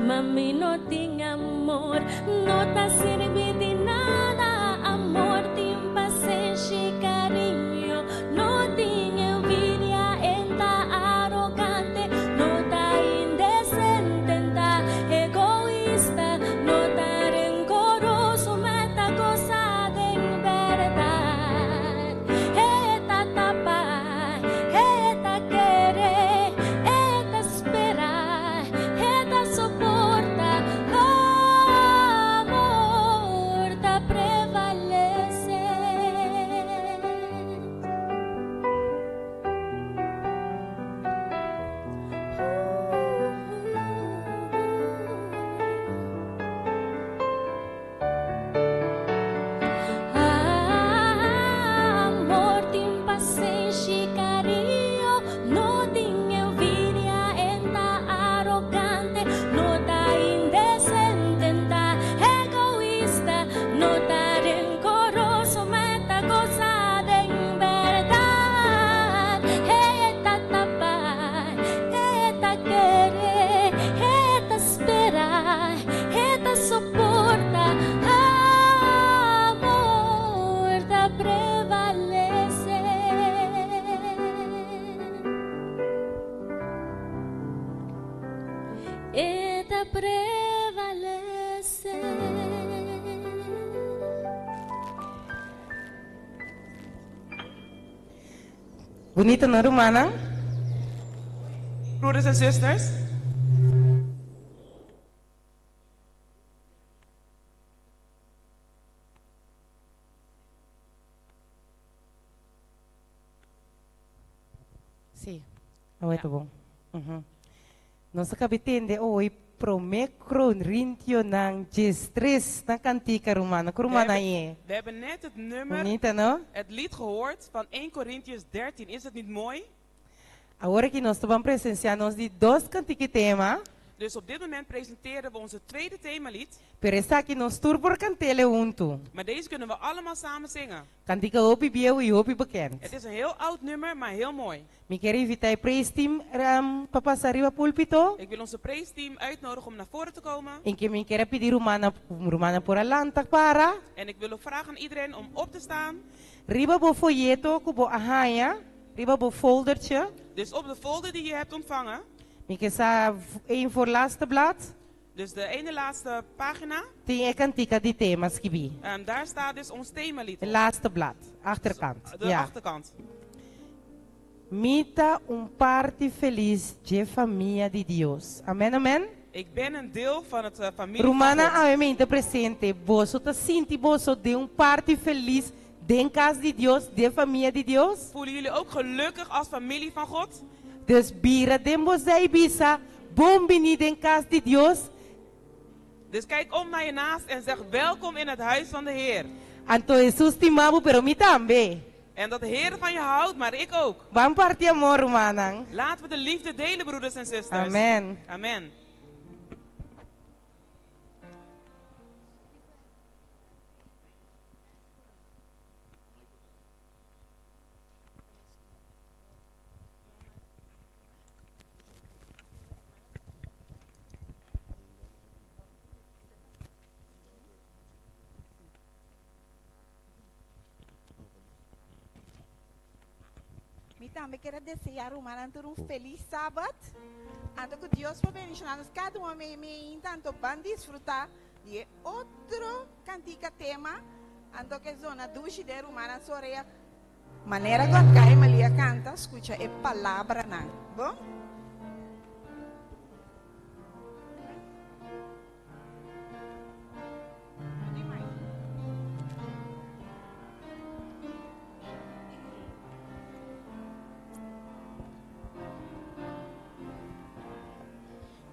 Ma mi no tin amor, no ta sirbi di nada. Amor tin pasenshi, cariño, no tin envidia, e n' ta arogante, no ta indecente, n' ta egoista, no ta rencoroso, ma ta goza den berdad. E ta tapa, e ta kere, e ta spera, e ta soporta. Amor ta prevalece. Amor tin pasenshi, cariño, no tin envidia, e n' ta arogante, no ta indecente, n' ta egoista, no ta rencoroso, ma ta goza den berdad. E ta tapa, e ta kere, e ta spera, e ta soporta. Amor ta prevalece. E ta prevalece. Bunita, no, rumannan? Broeders en zusters. Si, awor ta bon. Nos a caba di tende hoy Prome Corintionan 13 na cantica, rumannan. Cu rumannan aye? We hebben net het nummer, Bunita, no? het lied gehoord van 1 Corinthians 13. Is het niet mooi? Awor aki nos ta ban presencia nos di dos cantica tema. Dus op dit moment presenteren we onze tweede themalied. Pero esaki nos tur por cant'ele hunto. Maar deze kunnen we allemaal samen zingen. Cantica hopi bieu y hopi bekend. Het is een heel oud nummer, maar heel mooi. Mi kier invita e praise team pa pasa riba pulpito. Ik wil onze praise team uitnodigen om naar voren te komen. Y cu mi kier pidi rumannan, rumannan por a lanta para. En ik wil ook vragen aan iedereen om op te staan. Riba bo folleto cu bo a haya, riba bo foldertje. Dus op de folder die je hebt ontvangen. Mi kier sa een voor laatste blad. Dus de ene laatste pagina. Tin e cantica di tema skibi. Daar staat dus ons themalied E op. laatste blad, achterkant. De achterkant. Mi ta un parti feliz dje famia di Dios. Amen, amen. Ik ben een deel van het familie van Rumannan God. awe mente presente, boso ta sinti boso den un parti feliz den cas di Dios, den famia di Dios? Voelen jullie ook gelukkig als familie van God? Dus bira den bo zij bisa, Bon bini den cas di Dios. Dus kijk om naar je naast en zeg welkom in het huis van de Heer. Anto Hesus stima bo, pero mi tambe. En dat de Heer van je houdt, maar ik ook. Ban parti amor, rumannan. Laten we de liefde delen, broeders en zusters. Amen. Amen. Mi tambe kier a desea rumannan tur un feliz Sabat. Anto cu Dios por bendiciona nos cada un mei mei tanto ban disfruta di e otro cantica tema. Anto cu e zona dushi den rumannan su orea. Manera cu Akai Malia canta, scucha e palabranan. Bon?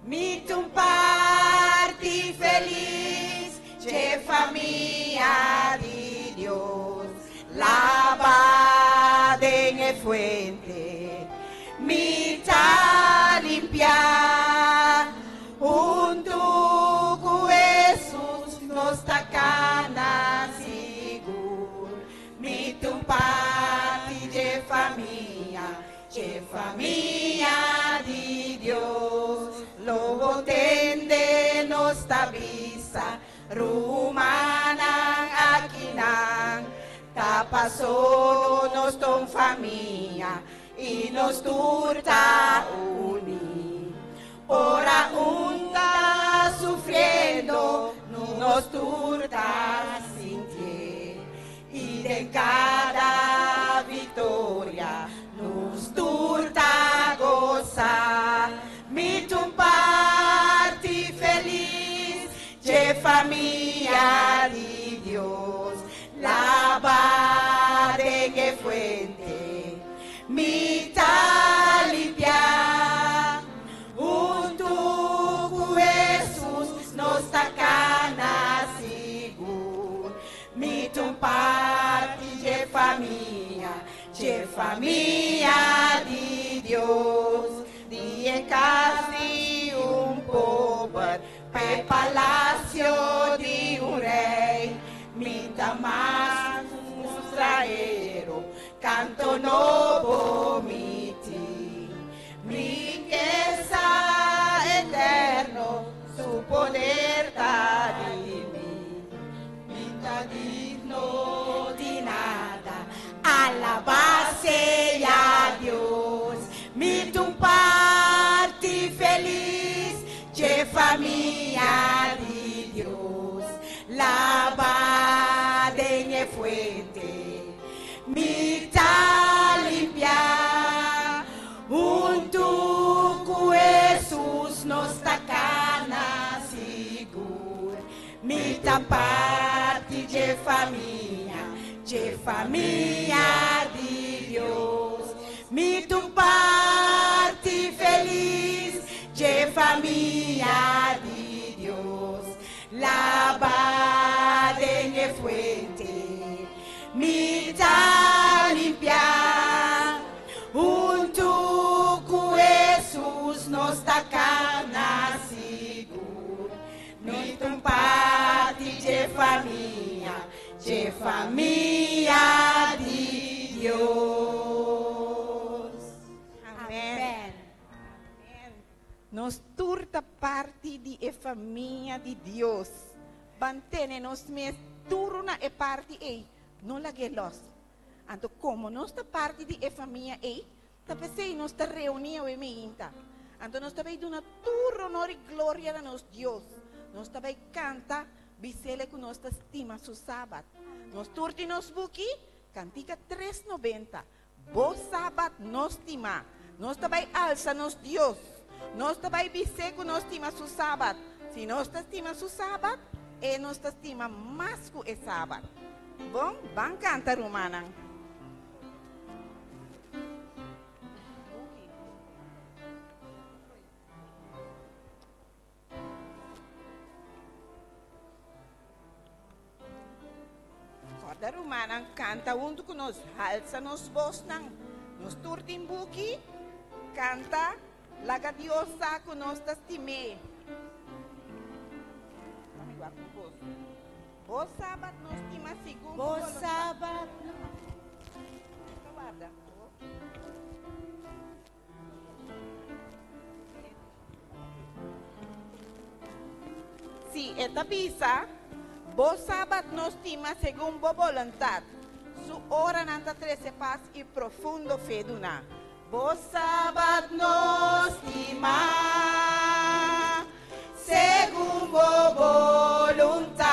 Mi ta un parti feliz dje famia di Dios. Laba den e fuente, mi ta limpia. Hunto cu Jesus nos ta cana sigur. Mi ta un parti dje famia, dje famia di Dios. Lo bo tende. goza. Rumanang akinang tapaso nos ton famia y nos turta uni. Ora unta sufriendo, nos turta sintie. Y de cada victoria nos turta goza. Mi parti feliz, che familia di Dios, la que fuente, mi limpia, junto con Jesús nos tacana sigur, mi parti de familia di Dios, di casi un pobre, pe palacio di un rey, mi más un extranjero, canto novo miti, riqueza eterno, su poder ta di mi, mi digno di nada, alabase a Dios, mi parti feliz, che familia di Dios, la de fuente, mi limpia, junto con Jesús nos tacana sigur, mi parte de familia di Dios, mi parte feliz, de familia di Dios, la de fuente, mi limpia, junto con Jesús nos tacana sigur, mi parte de familia di Dios. Amén. Amén. Nos turta parte di e famia di Dios. Mantene nos mes turno e parte ei, no lague los. Anto como nos ta parte di e famia ei, ta pensei nos ta reunia we meinta. Anto nos ta bay duna tur honor y gloria na nos Dios. Nos ta bay canta, bisele ku nos ta stima su sabat. Nos turti nos buki, cantica 390. Bo sabat nos stima. Nos ta bay alza nos Dios. Nos ta bay bise ku nos stima su sabat. Si nos ta stima su sabat, e nos ta stima mas ku e sabat. Bon, ban canta rumanang. Corda rumanang canta junto com nos, alza nos voz nang. Nos turtin buki, canta, laga Dios sa ku nos ta stime. Mami, wak ku voz. Bo sabat nos stima segun Bo voluntad. sabat Guarda. Si eta bisa, bo sabat nos stima segun bo voluntad. Su ora nanta trece paz y profundo fe duna. Bo sabat nos stima segun bo voluntad.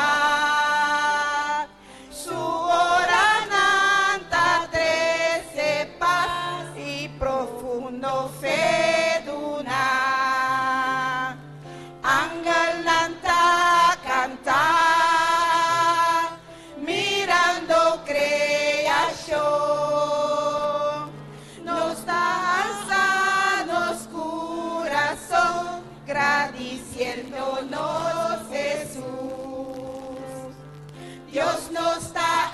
Su ora nanta trece paz y profundo fe duna. Angel nanta canta, mirando creación. Nos alza nos corazón, gradiciéndonos Jesús. Dios nos da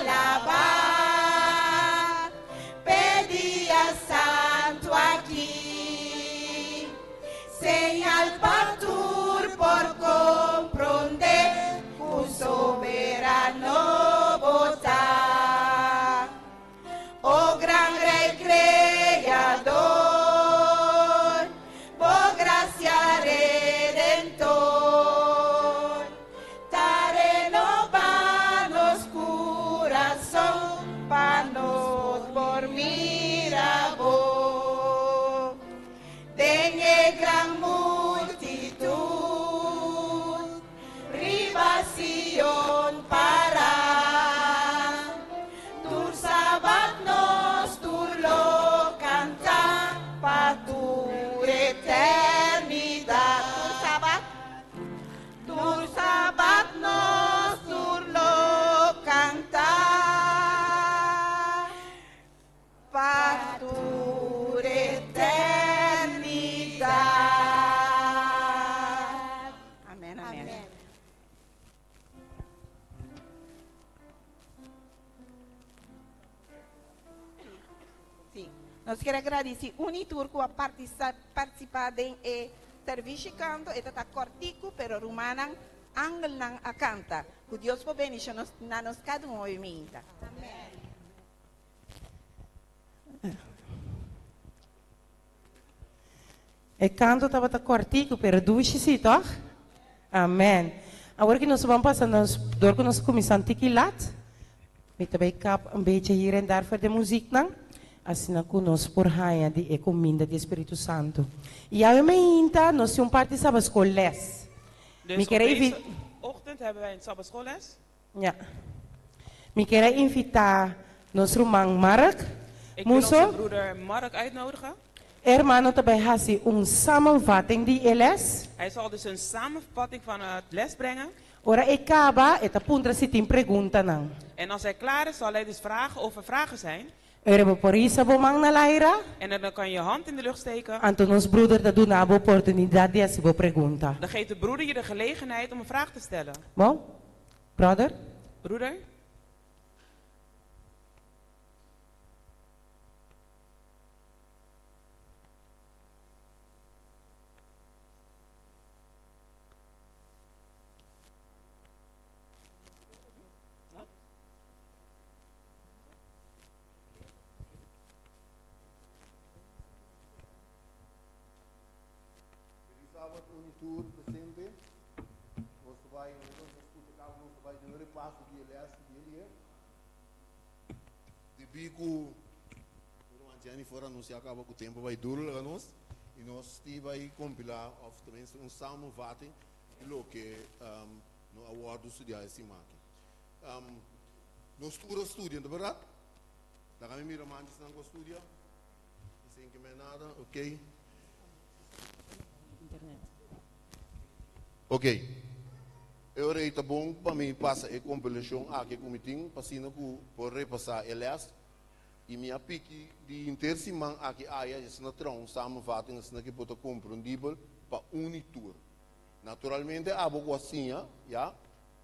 alabar, pedía santo aquí. Señal patur por comprender, un soberano bota. Oh gran rey creador, por gracia redentor. Nos kier a gradisí un i tur ku a partisipá den e servisio kanto. E ta ta kòrtiku, pero rumannan angelnan a kanta. Ku Dios por bendishon nos na nos kada un hoy minta. Amen. E kanto tabata kòrtiku, pero dushi sí, tòg? Amen. Awor ki nos ban pasa nos, dor ku nos kuminsá un tiki lat, mi ta bai kap un bechi hier en dar for di e muziknan, asina ku nos por haña di e kuminda di e Spiritu Santu. I awe mainta nos tin un parti sabaskol les. Dus Mi op kier a deze invi. ochtend hebben wij een sabbatschoolles. Ja. Mi kier a invitá nos ruman Mark Ik wil onze Muso. broeder Mark uitnodigen. E hermano ta bai hasi un samenvatting di e les. Hij zal dus een samenvatting van het les brengen. Ora e kaba, e ta puntra si tin preguntanan. En als hij klaar is, zal hij dus vragen of er vragen zijn. Ora bo por hisa bo man na laira. En dan kan je je hand in de lucht steken. Anto nos broeder ta duna bo oportunidat di hasi bo pregunta. Dan geeft de broeder je de gelegenheid om een vraag te stellen. Bon, brother? Broeder? Feliz Sabbat un y tur presente. Nos ta bai, nos a scucha caba nos ta bai den un repaso di e les di e dia. Debí cu Herman Jennifer anuncia caba cu tempo bai duro laga nos y nos tin bai compila of tenminste un samenvatting di loke no a wordo studia e siman aki. Nos tur a studia, no ta berdad? Laga mi mira man esnan cu a studia. Sin que me nada, ok. Ok. E ora ei ta bon pa mi pasa e compilashon aki cu mi tin, pa asina cu por repasa e les. Y mi a piki di henter siman aki aya, y asina traha un samenvatting asina cu por ta comprendibel pa un y tur. Naturalmente abo cu a siña, ya,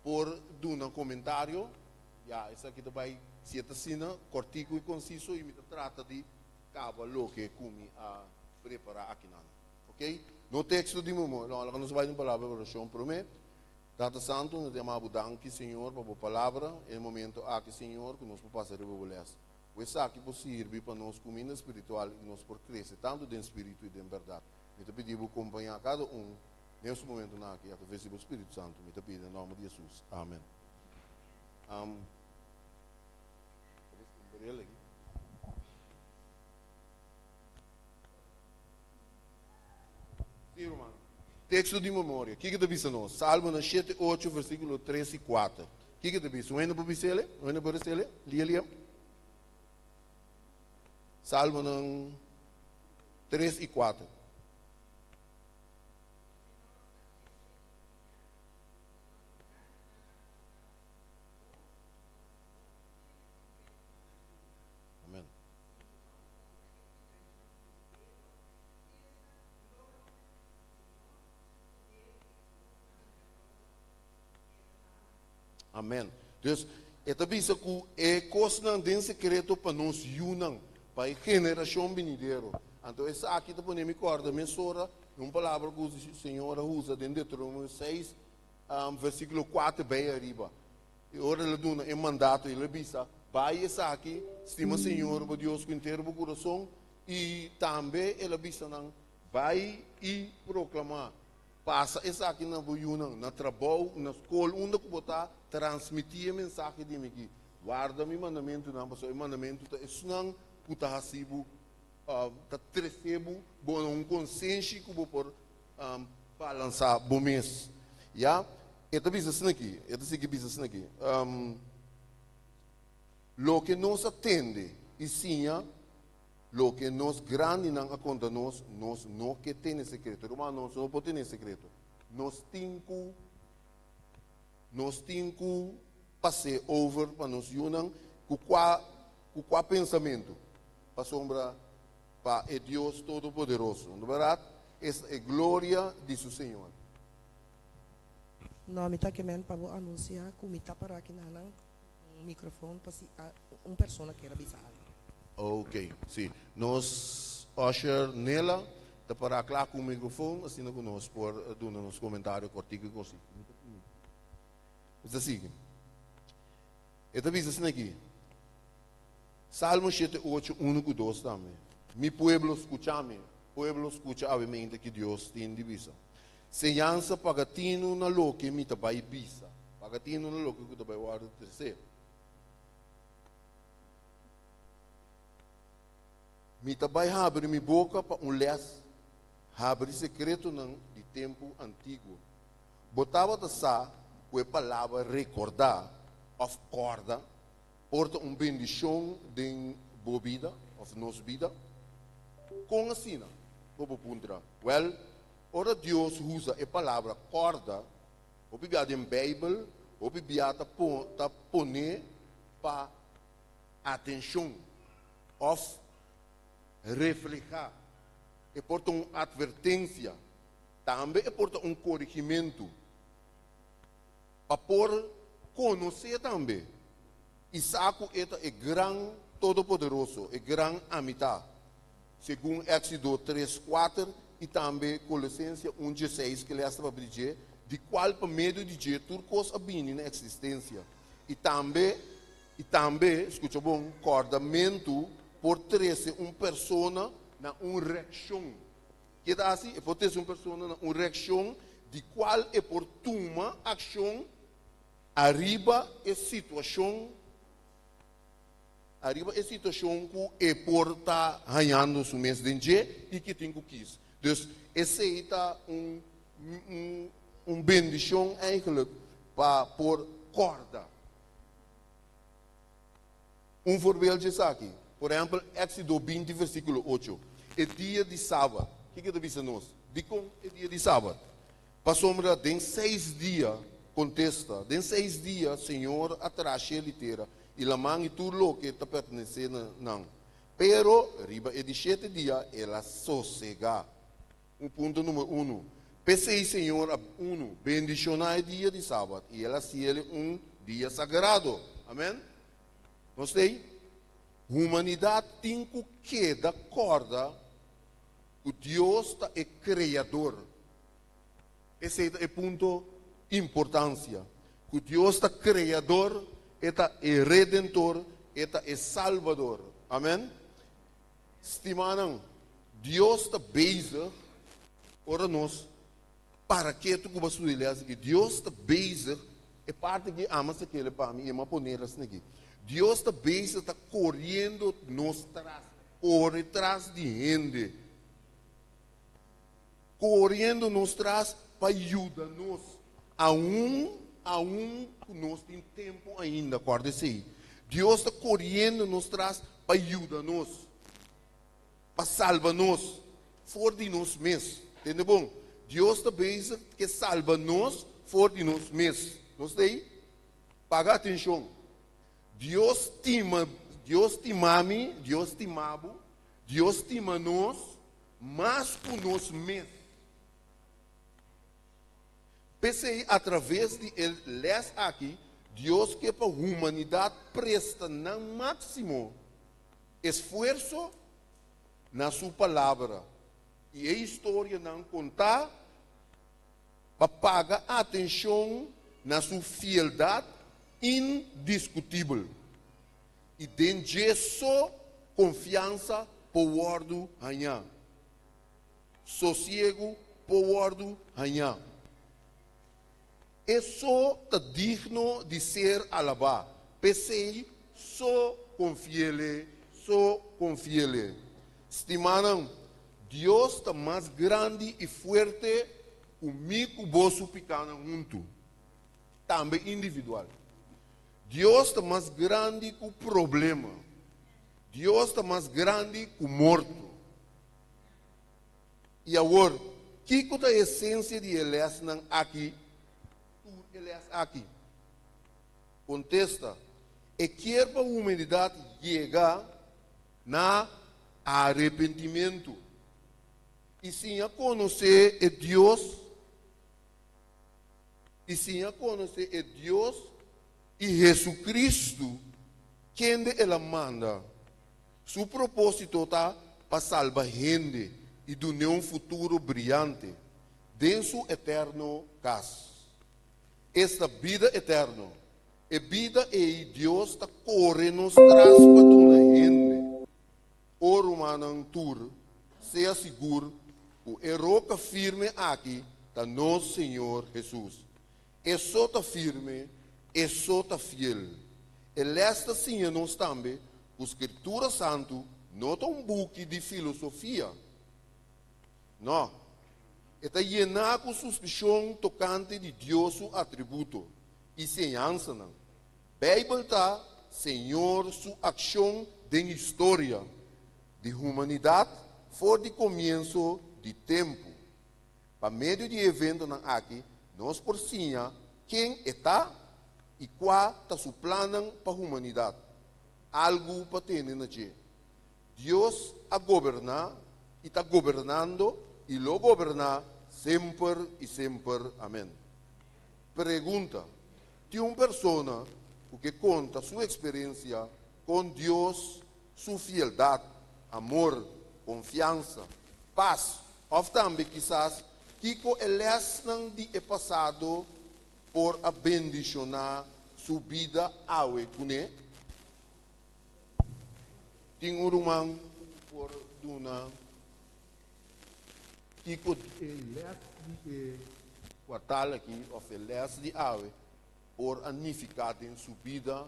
por duna comentario, ya, esaki ta bay si e ta asina cortico y conciso y mi ta trata di caba loke cu mi a prepara akinan. Ok? No texto di memoria, no, laga nos bay den palabra di oracion prome. Tata Santo, nos ta yama bo danki, Señor, pa bo palabra e momento aki, Señor, cu nos por pasa riba bo les. Cu esaki por sirbi pa nos cuminda spiritual y nos por crece tanto den spiritu y den berdad. Mi ta pidi bo compaña cada un nes momentonan aki atraves di bo Spiritu Santo. Mi ta pidi den nomber di Jesus. Amen. Ta busca un bril aki. Sí, ruman. Texto di memoria. Kiko ta bisa nos? Salmonan shete, ocho, versiculo tres y cuater. Kiko ta bisa? Un hende por bis'ele? Un hende por resele? Lia, lia. Salmonan 3 i 4. Amen. Amen. Dus, e ta bisa ku e kosnan den sekreto pa nos yunan, pa e generashon binidero. Anto esaki ta pone mi kòrda mesora di un palabra ku Señor a usa den Deuteronomio seis, versíkulo kuater bai ariba. I ora el a duna e mandato, el a bisa, Bai esaki, stima Señor bo Dios ku henter bo kurason, i tambe el a bisa nan, Bai i proklamá. Pasa esaki na bo yunan, na trabou, na skol, unda ku bo ta, transmití e mensahe di mi aki. Warda mi mandamentunan, pasobra e mandamentu ta esnan ku ta hasi bo, ta trese bo bo na un konsenshi ku bo por balansá bo mes. Ya, e ta bisa asina aki, e ta sigui bisa asina aki, Loke nos a tende i siña, Loke nos grandinan a konta nos, nos no ke tene sekreto. Ruman, nos no por tene sekreto. Nos tin ku, nos tin ku pas'é over pa nos yunan ku kua, ku kua pensamentu? Pasobra pa e Dios Todopoderoso, no bèrdat? Esta e gloria di su Señor. No, mi ta ke men pa bo anunsiá ku mi ta pará aki na nan. Un microfoon pa si un persona kier a bisa algo. Ok, si. Nos usher Nela ta para kla ku mikrofon, asina ku nos por duna nos komentario kòrtiku i kos. Nos sigui. E ta bisa asina aki. Salmo 7, 8, 1 ku 2 tambe. Mi pueblo, skucha mi. Pueblo, skucha awe mainta ku Dios tin di bisa. Señansa paga tinu na loke mi ta bai bisa. Paga tinu na loke ku ta bai wòrdu tresé. Mi ta bai habri mi boka pa un lès, habri sekretonan di tempu antiguo. Bo tabata sa ku e palabra rekordá òf kòrda por ta un bendishon den bo bida òf nos bida? Kon asina? Bo por puntra. Wèl, ora Dios usa e palabra kòrda, hopi bia den Beibel, hopi bia ta ta pon'é pa atenshon òf reflehá. E por ta un atvertensia. Tambe e por ta un korigimentu. Pa por konosé tambe i sa ku e ta e gran Todopoderoso, e gran Amitá, segun Éksido 3, 4 i tambe Kolosensia 1, 16 ku lès ta papia di dje, di kual pa medio di dje tur kos a bini na eksistensia. I tambe, i tambe, skucha bon, kòrdamentu por trese un persona na un reakshon. Ke ta hasi? E por trese un persona na un reakshon di kual e por tuma akshon ariba e situashon, ariba e situashon ku e por ta hañando su mes den dje i ke tin ku kis. Dus esei ta un un un bendishon eigenlijk pa por kòrda. Un voorbeeld esaki, por ehèmpel, Éksido 20 versíkulo 8, e dia di sabat. Kiko ta bisa nos? Dikon e dia di sabat? Pasobra den seis dia, kontesta, den seis dia Señor a traha shelu i tera i laman i tur loke ta pertenesé na nan. Pero riba e di shete dia el a sosegá. Un punto número unu. P'esei Señor a unu bendishoná e dia di sabat i el a hasiel un dia sagrado. Amèn. Nos t'ei? Humanidat tin ku keda kòrda ku Dios ta e Kreador. Esei ta e punto importansia. Ku Dios ta Kreador, e ta e Redentor, e ta e Salbador. Amèn. Stimanan, Dios ta bezig ora nos para ketu ku bo a studia les aki. Dios ta bezig, e parti aki ama sa kere pa mi i e m'a poner asina aki. Dios ta bezig ta koriendo nos tras, kore tras di hende. Koriendo nos tras pa yuda nos. Aun, aun ku nos tin tempu ainda, kòrda esei. Dios ta koriendo nos tras pa yuda nos, pa salba nos for di nos mes. Tende bon? Dios ta bezig ke salba nos for di nos mes. Nos ta ei? Paga atenshon. Dios stima, Dios stima mi, Dios stima bo, Dios stima nos mas ku nos mes. P'esei, atraves di e lès aki, Dios ke pa humanidat presta nan máksimo esfuerso na su Palabra i e historianan kontá pa paga atenshon na su fieldat indiskutibel i den dje so konfiansa por wòrdu hañá. Sosiegu por wòrdu hañá. E so ta digno di ser alabá, p'esei so konfi'El, so konfi'El. Stimánan, Dios ta mas grandi i fuerte ku mi ku bo su pikánan huntu, tambe individual. Dios ta mas grandi ku problema. Dios ta mas grandi ku morto. I awor, kiko ta e esensia di e lèsnan aki, tur e lès aki? Kontesta, E kier pa humanidat yega na arepentimentu i siña konosé e Dios i siña konosé e Dios i Hesukristu kende el a manda. Su propósito ta pa salba hende i dun'é un futuro briante den su eterno kas. Esta bida eterno. E bida ei Dios ta kore nos tras pa duna hende. O rumannan tur, sea sigur ku e roka firme aki ta nos Señor Hesus. E so ta firme, e so ta fiel. E lès ta siña nos tambe ku Skritura Santu no ta un buki di filosofia. Nò, e ta yená ku suspishon tokante di Dios su atributo i siñansanan. Beibel ta Señor su akshon den historia di humanidat for di komienso di tempu. Pa medio di e eventonan aki nos por siña ken e ta i kua ta su plannan pa humanidat. Algu pa tene na dje. Dios a goberná i ta gobernando i lo goberná semper i semper. Amèn. Pregunta, Tin un persona ku ke konta su eksperensia kon Dios su fieldat, amor, konfiansa, pas òf tambe kisas kiko e lèsnan di e pasado por a bendishoná su bida awe kuné? Tin un ruman ku por duna kiko e lès di e kuartal aki òf e lès di awe por a nifiká den su bida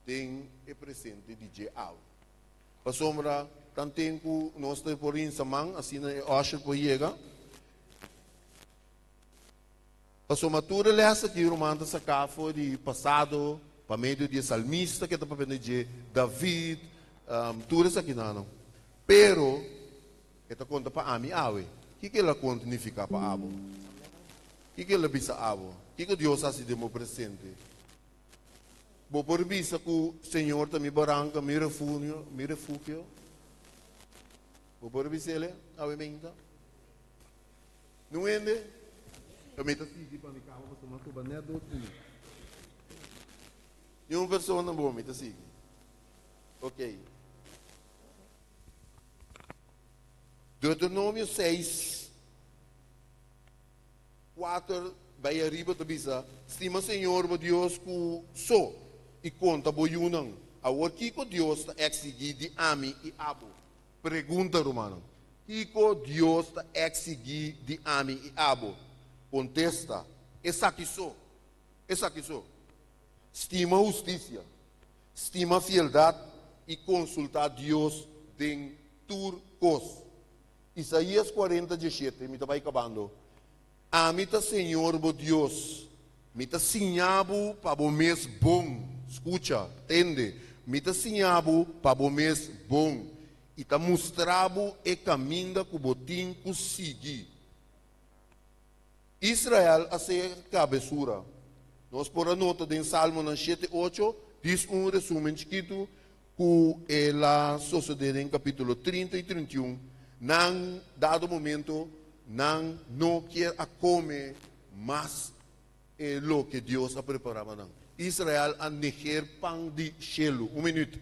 den e presente di dje awe? Pasobra tanten ku nos ta por rinsa man, asina e usher por yega. Pasobra tur e lès aki ruman ta saká for di pasado pa medio di e salmista ke ta papia di dje, David, tur esakinan. Pero e ta konta pa ami awe. Kiko el a konta nifiká pa abo? Kiko el a bisa abo? Kiko Dios hasi den bo presente? Bo por bisa ku Señor ta mi baranka, mi refugio, mi refugio? Bo por bis'el awe meinta? Nun hende? Ta mi ta sigui pa mi kama pasobra mi a soba net dos minüt. Ni un persona bo mi ta sigui. Ok. Deuteronomio 6, 4 bai ariba ta bisa, Stima Señor bo Dios ku so i konta bo yunan. Awor kiko Dios ta eksigí di ami i abo? Pregunta, Rumannan, kiko Dios ta eksigí di ami i abo? Kontesta, Esaki so, esaki so, Stima hustisia, stima fieldat i konsultá Dios den tur kos. Isaías 40, 17, mi ta bai kabando, Ami ta Señor bo Dios, mi ta siña bo pa bo mes bon. Skucha, tende, mi ta siña bo pa bo mes bon i ta mustra bo e kaminda ku bo tin ku sigui. Israel a ser kabesura. Nos por a nota den Salmonan shete, ocho, dis un resumen chikitu ku el a sosodé den kapítulo 30 i 31, nan dado momento nan no kier a kome mas e loke Dios a prepará pa nan. Israel a neger pan di shelu. Un minüt.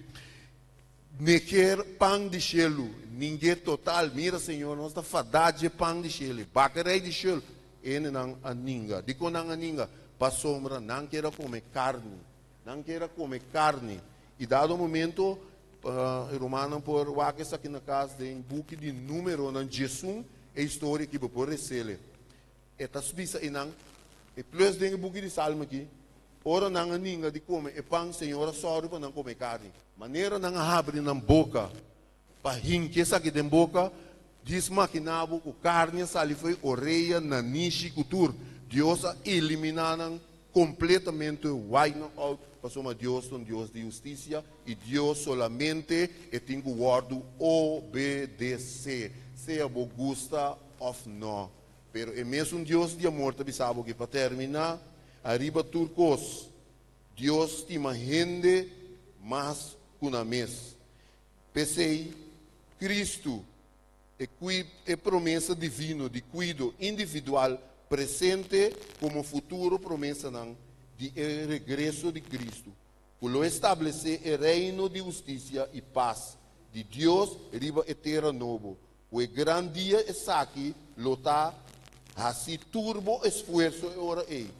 Neger pan di shelu. Ning'é total. Mira, Señor, nos ta fadá dje pan di shelu, e bakerij di shelu. Hendenan a ninga. Dikon nan a ninga? Pasobra nan kier a kome karni. Nan kier a kome karni. I dado momento, e rumannan por wak esaki na kas den buki di Númeronan 11, e historia aki bo por resele. E ta bisa einan, e plus den e buki di Salmo aki, ora nan a ninga di kome e pan, Señor a sòru pa nan kome karni. Manera nan a habri nan boka pa hinki esaki den boka, djis makiná bo ku karni a sali fo'i orea, nanishi ku tur. Dios a eliminá nan kompletamente, wipe nan out, pasobra Dios ta un Dios di hustisia i Dios solamente e tin ku wòrdu obedesé, sea bo gusta òf nò. Pero e mesun Dios di amor ta bisa bo ki pa terminá, ariba tur kos, Dios stima hende mas ku nan mes. P'esei, Kristu, e e promesa divino di kuido individual presente komo futuro promesanan di e regreso di Kristu, ku lo establesé e reino di hustisia i pas. di Dios riba e tera nobo. Ku e gran dia esaki lo ta, hasi tur bo esfuerso e ora ei.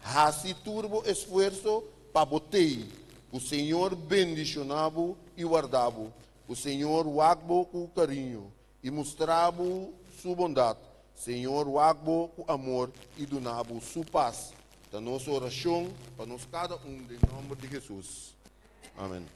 Hasi tur bo esfuerso pa bo t'ei. Ku Señor bendishoná bo i warda bo. Ku Señor wak bo ku kariño i mustra bo su bondat. Señor wak bo ku amor i duna bo su pas. Ta nos orashon pa nos kada un den nòmber di Hesus. Amen.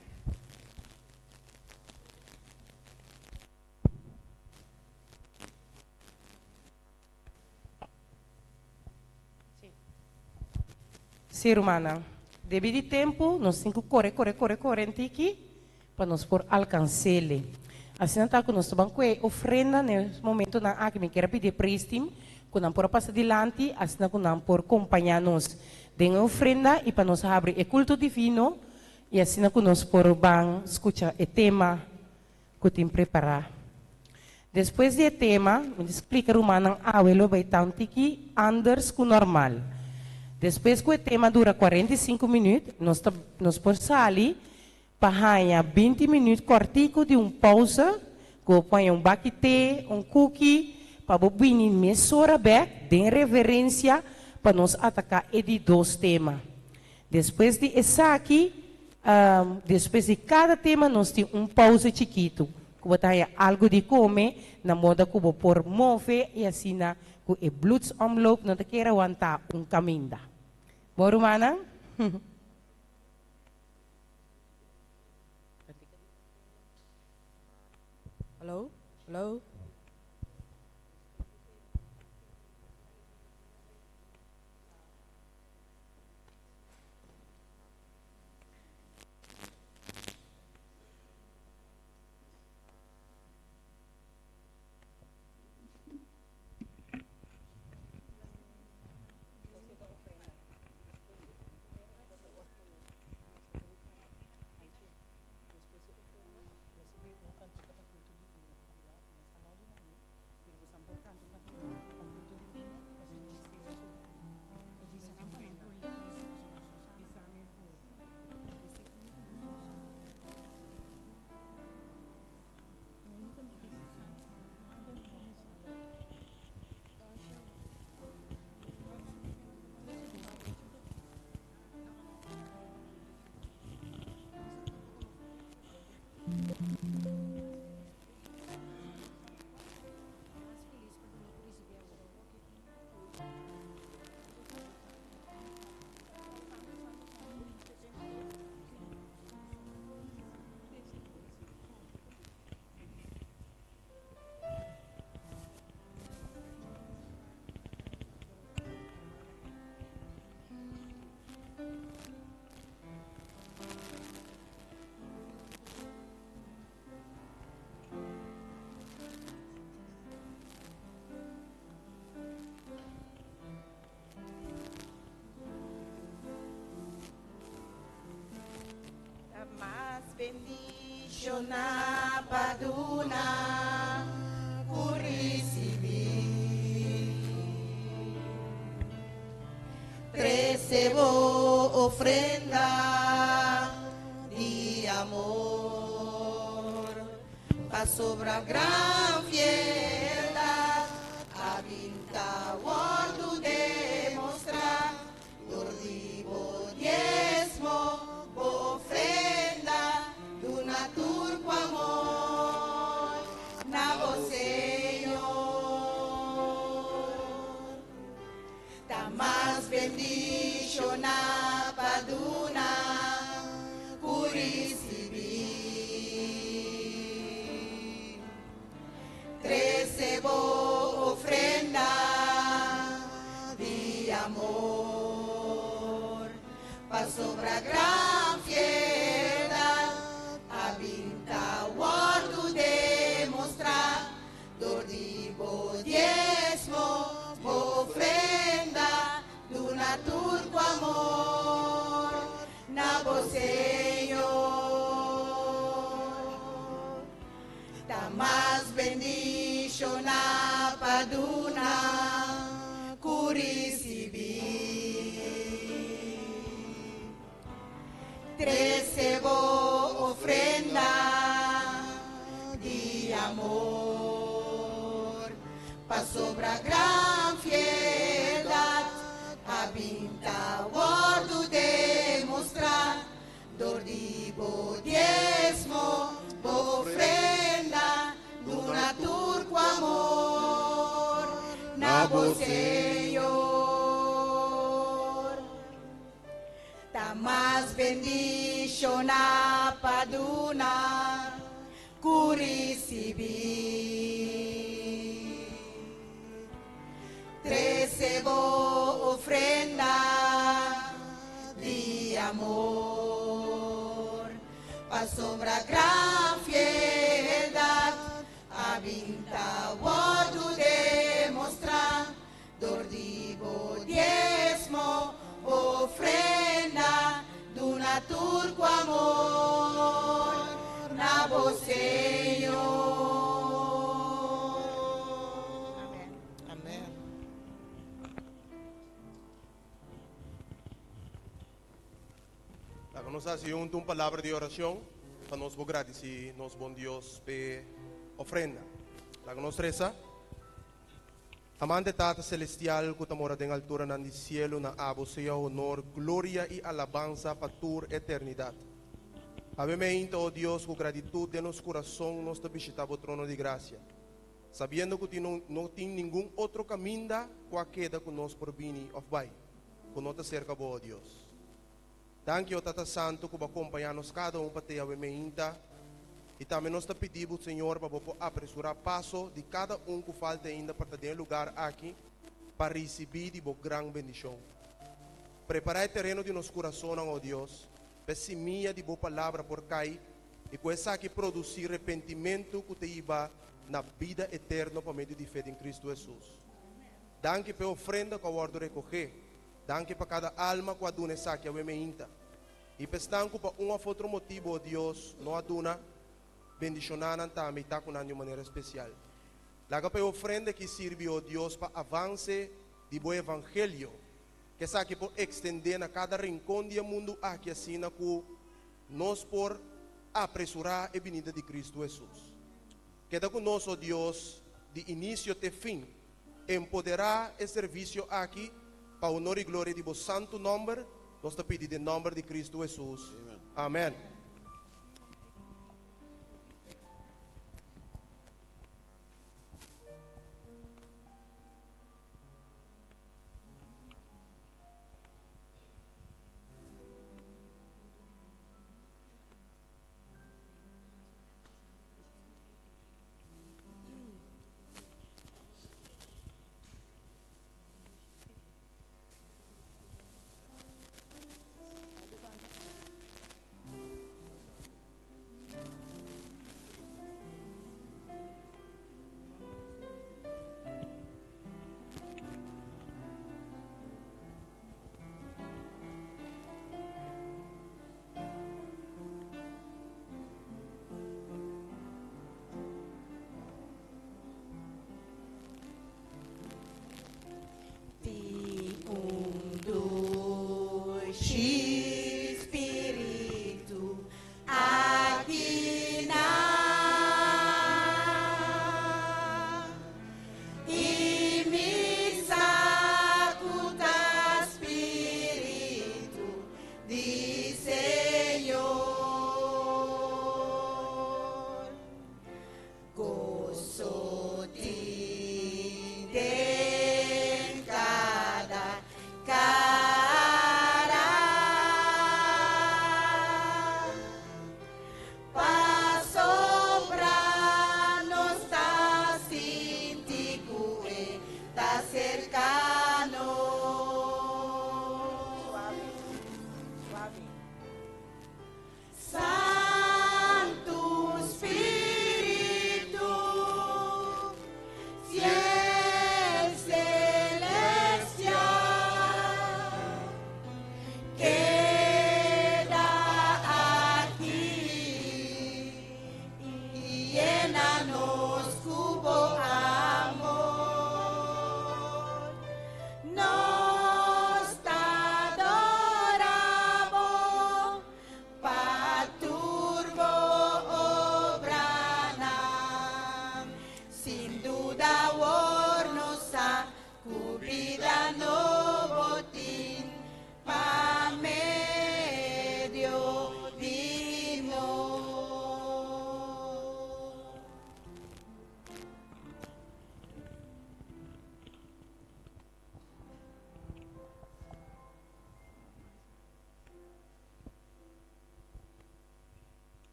Sí, rumannan. Debí di tempu, nos tin ku kore, kore, kore, kore un tiki pa nos por alkans'é. Asina ta ku nos ta ban ku e ofrenda na e momentunan aki. Mi kier a pidi e praise team ku nan por a pasa dilanti, asina ku nan por kompañá nos den e ofrenda i pa nos habri e kulto divino i asina ku nos por ban skucha e tema ku tin prepará. Despues di e tema, mi ta splika rumannan awe lo bai ta un tiki anders ku normal. Despues ku e tema dura 45 minüt, nos ta nos por sali pa haña 20 minüt kòrtiku di un pousa ku bo por haña un baki te, un kuki, pa bo bini mesora bèk den reverensia pa nos ataká e di dos tema. Despues di esaki, despues di kada tema nos tin un pousa chikitu ku bo ta haña algu di kome na moda ku bo por move i asina ku e bloedsomloop no ta kere wantá un kaminda. Bo rumannan? Hallo? Hallo? Mas bendishoná pa duna ku risibí. Trese bo ofrenda di amor, pasobra gran fieldat a bin ta wòrdu demostrá dor di bo diesmo, bo ofrenda, duna tur ku amor na bo Señor. Ta mas bendishoná pa duna ku risibí. Trese bo ofrenda di amor, pasobra gran fieldat a bin ta wòrdu demostrá dor di bo diesmo, bo ofrenda, duna tur ku amor na bo Señor. Ta mas bendishoná pa duna ku risibí. Trese. binta wordu demostra dor di bo diesmo, bo ofrenda, duna tur ku amor na bo Señor. Ta mas bendishoná pa duna ku risibí. Trese bo ofrenda di amor, pasobra gran fieldat a binta wordu demostrá dor di bo diesmo, bo ofrenda, duna tur ku amor na bo Señor. Amen. Amen. Laga nos hasi huntu un palabra di orashon pa nos por gradisí nos bon Dios p'e ofrenda. Laga nos resa. Amante Tata Celestial ku ta mora den alturanan di sielu, na abo sea honor, gloria i alabansa pa tur eternidat. Awe meinta, o Dios, ku gratitut den nos kurason nos ta bishita bo trono di grasia, sabiendo ku tin no tin ningun otro kaminda ku a keda ku nos por bini òf bai, ku no ta serka bo, o Dios. Danki, o Tata Santu, ku bo a kompañá nos kada un pa te awe meinta. I tambe nos ta pidi bo, Señor, pa bo por apresurá paso di kada un ku falta ainda pa ta den e lugar aki pa risibí di bo gran bendishon. Prepará e tereno di nos kurasonnan, o Dios, pa e simia di bo Palabra por kai i ku esaki produsí repentimentu ku ta hiba na bida eterno pa medio di fe den Kristu Hesus. Danki pa e ofrenda ku a wòrdu rekogé. Danki pa kada alma ku a duna esaki awe meinta. I pa esnan ku pa un òf otro motibu, o Dios, no a duna, bendishoná nan tambe i ta ku nan di un manera spesial. Laga pa e ofrenda aki sirbi, o Dios, pa avanse di bo evangelio, ku esaki por ekstendé na kada rinkon di e mundu aki asina ku nos por apresurá e binida di Kristu Hesus. Keda ku nos, o Dios, di inisio te fin. Empoderá e servisio aki pa honor i gloria di bo santu nòmber, nos ta pidi den nòmber di Kristu Hesus. Amèn.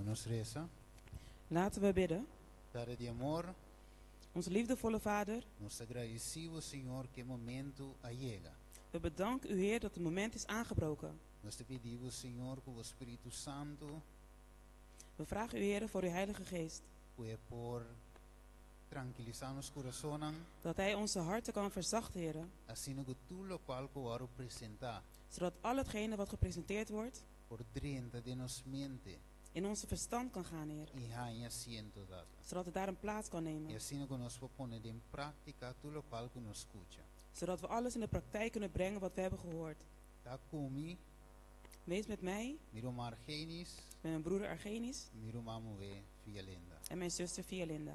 Nos resa. Laten we bidden. Tata di amor, Onze liefdevolle Vader, nos ta gradisí Bo, Señor, ku e momento a yega. we bedanken u Heer dat het moment is aangebroken. Nos ta pidi Bo, Señor, ku Bo Spiritu Santu We vragen u Heer voor uw Heilige Geest, ku E por trankilisá nos kurasonnan, dat Hij onze harten kan verzachten, Heer, asina ku tur lokual ku wòrdu presentá zodat al hetgene wat gepresenteerd wordt por drenta den nos mente in onze verstand kan gaan, Heer, i haña asiento, Tata. zodat het daar een plaats kan I nemen, asina ku nos por pone den práktika tur lokual ku nos skucha. zodat we alles in de praktijk kunnen brengen wat we hebben gehoord. Ta ku mi, Wees met mij, mi ruman Argenis, met mijn broeder Argenis mi ruman muhé Vialinda. en mijn zuster Vialinda.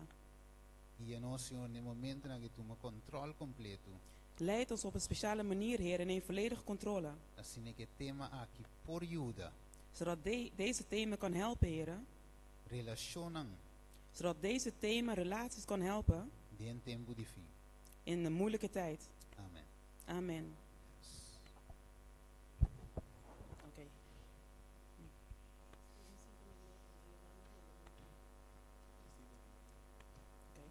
Guia nos, Señor, na e momentonan akí tuma kòntròl kompleto. Leid ons op een speciale manier, Heer, en neem volledige controle, Asina ku e tema akí por yuda. zodat de- deze thema kan helpen, Heer, Relashonnan zodat deze thema relaties kan helpen den tempu di fin. in de moeilijke tijd. Amen. Amen. Oké. Oké.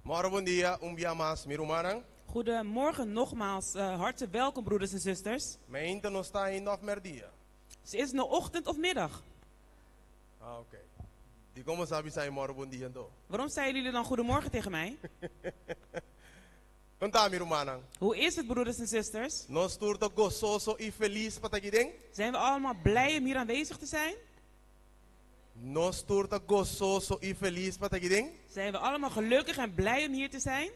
Mòru bon dia, un bia mas, mi rumannan. Goedemorgen nogmaals, eh, hartelijk welkom broeders en zusters. Mainta nos ta ainda òf mèrdia. Is het nou ochtend of middag? Ah, oké. Dikon boso a bisa mòru bon dia anto. Waarom zeiden jullie dan goedemorgen tegen mij? Kon ta, mi rumannan. Hoe is het broeders en zusters? Nos tur ta gososo i felis pa ta aki den. Zijn we allemaal blij om hier aanwezig te zijn? Nos tur ta gososo i felis pa ta aki den. Zijn we allemaal gelukkig en blij om hier te zijn?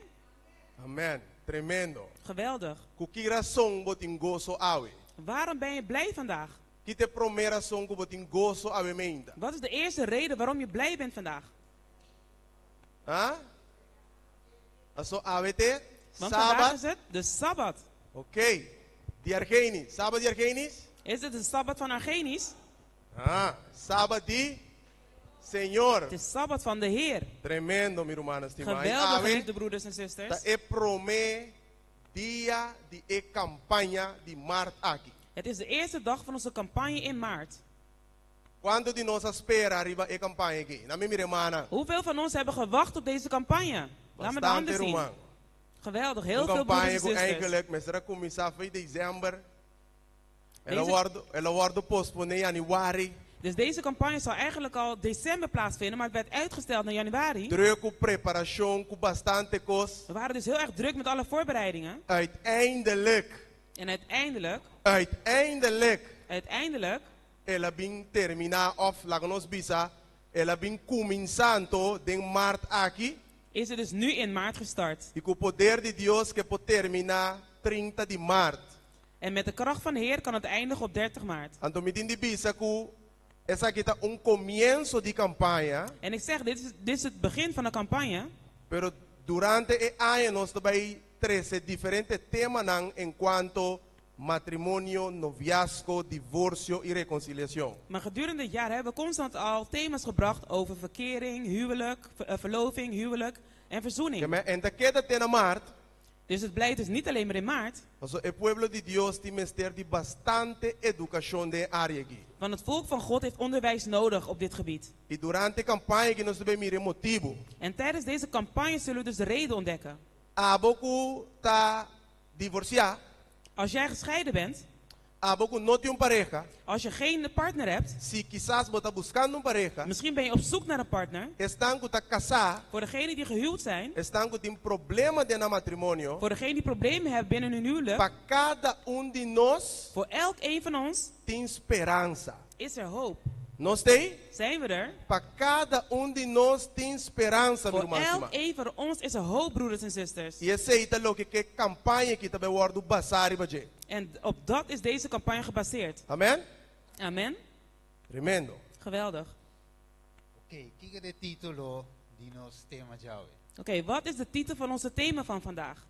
Amen. Tremendo. Geweldig. Ku ki rason bo tin goso awe? Waarom ben je blij vandaag? Ki ta e promé rason ku bo tin goso awe mainta? Wat is de eerste reden waarom je blij bent vandaag? Ha? Paso awe ta Want vandaag Sabbat. is het de Sabbat. Oké. Di Argenis. Sabbat di Argenis? Is het de Sabbat van Argenis? Ah, Sabbat di Señor. Het is Sabbat van de Heer. Tremendo, mi rumannan stimá. Geweldig, geliefde broeders en zusters. Ta e promé dia di e kampaña di mart aki. Het is de eerste dag van onze campagne in maart. Kuantu di nos a spera riba e kampaña aki? Laga mi mira mannan. Hoeveel van ons hebben gewacht op deze campagne? Laat me de handen Bastante, zien. ruman. Geweldig, heel Een veel campagne broeders en ku zusters. eigenlijk mester a kuminsá for di desèmber. El a Deze- wòrdu, el a wòrdu posponé yanüari. Dus deze campagne zou eigenlijk al december plaatsvinden, maar het werd uitgesteld naar januari. Drùk ku preparashon, ku bastante kos. We waren dus heel erg druk met alle voorbereidingen. Uiteindelijk, En uiteindelijk, uiteindelijk, uiteindelijk, el a bin terminá òf laga nos bisa, el a bin kuminsá anto den mart aki. is het dus nu in maart gestart. I ku poder di Dios ku e por terminá 30 di mart. En met de kracht van de Heer kan het eindigen op 30 maart. Anto mi tin di bisa ku esaki ta un komienso di kampaña. En ik zeg, dit is het begin van de campagne. Pero durante e aña nos ta bai trese diferente temanan en kuanto matrimonio, noviazgo, divorsio i rekonsiliashon. Maar gedurende het jaar hebben we constant al thema's gebracht over verkering, huwelijk, verloving, huwelijk en verzoening. Ke men e n' ta keda te na mart. Dus het blijft dus niet alleen maar in maart. Paso e pueblo di Dios tin mester di bastante edukashon den e área aki. Want het volk van God heeft onderwijs nodig op dit gebied. I durante e kampaña aki nos ta bai mira e motibu. En tijdens deze campagne zullen we dus de reden ontdekken. Abo ku ta divorsiá. Als jij gescheiden bent. Abo ku no tin un pareha. Als je geen partner hebt. Si kisas bo ta buskando un pareha. Misschien ben je op zoek naar een partner. Esnan ku ta kasá. Voor degenen die gehuwd zijn. Esnan ku tin problema den nan matrimonio. Voor degenen die problemen hebben binnen hun huwelijk. Pa kada un di nos. Voor elk een van ons. Tin speransa. Is er hoop. Nos t'ei? Zijn we er? Pa kada un di nos tin speransa, mi Voor ruman elk stimá. een van ons is er hoop, broeders en zusters. I esei ta loke ku e kampaña akí ta bai wòrdu basá riba dje. En op dat is deze campagne gebaseerd. Amèn? Amen. Tremendo. Geweldig. Ok, kiko ta e título di nos tema djawe? Oké, wat is de titel van onze thema van vandaag?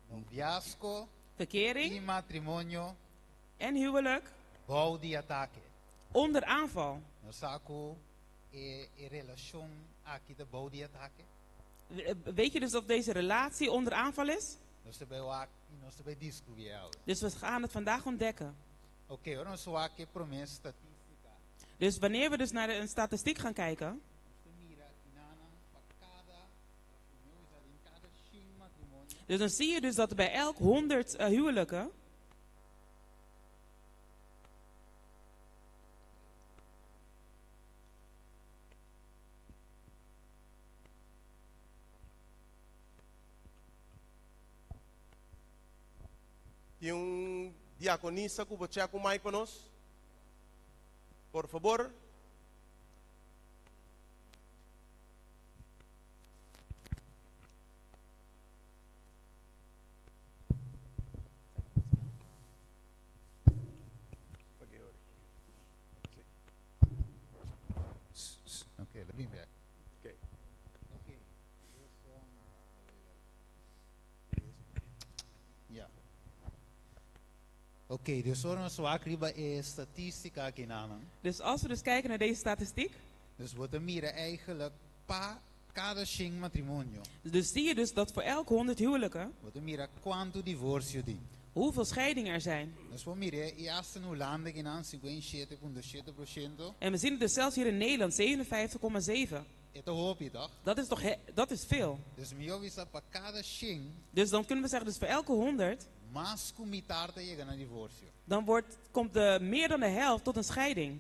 Noviazgo i Verkering matrimonio en huwelijk bou di atake. onder aanval. Nos sa ku e e relashon aki ta bou di atake. Weet je dus of deze relatie onder aanval is? Nos ta bai wak i nos ta bai deskubrí awe. Dus we gaan het vandaag ontdekken. Ok, ora nos wak e promé statístika. Dus wanneer we dus naar een statistiek gaan kijken, Nos ta mira kinanan pa kada, òf mihó bisa den kada shen matrimonio. dus dan zie je dus dat er bij elk 100 huwelijken, Tin un diakonisa ku por chèk un mic pa nos? Por fabor. Ok, let me back. Ok. Ok. Ja. Ok, dus ora nos wak riba e statistica akinan. Dus als we dus kijken naar deze statistiek, Dus bo ta mira eigenlijk pa kada shen matrimonio. dus zie je dus dat voor elk 100 huwelijken, Bo ta mira kuantu divorsio tin. hoeveel scheidingen er zijn. Nos por mira i asta na Hulanda akinan 57,7%. En we zien het dus zelfs hier in Nederland, 57,7. E ta hopi, toch? Dat is toch dat is veel. Dus mihó bisa pa kada shen Dus dan kunnen we zeggen, dus voor elke 100, mas ku mitar ta yega na divorsio. dan komt meer dan de helft tot een scheiding.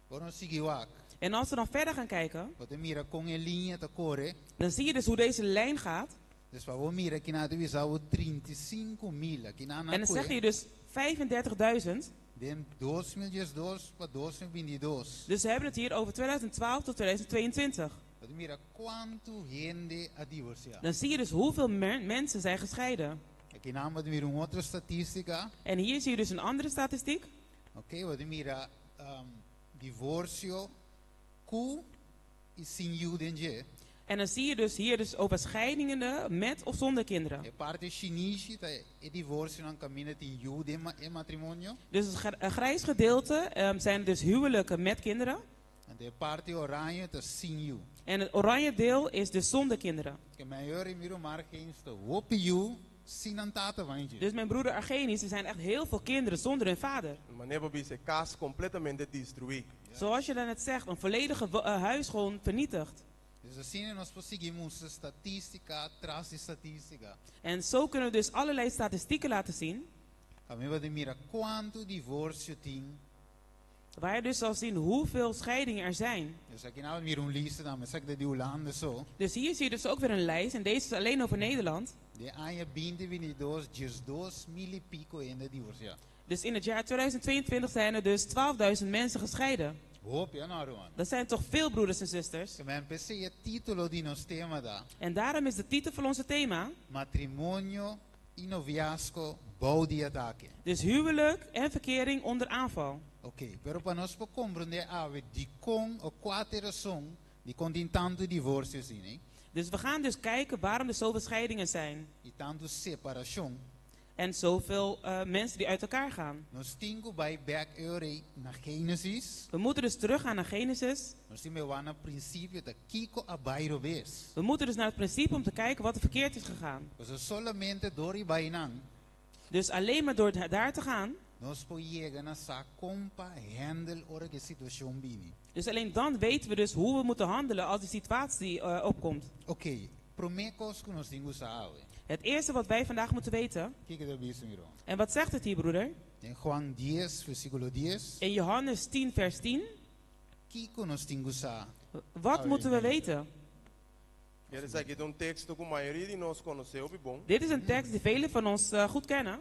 Ora nos sigui wak. En als we dan verder gaan kijken, Bo ta mira kon e liña ta kore. dan zie je dus hoe deze lijn gaat. Dus pa bo mira akinan ta bisa bo 35 mil akinan En dan zeg je dus 35.000. Den 2012 pa 2022. Dus we hebben het hier over 2012 tot 2022. Bo ta mira kuantu hende a divorsiá. Dan zie je dus hoeveel mensen zijn gescheiden. Akinan bo ta mira un otro statístika. En hier zie je dus een andere statistiek. Ok, bo ta mira divorsio ku i sin yu den dje. En dan zie je dus hier dus over scheidingen met of zonder kinderen. E parti shinishi ta e divorsionan kaminda tin yu den e matrimonio. Dus het een grijs gedeelte zijn dus huwelijken met kinderen. En e parti oranje ta sin yu. En het oranje deel is dus zonder kinderen. Ke men yori mi ruman Argenis ta hopi yu sin nan tata van je. Dus mijn broeder Argenis, er zijn echt heel veel kinderen zonder hun vader. Manera bo bisa, kas kompletamente destruí. Zoals je daarnet zegt, een volledige huis gewoon vernietigd. Dus asina nos por sigui statístika tras di statístika. En zo kunnen we dus allerlei statistieken laten zien. Kaminda bo ta mira kuantu divorsio tin. Waar je dus zal zien hoeveel scheidingen er zijn. Dus akinan bo ta mira un lista dan, esaki ta di Hulanda so. Dus hier zie je dus ook weer een lijst. En deze is alleen over Nederland. Den aña 2022, 12 mil i piku hende a divorsiá. Dus in het jaar 2022 zijn er dus 12.000 mensen gescheiden. Hopi, no, ruman. Dat zijn toch veel broeders en zusters. Ke men p'esei e título di nos tema ta. En daarom is de titel van onze thema. Matrimonio i noviazgo bou di atake. Dus huwelijk en verkering onder aanval. Ok, pero pa nos por komprondé awe dikon òf kua ta e rason dikon tin tantu divorsio asina, ne? Dus we gaan dus kijken waarom er zoveel scheidingen zijn. I tantu separashon. En zoveel mensen die uit elkaar gaan. Nos tin ku bai bèk na Genesis. We moeten dus teruggaan naar Genesis. Nos tin ku bai na prinsipio ta kiko a bai robes. We moeten dus naar het principe om te kijken wat er verkeerd is gegaan. Dus solamente dor di bai einan. Dus alleen maar door daar te gaan. Nos por yega na sa kon pa handle ora ku e situashon bini. Dus alleen dan weten we dus hoe we moeten handelen als die situatie opkomt. Ok, promé kos ku nos tin ku sa. Het eerste wat wij vandaag moeten weten. Kiko e ta bisa, mi ruman? En wat zegt het hier, broeder? In Juan 10, versíkulo 10. In Johannes 10, vers 10. Kiko nos tin ku sa. Wat moeten we weten? Ja, esaki ta un teksto ku mayoria di nos konosé bon. Dit is een tekst die velen van ons goed kennen.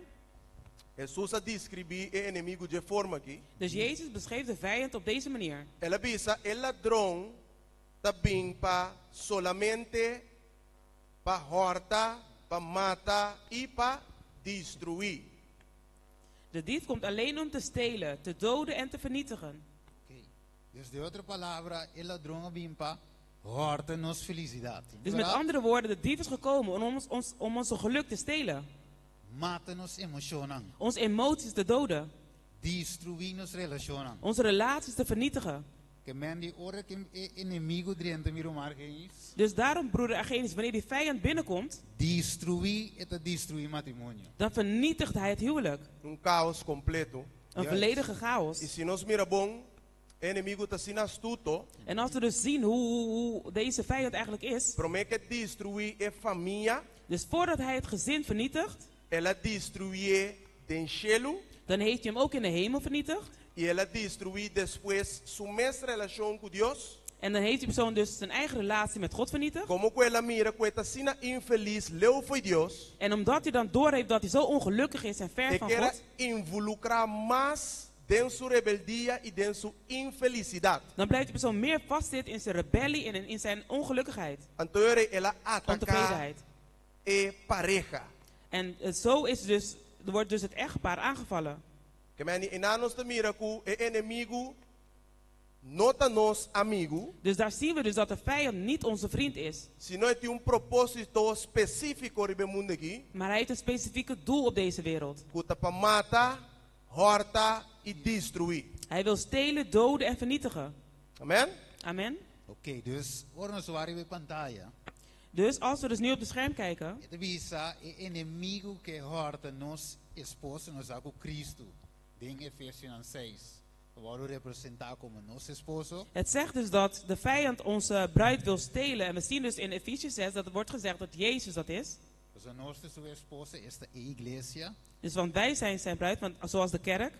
Hesus a deskribí e enemigu di e forma aki. Dus Jezus beschreef de vijand op deze manier. El a bisa e ladron ta bin pa solamente pa hòrta, pa mata i pa destruí. De dief komt alleen om te stelen, te doden en te vernietigen. Ok. Dus den otro palabra, e ladron a bin pa hòrta nos felisidat. Dus met andere woorden, de dief is gekomen om ons geluk te stelen. Mata nos emoshonnan. Onze emoties te doden. Destruí nos relashonnan. Onze relaties te vernietigen. Ke men di ora ku e enemigu drenta mi ruman Argenis. Dus daarom, broeder Argenis, wanneer die vijand binnenkomt, Destruí, e ta destruí matrimonio. Dan vernietigt hij het huwelijk. Un kaos kompleto. Een volledige chaos. I si nos mira bon, e enemigu ta asina astuto. En als we dus zien hoe deze vijand eigenlijk is. Promé ku e destruí e famia. Dus voordat hij het gezin vernietigt. El a destruié den shelu. Dan heeft hij hem ook in de hemel vernietigd. I el a destruí despues su mes relashon ku Dios. En dan heeft die persoon dus zijn eigen relatie met God vernietigd. Komo ku el a mira ku e ta asina infelis leu fo'i Dios. En omdat hij dan doorheeft dat hij zo ongelukkig is en ver E van kier a God. involukrá mas den su rebeldia i den su infelisidat. Dan blijft die persoon meer vastzitten in zijn rebellie en in zijn ongelukkigheid. Anto el a ataká Ontevredenheid. e pareha. En zo is dus, er wordt dus het echtpaar aangevallen. Ke men einan nos ta mira ku e enemigu no ta nos amigu. Dus daar zien we dus dat de vijand niet onze vriend is. Sino e tin un propósito spesífiko riba e mundu aki. Maar hij heeft een specifieke doel op deze wereld. Ku ta pa mata, hòrta i destruí. Hij wil stelen, doden en vernietigen. Amen? Amen. Oké, dus ora nos wak riba pantaya. Dus als we dus nu op het scherm kijken. E ta bisa e enemigu ke hòrta nos esposo, nos sa ku Kristu den Efesionan 6. Ta wòrdu representá komo nos esposo. Het zegt dus dat de vijand onze bruid wil stelen. En we zien dus in Efesië 6 dat er wordt gezegd dat Jezus dat is. Dus nos ta su esposa, esta e iglesia. Dus want wij zijn zijn bruid, want, zoals de kerk.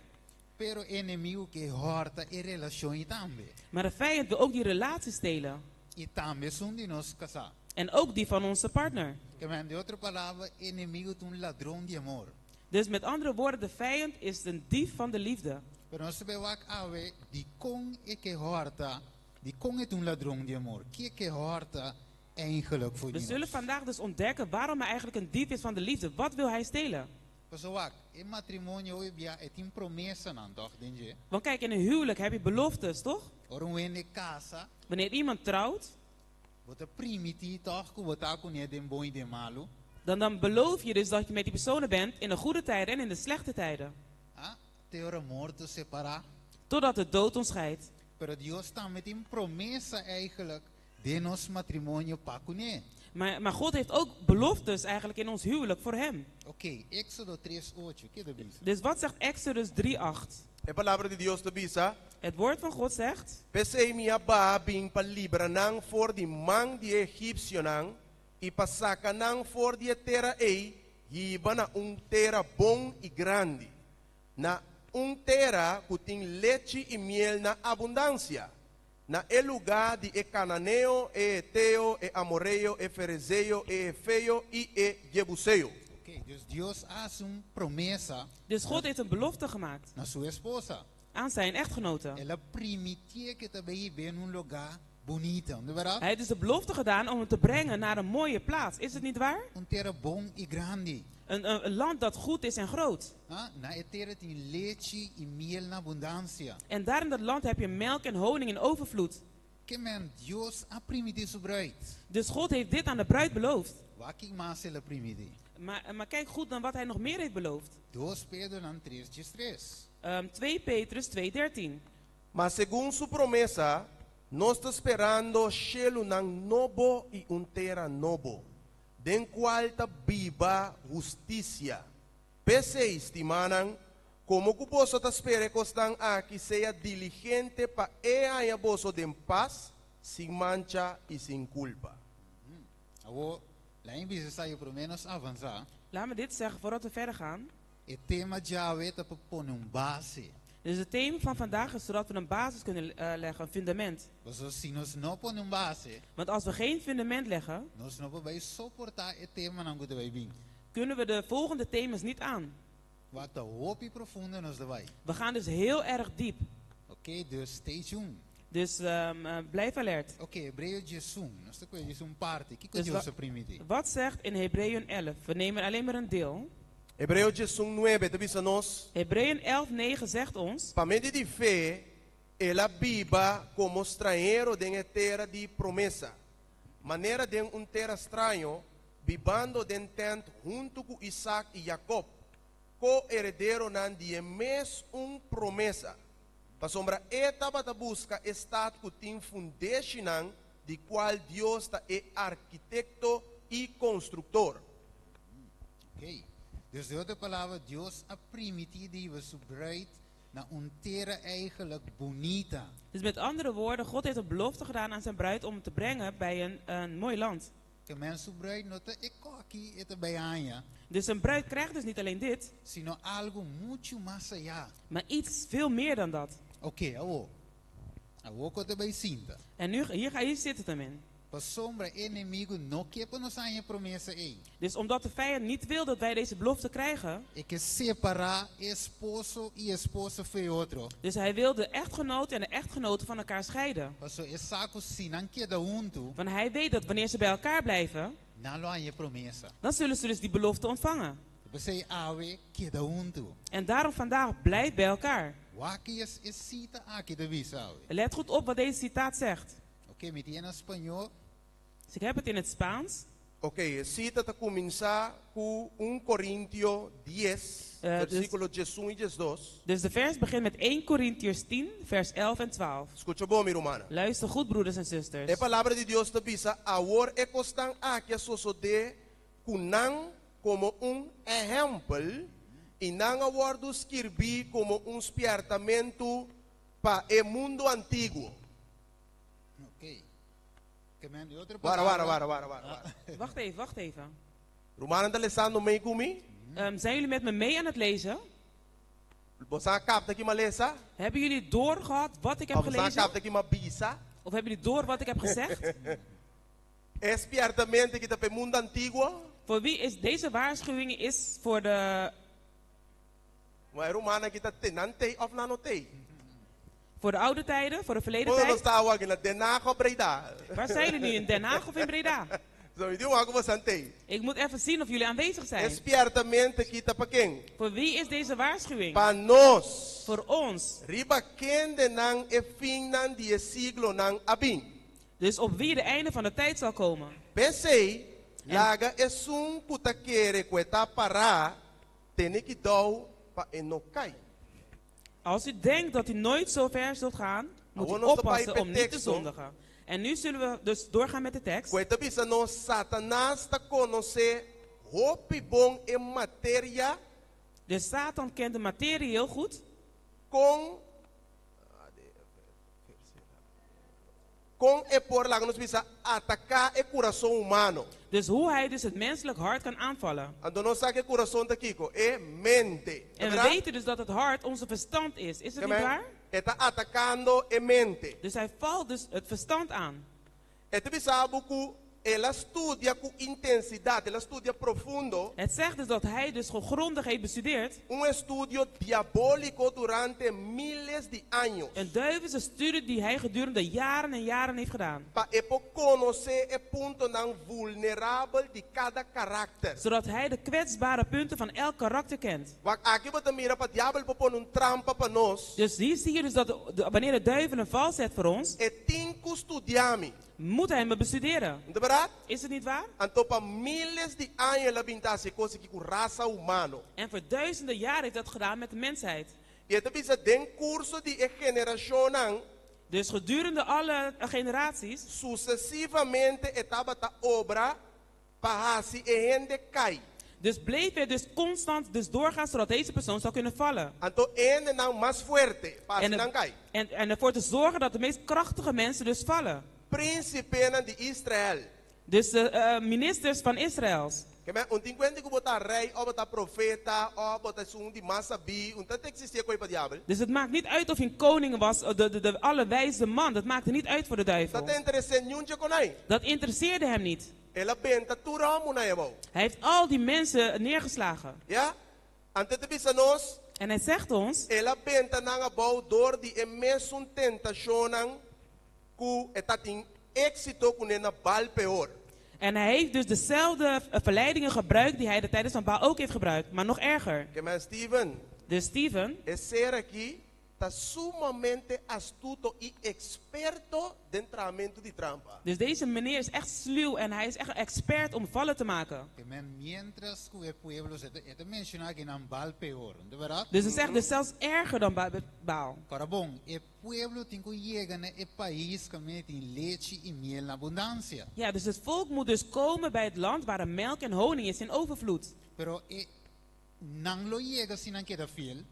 Pero e enemigu ke hòrta e relashon ei tambe. Maar de vijand wil ook die relatie stelen. I tambe esun di nos kasá. En ook die van onze partner. Ke men den otro palabra, e enemigu ta un ladron di amor. Dus met andere woorden, de vijand is een dief van de liefde. Pero nos ta bai wak awe dikon e ke hòrta, dikon e ta un ladron di amor. Ki e ke hòrta eigenlijk for We di zullen nos. vandaag dus ontdekken waarom hij eigenlijk een dief is van de liefde. Wat wil hij stelen? Paso wak, e matrimonio hopi bia e tin promesanan toch den dje. Want kijk, in een huwelijk heb je beloftes, toch? Ora un hende kasa. Wanneer iemand trouwt, Bo ta primintí toch ku bo ta kuné den bon i den malu. Dan beloof je dus dat je met die personen bent in de goede tijden en in de slechte tijden. Ah, te ora morto separá. Totdat de dood ons scheidt. Pero Dios tambe tin promesa eigenlijk den nos matrimonio pa kuné. Maar God heeft ook beloftes eigenlijk in ons huwelijk voor hem. Oké, Éxodo 3, 8, kiko ta bisa? Dus wat zegt Exodus 3, 8? E palabra di Dios ta bisa. Het woord van God zegt. P'esei mi a baha bin pa libra nan for di man di e egipsionan i pa saka nan for di e tera ei, hiba na un tera bon i grandi, na un tera ku tin lechi i miel na abundansia, na e lugá di e kananeo, e heteo, e amoreo, e ferezeo, e hefeo i e jebuseo. Oké, dus Dios a hasi un promesa. Dus God heeft een belofte gemaakt. Na su esposa. Aan zijn echtgenote. El a primitié ku e ta bai hib'é na un lugá bunita, no bèrdat? Hij heeft dus de belofte gedaan om hem te brengen naar een mooie plaats. Is het niet waar? Un tera bon i grandi. Een land dat goed is en groot. Ah, na e tera tin lechi i miel na abundansia. En daar in dat land heb je melk en honing in overvloed. Ke men Dios a primintí su bruid. Dus God heeft dit aan de bruid beloofd. Wak ki mas el a primintí? Maar kijk goed naar wat hij nog meer heeft beloofd. Dos Pedronan tres diestres. 2 Petrus 2:13. Ma segun su promesa, nos ta sperando shelunan nobo i un tera nobo, den kual ta biba hustisia. P'esei, stimánan, komo ku boso ta spera e kosnan aki, sea diligente pa e haña boso den pas, sin mancha i sin kulpa. Awor, laga mi bisa esaki promé nos avansá. Laat me dit zeggen voordat we verder gaan. E tema djawe ta pa pone un base. Dus het thema van vandaag is zodat we een basis kunnen leggen, een fundament. Pasobra si nos no pone un base, Want als we geen fundament leggen, nos no por bai soportá e temanan ku ta bai bin. kunnen we de volgende thema's niet aan. Wak ta hopi profundo nos ta bai. We gaan dus heel erg diep. Oké, dus stay tuned. Dus blijf alert. Oké, Hebreo 11. Nos ta kue 11 parti. Kiko Dus Dios a primintí? Wat zegt in Hebreeën 11? We nemen alleen maar een deel. Hebreo 11, 9 ta bisa nos. Hebreeën 11, 9 zegt ons. Pa medio di fe, el a biba komo strañero den e tera di promesa, manera den un tera straño, bibando den tènt huntu ku Isaac i Jacob, ko-herederonan di e mes un promesa. Pasobra e tabata buska e stat ku tin fundeshinan, di kual Dios ta e arkitekto i konstruktor. Oké. Dus den otro palabra, Dios a primintí di hiba su bruid na un tera eigenlijk bunita. Dus met andere woorden, God heeft een belofte gedaan aan zijn bruid om te brengen bij een mooi land. Ke men su bruid no ta e kos aki e ta bai haña. Dus een bruid krijgt dus niet alleen dit. Sino algu muchu mas ayá. Maar iets veel meer dan dat. Oké, awor. Awor ku ta bai sinta. En nu, hier, ga, hier zit het hem in. Pasobra e enemigu no ke pa nos haña e promesa ei. Dus omdat de vijand niet wil dat wij deze belofte krijgen. E ke separá esposo i esposa fo'i otro. Dus hij wil de echtgenoot en de echtgenote van elkaar scheiden. Paso e sa ku si nan keda huntu. Want hij weet dat wanneer ze bij elkaar blijven. Nan lo haña e promesa. Dan zullen ze dus die belofte ontvangen. P'esei awe keda huntu. En daarom vandaag blijf bij elkaar. Wak e e sita aki ta bisa awe. Let goed op wat deze citaat zegt. Oké, mi tin na spañó. Dus ik heb het in het Spaans. Oké, e sita ta kuminsá ku 1 Korintio 10, versíkulo 11 i 12. Dus de vers begint met 1 Korintiërs 10, vers 11 en 12. Skucha bon, mi rumannan. Luister goed, broeders en zusters. E Palabra di Dios ta bisa, Awor e kosnan aki a sosodé ku nan komo un ehèmpel, i nan a wòrdu skirbí komo un spièrtamentu pa e mundu antiguo. Oké. Ke men di otro Wara, palabra. wara, wara, wara, wara, wara. Wacht even, wacht even. Rumannan ta lesando mei ku mi? Zijn jullie met me mee aan het lezen? Boso a kapta ki m'a lesa? Hebben jullie doorgehad wat ik heb Of boso a gelezen? kapta ki m'a bisa? Of hebben jullie door wat ik heb gezegd? E spièrtamentu aki ta pa e mundu antiguo? Voor wie is deze waarschuwing is voor de Ma e rumannan aki ta te, nan tei of nan no tei? Voor de oude tijden, voor de verleden Unda nos tijd. ta awe aki, na Den Haag of Breda? Waar zijn jullie nu, in Den Haag of in Breda? So, mi tin wak ku boso tei. Ik moet even zien of jullie aanwezig zijn. E spièrtamentu aki ta pa ken? Voor wie is deze waarschuwing? Pa nos. Voor ons. Riba kendenan e finnan di e siglonan a bin. Dus op wie de einde van de tijd zal komen. P'esei, laga esun ku ta kere ku e ta pará, tene kuidou pa e no kai. Als u denkt dat u nooit zo ver zult gaan, moet u Awor nos ta bai oppassen p'e om niet te teksto. zondigen. En nu zullen we dus doorgaan met de tekst. Ku e ta bisa nos, Satanas ta konosé hopi bon e materia. Dus Satan kent de materie heel goed. Kon kon e por laga nos bisa ataká e kurason humano. Dus hoe hij dus het menselijk hart kan aanvallen. Anto nos sa ku e kurason ta kiko? E mente. En we weten dus dat het hart onze verstand is. Is het niet waar? E ta atakando e mente. Dus hij valt dus het verstand aan. E ta bisa bo ku el a studia ku intensidat, el a studia profundo. Het zegt dus dat hij dus grondig heeft bestudeerd. Un estudio diabóliko durante miles di años. Een duivelse studie die hij gedurende jaren en jaren heeft gedaan. Pa e por konosé e puntonan vulnerabel di kada karakter. Zodat hij de kwetsbare punten van elk karakter kent. Wak aki bo ta mira pa diabel por pone un trampa pa nos. Dus hier zie je dus dat wanneer de duivel een val zet voor ons. E tin ku studia mi. Moet hij me bestuderen. No ta bèrdat? Is het niet waar? Anto pa miles di aña el a bin ta hasi e kos aki ku rasa humano. En voor duizenden jaren heeft dat gedaan met de mensheid. I e ta bisa den kurso di e generashonnan. Dus gedurende alle generaties. Susesivamente e tabata obra pa hasi e hende kai. Dus bleef hij dus constant dus doorgaan zodat deze persoon zou kunnen vallen. Anto e hendenan mas fuerte pa hasi nan kai. En ervoor te zorgen dat de meest krachtige mensen dus vallen. Prínsipenan di Israel. Dus de ministers van Israëls. Ke men, un tin kuenta ku bo ta rei, òf bo ta profeta, òf bo ta esun di mas sabí, un ta eksistí e koi pa diabel. Dus het maakt niet uit of je een koning was, de allerwijze man, dat maakte niet uit voor de duivel. Ta ta interes'é niun dje konai. Dat interesseerde hem niet. El a benta tur hòmber na e abou. Hij heeft al die mensen neergeslagen. Ja? Anto e ta bisa nos. En hij zegt ons. El a benta nan abou dor di e mesun tentashonnan ku e tatin éksito kuné na Baal Peor. En hij heeft dus dezelfde verleidingen gebruikt die hij de tijdens van Baal ook heeft gebruikt, maar nog erger. Ke men Steven. Dus Steven. E ser aki ta sumamente astuto i eksperto den trahamentu di trampa. Dus deze meneer is echt sluw en hij is echt een expert om vallen te maken. Ke men miéntras ku e pueblo se e ta menshoná akinan Baal Peor, no ta bèrdat? Dus hij zegt dus zelfs erger dan Baal. Kòrda bon, e pueblo tin ku yega na e pais kaminda tin lechi i miel na abundansia. Ja, dus het volk moet dus komen bij het land waar er melk en honing is in overvloed. Pero e nan lo yega si nan keda fiel.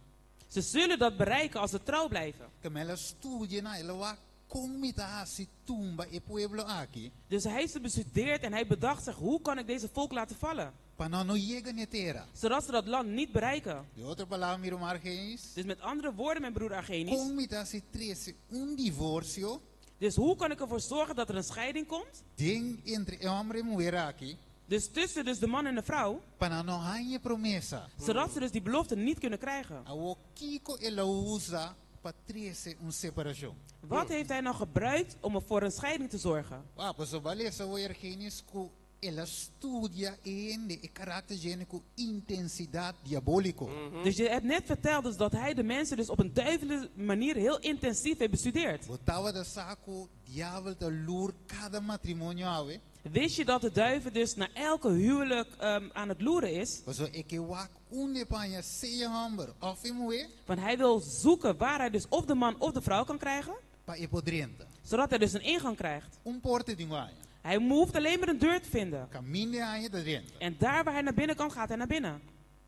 Ze zullen dat bereiken als ze trouw blijven. Ke men el a studia nan, el a wak kon mi ta hasi tumba e pueblo aki. Dus hij heeft ze bestudeerd en hij bedacht zich, hoe kan ik deze volk laten vallen? Pa nan no yega n'e tera. Zodat ze dat land niet bereiken. Den otro palabra, mi ruman Argenis. Dus met andere woorden, mijn broer Argenis. Kon mi ta hasi trese un divorsio. Dus hoe kan ik ervoor zorgen dat er een scheiding komt? Den entre e homber i muher aki. Dus tussen dus de man en de vrouw. Pa nan no haña e promesa. Zodat ze dus die belofte niet kunnen krijgen. Awor kiko el a usa pa trese un separashon? Wat heeft hij nou gebruikt om er voor een scheiding te zorgen? Wak, pasobra bo a lesa awor Ergenis ku el a studia e hende, e karakter dje hende ku intensidat diabóliko. Dus je hebt net verteld dus dat hij de mensen dus op een duivele manier heel intensief heeft bestudeerd. Bo tabata sa ku diabel ta lur kada matrimonio awe? Wist je dat de duivel dus naar elke huwelijk aan het loeren is? Pasobra e ke wak unda e paña sea hòmber òf e muhé. Want hij wil zoeken waar hij dus of de man of de vrouw kan krijgen. Pa e por drenta. Zodat hij dus een ingang krijgt. Un porta e tin ku haña. Hij hoeft alleen maar een deur te vinden. Kaminda e haña ta drenta. En daar waar hij naar binnen kan, gaat hij naar binnen.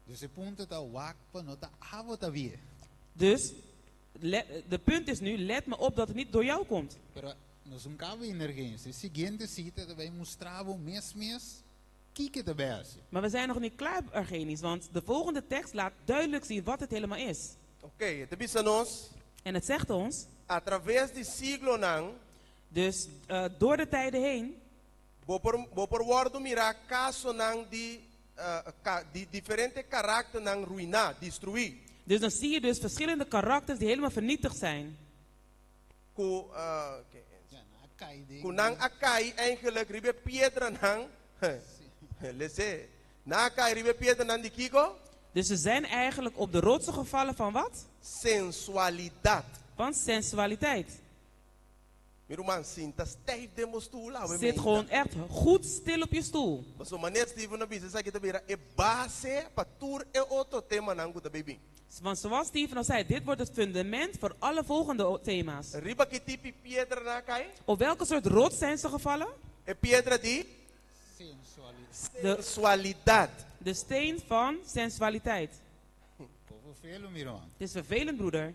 Dus e punto ta wak pa no ta abo ta bie. Dus de punt is nu, let me op dat het niet door jou komt. Pero nos un kaba energensia. E siguiente sita ta bai mustra bo mes mes kiko ta bai hasi. Maar we zijn nog niet klaar, Argenis, want de volgende tekst laat duidelijk zien wat het helemaal is. Oké, e ta bisa nos. En het zegt ons. A traves di siglonan. Dus door de tijden heen. Bo por bo por wòrdu mirá kasonan di di diferente karakternan ruiná, destruí. Dus dan zie je dus verschillende karakters die helemaal vernietigd zijn. Ku ku nan a kai eigenlijk riba e piedranan, les'é, nan a kai riba e piedranan di kiko? Dus ze zijn eigenlijk op de rotsen gevallen van wat? Sensualidat. Van sensualiteit. Mi ruman, sinta stijf den bo stoel awe Zit meinta. gewoon echt goed stil op je stoel. Pasobra manera Steven a bisa esaki ta bira e base pa tur e otro temanan ku ta bay bin. Want zoals Steven al zei, dit wordt het fundament voor alle volgende thema's. Riba ki tipi piedra nan a kai? Op welke soort rots zijn ze gevallen? E piedra di? De Sensualidat. De steen van sensualiteit. Bo vervelen, mi ruman. Het is vervelend, broeder.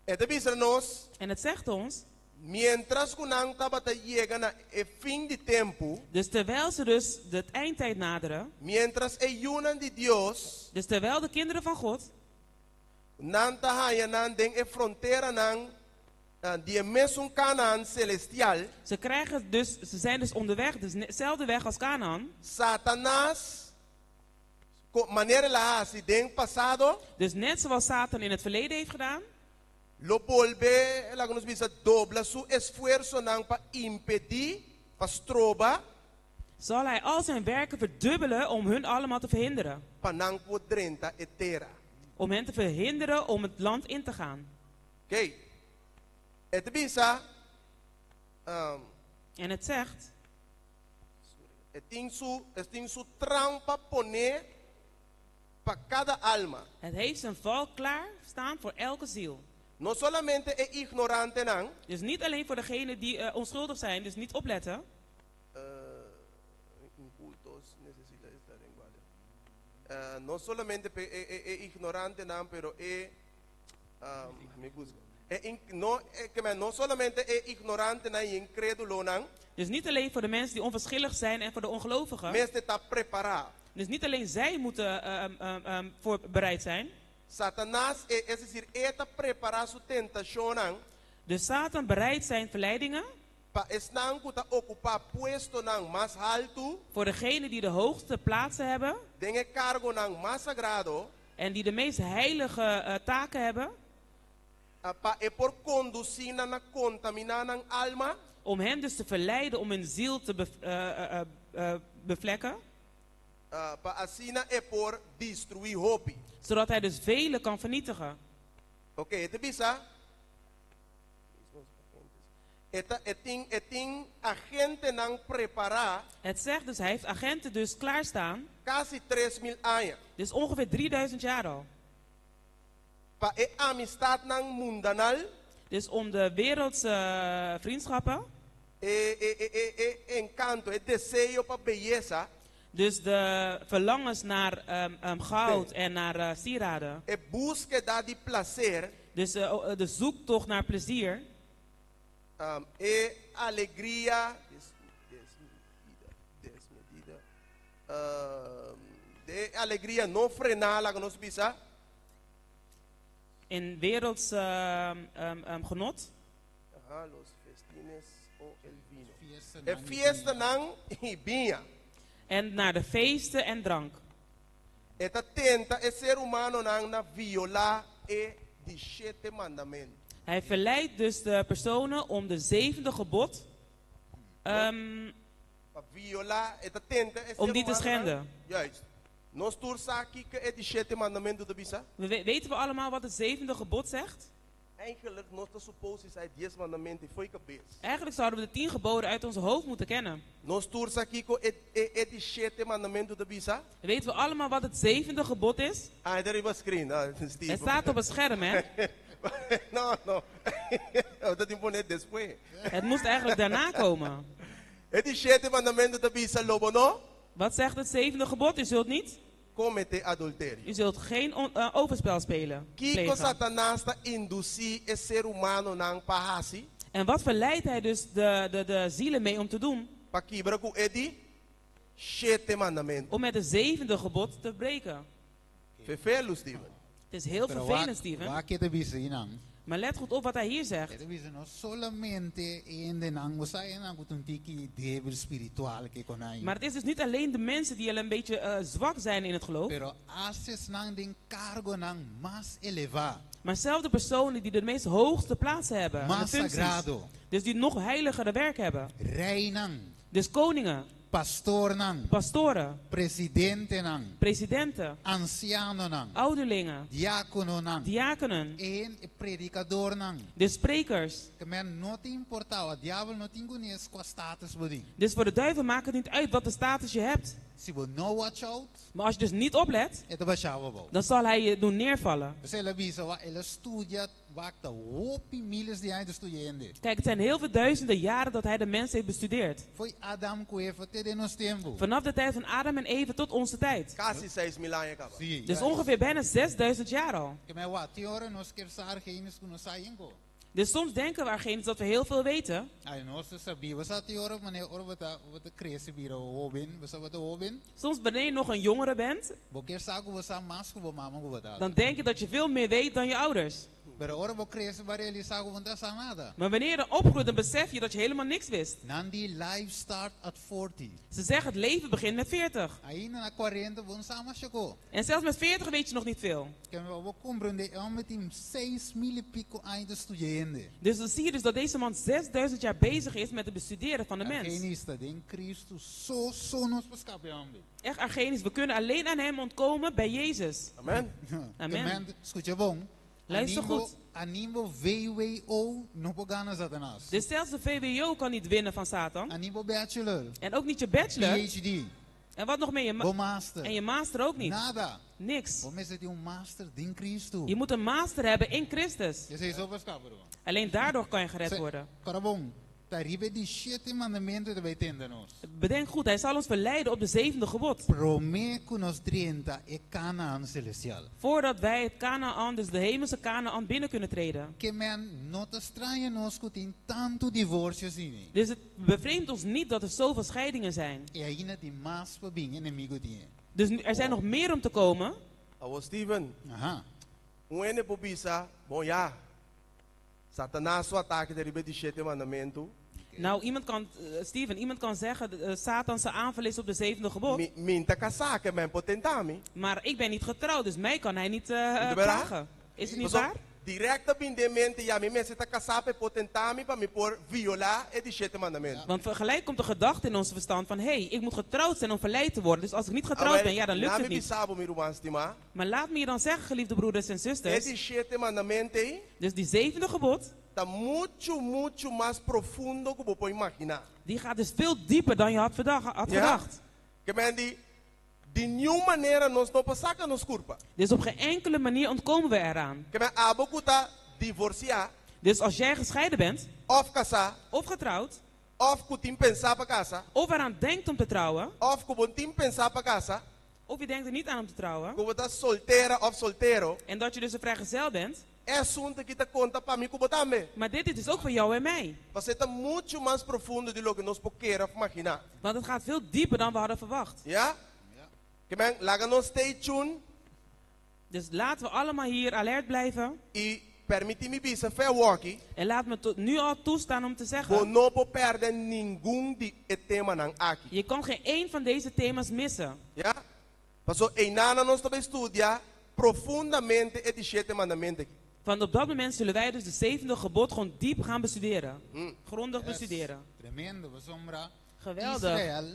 E ta bisa nos. En het zegt ons. Mientras ku nan tabata yega na e fin di tempu. Dus terwijl ze dus de eindtijd naderen. Mientras e yunan di Dios. Dus terwijl de kinderen van God. Nan ta haña nan den e fronteranan di e mesun Canaan celestial. Ze krijgen dus, ze zijn dus onderweg, dus dezelfde weg als Canaan. Satanas, manera el a hasi den pasado. Dus net zoals Satan in het verleden heeft gedaan. Lo bolbe, laga nos bisa, dobla su esfuersonan pa impedí, pa stroba. Zal hij al zijn werken verdubbelen om hun allemaal te verhinderen. Pa nan por drenta e tera. Om hen te verhinderen om het land in te gaan. Oké. E ta bisa, En het zegt. E tin su, e tin su trampa poné pa kada alma. Het heeft zijn val klaar staan voor elke ziel. No solamente e ignorantenan. Dus niet alleen voor degenen die onschuldig zijn, dus niet opletten. Incultos necesita estar en guardia. No solamente pe e, e, e ignorantenan, pero e, mi busca. E in, no, e, ke men, no solamente e ignorantenan i incrédulonan. Dus niet alleen voor de mensen die onverschillig zijn en voor de ongelovigen. Mester ta prepará. Dus niet alleen zij moeten voor bereid zijn. Satanas, e, es decir, e ta prepará su tentashonnan. Dus Satan bereidt zijn verleidingen. Pa esnan ku ta okupá puestonan mas haltu. Voor degenen die de hoogste plaatsen hebben. Den e kargonan mas sagrado. En die de meest heilige taken hebben. Pa e por kondusí nan na kontaminá nan alma. Om hen dus te verleiden om hun ziel te bevlekken. Pa asina e por destruí hopi. Zodat hij dus velen kan vernietigen. Oké, e ta bisa. E ta, e tin, e tin agentenan prepará. Het zegt dus, hij heeft agenten dus klaarstaan. Kasi 3000 aña. Dus ongeveer 3000 jaar al. Pa e amistatnan mundanal. Dus om de wereldse vriendschappen. E, e, e, e, e enkanto, e deseo pa beyesa. Dus de verlangens naar goud en naar sieraden. E búskeda di plaser. Dus de zoektocht naar plezier. E alegria desmedida, e alegria no frená, laga nos bisa. In werelds genot. Aha, los festines o el vino. Fiesta E nan i fiestanan i biña. En naar de feesten en drank. E ta tenta e ser humanonan na violá e di shete mandamentu. Hij verleidt dus de personen om de zevende gebod Pa violá, e ta tenta e om ser die te humanonan. schenden. Juist. Nos tur sa kiko e di shete mandamentu ta bisa? Weten we allemaal wat het zevende gebod zegt? Eigenlijk nos ta supose sa e 10 mandamentu fo'i kabes. Eigenlijk zouden we de 10 geboden uit ons hoofd moeten kennen. Nos tur sa kiko e, e, e di shete mandamentu ta bisa? Weten we allemaal wat het zevende gebod is? Ah, daar is screen, ah, Steve. Het staat op het scherm, hè? No, no. Dat imponeert despues. Het moest eigenlijk daarna komen. E di shete mandamentu ta bisa lo bo no? Wat zegt het zevende gebod? U zult niet? Kometé adulterio. U zult geen overspel spelen. Kiko plegen. Satanas ta indusí e ser humanonan pa hasi? En wat verleidt hij dus de zielen mee om te doen? Pa kibra ku e di shete mandamentu. Om met het zevende gebod te breken. Vervelend, Steven. Het is heel Pero vervelend, Steven. Wak e ta bisa einan. Maar let goed op wat hij hier zegt. E ta bisa no solamente hendenan, bo sa hendenan ku ta un tiki débil spiritual ku konai. Maar het is dus niet alleen de mensen die al een beetje zwak zijn in het geloof. Pero asta esnan den kargonan mas elevá. Maar zelfs de personen die de meest hoogste plaatsen hebben. De Mas functies. sagrado. Dus die nog heiligere werk hebben. Reinan. Dus koningen. Pastornan. Pastoren. Presidentenan. Presidenten. Ansianonan. Ouderlingen. Diákononan. Diakenen. En predikadornan. De sprekers. Ke men no ta importá, e diabel no tin kunes kua status bo tin. Dus voor de duivel maakt het niet uit wat de status je hebt. Si bo no watch out, Maar als je dus niet oplet, e ta basha bo abou. dan zal hij je doen neervallen. Dus el a bisa, wa el a studia, wak ta hopi miles di aña ta studia hende. Kijk, het zijn heel veel duizenden jaren dat hij de mens heeft bestudeerd. Fo'i Adam ku Eva te den nos tempu. Vanaf de tijd van Adam en Eva tot onze tijd. Kasi 6000 aña kaba. Si, Dus ongeveer bijna 6000 jaar al. Ke men wak, tin ora nos kier sa Argenis ku nos sa yingo. Dus soms denken we Argenis dat we heel veel weten. Ai, nos sabi, bo sa tin ora, manera, ora bo ta, bo ta krese bira hóben, bo sa bo ta hóben. Soms wanneer je nog een jongere bent, Bo kier sa ku bo sa mas ku bo mama ku bo tata. dan denk je dat je veel meer weet dan je ouders. Pero ora bo krese bo realisá ku bo no sa nada. Maar wanneer je dan opgroeit, dan besef je dat je helemaal niks wist. Nan di life start at 40. Ze zeggen het leven begint met 40. Ainda na 40 bo no sa masha kos. En zelfs met 40 weet je nog niet veel. Ke men bo komprondé e hòmber tin 6000 i piku aña ta studia hende. Dus dan zie je dus dat deze man 6000 jaar bezig is met het bestuderen van de mens. Argenis ta den Kristu so so nos por skapa e hòmber. Echt Argenis, we kunnen alleen aan hem ontkomen bij Jezus. Amen. Amen. Amen. Skucha bon. Luister Ni bo, goed. Ni bo VWO no por gana Satanas. Dus zelfs de VWO kan niet winnen van Satan. Ni bo bachelor. En ook niet je bachelor. PhD. En wat nog meer? Je Bo master. En je master ook niet. Nada. Niks. Bo mester tin un master den Kristu. Je moet een master hebben in Christus. Esei so por skapa. Alleen daardoor kan je gered worden. Kòrda bon. Ta riba e di shete mandamentu e ta bai tenta nos. Bedenk goed, hij zal ons verleiden op de zevende gebod. Promé ku nos drenta e Kanaan selestial. Voordat wij het Kanaan, dus de hemelse Kanaan, binnen kunnen treden. Ke men no ta straña nos ku tin tantu divorsio asina. Dus het bevreemdt ons niet dat er zoveel scheidingen zijn. I ainda tin mas pa bin, enemigu tin. Dus nu, er zijn nog meer om te komen. Awo Steven. Aha. Un hende por bisa, bon ya. Satanas su atake ta riba e di shete mandamentu. Nou, iemand kan, Steven, iemand kan zeggen, Satan zijn aanval is op de zevende gebod. Mi, mi n'ta kasá, ke men e por tenta mi. Maar ik ben niet getrouwd, dus mij kan hij niet Is het waar? plagen. Is het niet Paso, waar? Direct ta bin den mente, ya mi mester ta kasá p'e por tenta mi pa mi por violá e di shete mandamentu. Want gelijk komt de gedachte in ons verstand van, hé, hey, ik moet getrouwd zijn om verleid te worden. Dus als ik niet getrouwd Awèl, ben, ja, dan lukt laat het mi niet. bisa bo, mi ruman stimá. Maar laat me je dan zeggen, geliefde broeders en E zusters, di shete mandamentu ei dus die zevende gebod, ta muchu, muchu mas profundo ku bo por imaginá. die gaat dus veel dieper dan je had Ja? gedacht. Ke men di, di niun manera nos no por saka nos kurpa. Dus op geen enkele manier ontkomen we eraan. Ke men abo ku ta divorsiá. Dus als jij gescheiden bent, Òf kasá. Of getrouwd. Òf ku tin pensá pa kasa. Of eraan denkt om te trouwen. Òf ku bo n'tin pensá pa kasa. Of je denkt er niet aan om te trouwen. Ku bo ta soltera òf soltero. En dat je dus een vrijgezel bent. E asuntu aki ta konta pa mi ku bo tambe. Maar dit is dus ook voor jou en mij. Pasobra e ta muchu mas profundo di loke nos por kere òf imaginá. Want het gaat veel dieper dan we hadden verwacht. Ja? Ke men, laga nos stay tuned. Dus laten we allemaal hier alert blijven. I permití mi bisa fe awoki. En laat me tot nu al toestaan om te zeggen. Bo no por pèrdè ningun di e temanan aki. Je kan geen één van deze thema's missen. Ja? Paso einan nos ta bai studia profundamente e di shete mandamentu aki. Want op dat moment zullen wij dus de zevende gebod gewoon diep gaan bestuderen. Grondig Yes. bestuderen. Tremendo, pasobra. Geweldig. Israel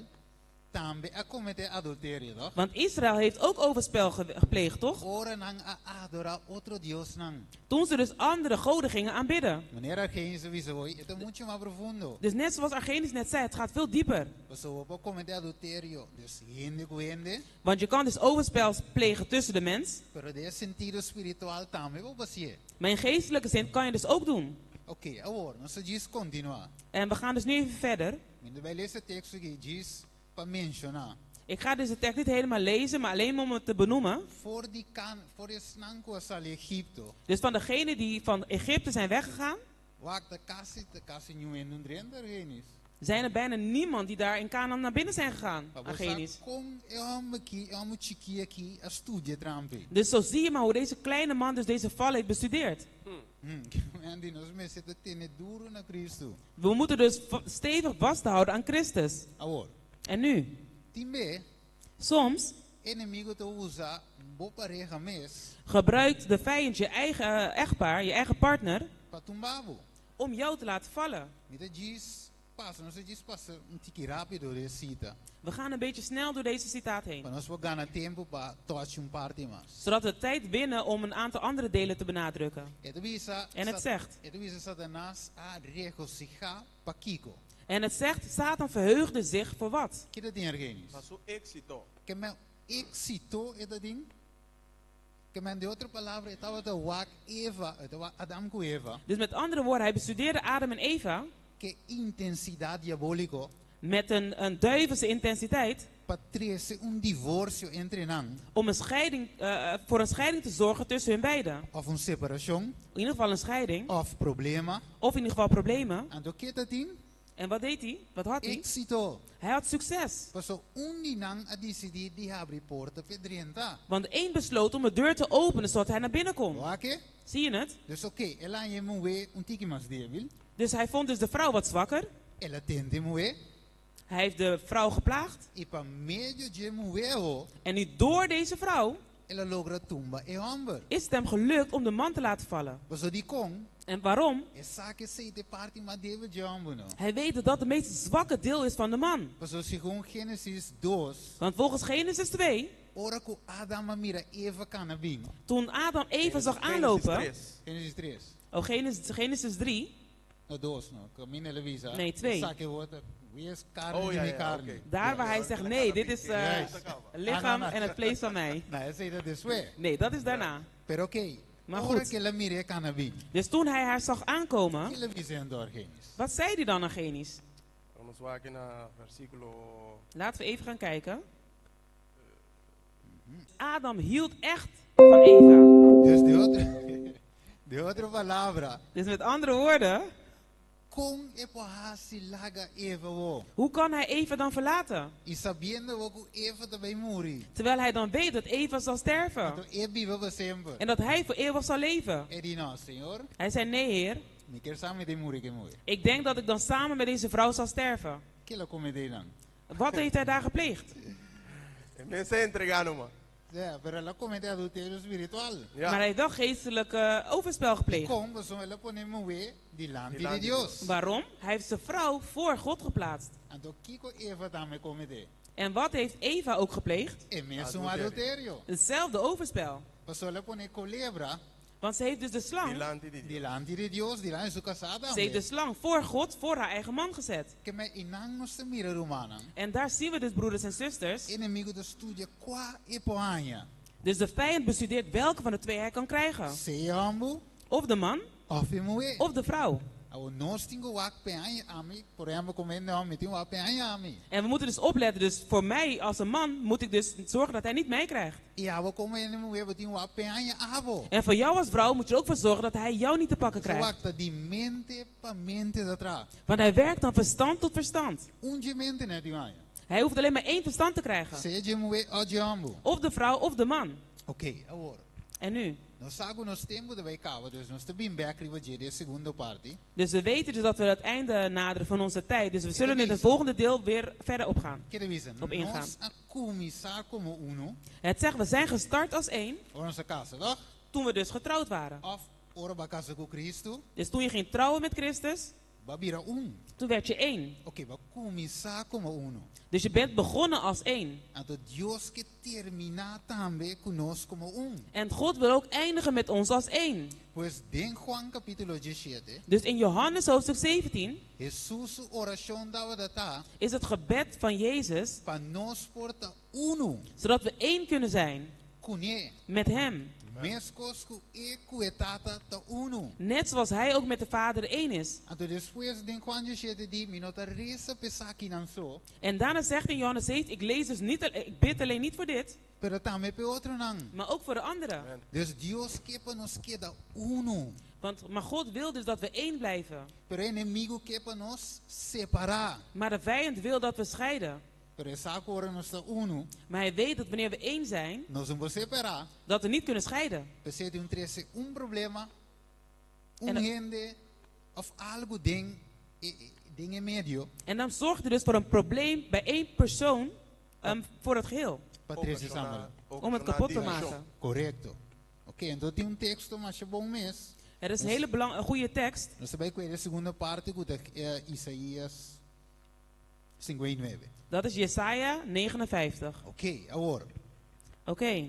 tambe a kometé adulterio, toch? Want Israël heeft ook overspel gepleegd, toch? Ora nan a adorá otro diosnan. Toen ze dus andere goden gingen aanbidden. Manera Argenis a bisa hoy, e ta muchu mas profundo. Dus net zoals Argenis net zei, het gaat veel dieper. Paso bo por kometé adulterio, dus hende ku hende. Want je kan dus overspel plegen tussen de mens. Pero den sentido spiritual tambe bo por hasié. Maar in geestelijke zin kan je dus ook doen. Oké, awor, nos ta djis kontinuá. En we gaan dus nu even verder. Mi n' ta bai lesa e teksto aki djis pa menshoná. Ik ga dus de tekst niet helemaal lezen, maar alleen maar om het te benoemen. For di kan, for di esnan ku a sali Egipto. Dus van degenen die van Egypte zijn weggegaan, Wak ta kasi ta kasi niun hende no a drenta, Argenis. zijn er bijna niemand die daar in Canaan naar binnen zijn gegaan, Pa bo sa Argenis. kon e hòmber aki, e hòmber chikí aki, a studia trampi. Dus zo zie je maar hoe deze kleine man dus deze val heeft bestudeerd. Andy, nos mester ta tene duru na Kristu. We moeten dus stevig vasthouden aan Christus. Awor. En nu? Tin be. Soms Enemigu ta usa bo pareha mes. gebruikt de vijand je eigen echtpaar, je eigen partner, Pa tumba bo. om jou te laten vallen. Mi ta djis pasa, nos ta djis pasa un tiki rápido den e sita. We gaan een beetje snel door deze citaat heen. Pa nos por gana tempu pa touch un parti mas. Zodat we tijd winnen om een aantal andere delen te benadrukken. E ta bisa, En het zegt. E ta bisa Satanas a regosihá pa kiko. En het zegt, Satan verheugde zich voor wat? Kiko e tin, Argenis? Pa su éksito. Ke men éksito e tin? Ke men den otro palabra, e tabata wak Eva, e tabata Adam ku Eva. Dus met andere woorden, hij bestudeerde Adam en Eva. Ku intensidat diabóliko. Met een duivelse intensiteit. Pa trese un divorsio entre nan. Om een voor een scheiding te zorgen tussen hun beiden. Òf un separashon. In ieder geval een scheiding. Òf problema. Of in ieder geval problemen. Anto kiko e tin? En wat deed hij? Wat had hij? Éksito. Hij had succes. Paso un di nan a disidí di habri porta p'e drenta. Want één besloot om de deur te openen zodat hij naar binnen kon. Oké? Zie je het? Dus oké, el a haña e muhé un tiki mas débil. Dus hij vond dus de vrouw wat zwakker. El a tenta e muhé. Hij heeft de vrouw geplaagd. I pa medio di e muhé ho. En nu door deze vrouw El a logra tumba e hòmber. is het hem gelukt om de man te laten vallen. Paso di kon. En waarom? E sa ku esei ta e parti mas débil di e hòmber no. Hij weet dat dat de meest zwakke deel is van de man. Paso segun Génesis 2. Want volgens Genesis 2, Ora ku Adam a mira Eva kana bin. toen Adam Eva zag Genesis aanlopen. 3. Génesis 3. Oh, Genesis 3. No, 2 no. Kaminda el a bisa. Nee, 2. Esaki ta wees karni Oh, ja, di ja, karni. oké. Daar waar hij zegt, nee, dit is Juist. lichaam Ah, no, no. en het vlees van mij. Nee, esei ta despues. Nee, dat is daarna. Pero oké. Maar Ora goed. ku el a mir'é kana bin. Dus toen hij haar zag aankomen, El a bis'é Argenis? wat zei hij dan aan Genis? Nos wak na versíkulo. Laten we even gaan kijken. Adam hield echt van Eva. Dus den otro palabra. Dus met andere woorden, Kon e por hasi laga Eva wo. hoe kan hij Eva dan verlaten? I sabiendo wo ku Eva ta bai muri. Terwijl hij dan weet dat Eva zal sterven. Anto e biba pa semper. En dat hij voor eeuwig zal leven. E di no, Señor. Hij zei, nee heer, Mi ke sa mi ta muri ku e muhé. Ik denk dat ik dan samen met deze vrouw zal sterven. Kiko el a kometé dan? Wat heeft hij daar gepleegd? E mes a entregá numa. Ja, pero el a kometé adulterio spiritual. Ja. Maar hij heeft wel geestelijk overspel gepleegd. Kon, pasobra el a pone muhé dilanti di Dilanti di Dios. Waarom? Hij heeft zijn vrouw voor God geplaatst. Anto kiko Eva tambe a kometé? En wat heeft Eva ook gepleegd? E mesun Adulterio. adulterio. Hetzelfde overspel. Pasobra el a pone kolebra Want ze heeft dus de slang, Dilanti di Dios. dilanti di Dios, dilanti di su kasá ze heeft de slang voor God, voor haar eigen man gezet. Ke men einan nos ta mira rumannan. En daar zien we dus, broeders en zusters, Enemigu ta studia kua e por haña. dus de vijand bestudeert welke van de twee hij kan krijgen. Sea hòmber Of de man, òf e muhé. of de vrouw. Awor nos tin ku wak p'e haña ami, por ehèmpel, komo hende hòmber, mi tin wak p'e haña ami. En we moeten dus opletten, dus voor mij als een man moet ik dus zorgen dat hij niet mij krijgt. I abo komo hende muhé, bo tin wak p'e haña abo. En voor jou als vrouw moet je er ook voor zorgen dat hij jou niet te pakken So krijgt. wak ta di mente pa mente e ta traha. Want hij werkt dan verstand tot verstand. Un di mente nan tin haña. Hij hoeft alleen maar één verstand te krijgen. Sea di muhé òf di hòmber. Of de vrouw of de man. Ok, awor. En nu? Nos sa ku nos tempu ta bai kaba, dus nos ta bin bèk riba dje den segundo parti. Dus we weten dus dat we het einde naderen van onze tijd. Dus we zullen in het volgende deel weer verder opgaan. Ke ta bisa, Op ingaan. nos a kuminsá komo unu, Het zegt, we zijn gestart als één ora nos a kasa, toch? toen we dus getrouwd waren. Òf ora b'a kasa ku Kristu, Dus toen je ging trouwen met Christus, b'a bira un. toen werd je één. Ok, b'a kuminsá komo unu. Dus je bent begonnen als één. Anto Dios ke terminá tambe ku nos komo un. En God wil ook eindigen met ons als één. Pues den Juan kapítulo 17, Dus in Johannes hoofdstuk 17 Hesus su orashon tabata is het gebed van Jezus, pa nos por ta unu zodat we één kunnen zijn kuné. met Hem. Meskos ku e ku e Tata ta unu. Net zoals Hij ook met de Vader één is. Anto despues den Juan 17 di, mi no ta resa p'esakinan so, En daarna zegt in Johannes 7, ik lees dus niet, ik bid alleen niet voor dit, pero tambe p'e otronan. maar ook voor de anderen. Dus Dios ke pa nos keda unu. Want, maar God wil dus dat we één blijven. Pero enemigu ke pa nos separá. Maar de vijand wil dat we scheiden. Pero e sa ku ora nos ta unu, Maar hij weet dat wanneer we één zijn, nos no por separá. dat we niet kunnen scheiden. P'esei tin trese un problema, un En- hende òf algu den den e medio En dan zorgt er dus voor een probleem bij één persoon voor het geheel. pa trese samen. Om het kapot te maken. Korekto. Ok, anto tin un teksto masha bon mes. Het is een hele een goede tekst. Nos ta bai kue e segundo parti ku ta Isaías 59. Dat is Jesaja 59. Ok, awor. Oké,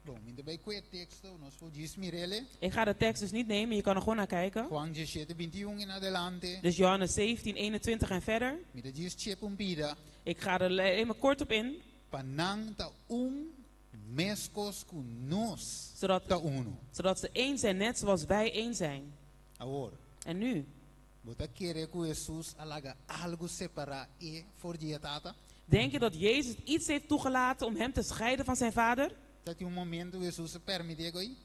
Bon, mi n' ta bai kue e teksto, nos por djis mir'é. ik ga de tekst dus niet nemen, je kan er gewoon naar kijken. Juan 17, 21 en adelante. Dus Johannes 17, 21 en verder. Mi ta djis chep un pida. Ik ga er alleen maar kort op in, Pa nan ta un meskos ku nos zodat, ta unu. zodat ze één zijn, net zoals wij één zijn. Awor. En nu, Bo ta kere ku Hesus a laga algu separá e for di e Tata? denk je dat Jezus iets heeft toegelaten om hem te scheiden van zijn vader? Tabatin un momento Hesus a permití esei?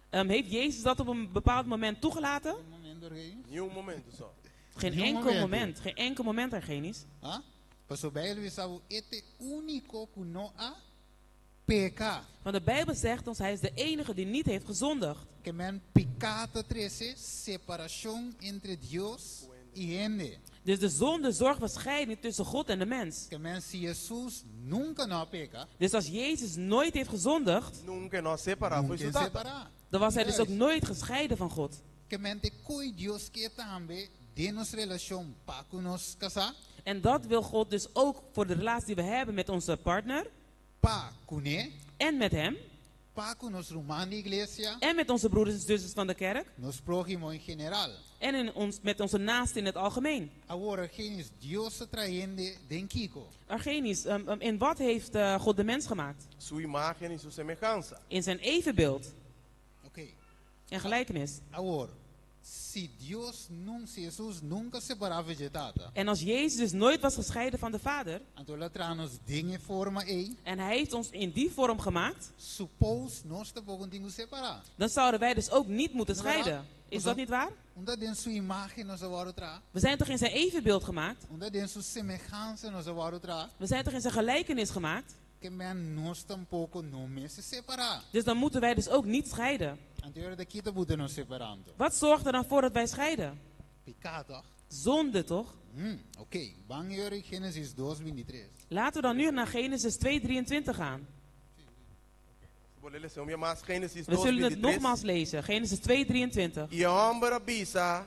Heeft Jezus dat op een bepaald moment toegelaten? Un momento ei? Niun momento so. Geen Niun enkel momento. moment, geen enkel moment, Argenis. Ah? Pasobra Beibel ta bisa e ta e úniko ku no a peka. Want de Bijbel zegt ons, hij is de enige die niet heeft gezondigd. Ke men piká ta trese separashon entre Dios i hende. Dus de zonde zorgt voor scheiding tussen God en de mens. Ke men si Hesus nunka no a peka, Dus als Jezus nooit heeft gezondigd, Nunka e no a separá for nunka su e Tata. separá. dan was hij dus ook nooit gescheiden van God. Ke men ta kos Dios ke tambe den nos relashon pa ku nos kasá, En dat wil God dus ook voor de relatie die we hebben met onze partner pa kuné, en met hem pa ku nos ruman di iglesia, en met onze broeders en zusters van de kerk nos próhimo en general. en in ons, met onze naasten in het algemeen. Awor, Argenis, Dios a traha hende den kiko. Argenis, in wat heeft God de mens gemaakt? Su imágen i su semehansa. In zijn evenbeeld Ok. en gelijkenis. Awor, si Dios nunka, si Hesus nunka a separá for di Tata, En als Jezus dus nooit was gescheiden van de Vader anto el a traha nos den e forma ei, en hij heeft ons in die vorm gemaakt, suppose nos tampoko no tin ku separá. dan zouden wij dus ook niet moeten scheiden. Is dat niet waar? Unda den su imágen nos a wòrdu trahá, We zijn toch in zijn evenbeeld gemaakt? unda den su semehansa nos a wòrdu trahá, We zijn toch in zijn gelijkenis gemaakt? ke men nos tampoko no mester separá. Dus dan moeten wij dus ook niet scheiden. Anto kiko ta buta nos separá? Wat zorgt er dan voor dat wij scheiden? Piká, toch? Zonde, toch? Oké, ban Génesis 2:23. Laten we dan nu naar Genesis 2:23 gaan. Bolbe lesa un mas Génesis We zullen het 2:23. nogmaals lezen. Genesis 2:23. I e hòmber a bisa,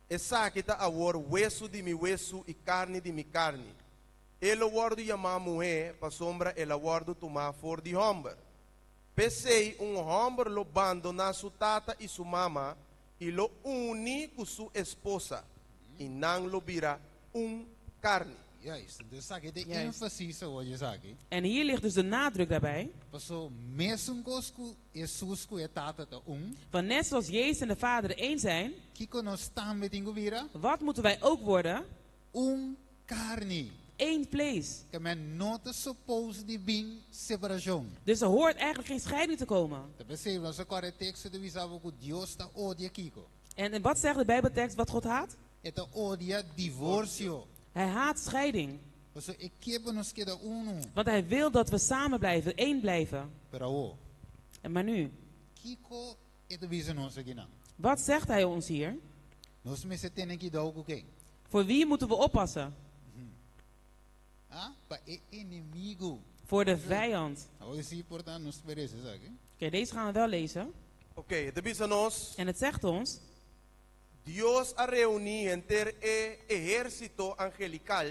esaki ta awor wesu di mi wesu i karni di mi karni. E lo wòrdu yamá muhé, pasombra el a wòrdu tumá for di hòmber. P'esei un hòmber lo bandoná su tata i su mama i lo uni ku su esposa, i nan lo bira un karni. Juist, dus aki de énfasis hoor esaki. En hier ligt dus de nadruk daarbij. Paso mesun kos ku Hesus ku e Tata ta un. Want net zoals Jezus en de Vader één zijn, Kiko nos tambe tin ku bira? Wat moeten wij ook worden? Un karni. Eén vlees. Ke men no ta suposed di bin separashon. Dus er hoort eigenlijk geen scheiding te komen. Ta p'esei nos kòrda e teksto ta bisa ku Dios ta odia kiko. En wat zegt de Bijbeltekst wat God haat? E ta odia divorsio. Hij haat scheiding. Paso e ke pa nos keda unu. Want hij wil dat we samen blijven, één blijven. Pero awor. En maar nu, Kiko e ta bisa nos akinan? Wat zegt hij ons hier? Nos mester tene kuidou ku ken? Voor wie moeten we oppassen? Ah, pa e enemigu. Voor de vijand. Awor esei importante nos por lesa esaki. Oké, deze gaan we wel lezen. Oké, e ta bisa nos. En het zegt ons. Dios a reuní henter e ehérsito angelikal.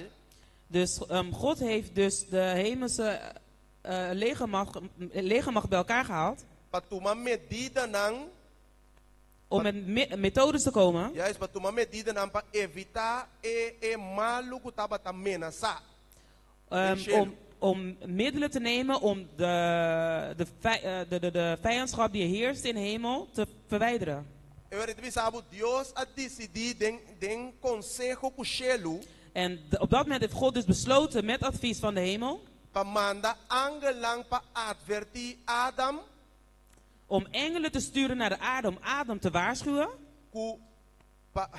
Dus God heeft dus de hemelse legermacht bij elkaar gehaald. Pa tuma medidanan. Om met methodes te komen. Juist, pa tuma medidanan pa evitá e malu ku tabata menasá. Om middelen te nemen om de vijandschap die heerst in de hemel te verwijderen. E ta bisa bo, Dios a disidí den konseho ku shelu. En op dat moment heeft God dus besloten met advies van de hemel. Pa manda angelnan pa atvertí Adam. Om engelen te sturen naar de aarde om Adam te waarschuwen. Ku pa,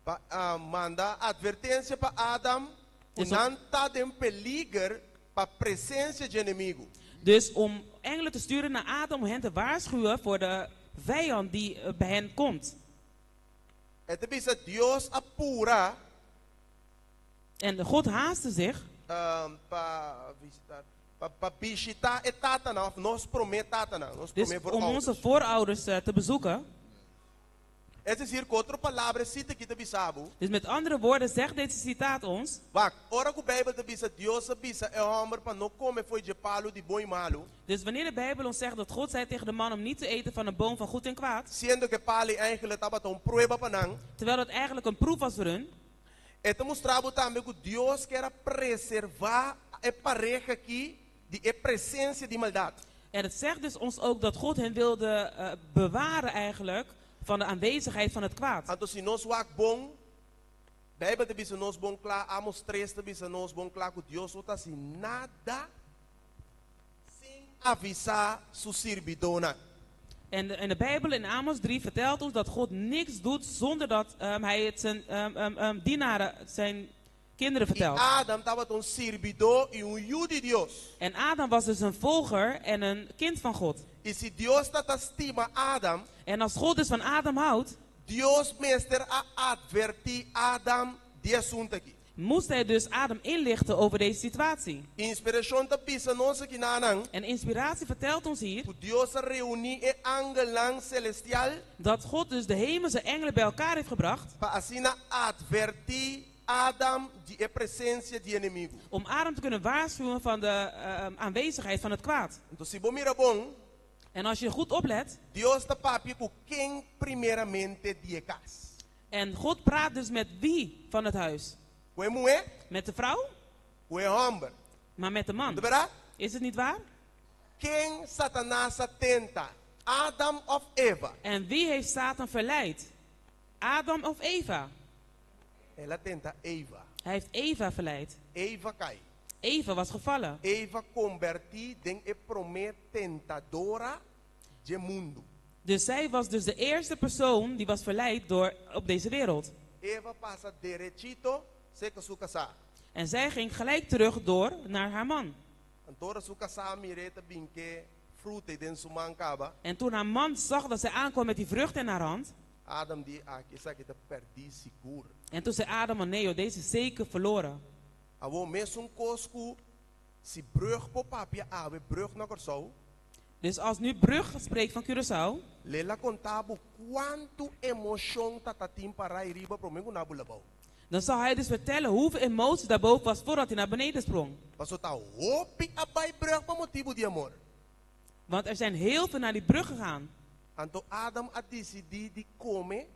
pa manda atvertensia pa Adam. Ku nan ta den peliger pa presensia di enemigu. Dus om engelen te sturen naar Adam om hen te waarschuwen voor de vijand die bij hen komt. E ta bisa Dios a pura. En God haastte zich. Pa visitá, pa bishitá e tatanan, òf nos promé tatanan, nos Dus promé om voorouders. Onze voorouders te bezoeken. Es desir, ku otro palabra, sita aki ta bisa bo. Dus met andere woorden zegt deze citaat ons. Wak, ora ku Beibel ta bisa, Dios a bisa e hòmber pa no kome fo'i dje palu di bon i malu. Dus wanneer de Bijbel ons zegt dat God zei tegen de man om niet te eten van een boom van goed en kwaad. Siendo ku e palu eigenlijk tabata un prueba pa nan. Terwijl dat eigenlijk een proef was voor hun. E ta mustra bo tambe ku Dios ker a preservá e pareha aki di e presensia di maldat. En het zegt dus ons ook dat God hen wilde bewaren eigenlijk van de aanwezigheid van het kwaad. Anto si nos wak bon, Beibel ta bisa nos bon kla, Amos 3 ta bisa nos bon kla ku Dios no ta hasi nada sin avisá su sirbidónan. En de Bijbel in Amos 3 vertelt ons dat God niks doet zonder dat hij het zijn dienaren, zijn kinderen I vertelt. Adam tabata un sirbidó i un yu di Dios. En Adam was dus een volger en een kind van God. I si Dios tabata stima Adam, En als God dus van Adam houdt, Dios mester a atvertí Adam di e asuntu aki. Moest hij dus Adam inlichten over deze situatie. Inspirashon ta bisa nos akinanan. En inspiratie vertelt ons hier. Ku Dios a reuní e angelnan selestial. Dat God dus de hemelse engelen bij elkaar heeft gebracht. Pa asina atvertí Adam di e presensia di enemigu. Om Adam te kunnen waarschuwen van de aanwezigheid van het kwaad. Anto si bo mira bon. En als je goed oplet. Dios ta papia ku ken primeramente di e kas. En God praat dus met wie van het huis? Ku e muhé? Met de vrouw? Ku e hòmber. Maar met de man. Ta bèrdat? Is het niet waar? Ken Satanas a tenta? Adam òf Eva? En wie heeft Satan verleid? Adam of Eva? El a tenta Eva. Hij heeft Eva verleid. Eva a kai. Eva was gevallen. Eva a kombertí den e promé tentadora di mundu. Dus zij was dus de eerste persoon die was verleid door op deze wereld. Eva a pasa derechito serka su kasá. En zij ging gelijk terug door naar haar man. Anto ora su kasá a mir'é ta bin ku e fruta den su man kaba. En toen haar man zag dat zij aankwam met die vrucht in haar hand. Adam di aki, esaki ta pèrdí sigur. En toen zei Adam, nee joh, deze is zeker verloren. Awor mesun kos ku si Brug por papia awe, Brug na Kòrsou. Dus als nu Brug spreekt van Curaçao. L'e la konta bo kuantu emoshon tatatin pará ei riba promé ku nan a bula abou. Dan zal hij dus vertellen hoeveel emotie daarboven was voordat hij naar beneden sprong. Paso ta hopi a bai brug pa motibu di amor. Want er zijn heel veel naar die brug gegaan. Anto Adam a disidí di kome.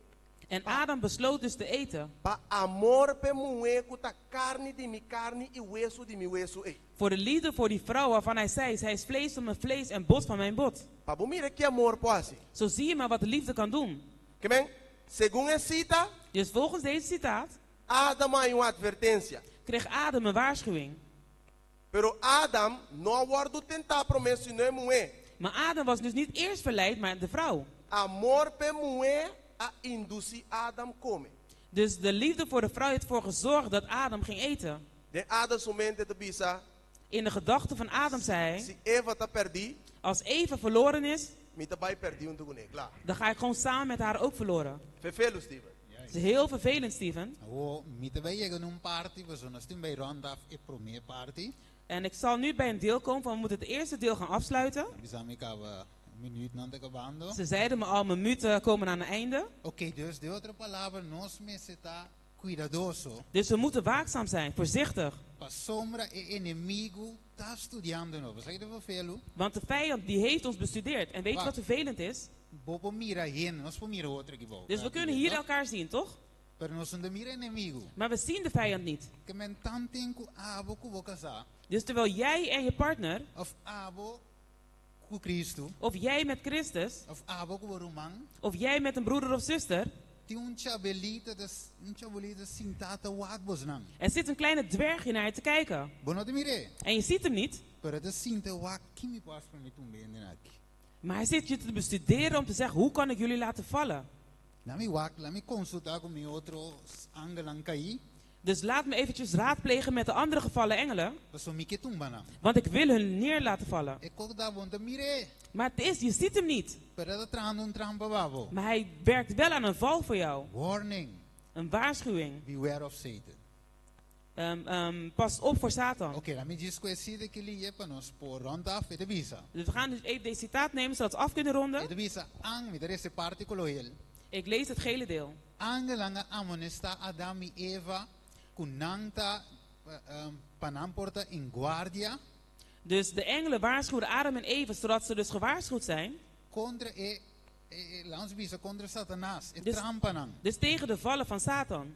En Adam besloot dus te eten. Pa amor p'e muhé ku ta karni di mi karni i wesu di mi wesu ei. Voor de liefde voor die vrouw waarvan hij zei, zij is vlees van mijn vlees en bot van mijn bot. Pa bo mira ki amor por hasi. Zo zie je maar wat de liefde kan doen. Ke men, segun e sita. Dus volgens deze citaat. Adam a haña un atvertensia. Kreeg Adam een waarschuwing. Pero Adam no a wòrdu tentá promé sino e muhé. Maar Adam was dus niet eerst verleid, maar de vrouw. Amor p'e muhé a indusí Adam kome. Dus de liefde voor de vrouw heeft ervoor gezorgd dat Adam ging eten. Den Adam su mente e ta bisa. In de gedachte van Adam zei hij. Si Eva ta pèrdí. Als Eva verloren is. Mi ta bai pèrdí huntu kuné, kla. Dan ga ik gewoon samen met haar ook verloren. Fefelu, Steven. Het is heel vervelend, Steven. Awor, mi ta bai yega na un parti, pasobra nos tin bai rond af e promé parti. En ik zal nu bij een deel komen van we moeten het eerste deel gaan afsluiten. Nan a bisa mi kaba minütnan ta kabando. Ze zeiden me al, mijn minuten komen aan een einde. Oké, dus den otro palabra nos mester ta kuidadoso. Dus we moeten waakzaam zijn, voorzichtig. Pasobra e enemigu ta studiando nos. Bo sa kiko ta verfelu? Want de vijand die heeft ons bestudeerd. En weet je Wak. wat vervelend is? Bo por mira hende, nos por mira otro aki bou. Dus we kunnen hier elkaar zien, toch? Pero nos no ta mira enemigu. Maar we zien de vijand niet. Ke men tanten ku abo ku bo kasá. Dus terwijl jij en je partner. Of abo ku Kristu. Of jij met Christus. Of abo ku bo ruman. Of jij met een broeder of zuster. Tin un chabelita ta un chabelita sintá ta wak bosnan. Er zit een kleine dwergje naar je te kijken. Bo no ta mir'é. En je ziet hem niet. Pero e ta sinta wak kon mi por hasi pa mi tumba e hendenan aki. Maar hij zit je te bestuderen om te zeggen, hoe kan ik jullie laten vallen? Laga mi wak, laga mi konsultá ku mi otro angelnan kaí. Dus laat me eventjes raadplegen met de andere gevallen engelen. Paso mi ke tumba nan. Want ik wil hun neer laten vallen. E kos ta bo no ta mir'é. Maar het is, je ziet hem niet. Pero e ta trahando un trampa pa bo. Maar hij werkt wel aan een val voor jou. Warning. Een waarschuwing. Beware of Satan. Pas op voor Satan. Oké, laga mi djis kue e ki pa nos por rond af, e ta bisa. Dus we gaan dus even deze citaat nemen, zodat we af kunnen ronden. E ta bisa ang, mi ta lesa e parti koló hel. Ik lees het gele deel. Angelnan a amonestá Adam i Eva ku nan ta pa nan por ta en guardia. Dus de engelen waarschuwden Adam en Eva, zodat ze dus gewaarschuwd zijn. Kontra e, e, e laga nos bisa kontra Satanas, e Dus, trampanan. dus tegen de vallen van Satan.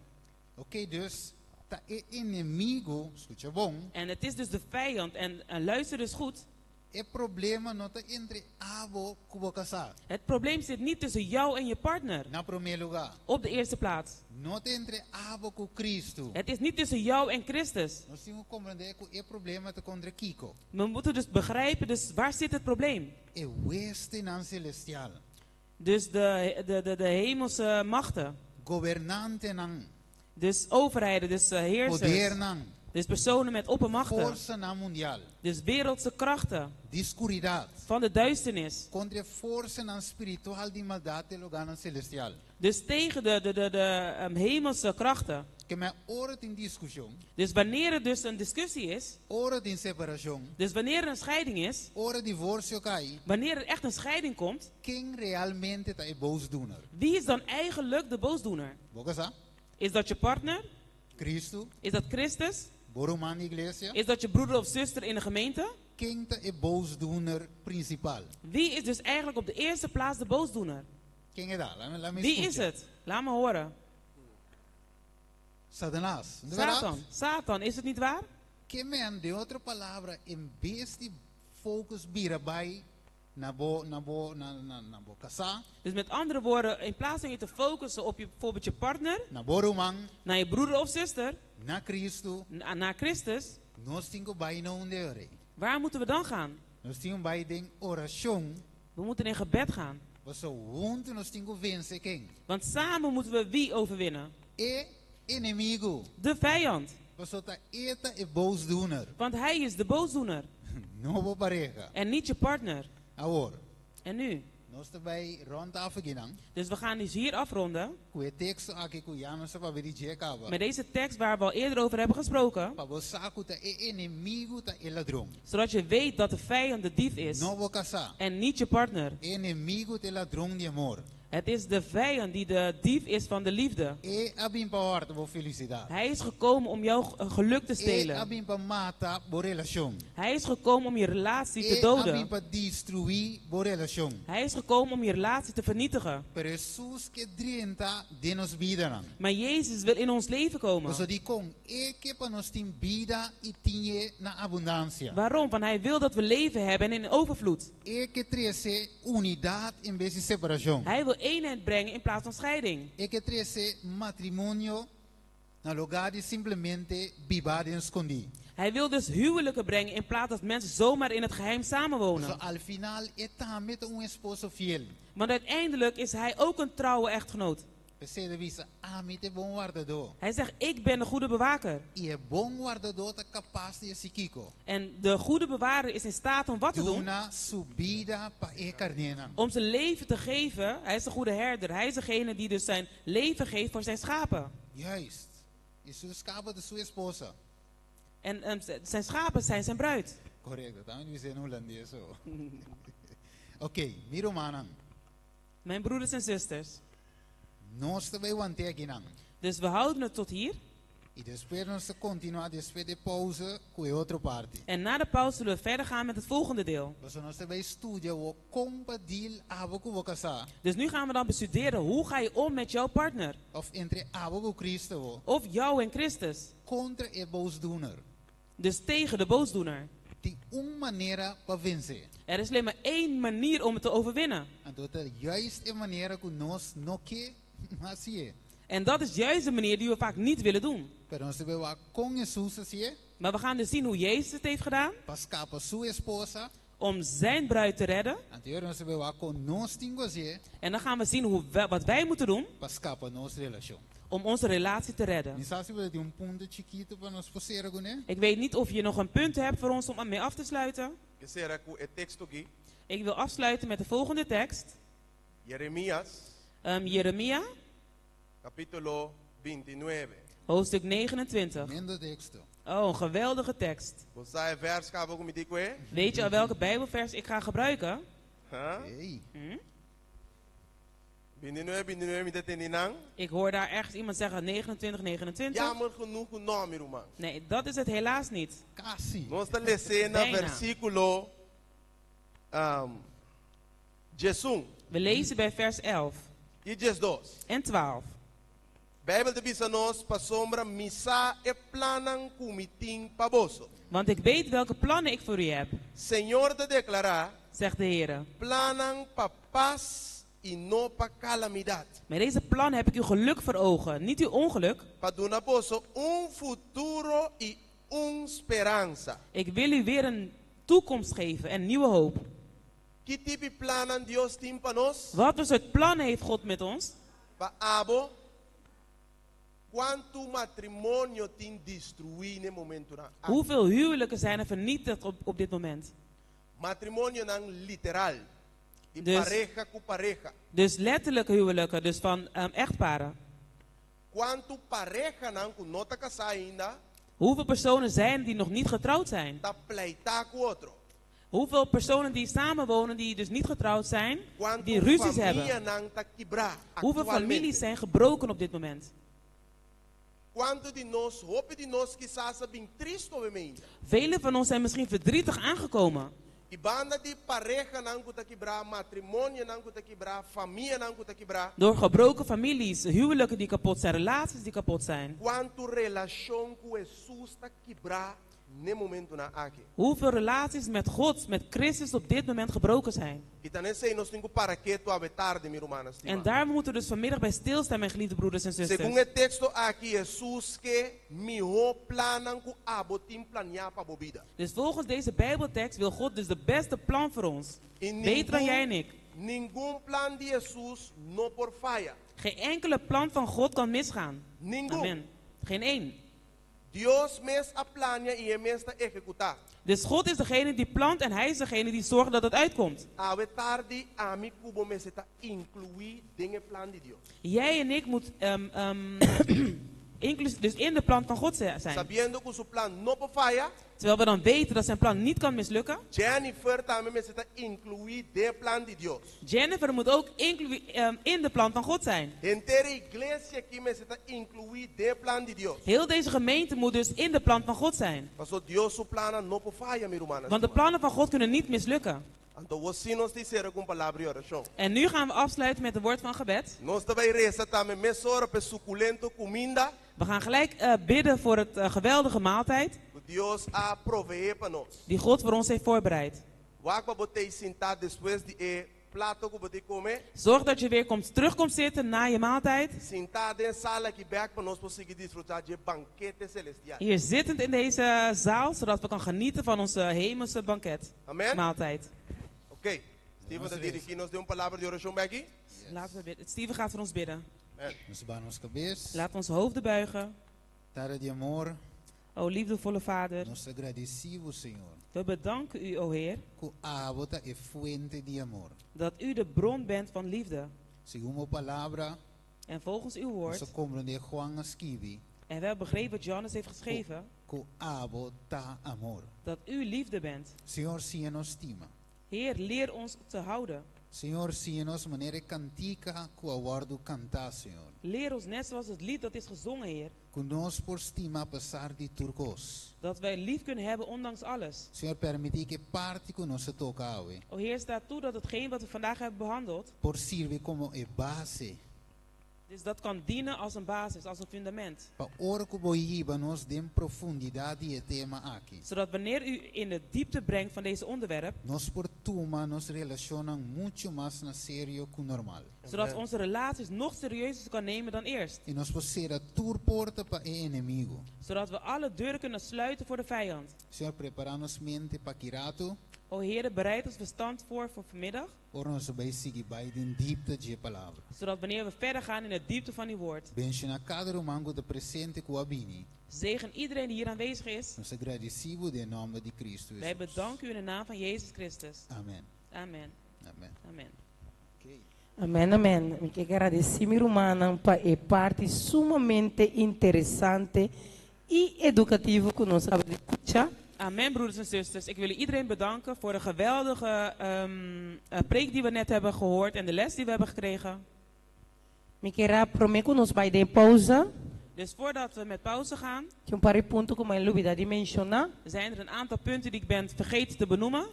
Oké, dus ta e enemigu, skucha bon. En het is dus de vijand, en luister dus goed. E problema no ta entre abo ku bo kasá. Het probleem zit niet tussen jou en je partner. Na promé lugá. Op de eerste plaats. No ta entre abo ku Kristu. Het is niet tussen jou en Christus. Nos tin ku komprondé ku e problema ta kontra kiko. We moeten dus begrijpen, dus waar zit het probleem? E huestenan selestial. Dus de hemelse machten. Gobernantenan. Dus overheden, dus heersers. Podernan. Dus personen met oppermachten. Forsanan mundial. Dus wereldse krachten. Di skuridat. Van de duisternis. Kontra forsanan spiritual di maldat den lugánan selestial. Dus tegen de hemelse krachten. Ke men ora tin diskushon. Dus wanneer er dus een discussie is. Ora tin separashon. Dus wanneer er een scheiding is. Ora divorsio kai. Wanneer er echt een scheiding komt. Ken realmente ta e boosdoener? Wie is dan eigenlijk de boosdoener? Bo ke sa? Is dat je partner? Kristu? Is dat Christus? Bo ruman di iglesia? Is dat je broeder of zuster in de gemeente? Ken ta e boosdoener prinsipal? Wie is dus eigenlijk op de eerste plaats de boosdoener? Ken e ta? Laga mi Wie is het? Laat me horen. Satanas. No ta berdat? Satan. Satan, is het niet waar? Ke men, den otro palabra, en bes di focus bira bai na bo na bo na na na bo kasá. Dus met andere woorden, in plaats van je te focussen op je, bijvoorbeeld je partner, Na bo ruman, naar je broeder of zuster, na Kristu, naar Christus, nos tin ku bai na unda e ora. waar moeten we dan gaan? Nos tin ku bai den orashon. We moeten in gebed gaan. Paso huntu nos tin ku vense ken? Want samen moeten we wie overwinnen? E enemigu. De vijand. Paso ta e ta e boosdoener. Want hij is de boosdoener. No bo pareha. En niet je partner. Awor. En nu? Nos ta bai rond af akinan. Dus we gaan dus hier afronden. Ku e teksto aki ku ya nos a papia di dje kaba. Met deze tekst waar we al eerder over hebben gesproken. Pa bo sa ku ta e enemigu ta e ladron. Zodat je weet dat de vijand de dief is. No bo kasá. En niet je partner. E enemigu ta e ladron di amor. Het is de vijand die de dief is van de liefde. E a bin pa hòrta bo felisidat. Hij is gekomen om jouw geluk te E a stelen. bin pa mata bo relashon. Hij is gekomen om je relatie te E a bin doden. pa destruí bo relashon. Hij is gekomen om je relatie te vernietigen. Pero Hesus ke drenta den nos bidanan. Maar Jezus wil in ons leven komen. Pasobra dikon e ke pa nos tin bida i tin'é na abundansia. Waarom? Want hij wil dat we leven hebben en in overvloed. E ke trese unidat en bes di separashon. Hij wil eenheid brengen in plaats van scheiding. E ke trese matrimonio na lugá di simplemente biba den skondí. Hij wil dus huwelijken brengen in plaats dat mensen zomaar in het geheim samenwonen. So, al final e tambe ta un esposo fiel. Want uiteindelijk is hij ook een trouwe echtgenoot. P'esei e ta bisa, Ami ta e bon wardadó. Hij zegt, ik ben de goede bewaker. I e bon wardadó ta kapas di hasi kiko. En de goede bewaarder is in staat om wat te doen? Duna su bida pa e karnénan. Om zijn leven te geven. Hij is de goede herder. Hij is degene die dus zijn leven geeft voor zijn schapen. Juist. I su skapen ta su esposa. En zijn schapen zijn zijn bruid. Korekto, tambe bisa na hulandes. Oké, mi rumannan. Mijn broeders en zusters. Nos ta bai want'é akinan. Dus we houden het tot hier. I despues nos ta kontinuá despues di pouze ku e otro parti. En na de pauze zullen we verder gaan met het volgende deel. Dus nos ta bai studia kon pa deal abo ku bo kasá. Dus nu gaan we dan bestuderen hoe ga je om met jouw partner. Of entre abo ku Kristu. Of jou en Christus. Kontra e boosdoener. Dus tegen de boosdoener. Tin un manera pa vense. Er is alleen maar één manier om het te overwinnen. Anto ta juist e manera ku nos no ke hasié. En dat is juist de manier die we vaak niet willen doen. Pero nos ta bai wak kon Hesus a hasié. Maar we gaan dus zien hoe Jezus het heeft gedaan. Pa skapa su esposa. Om zijn bruid te redden. Anto nos ta bai wak kon nos tin ku hasié. En dan gaan we zien wat wij moeten doen. Pa skapa nos relashon. Om onze relatie te redden. Mi sa si bo tin un punto chikitu pa nos por sera kuné? Ik weet niet of je nog een punt hebt voor ons om mee af te sluiten. Ke sera ku e teksto aki. Ik wil afsluiten met de volgende tekst. Jeremias. Jeremia. Kapítulo 29. Hoofdstuk 29. Tremendo teksto. Oh, een geweldige tekst. Bo sa e vers kaba ku mi di kue? Weet je al welke Bijbelvers ik ga gebruiken? Huh? Hey. 29, 29, mi ta tende nan. Ik hoor daar ergens iemand zeggen 29, 29. Jammer genoeg no, mi ruman. Nee, dat is het helaas niet. Kasi. Nos ta lesa na Bijna. versíkulo 11. We lezen bij vers 11. I 12. En 12. Beibel ta bisa nos pasobra mi sa e plannan ku mi tin pa boso. Want ik weet welke plannen ik voor u heb. Señor ta deklará. Zegt de Heer. Plannan pa pas i no pa kalamidat. Met deze plannen heb ik uw geluk voor ogen, niet uw ongeluk. Pa duna boso un futuro i un speransa. Ik wil u weer een toekomst geven en nieuwe hoop. Ki tipo di plannan Dios tin pa nos? Wat voor soort plannen heeft God met ons? Pa abo, kuantu matrimonio tin destruí na e momentonan? Hoeveel huwelijken zijn er vernietigd op dit moment? Matrimonionan literal. Di Dus pareha ku pareha. Dus letterlijke huwelijken, dus van echtparen. Kuantu parehanan ku no ta kasá ainda? Hoeveel personen zijn die nog niet getrouwd zijn? Ta pleita ku otro. Hoeveel personen die samenwonen die dus niet getrouwd zijn, Kuantu die ruzies famia hebben? nan ta kibrá Hoeveel aktualmente? families zijn gebroken op dit moment? Kuantu di nos, hopi di nos kisas a bin tristu ainda. Velen van ons zijn misschien verdrietig aangekomen. I banda di parehanan ku ta kibrá, matrimonionan ku ta kibrá, famianan ku ta kibrá. Door gebroken families, huwelijken die kapot zijn, relaties die kapot zijn. Kuantu relashon ku Hesus ta kibrá na e momentonan aki. Hoeveel relaties met God, met Christus op dit moment gebroken zijn. I ta n'esei nos tin ku para ketu awe tardi, mi rumannan stimá. En daar moeten we dus vanmiddag bij stilstaan, mijn geliefde broeders en zusters. Segun e teksto aki, Hesus ke mihó plannan ku abo tin planiá pa bo bida. Dus volgens deze Bijbeltekst wil God dus de beste plan voor ons. I Beter dan jij en ik. Ningun plan di Hesus no por faya. Geen enkele plan van God kan misgaan. Ningun. Amen. Geen één. Dios mes a plania i e mes ta ehekutá. Dus God is degene die plant en hij is degene die zorgt dat het uitkomt. Awe tardi ami ku bo mester ta inkluí den e plan di Dios. Jij en ik moet dus in de plan van God zijn. Sabiendo ku su plan no por faya. Terwijl we dan weten dat zijn plan niet kan mislukken. Jennifer tambe mester ta inkluí den e plan di Dios. Jennifer moet ook in de plan van God zijn. Henter e iglesia aki mester ta inkluí den e plan di Dios. Heel deze gemeente moet dus in de plan van God zijn. Paso Dios su plannan no por faya, mi rumannan Want de stimá. plannen van God kunnen niet mislukken. Anto awor sí nos ta sera ku un palabra di orashon. En nu gaan we afsluiten met een woord van gebed. Nos ta bai resa tambe mesora pa e sukulento kuminda. We gaan gelijk bidden voor het geweldige maaltijd. Ku Dios a proveé pa nos. Die God voor ons heeft voorbereid. Wak pa bo t'ei sintá despues di e plato ku bo t'ei kome. Zorg dat je weer komt, terug komt zitten na je maaltijd. Sintá den sala aki bèk pa nos por sigui disfrutá dje bankete selestial. Hier zittend in deze zaal, zodat we kan genieten van onze hemelse banket. Amen. Maaltijd. Oké, Steven ta dirigí nos den un palabra di orashon bèki. Laten we bidden. Steven gaat voor ons bidden. Amen. Nos baha nos kabes. Laten we onze hoofden buigen. Tata di amor. O liefdevolle Vader. Nos ta gradisí bo, Señor. We bedanken u, o Heer. Ku abo ta e fuente di amor. Dat u de bron bent van liefde. Segun bo palabra. En volgens uw woord. Nos a komprondé Juan a skibi. En we hebben begrepen wat Johannes heeft geschreven. Ku abo ta amor. Dat u liefde bent. Señor, siña nos stima. Heer, leer ons te houden. Señor, siña nos manera e kantika ku a wòrdu kantá, Señor. Leer ons net zoals het lied dat is gezongen, Heer. Ku nos por stima apesar di tur kos. Dat wij lief kunnen hebben ondanks alles. Señor, permití ku e parti ku nos a toka awe. O Heer, sta toe dat hetgeen wat we vandaag hebben behandeld. Por sirbi komo e base. Dus dat kan dienen als een basis, als een fundament. Pa ora ku bo hiba nos den profundidat di e tema aki. Zodat wanneer u in de diepte brengt van deze onderwerp. Nos por tuma nos relashonnan muchu mas na serio ku normal. Zodat onze relaties nog serieuzer kan nemen dan eerst. I nos por sera tur porta pa e enemigu. Zodat we alle deuren kunnen sluiten voor de vijand. Señor, prepará nos mente pa ki ratu. O Heere, bereid ons verstand voor voor vanmiddag. Ora nos bai sigui bai den diepte dje palabra. Zodat wanneer we verder gaan in de diepte van uw woord. Benshoná kada ruman ku ta presente ku a bini. Zegen iedereen die hier aanwezig is. Nos ta gradisí bo den nòmber di Kristu Wij Hesus. bedanken u in de naam van Jezus Christus. Amen. Amen. Amen. Amen. Amen, amen. Mi ke gradisí mi rumannan pa e parti sumamente interesante i edukativo ku nos a di skucha. Amen broeders en zusters, ik wil iedereen bedanken voor de geweldige preek die we net hebben gehoord en de les die we hebben gekregen. Mi kier a promé ku nos bai den pauze. Dus voordat we met pauze gaan. Tin un par di punto ku mi a lubidá di menshoná. Zijn er een aantal punten die ik ben vergeten te benoemen.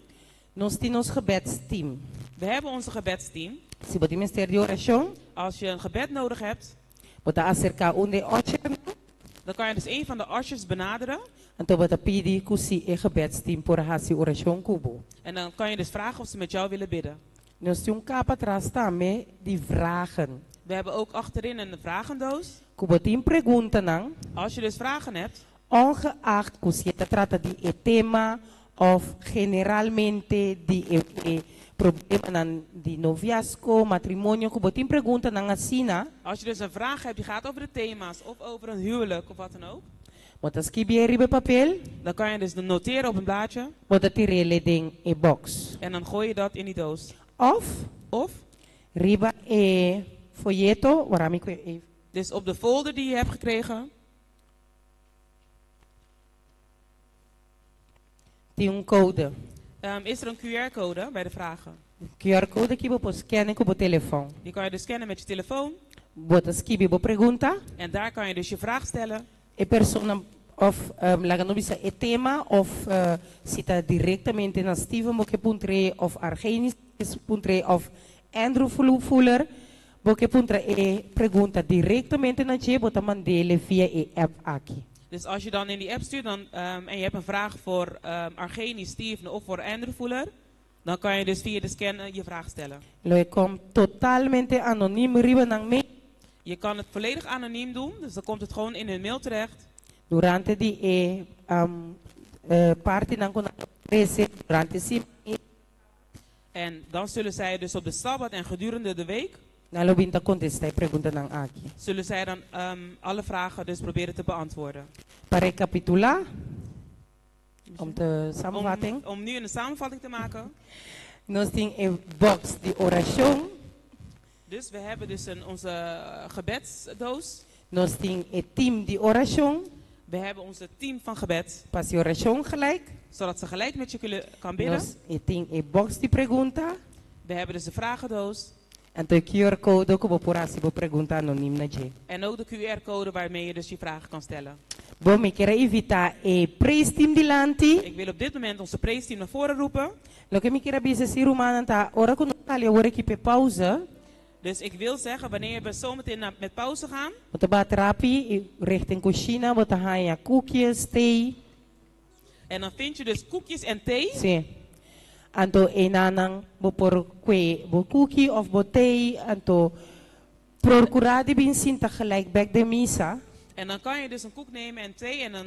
Nos tin nos gebedsteam. We hebben onze gebedsteam. Si bo tin mester di orashon. Als je een gebed nodig hebt. Bo ta aserká un di e ushernan. Dan kan je dus een van de ushers benaderen. Anto bo ta pidi ku si e gebedsteam por hasi orashon ku bo. En dan kan je dus vragen of ze met jou willen bidden. Nos tin un kapa atras tambe di vragen. We hebben ook achterin een vragendoos. Ku bo tin preguntanan. Als je dus vragen hebt. Ongeacht ku si e ta trata di e tema of generalmente di e e problemanan di noviazgo, matrimonio, ku bo tin preguntanan asina. Als je dus een vraag hebt die gaat over de thema's of over een huwelijk of wat dan ook. Bo ta skibi e riba e papel. Dan kan je dus noteren op een blaadje. Bo ta tir'é den e box. En dan gooi je dat in die doos. Of. Of. Riba e folleto, wara mi ku e. Dus op de folder die je hebt gekregen. Tin un code. Is er een QR-code bij de vragen? QR code ki bo por scannen ku bo telefon. Die kan je dus scannen met je telefoon. Bo ta skibi bo pregunta. En daar kan je dus je vraag stellen. E persona of laga no bisa e tema of si ta directamente na Steven bo ke puntr'é of Argenis puntr'é of Andrew Fuller bo ke puntra e pregunta directamente na dje bo ta mand'é via e app aki. Dus als je dan in die app stuurt dan, en je hebt een vraag voor Argenis, Steven of voor Andrew Fuller, dan kan je dus via de scan je vraag stellen. Lo e kom totalmente anoniem riba nan mail. Je kan het volledig anoniem doen, dus dan komt het gewoon in hun mail terecht. Durante di e partinan ku nan ta ofrece durante si. En dan zullen zij dus op de Sabbat en gedurende de week. Nan lo bin ta kontestá e preguntanan aki. Zullen zij dan alle vragen dus proberen te beantwoorden. Pa rekapitulá, om te samenvatting. Om nu een samenvatting te maken. Nos tin e box di orashon. Dus we hebben dus onze gebedsdoos. Nos tin e team di orashon. We hebben onze team van gebed. Pa hasi orashon gelijk. Zodat ze gelijk met je kunnen, kan bidden. Nos tin e box di pregunta. We hebben dus de vragendoos. Anto e QR code ku bo por hasi bo pregunta anonim na dje. En ook de QR-code waarmee je dus je vragen kan stellen. Bon, mi kier a invitá e praise dilanti. Ik wil op dit moment onze praise naar voren roepen. Loke mi kier a bisa si rumannan ta ora ku nos sali awor aki p'e pauze. Dus ik wil zeggen, wanneer we zometeen met pauze gaan. Bo ta bat rapi i richting kushina bo ta haña koekjes, thee. En dan vind je dus koekjes en thee. Sí. Anto enanan bo por kue bo koekie of bo thee. Anto procura di bin sinta gelijk bek den misa. En dan kan je dus een koek nemen en thee en dan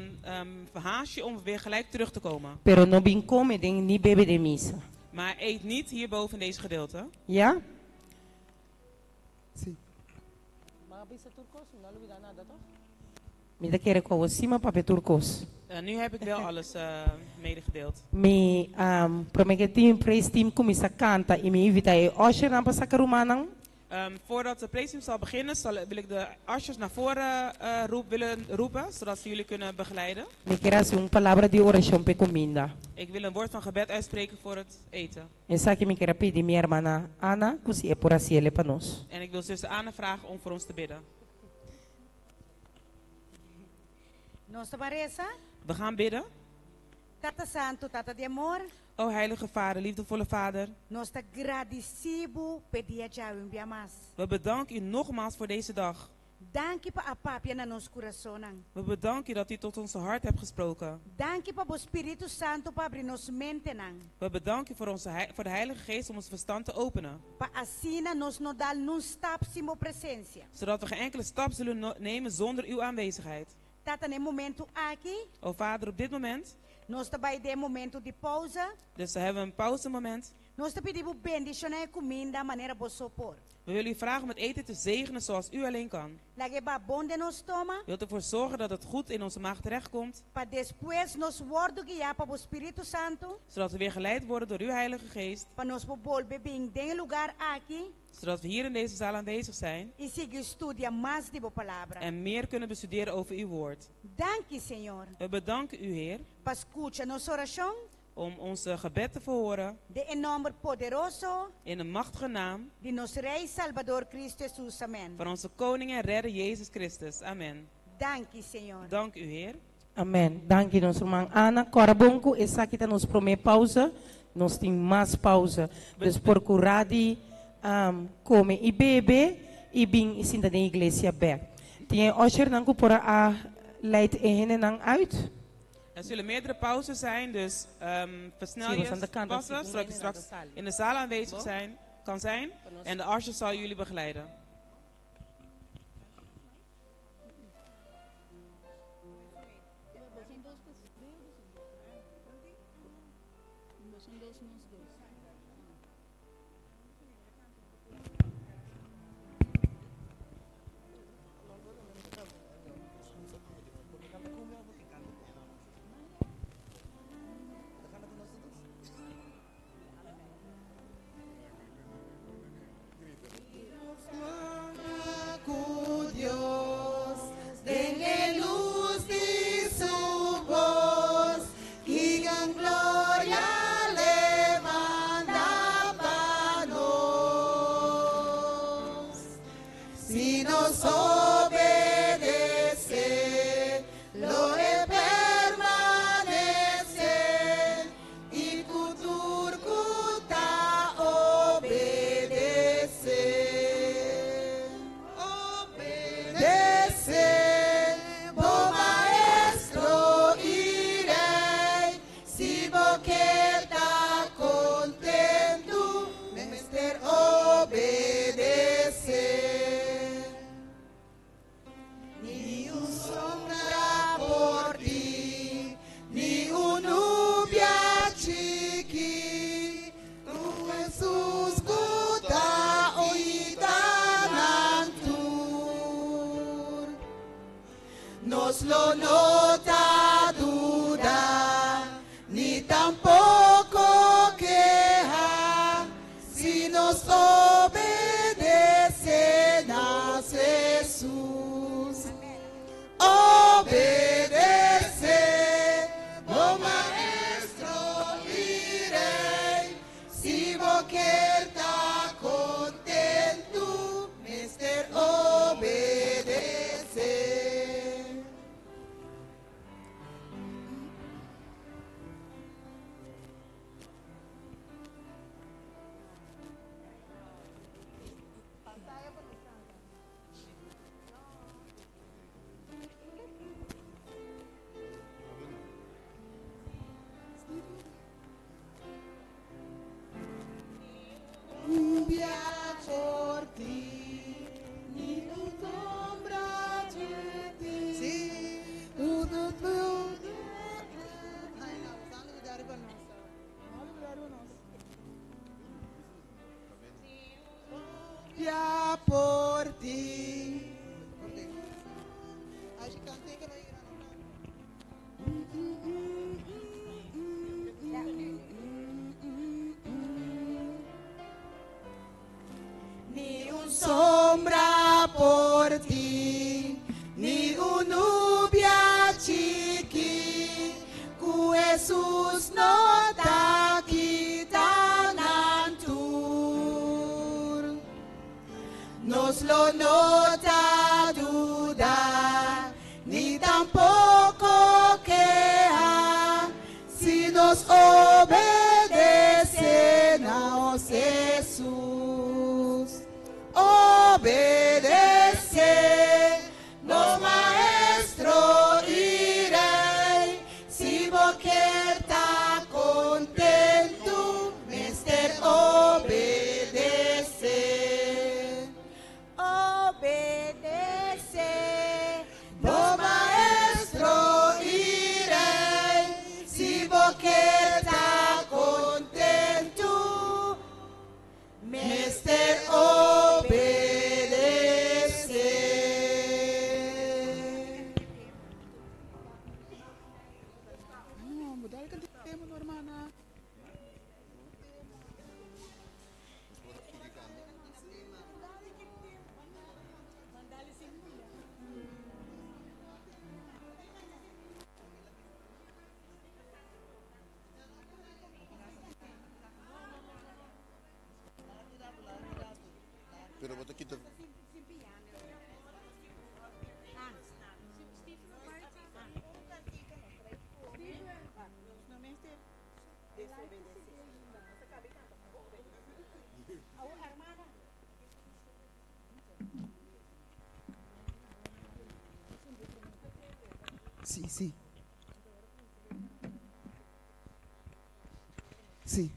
verhaast je om weer gelijk terug te komen. Pero no bin come den ni bebe den misa. Maar eet niet hierboven in deze gedeelte. Ja? Sí. Ma bisa tur kos, mi no a lubida nada toch? Mi ta kere ku awor si mi a papia tur kos. Nu heb ik wel alles medegedeeld. Mi prome ku e team praise team kuminsá kanta i mi invitá e ushernan pa saka rumannan. Voordat de praise team zal beginnen, wil ik de ushers naar voren willen roepen, zodat ze jullie kunnen begeleiden. Mi kier hasi un palabra di orashon p'e kuminda. Ik wil een woord van gebed uitspreken voor het eten. Esaki mi kier a pidi mi hermana Ana ku si e por hasi el pa nos. En ik wil zuster Ana vragen om voor ons te bidden. Nos ta ban resa. We gaan bidden. Tata Santu, Tata di amor. O Heilige Vader, liefdevolle Vader. Nos ta gradisí bo p'e dia djawe un bia mas. We bedanken u nogmaals voor deze dag. Danki pa a papia na nos kurasonnan. We bedanken u dat u tot onze hart hebt gesproken. Danki pa bo Spiritu Santu pa abri nos mentenan. We bedanken u voor, onze, voor de Heilige Geest om ons verstand te openen. Pa asina nos no dal niun stap sin bo presensia. Zodat we geen enkele stap zullen nemen zonder uw aanwezigheid. Tata na e momentu aki. O Vader, op dit moment. Nos ta bai den e momentu di pousa. Dus we hebben een pauzemoment. Nos ta pidi bo bendishoná e kuminda manera bo so por. We willen u vragen om het eten te zegenen zoals u alleen kan. Laga e ba bon den nos stoma. Wilt ervoor zorgen dat het goed in onze maag terechtkomt. Pa despues nos wòrdu guiá pa bo Spiritu Santu. Zodat we weer geleid worden door uw Heilige Geest. Pa nos por bolbe bin den e lugar aki. Zodat we hier in deze zaal aanwezig zijn. I sigui studia mas di bo Palabra. En meer kunnen bestuderen over uw woord. Danki, Señor. We bedanken u, Heer. Pa skucha nos orashon. Om onze gebed te verhoren. Den e nòmber poderoso. In de machtige naam. Di nos Rei Salbador Cristo Hesus. Amen. Van onze Koning en Redder Jezus Christus. Amen. Danki, Señor. Dank u, Heer. Amen. Danki nos ruman Ana. Kòrda bon ku esaki ta nos promé pauze. Nos tin mas pauze. Dus porkurá di kome i bebe i bin i sinta den iglesia bèk. Tin e ushernan ku por a leid e hendenan uit? Er zullen meerdere pauzes zijn, dus versnel Sí, je we staan te kanten. passen, zodat je straks in de zaal aanwezig kan zijn. En de usher zal jullie begeleiden. Jesus no ta kita nan tur. Nos lo no ta duda, ni tampoko keha, si nos obedesé nos Jesus. Obedesé nos Maestro i Rei, si bo ke ta kontentu, mester obedesé. Obedesé nos Maestro i Rei, si bo ke ta kontentu, mester obedesé. No, muda e tema, no, ruman. Pero bo ta kita. Sí, sí. Sí.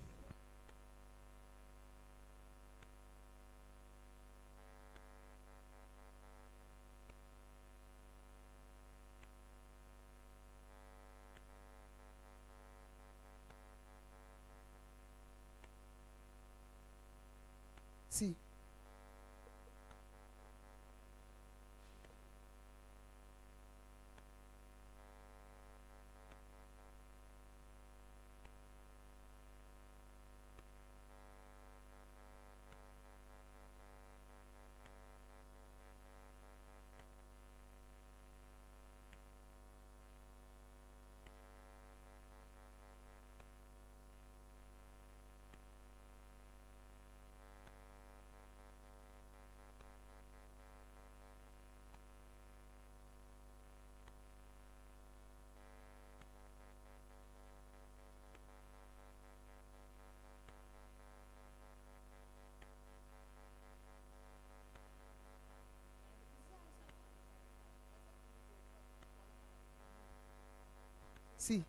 Sí. Sí.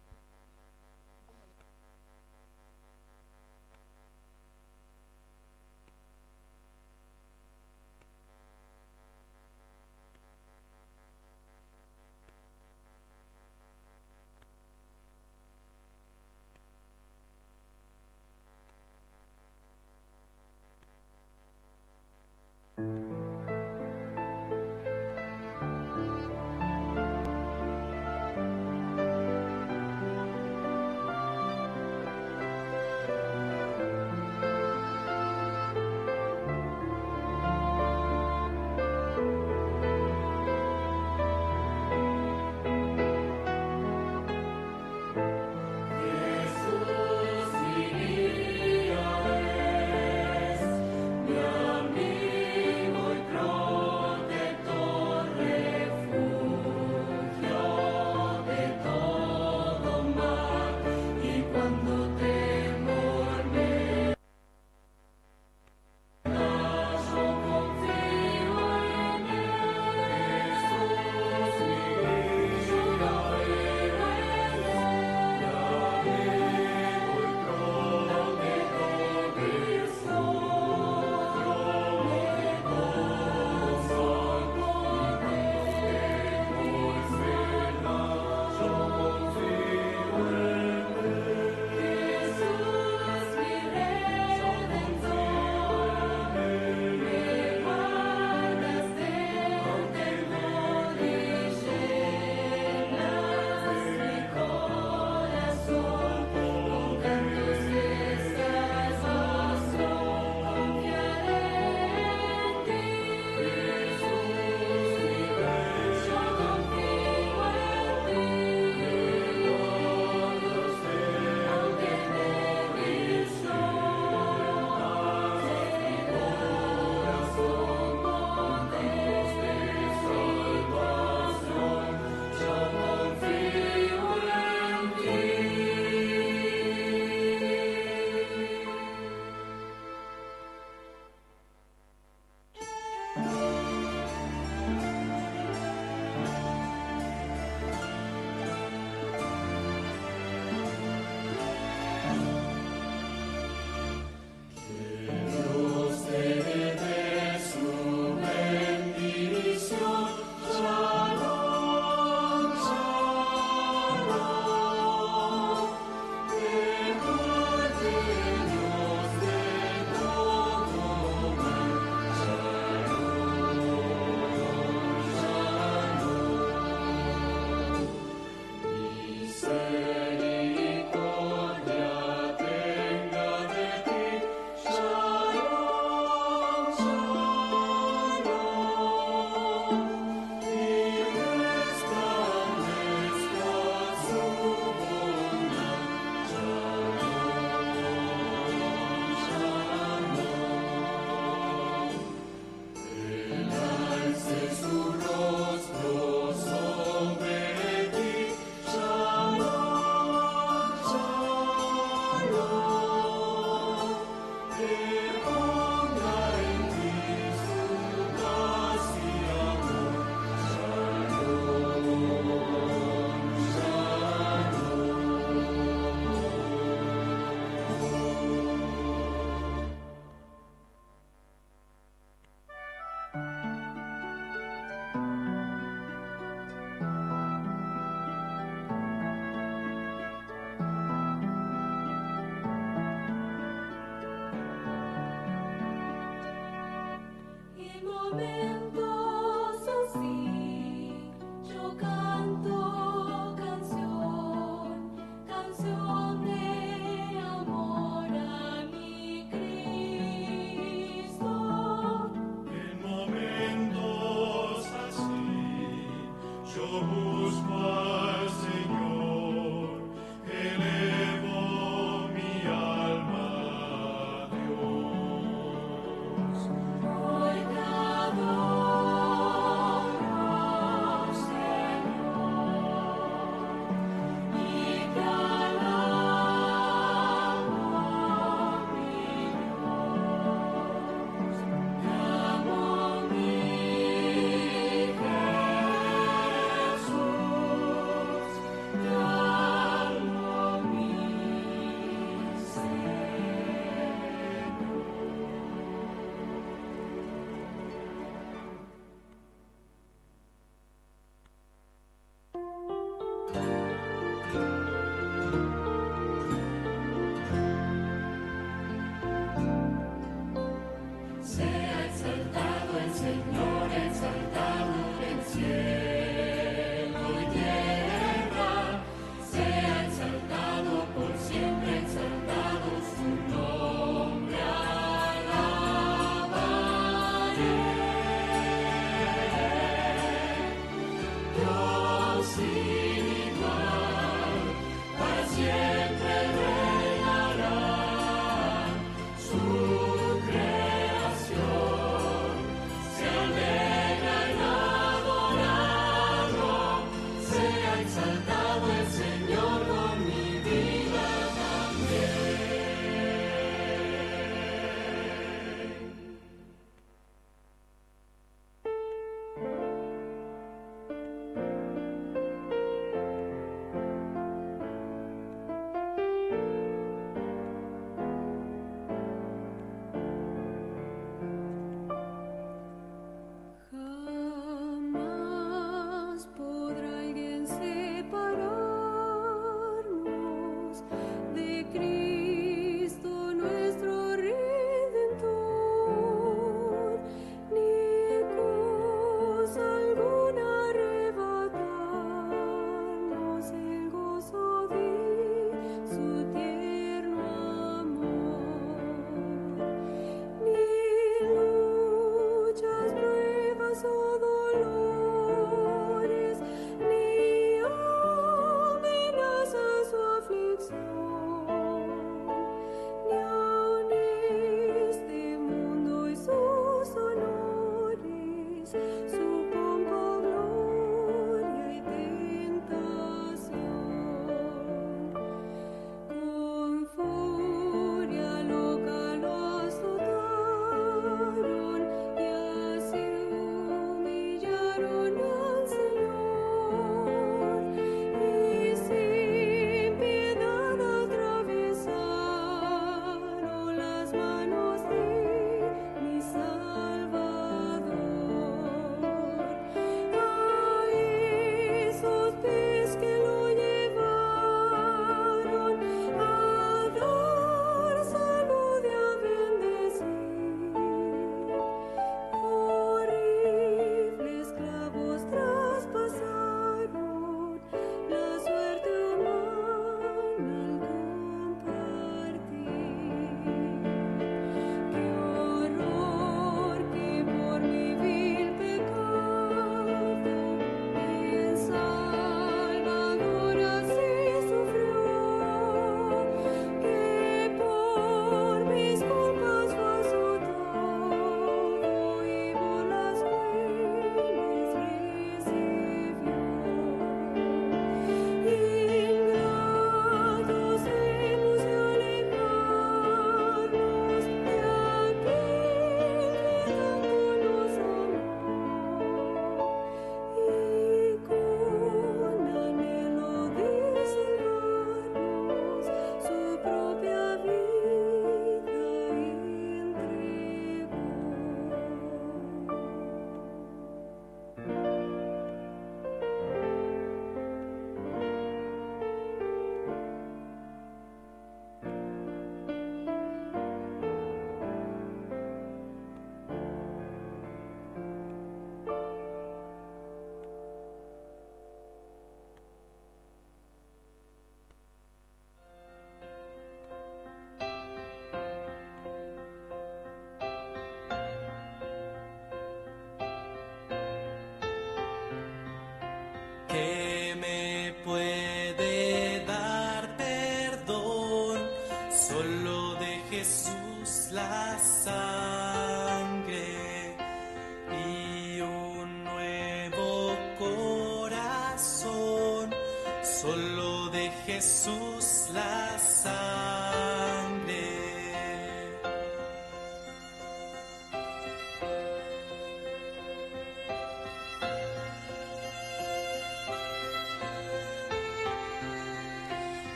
Solo de Jesús la sangre.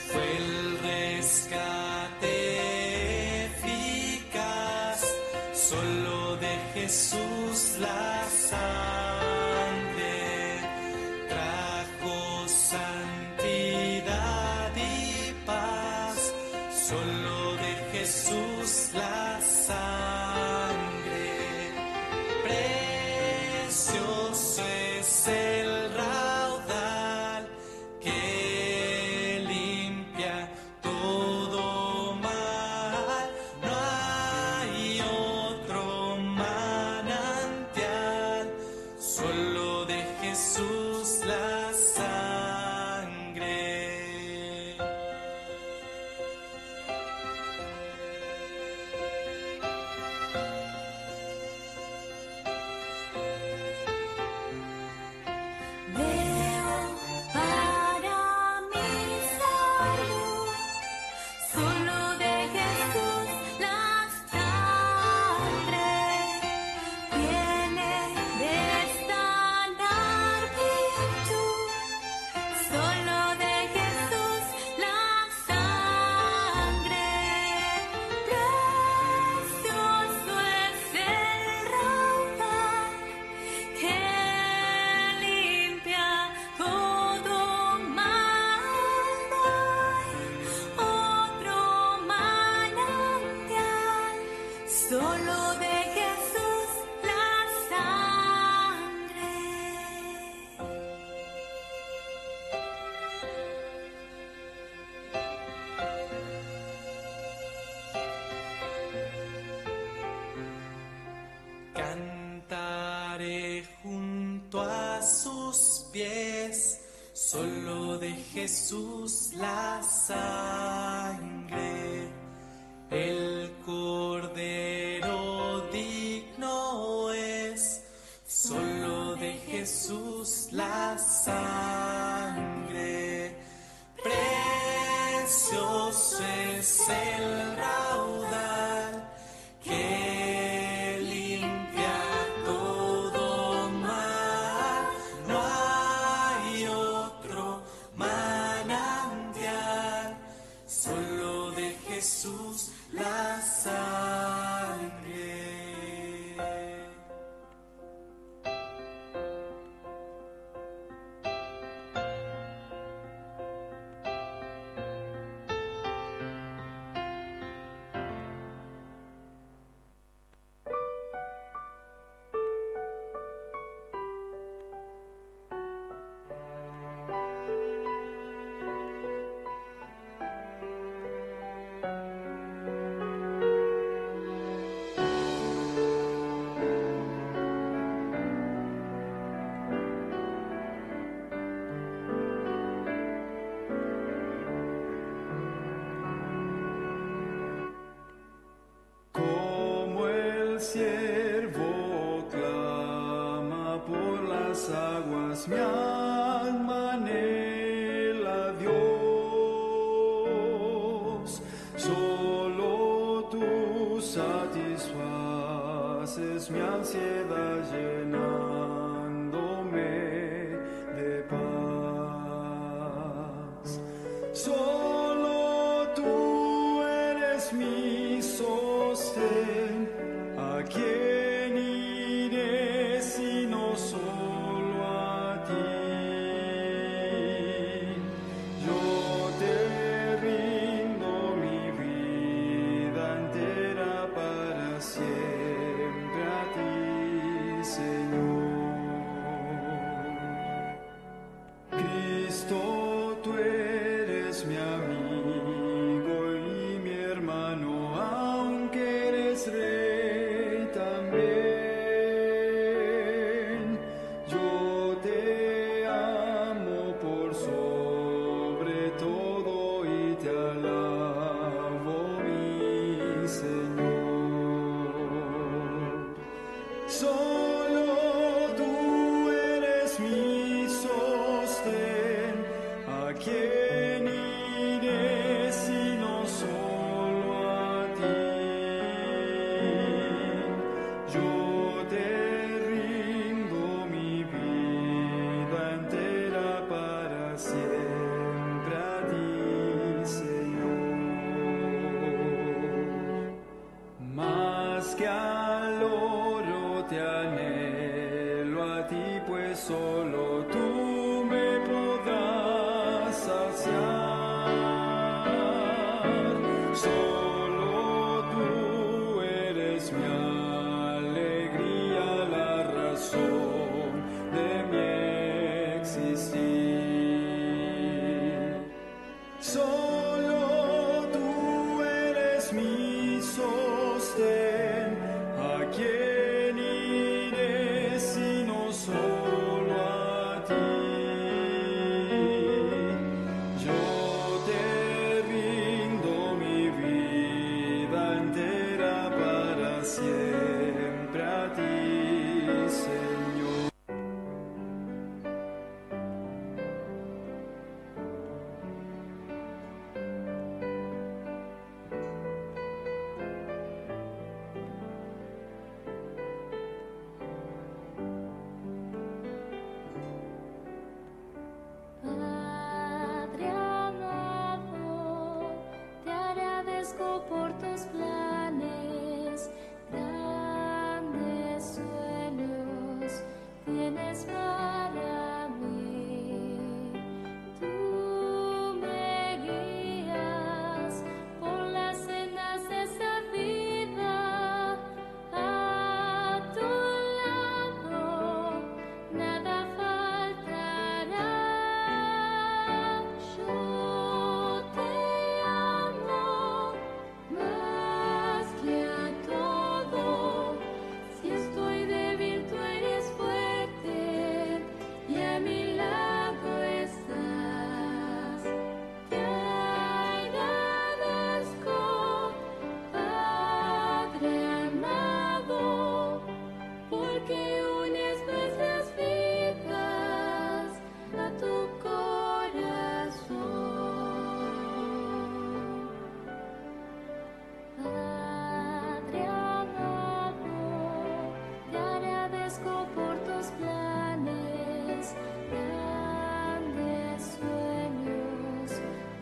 Fue el rescate eficaz, solo de Jesús la sangre trajo santidad y paz, solo de Jesús la sangre. Precioso es el raudal que limpia todo mal. No hay otro manantial, solo de Jesús la sangre. Veo para mi salud, solo de Jesús la sangre tiene de sanar virtud, solo de Jesús la sangre, precioso es el raudal que limpia todo mal, no hay otro manantial, solo de Jesús la sangre. Cantaré junto a sus pies, solo de Jesús la sangre. El Cordero digno es, solo de Jesús la sangre. Precioso es el raudal que limpia todo mal. No hay otro manantial, solo de Jesús la sangre. Como el ciervo clama por las aguas, mi alma anhela a Dios. Solo tú satisfaces mi ansiedad llenándome de paz. Solo tú eres mi sostén, ¿a quién iré sino solo a ti? Yo te rindo mi vida entera para siempre a ti, Señor. Cristo, tú eres mi amigo y mi hermano, aunque eres rey también. Yo te amo por sobre todo y te alabo, mi Señor. Solo tú eres mi sostén, ¿a quién iré sino solo a ti? Yo te rindo mi vida entera para siempre a ti, Señor. Más que al oro te anhelo a ti, pues solo tú me podrás saciar. Solo tú eres mi alegría, la razón de mi existir. Solo tú eres mi sostén, ¿a quién iré sino solo a ti? Yo te rindo mi vida entera para siempre a ti, Señor. Padre amado, te agradezco por tus planes, grandes sueños tienes para mí. Tú me guías por las sendas de esta vida, a tu lado nada faltará. Yo te amo más que a todo. Si estoy débil, tú eres fuerte y a mi lado estás. Te agradezco, Padre amado, porque unes nuestras vidas a tu corazón. Padre amado, te agradezco por tus planes, grandes sueños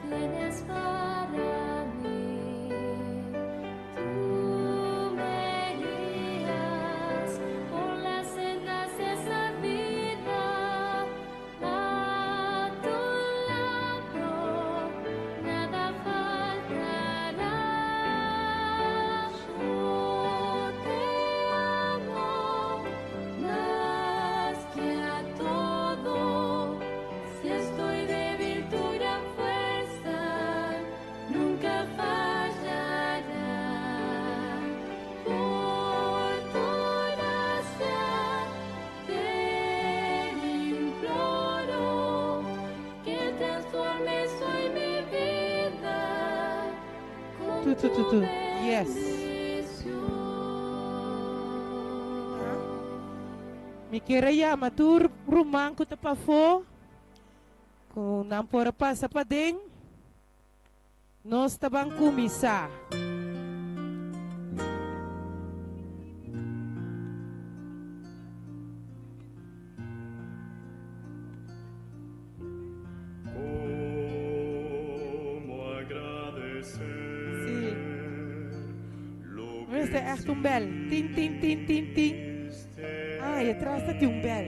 tienes para mí. Tú me guías por las sendas de esta vida, a tu lado nada faltará. Yo te amo más que a todo. Si estoy débil, tu gran fuerza nunca fallará. Por tu gracia te imploro que transformes hoy mi vida con Tu, tu, tu, tu. Yes. Mi kier yama tur ruman ku ta pafó. Ku nan por pasa paden. Nos ta ban kuminsá. ¿Cómo agradecer lo Mas ta echt un bèl. Tin, tin, tin, tin, tin. Ah, e atras tin un bèl.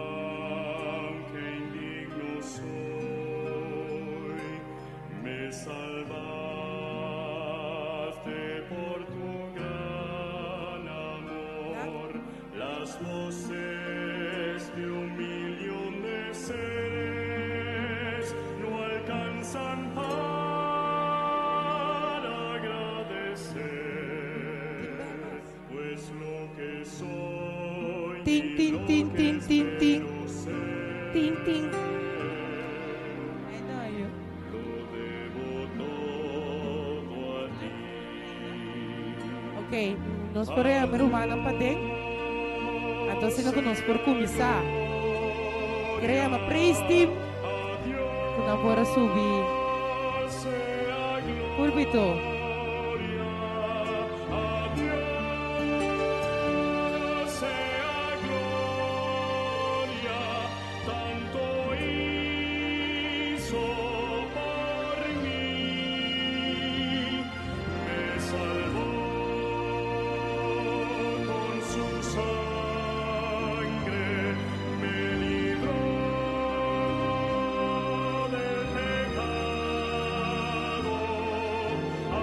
Aunque indigno soy, me salvaste por tu gran amor. Las voces de un millón de seres no alcanzan para agradecer, pues lo que soy Tin, tin, tin, tin, tin, tin. Tin, tin. I know you. todo a ti. Ok, nos por yama rumannan paden. Anto, asina ku nos por kuminsá. Quiero yama praise team. Ku nan por a subi pulpito. Sea gloria, tanto hizo por mí, me salvó con su sangre, me libró del pecado. A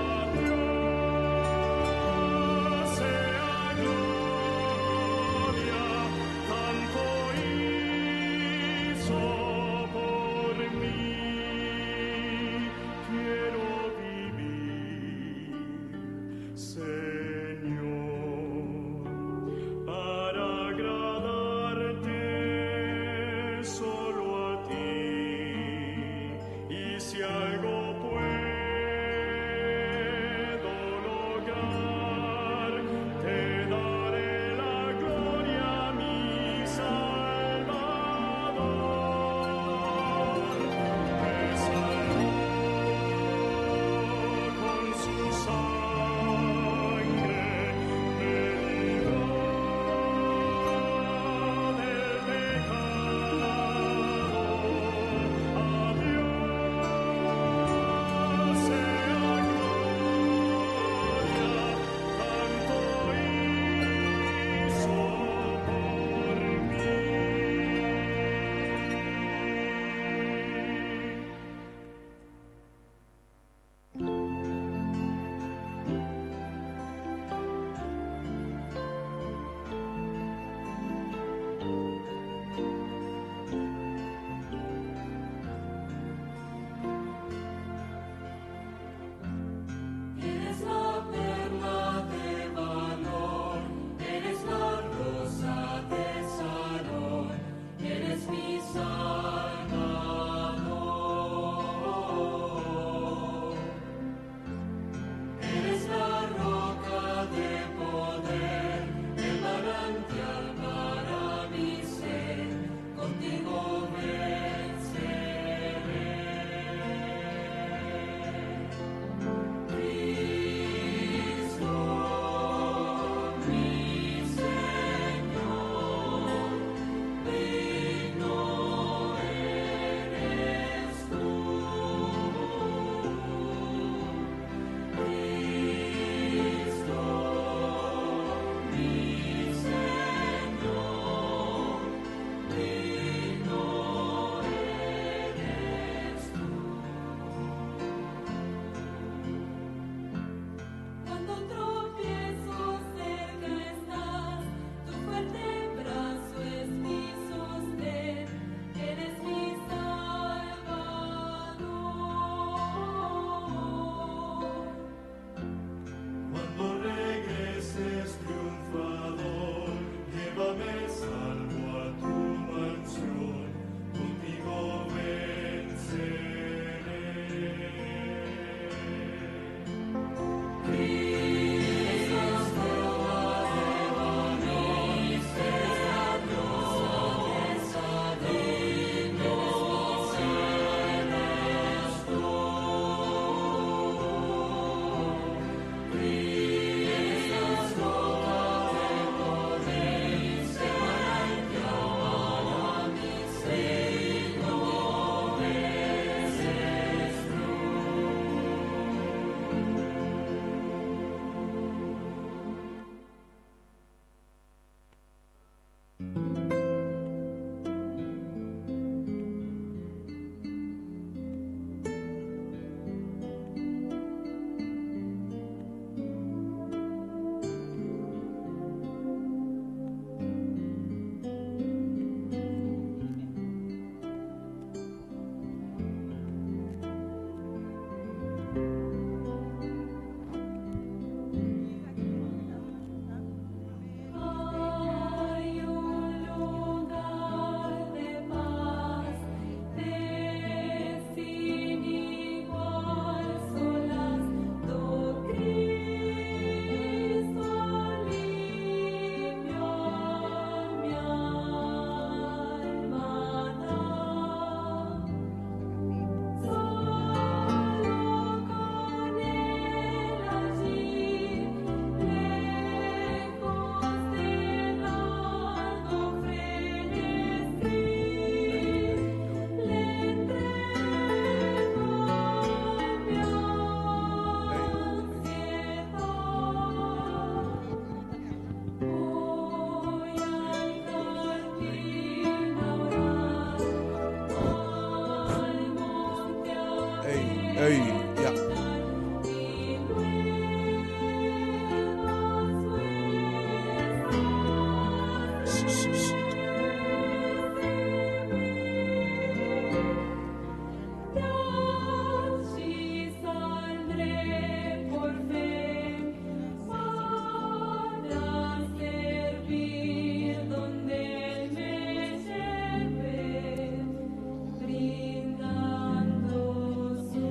Ey, ja. Si saldré por fe para servir donde Él me lleve, brindando su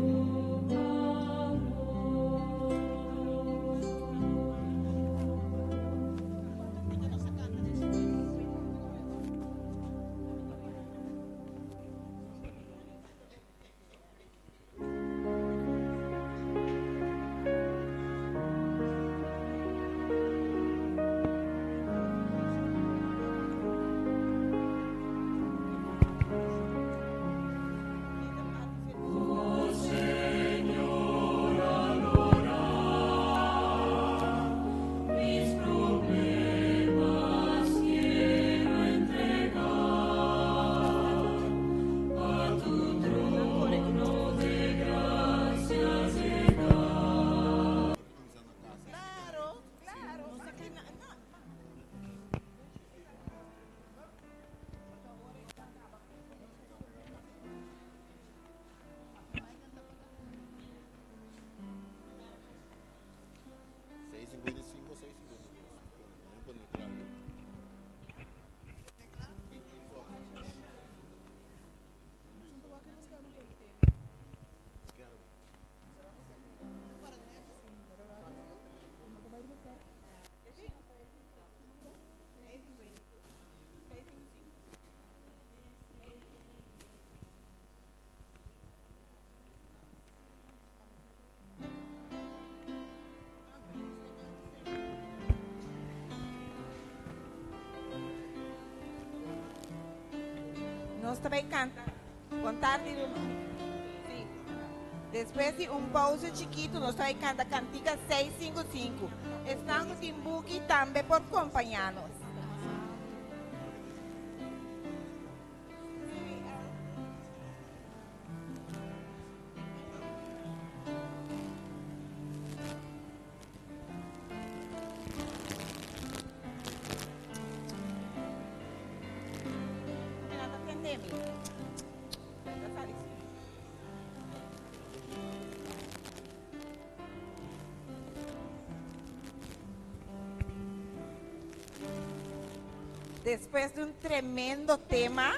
Oh Señor, al mis problemas quiero entregar a tu trono de gracia llegar. Claro, claro. Seis cincuenta y cinco, 6:52. Vamos poner claro. Nos tambe canta. Contar di Si. Despues di un pausa chikito, nos ta bay canta Cantica 655. Esnan cu tin buki tambe por acompaña nos. Renata, atende mi. Ta sali. Despues di un tremendo tema,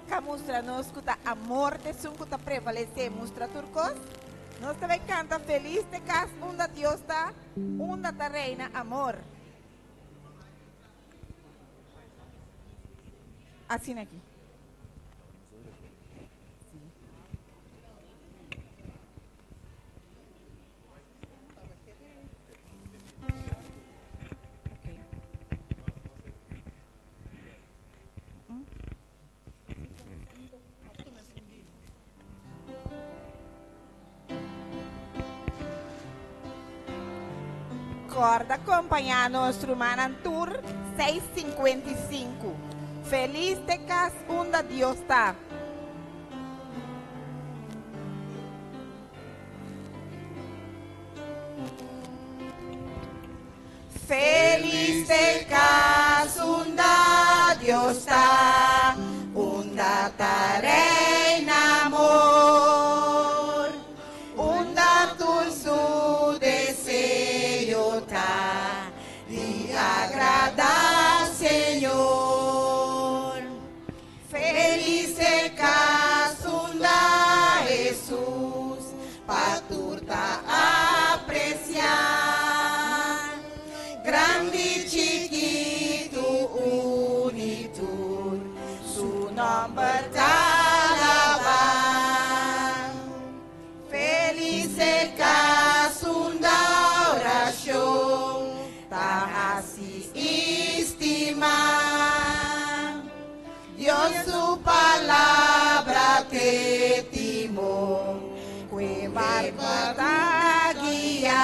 cu a mustra nos cu ta amor ta esun cu ta prevalece, mustra tur cos. Nos tambe canta Feliz t'e cas unda Dios ta, unda ta reina amor. Asina aki. Corda acompaña nos rumannan tur 6:55. Feliz t'e cas unda Dios ta. Feliz t'e cas unda Dios ta, unda ta reina amor, unda tur su deseo ta, di agrada Señor. Feliz t'e cas unda Jesus, pa tur ta aprecia. Grandi, chikito, uni tur, su nomber ta alaba. Feliz t'e cas unda oracion, ta haci estima. Dios su palabra t'e timon, cu e barco ta guia.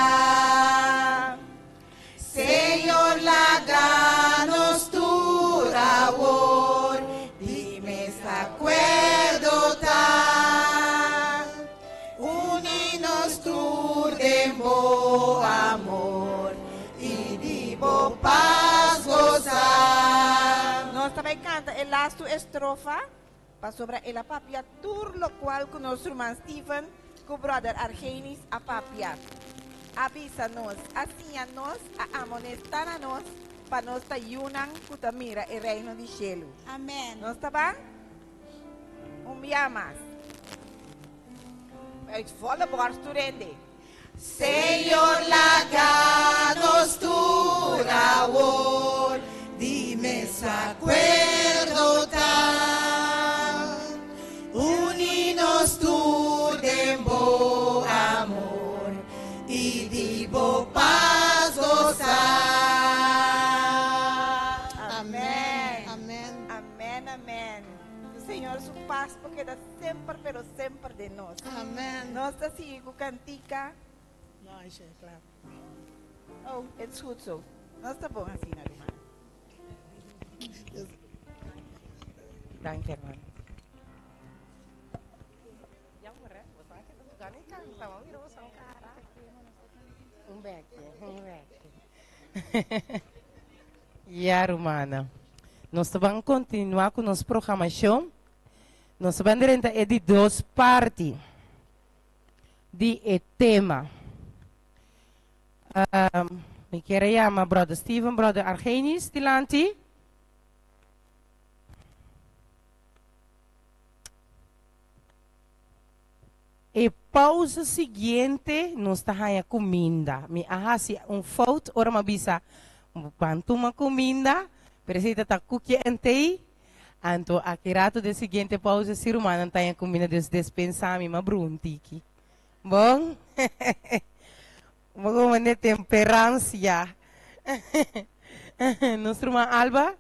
Señor, laga nos tur awor, di mes acuerdo ta. Uni laatste estrofa, pasobra el a papia tur lokual ku nos ruman Steven ku brother Argenis a papia. A bisa nos, a siña nos, a amonestá na nos pa nos ta yunan ku ta mira e Reino di Shelu. Amen. Nos ta ban? Un bia mas. Uit volle borst tur hende. Señor laga nos tur awor di mes akuerdo ta. Uni nos tur den bo amor i di bo pas gosá. Amen. Amen. Amen, amen. Ku Señor su pas por keda semper pero semper den nos. Amen. Nos ta sigui ku kantika. No, Aisha, klaar. Oh, het is goed zo. Nos ta bon asina, ruman. Dank je, man. Jammer, hè? Wat maak je dat? Kan niet kan. Un bekje, un bekje. Ja, rumannan. Nos ta ban kontinuá ku nos programashon. Nos ta ban drenta e di dos parti di e tema. Mi kier a yama Brother Steven, Brother Argenis dilanti. E pausa siguiente nos ta haña kuminda. Mi a hasi un fout ora mi a bisa ban tuma kuminda, pero esei ta ta kuki en tei. Anto aki rato den siguiente pausa si rumannan ta haña kuminda dus despensa mi, mi a bruha un tiki. Bon? Bo komo ne temperancia. Nos ruman Alba?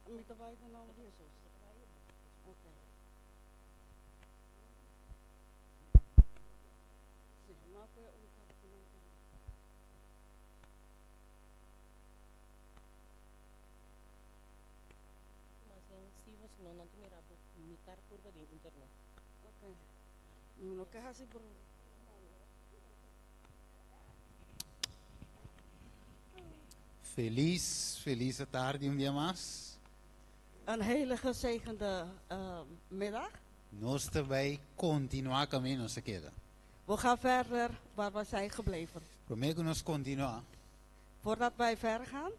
Mi ta bai den nomber di Hesus. Ok. Si, ma fue un kap ku nan ta. Mas bien Steven, si no nan ta mira bo mitar curva den internet. Ok. Mi no ke hasi bro. Felis, felis atardi un bia mas. Een hele gezegende middag. Nos ta bai kontinuá kaminda nos a keda. We gaan verder waar we zijn gebleven. Promé ku nos kontinuá. Voordat wij verder gaan.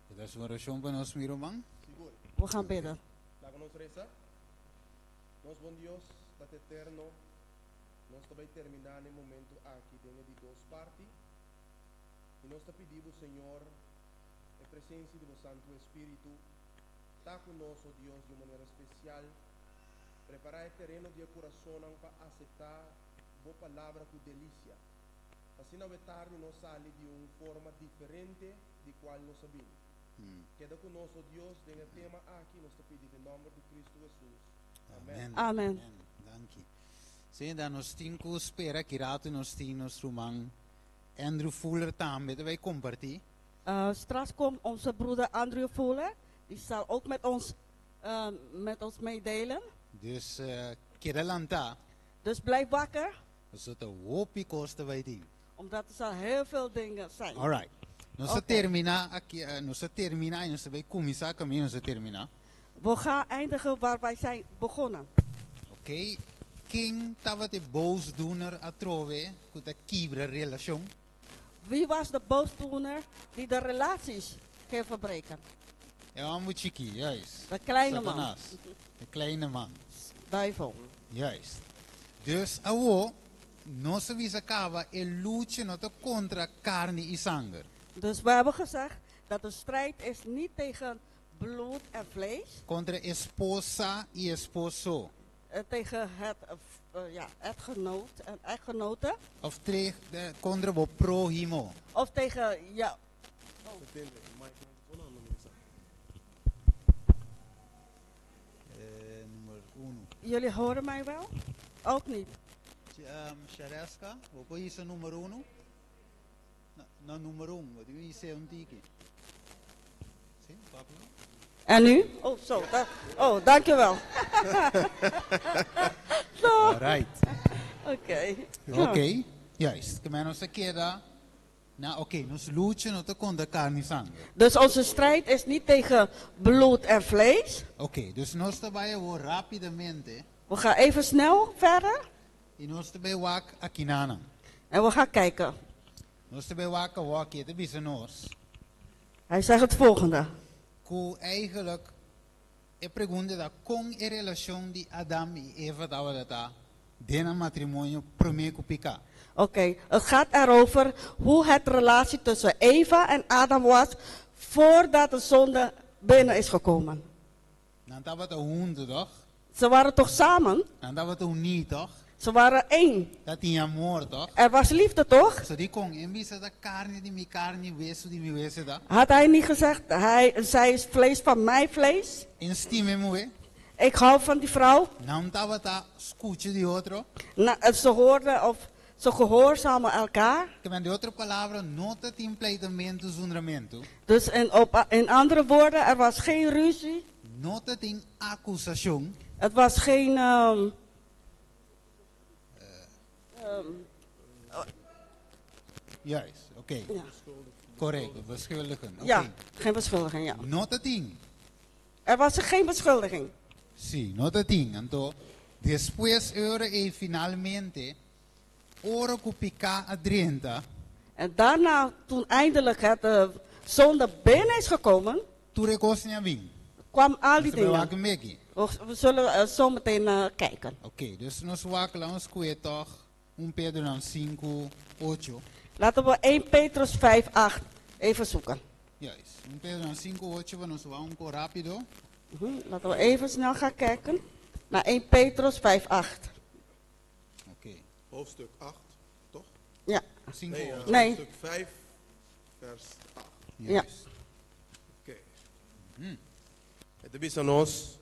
Bo ta hasi un orashon pa nos, mi ruman? Sigur. We gaan bidden. Laga nos resa. Nos bon Dios, Tata Eterno, nos ta bai terminá na e momentu aki den e di dos parti. I nos ta pidi Bo, Señor, e presensia di Bo Santu Espíritu ta ku nos, o Dios, di un manera spesial. Prepará e tereno di e kurasonnan pa aseptá Bo Palabra ku delisia. Asina awe tardi nos sali di un forma diferente di kual nos a bini. Keda ku nos, o Dios, den e tema aki nos ta pidi den nòmber di Kristu Hesus. Amèn. Amen. Danki. Señor, nos tin ku spera ki ratu nos tin nos ruman Andrew Fuller tambe ta bai kompartí. Straks komt onze broeder Andrew Fuller, die zal ook met ons, met ons meedelen. Dus keda lantá. Dus blijf wakker. Pasobra ta hopi kos ta bai tin. Omdat er zal heel veel dingen zijn. Alright. Nos ta terminá aki, nos ta terminá i nos ta bai kuminsá kaminda nos a terminá. We gaan eindigen waar wij zijn begonnen. Oké, ken tabata e boosdoener atrobe ku ta kibra relashon? Wie was de boosdoener die de relaties ging verbreken? E hòmber chikí, juist. De kleine man. Satanas. De kleine man. Duivel. Juist. Dus awor, nos a bisa kaba e lucha no ta kontra karni i sanger. Dus we hebben gezegd dat de strijd is niet tegen bloed en vlees. Kontra esposa i esposo. Tegen het ja, echtgenoot en echtgenote. Òf kontra bo próhimo. Of tegen, ja. Nummer 1. Jullie horen mij wel? Ook niet. Shareska, bo por hisa nummer 1? No, nummer 1, wat u is un tiki. Si, Pablo? En nu? Oh, zo. Oh, dankjewel. Zo. Alright. Oké. Oké, juist. Ke men nos a keda na, oké, nos lucha no ta kontra karni i sanger. Dus onze strijd is niet tegen bloed en vlees. Oké, dus nos ta bai awor rápidamente. We gaan even snel verder. I nos ta bai wak akinan. En we gaan kijken. Nos ta bai wak awor, e ta bisa nos. Hij zegt het volgende. Ku eigenlijk e pregunta ta kon e relashon di Adam i Eva tabata den nan matrimonio promé ku piká. Oké, het gaat erover hoe het relatie tussen Eva en Adam was voordat de zonde binnen is gekomen. Nan tabata huntu, toch? Ze waren toch samen? Nan tabata uní, toch? Ze waren één. Tabatin amor, toch? Er was liefde, toch? So dikon e n' bisa ta karni di mi karni, wesu di mi wesu, ta? Had hij niet gezegd, zij is vlees van mijn vlees? E n' stima e muhé. Ik hou van die vrouw. Nan tabata skucha di otro. Nou, ze hoorden of ze gehoorzamen elkaar. Ke men den otro palabra, no tabatin pleitamentu, zundramentu. Dus in andere woorden, er was geen ruzie. No tabatin akusashon. Het was geen... Juist, oké. Ja. Correct, beschuldigen. Oké. Ja, geen beschuldiging, ja. No tabatin. Er was geen beschuldiging. Si, no tabatin. Anto, despues ora e finalmente, ora ku piká a drenta. En daarna, toen eindelijk het zonde binnen is gekomen, Tur e kosnan a bin. kwam al die Nos ta bai dingen. wak meki. We zullen zo meteen kijken. Oké, dus nos wak laga nos kue toch 1 Pedro 5, 8. Laten we 1 Petrus 5, 8 even zoeken. Juist, 1 Pedro 5, 8, we nos wak un rápido. Laten we even snel gaan kijken naar 1 Petrus 5, 8. Oké. Hoofdstuk 8, toch? Ja. Cinco, Nee, ocho. Nee. hoofdstuk 5, vers 8. Ja. Oké. E ta bisa nos.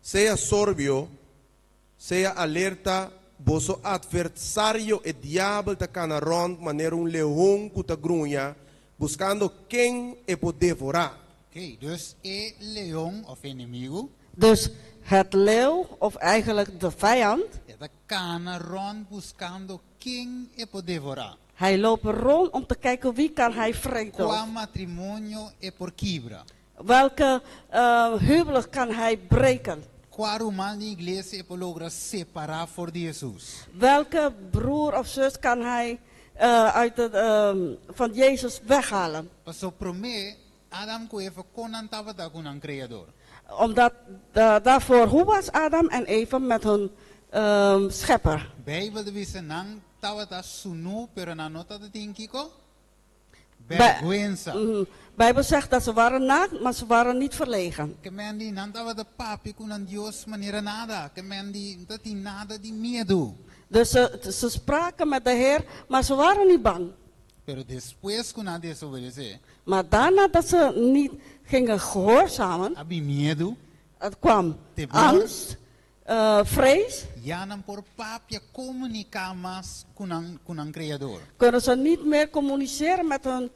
Sea sobrio, sea alerta, boso atversario e diabel ta kana rònt manera un leon ku ta gruña, buskando ken e por devorá. Oké, dus e leon òf enemigu. Dus het leeuw, of eigenlijk de vijand. E ta kana rònt buskando ken e por devorá. Hij loopt rond om te kijken wie kan hij vreten. Kua matrimonio e por kibra. Welke huwelijk kan hij breken? Kua ruman di iglesia e por logra separá for di Hesus. Welke broer of zus kan hij uit het, van Jezus weghalen? Paso promé Adam ku Eva kon nan tabata ku nan kreador. Omdat daarvoor, hoe was Adam en Eva met hun schepper? Bijbel ta bisa nan tabata sunú, pero nan no tabatin kiko? Bèrgwensa. Bijbel zegt dat ze waren naakt, maar ze waren niet verlegen. Ke men di nan tabata papia ku nan Dios manera nada. Ke men di no tabatin nada di miedu. Dus ze spraken met de Heer, maar ze waren niet bang. Pero despues ku nan a desobedesé. Maar daarna dat ze niet gingen gehoorzamen, A bin miedu. Het kwam Temor. angst, vrees. Ya nan por papia komuniká mas ku nan kreador. Kunnen ze niet meer communiceren met hun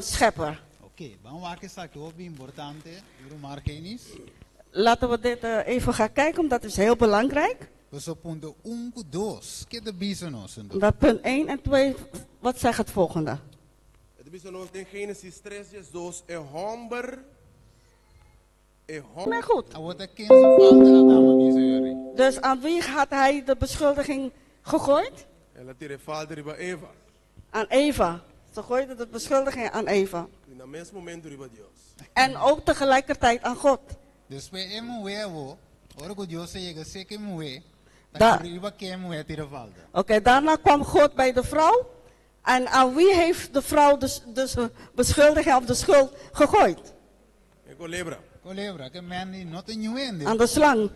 schepper. Oké, ban wak esaki hopi importante, ruman Argenis. Laten we dit even gaan kijken, omdat het is heel belangrijk. Dus op punto 1 ku 2, kiko ta bisa nos? Dat punt 1 en 2, wat zegt het volgende? E ta bisa nos den Génesis 3, 2, e hòmber, e hòmber. Maar goed. Ah, wat een kind zijn vader Adam en Israël. Dus aan wie had hij de beschuldiging gegooid? El a tira e falta riba Eva. Aan Eva. Ze gooiden de beschuldiging aan Eva. I na mes momento riba Dios. En ook tegelijkertijd aan God. Despues e muhé awor, ora ku Dios a yega serka e muhé, ta Da- riba ken e muhé a tira falta. Oké, daarna kwam God bij de vrouw. En aan wie heeft de vrouw de beschuldiging of de schuld gegooid? E kolebra. Kolebra, ke men no ta niun hende. Aan de slang.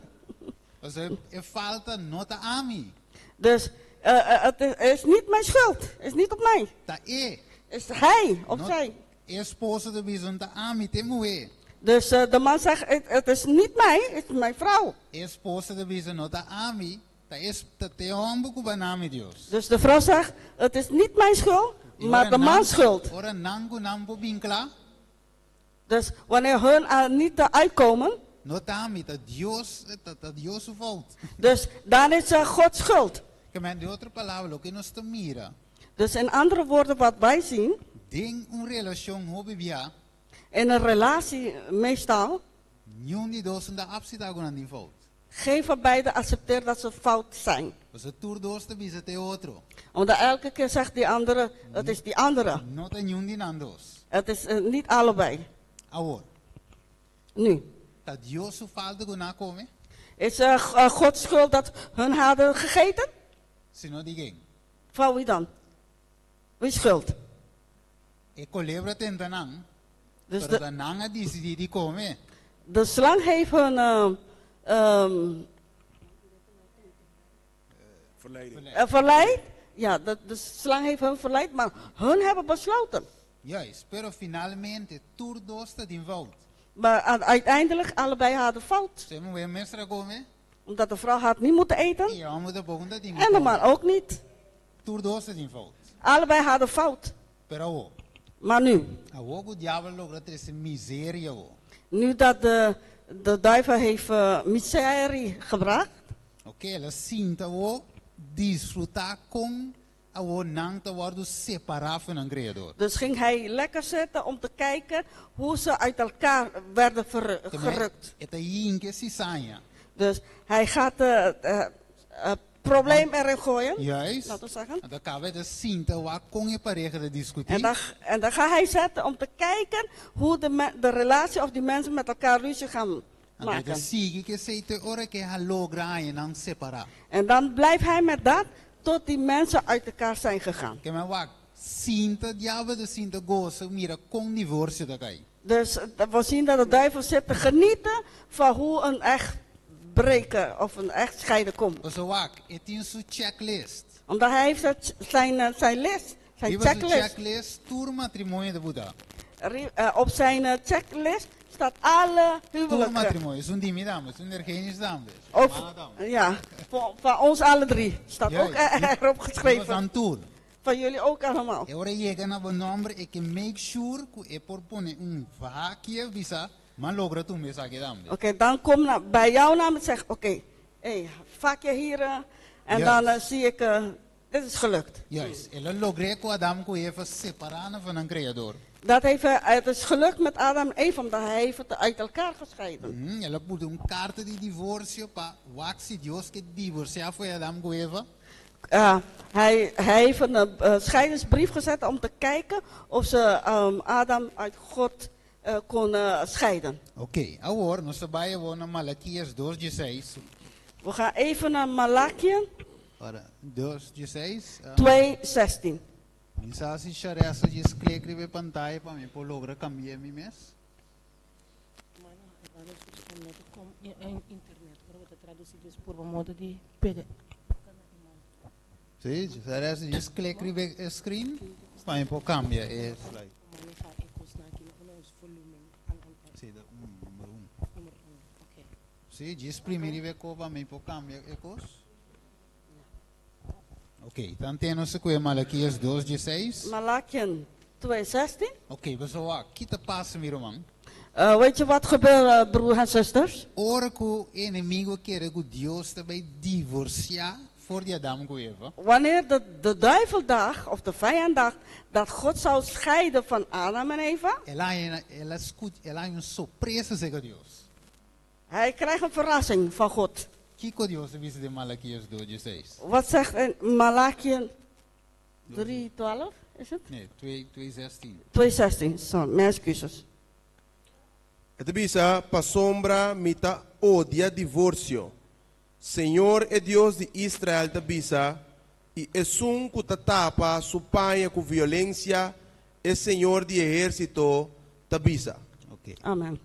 Pasobra e falta no ta ami. Dus het is niet mijn schuld. Het is niet op mij. Ta e. Is hij of No, zij. E esposo ta bisa n' ta ami, t'e muhé. Dus de man zegt, het is niet mij, het is mijn vrouw. E esposa ta bisa no ta ami, ta es ta t'e hòmber ku b'a duna mi Dios. Dus de vrouw zegt, het is niet mijn schuld, I maar ora de nan- man schuld. Ora nan ku nan por bin kla. Dus wanneer hun er niet uitkomen, No ta ami, ta Dios, ta Dios su fout. dus dan is Gods schuld. Ke men den otro palabra, loke nos ta mira. Dus in andere woorden, wat wij zien, Den un relashon hopi bia. In een relatie meestal, Niun di dos n' ta aseptá ku nan tin fout. Geen van beiden accepteert dat ze fout zijn. Pasobra tur dos ta bisa t'e otro. Omdat elke keer zegt die andere, het is die andere. No ta niun di nan dos. Het is niet allebei. Awor. Nu. Ta Dios su falta ku nan a kome? Is Gods schuld dat hun hadden gegeten? Si no di ken. Van wie dan? Wie schuld? E kolebra a tenta nan. Dus Pero de- ta nan a disidí di kome. De slang heeft hun Verleiding. verleid. Ja, de slang heeft hun verleid, maar hun hebben besloten. Juist, pero finalmente tur dos ta tin fout. Maar uiteindelijk allebei hadden fout. E muhé mester a kome. Omdat de vrouw had niet moeten eten. I e hòmber tampoko n' tin En de man ook niet. Tur dos ta tin fout. Allebei hadden fout. Pero awor. Maar nu? Awor ku diabel a logra trese miseria awor. Nu dat de duivel heeft miserie gebracht. Oké, el a sinta awor disfrutá kon awor nan ta wòrdu separá for di nan Kreador. Dus ging hij lekker zitten om te kijken hoe ze uit elkaar werden gerukt. E ta hinka sisaña. Dus hij gaat het probleem erin gooien. Juist. Laten we zeggen. Anto kaba e ta sinta wak kon e pareha ta diskutí. En dan gaat hij zitten om te kijken hoe de relatie of die mensen met elkaar ruzie gaan Anto e ta maken. sigui ku esei te ora ku e logra haña nan separá. En dan blijft hij met dat tot die mensen uit elkaar zijn gegaan. Ke men wak sinta diabel ta sinta gosa mira kon divorsio ta kai. Dus we zien dat de duivel zit te genieten van hoe een echt breken of een echt scheiden komt. Pasobra wak, e tin su checklist. Omdat hij heeft zijn list, zijn Riba su checklist. checklist tur matrimonio ta butá. Op zijn checklist staat alle Tur huwelijken. matrimonio, esun di mi tambe, esun di Ergenis tambe. Of, ja, van ons alle drie staat ook erop geschreven. Van tur. Van jullie ook allemaal. E ora e yega na bo nòmber e ke make sure ku e por pone un vakje bisa, m'a logra tuma esaki tambe. Oké, dan kom bij jouw naam en zeg, oké, hey, vakje hier. En dan zie ik, dit is gelukt. Juist, el a logr'é ku Adam ku Eva separá nan for di nan Kreador. Het is gelukt met Adam en Eva, omdat hij heeft het uit elkaar gescheiden. El a pone un karta di divorsio pa wak si Dios ke divorsiá for di Adam ku Eva. Hij heeft een scheidingsbrief gezet om te kijken of ze Adam uit God kon scheiden. Oké, awor, nos ta bai awor na Malakias 2:16. We gaan even naar Malachië Ora, 2:16. 2:16. Mi sa si Sharessa djis klik riba e pantaya pa mi por logra kambia mi mes. Internet, pero traducí dus por modo di PDF. Sí, Sharessa djis klik riba e screen pa mi por kambia e slide. Sí, de un, nummer 1. Sí, djis primi riba e kos pa mi por kambia e kos. Ok, dan tin nos ku Malakias 2:16. Malachië 2:16. Ok, pessoal, kiko ta pasa, mi ruman? Weet je wat gebeurt, broer en zusters? Ora ku enemigu kere ku Dios ta bai divorsiá for di Adam ku Eva. Wanneer de duivel dacht, of de vijand dacht, dat God zou scheiden van Adam en Eva. El a el a skucha, el a haña un sorpresa serka Dios. Hij krijgt een verrassing van God. Kiko Dios a bisa den Malakias 2:16. Wat zegt in Malachië 3:12? Is het? Nee, 2, 2:16. 2:16, sorry, mijn excuses. E ta bisa, Pasobra mi ta odia divorsio. Señor e Dios di Israel ta bisa, i esun ku ta tapa su paña ku violensia, e Señor di ehérsito ta bisa. Oké. Amen.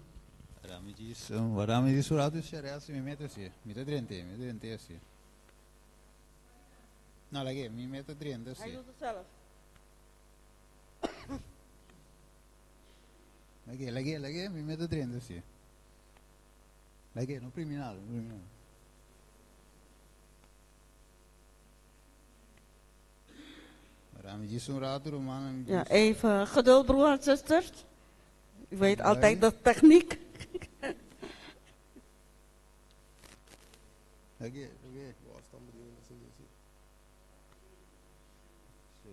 Warami dis, warami dis urato xeresi mi mete si. Mi ta drente, mi ta drente si. No, lage, mi mete drente Hij si. doet het zelf. Lage, lage, lage, mi mete drente si. Lage, no primi nada, no primi nada. Warami dis un rato, romano. mi Ja, dis- even geduld, broer en zusters. U weet altijd de techniek. Lage, lage. Si.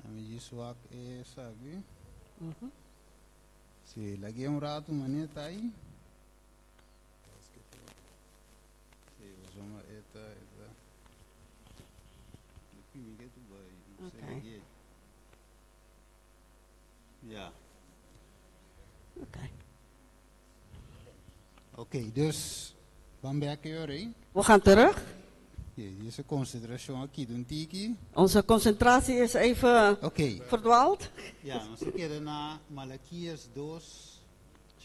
Ami dis wak e sabi. Si, lage un rato, maneta aí. Si, usoma eta, eta. Oké. Ja. Oké. Oké, dus van back hier, hè? We gaan terug. Deze concentratie aki un tiki. Onze concentratie is even Oké. verdwaald. Ja, nos a keda na Malakias 2,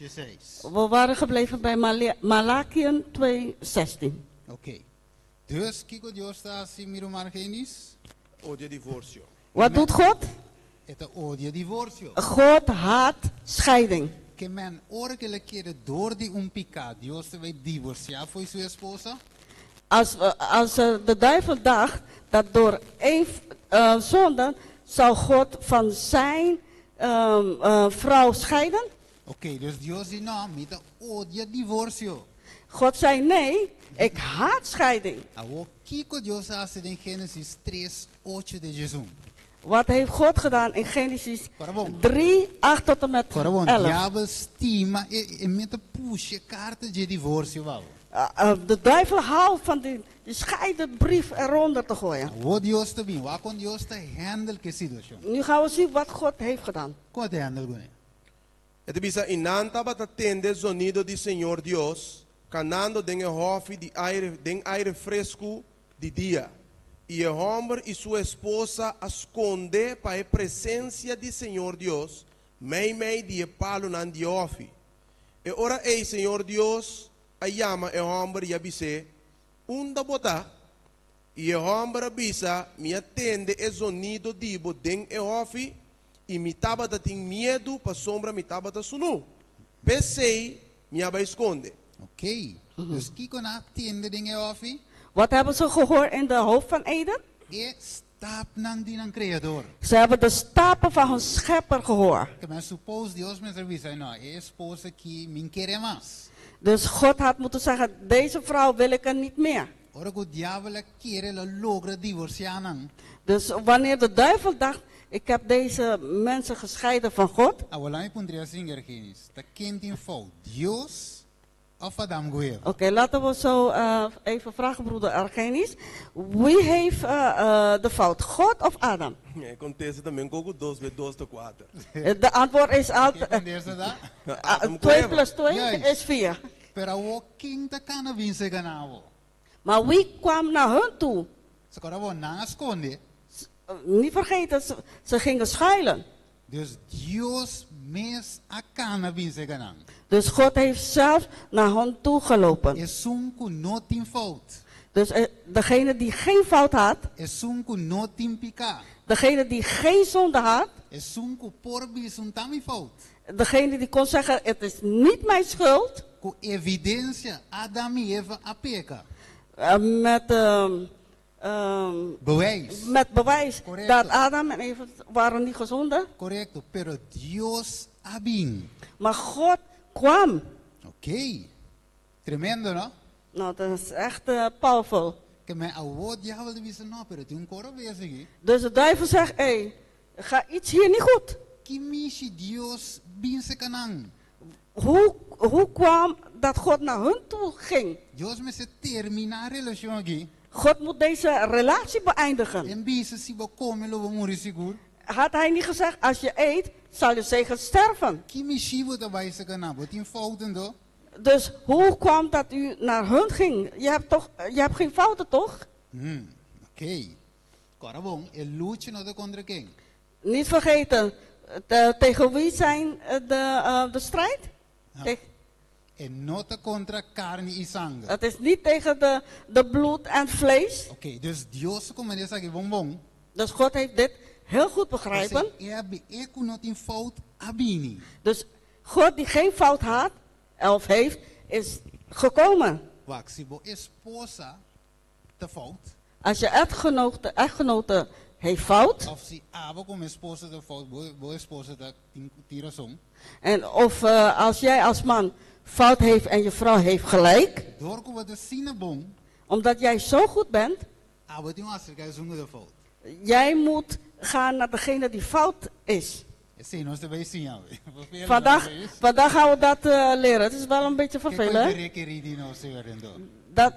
6. We waren gebleven bij Malachiën 2:16. Oké. Dus, kiko Dios ta hasi, mi ruman Genis? Odia divorsio. Wat doet God? E ta odia divorsio. God haat scheiding. Ke men ora ku el a kere dor di un piká, Dios ta bai divorsiá for di su esposa. Als de duivel dacht dat door één zonde zou God van zijn vrouw scheiden. Oké, dus Dios di, no, mi ta odia divorsio. God zei nee, ik haat scheiding. Awor, kiko Dios a hasi den Génesis 3, 8 te 11. Wat heeft God gedaan in Genesis Kòrda bon. 3, 8 tot en met Kòrda bon, 11? Diabel stima e, e mes ta push e karta di divorsio, wou. De duivel houdt van die scheidenbrief eronder te gooien. Awor Dios ta bin, wak kon Dios ta handle ku e situashon. Nu gaan we zien wat God heeft gedaan. Kon e ta handle kuné? E ta bisa i nan tabata tende zonido di Señor Dios, kanando den e hòfi di aire, den aire fresku di dia. I e hòmber i su esposa a skonde pa e presensia di Señor Dios, meimei di e palunan di e hòfi. E ora ei Señor Dios a yama e hòmber i a bis'é, Unda bo ta? I e hòmber a bisa, Mi a tende e zonido di bo den e hòfi, i mi tabata tin miedu pasobra mi tabata sunú. P'esei mi a bai skonde. Oké, dus kiko nan a tende den e hòfi? Wat hebben ze gehoord in de hof van Eden? E stapnan di nan Kreador. Ze hebben de stappen van hun schepper gehoord. Ke men suppose Dios mester bisa, no, e esposa aki mi n' ke mas. Dus God had moeten zeggen, deze vrouw wil ik er niet meer. Ora ku diabel a kere el a logra divorsiá nan. Dus wanneer de duivel dacht, ik heb deze mensen gescheiden van God. Awor laga mi puntra asina, Gergenis. Ta ken tin fout? Dios òf Adam ku Eva? Oké, laten we zo even vragen, broeder Argenis. Wie heeft de fout, God of Adam? E kontesta tambe ku 2 be 2 ta 4. De antwoord is altijd... Kontesta da? Adam 2 Eva. plus 2 Juist. is 4. Pero ken ta kana bin serka nan? Maar wie kwam naar hun toe? Kòrda bon, nan a skonde. Niet vergeten, ze gingen schuilen. Dus Dios mes a kana bin serka nan. Dus God heeft zelf naar hen toe gelopen. Esun ku no tin fout. Dus degene die geen fout had. Esun ku no tin piká. Degene die geen zonde had. Esun ku por bisa n' ta mi fout. Degene die kon zeggen, het is niet mijn schuld. Ku evidensia Adam i Eva a peka. Met Bewijs. Met bewijs Korekto. dat Adam en Eva waren niet gezonden. Korekto, pero Dios a bin. Maar God kwam. Oké. Tremendo, no? Nou, dat is echt powerful. Ke men awor diabel ta bisa no, pero tin un kos robes aki. Dus de duivel zegt, hé, hey, ga iets hier niet goed. Ki mishi Dios bin serka nan. Hoe kwam dat God naar hun toe ging? Dios mester terminá e relashon aki. God moet deze relatie beëindigen. El a bisa si bo kome lo bo muri sigur. Had hij niet gezegd, als je eet, zal je zeker sterven. Ki mishi bo ta bai serka nan, bo tin fout anto? Dus hoe kwam dat u naar hun ging? Je hebt, toch, je hebt geen fouten, toch? Oké. Kòrda bon, e lucha no ta kontra ken? Niet vergeten, tegen wie zijn de strijd? E no ta kontra karni i sanger. Het is niet tegen de bloed en vlees. Oké, dus Dios a komprondé esaki bon bon. Dus God heeft dit heel goed begrijpen. E e ku no tin fout a bini. Dus God die geen fout had, of heeft, is gekomen. Wak, si bo esposa ta fout. Als je echtgenote heeft fout. Òf si abo komo esposo ta fout, bo esposa ta tin rason. En of als jij als man fout heeft en je vrouw heeft gelijk. Dor ku bo ta asina bon. Omdat jij zo goed bent. Abo tin ku aserká esun ku ta fout. Jij moet gaan naar degene die fout is. Esei nos ta bai siña. Vandaag gaan we dat leren. Het is wel een beetje vervelend. Dat,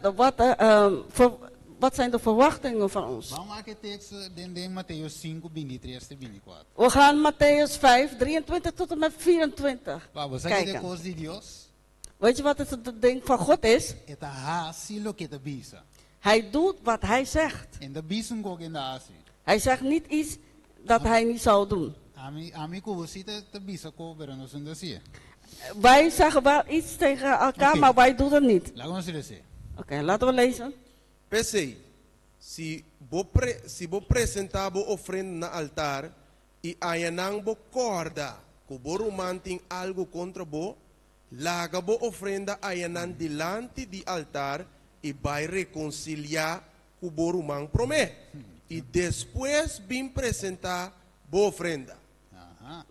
wat zijn de verwachtingen van ons? Ban wak e teksto den Mateo 5, 23 te 24. We gaan Mattheüs 5, 23 tot en met 24 Wak, bo sa kiko kijken. ta kos di Dios? Weet je wat het ding van God is? E ta hasi loke e ta bisa. Hij doet wat hij zegt. E n' ta bisa un kos ku e n' ta hasi. Hij zegt niet iets dat hij niet zou doen. Ami ku bo si ta bisa kos, pero nos n' ta hasié. Wij zeggen wel iets tegen elkaar, Oké. maar wij doen het niet. Laga nos lesa. Oké, laten we lezen. P'esei, si bo pre, si bo presentá bo ofrenda na altar i ayanan bo kòrda ku bo ruman tin algu kontra bo, laga bo ofrenda ayanan dilanti di altar i bai rekonsiliá ku bo ruman promé. I despues bin presentá bo ofrenda. Aha.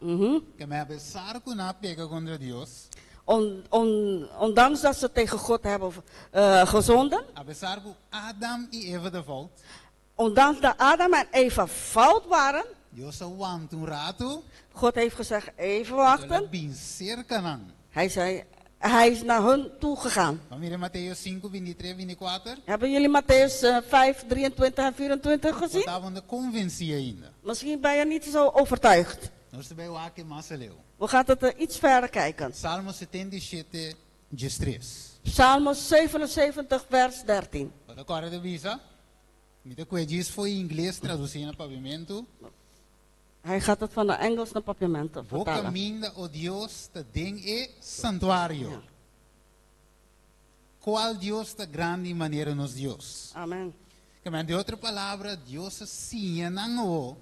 Ke men apesar ku nan a peka kontra Dios. Ondanks dat ze tegen God hebben gezonden. Apesar ku Adam i Eva ta fout. Ondanks dat Adam en Eva fout waren. Dios a wanta un ratu. God heeft gezegd, even wachten. El a bin serka nan. Hij zei, hij is naar hun toe gegaan. Ban mira Mateo 5, 23, 24. Hebben jullie Mattheüs 5, 23 en 24 gezien? Bo tabata n' konvensí ainda. Misschien ben je niet zo overtuigd. Nos ta bai wak e mas aleu. We gaan het er iets verder kijken. Salmo 77, 3. Salmo 77, vers 13. Bo ta kòrda e ta bisa? Mi ta kue djis for di ingles tradusí na papiamentu. Hij gaat het van de Engels naar papiamento Bo vertalen. kaminda, o Dios, ta den e santuario. Kua Dios ta grandi manera nos Dios? Amen. Ke men, den otro palabra, Dios a siña nan o.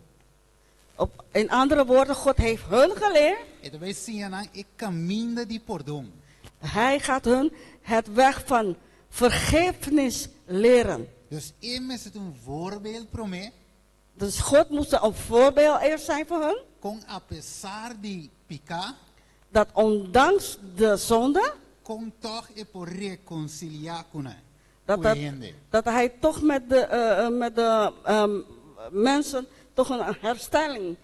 In andere woorden, God heeft hun geleerd. E ta bai siña nan e kaminda di pordon. Hij gaat hun het weg van vergiffenis leren. Dus e mester ta un voorbeeld promé. Dus God moest een voorbeeld eerst zijn voor hun. Kon apesar di piká. Dat ondanks de zonde. Kon toch e por rekonsiliá ku nan. Dat, dat, dat hij toch met de mensen toch een herstelling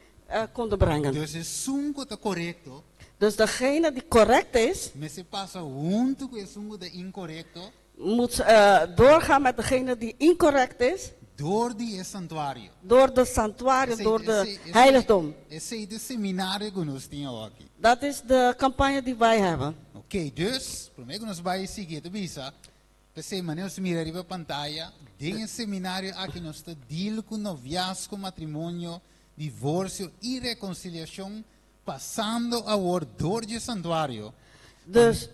konden brengen. Dus esun ku ta korekto. Dus degene die correct is. Mester pasa huntu ku esun ku ta inkorekto. Moet doorgaan met degene die incorrect is. Dor di e santuario. Door de santuario, door de heiligdom. Esei ta e seminario ku nos tin aki. Dat is de campagne die wij hebben. Oké, dus, promé ku nos bai sigui, ta bisa, p'esei manera nos mira riba pantaya, den e seminario aki nos ta deal ku noviazgo, matrimonio, divorsio i rekonsiliashon, pasando awor dor di e santuario. Dus,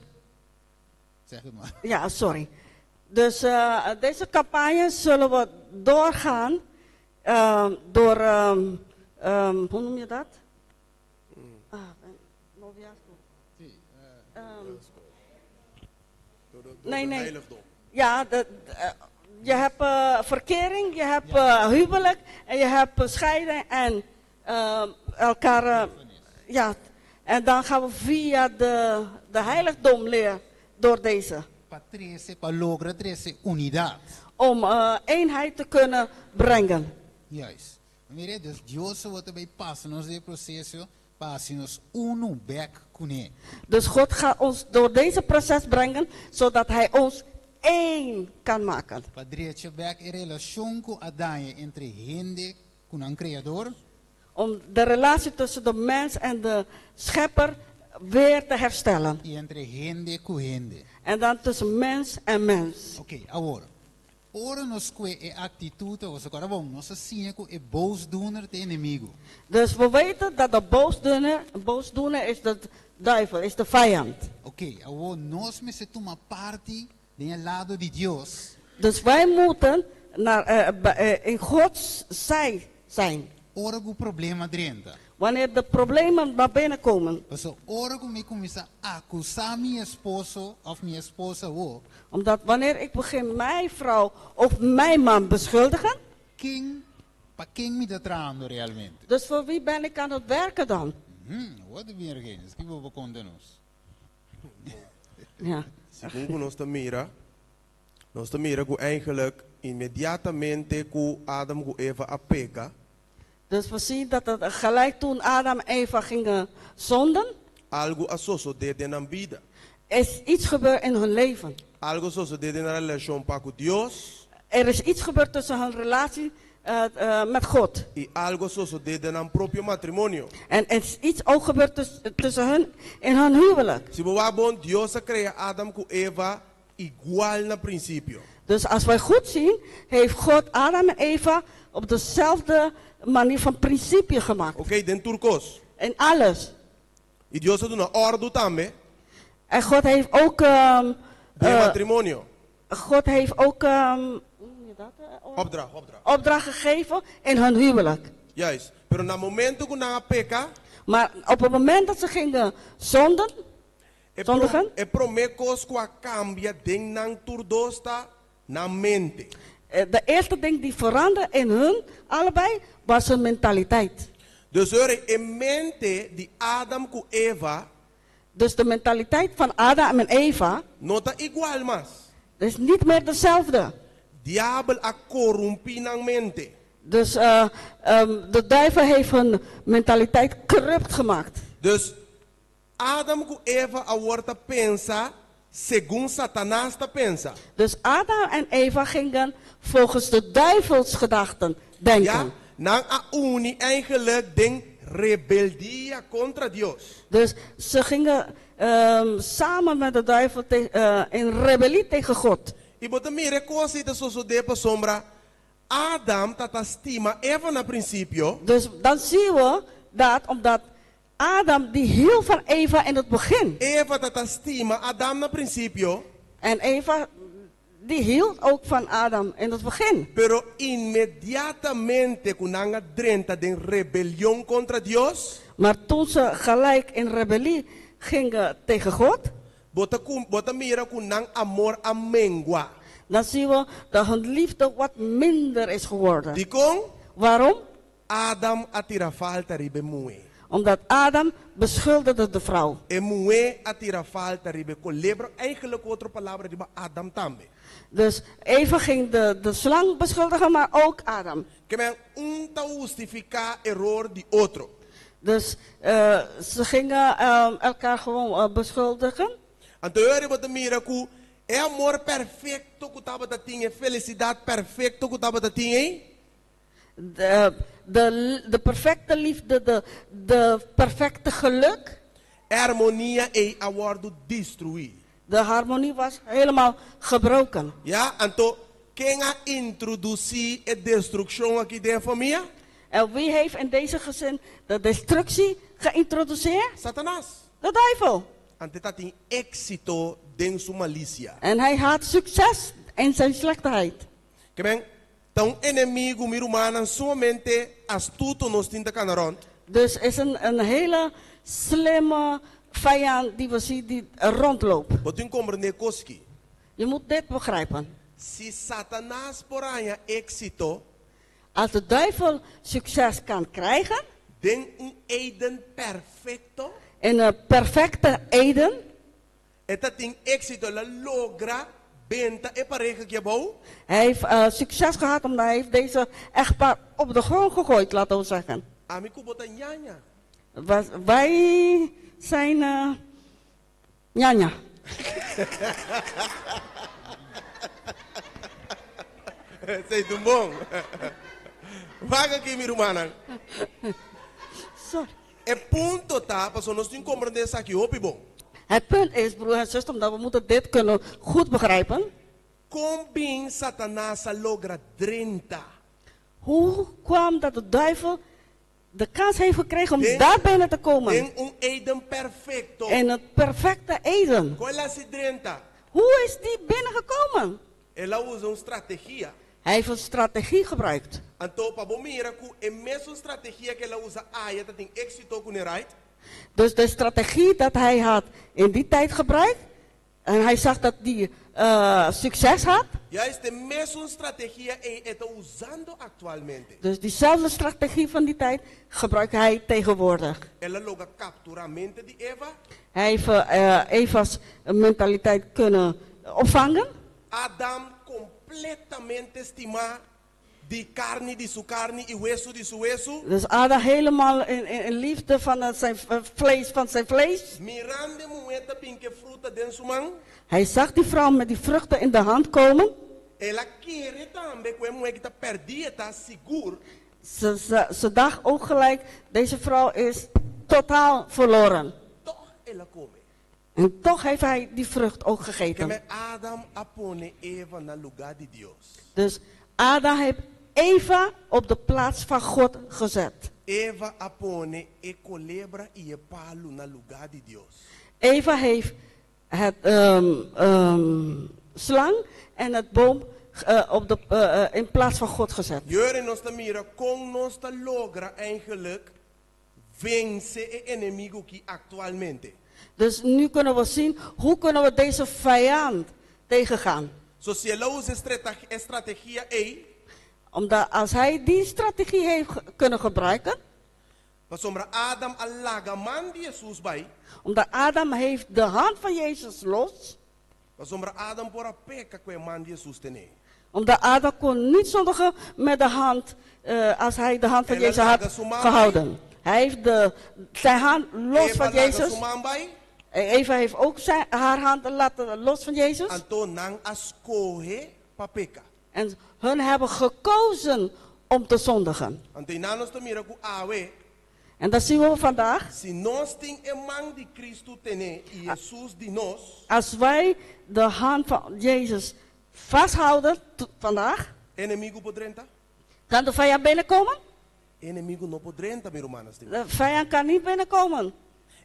Zeg het maar. Ja, sorry. Dus deze campagne zullen we doorgaan door, hoe noem je dat? Ah, noviazgo. Door Nee, de nee. heiligdom. Ja, je hebt verkering, je hebt huwelijk en je hebt scheiden en elkaar. Ja, en dan gaan we via de heiligdom leren door deze. Pa trese, pa logra trese unidat. Om eenheid te kunnen brengen. Juist. Mira, dus Dios ta bai pasa nos den e proseso pa hasi nos unu bèk kuné. Dus God gaat ons door deze proces brengen, zodat Hij ons één kan maken. Pa drecha bèk e relashon ku a daña entre hende ku nan Kreador. Om de relatie tussen de mens en de schepper weer te herstellen. I entre hende ku hende. En dan tussen mens en mens. Oké, awor. Ora nos kue e aktitut, awor bon, nos a siña ku e boosdoener ta enemigu. Dus we weten dat de boosdoener is de duivel, is de vijand. Oké, awor nos mester tuma parti den lado di Dios. Dus wij moeten in Gods zij zijn. Ora ku problema drenta. Wanneer de problemen naar binnen komen. Paso ora ku mi kuminsá akusá mi esposo òf mi esposa o. Omdat wanneer ik begin mijn vrouw of mijn man beschuldigen. Ken pa ken mi ta trahando realmente? Dus voor wie ben ik aan het werken dan? Wat weer geen? Kiko bo konta nos. Ja. Segun ku nos ta mira, nos ta mira ku eigenlijk inmediatamente ku Adam ku Eva a peka. Dus we zien dat het gelijk toen Adam en Eva gingen zonden, Algu a sosodé den nan bida. Is iets gebeurd in hun leven. Algu a sosodé den nan relashon pa ku Dios. Er is iets gebeurd tussen hun relatie met God. I algu a sosodé den nan propio matrimonio. En er is iets ook gebeurd tussen hun in hun huwelijk. Si bo wak bon, Dios a krea Adam ku Eva igual na prinsipio. Dus als wij goed zien, heeft God Adam en Eva op dezelfde manier van principe gemaakt. Oké, den tur kos. In alles. I Dios a duna òrdu tambe. En God heeft ook, Den matrimonio. God heeft ook, hoe noem je dat? Opdracht, opdracht. Opdracht gegeven in hun huwelijk. Juist. Pero na momento ku nan a peka, Maar op het moment dat ze gingen zonden, zondigen, e promé kos ku a kambia den nan tur dos ta nan mente. De eerste ding die veranderde in hun allebei was hun mentaliteit. Dus hoor, e mente di Adam ku Eva, Dus de mentaliteit van Adam en Eva, no ta igual mas. Is niet meer dezelfde. Diabel a korumpí nan mente. Dus de duivel heeft hun mentaliteit corrupt gemaakt. Dus Adam ku Eva awor ta pensa segun Satanas ta pensa. Dus Adam en Eva gingen volgens de duivelsgedachten denken. Ja, nan a uni eigenlijk den rebeldia kontra Dios. Dus ze gingen samen met de duivel in rebellie tegen God. I bo ta mira kos ei ta sosodé pasobra Adam tabata stima Eva na prinsipio. Dus dan zien we dat omdat Adam die hield van Eva in het begin. Eva tabata stima Adam na prinsipio. En Eva die hield ook van Adam in het begin. Pero inmediatamente ku nan a drenta den rebelion kontra Dios. Maar toen ze gelijk in rebellie gingen tegen God. Bo ta ku, bo ta mira ku nan amor a mengua. Dan zien we dat hun liefde wat minder is geworden. Dikon? Waarom? Adam a tira falta riba e muhé. Omdat Adam beschuldigde de vrouw. E muhé a tira falta riba e kolebra, eigenlijk otro palabra riba Adam tambe. Dus Eva ging de slang beschuldigen, maar ook Adam. Ke men un ta hustifiká eror di otro. Dus ze gingen elkaar gewoon beschuldigen. Anto ora bo ta mira ku e amor perfekto ku tabata tin, e felisidat perfekto ku tabata tin, eh? De perfecte liefde, de perfecte geluk. Harmonia ei a wòrdu destruí. De harmonie was helemaal gebroken. Ja, anto ken a introdusí e destrukshon aki den famia? En wie heeft in deze gezin de destructie geïntroduceerd? Satanas. De duivel. Anto e tabatin éksito den su malisia. En hij had succes in zijn slechtheid. Ke men, ta un enemigu, mi rumannan, sumamente astuto nos tin ta kana rònt. Dus is een hele slimme vijand die we zien die rondloopt. Bo tin komprendé kos aki. Je moet dit begrijpen. Si Satanas por haña éksito, Als de duivel succes kan krijgen, den un Eden perfekto, in een perfecte Eden, e tabatin éksito, el a logra benta e pareha aki abou. Hij heeft succes gehad omdat hij heeft deze echtpaar op de grond gegooid, laten we zeggen. Ami ku bo ta ñaña. Wij zijn ñaña. Esei ta un bon. Wak aki mi rumannan. Sorry. E punto ta, pasobra nos tin komprendé esaki hopi bon. Het punt is, broer en zuster, omdat we moeten dit kunnen goed begrijpen. Kon bin Satanas a logra drenta? Hoe kwam dat de duivel de kans heeft gekregen om Den daar binnen te komen? den un Eden perfekto. In het perfecte Eden. Kon el a hasi drenta? Hoe is die binnengekomen? El a usa un strategia. Hij heeft een strategie gebruikt. Anto pa bo mira ku e mesun strategia ku el a usa aya ta tin éksito kuné, right? Dus de strategie dat hij had in die tijd gebruikt, en hij zag dat die succes had. Juist e mesun strategia ei e ta usando aktualmente. Dus diezelfde strategie van die tijd gebruikt hij tegenwoordig. El a logra kapturá mente di Eva. Hij heeft Eva's mentaliteit kunnen opvangen. Adam kompletamente stimá di karni di su karni i wesu di su wesu. Dus Adam helemaal in liefde van zijn vlees van zijn vlees. Mirando e muhé ta bin ku e fruta den su man. Hij zag die vrouw met die vruchten in de hand komen. El a kere tambe ku e muhé aki ta pèrdí, e ta sigur. Ze dacht ook gelijk, deze vrouw is totaal verloren. Tòg el a kome. En toch heeft hij die vrucht ook gegeten. Ke men Adam a pone Eva na lugá di Dios. Dus Adam heeft Eva op de plaats van God gezet. Eva a pone e kolebra i e palu na lugá di Dios. Eva heeft het slang en het boom in plaats van God gezet. Jere nos ta mira kon nos ta logra eigenlijk vense e enemigu ki aktualmente. Dus nu kunnen we zien hoe kunnen we deze vijand tegengaan. So si el a usa e strategia ei. Omdat als hij die strategie heeft kunnen gebruiken. Pasobra Adam a laga man di Hesus bai. Omdat Adam heeft de hand van Jezus los. Pasobra Adam por a peka ku e man di Hesus tene. Omdat Adam kon niet zondigen met de hand, als hij de hand van El a Jezus had laga su man gehouden. bai. Hij heeft zijn hand los Eva van laga Jezus. su man bai. Eva heeft ook haar hand laten los van Jezus. Anto nan a skohe pa peka. En hun hebben gekozen om te zondigen. Anto einan nos ta mira ku awe. En dat zien we vandaag. Si nos tin e man di Cristo tene i Hesus di nos. Als wij de hand van Jezus vasthouden vandaag. Enemigu por drenta? Kan de vijand binnenkomen? Enemigu no por drenta, mi rumannan stimá. De vijand kan niet binnenkomen.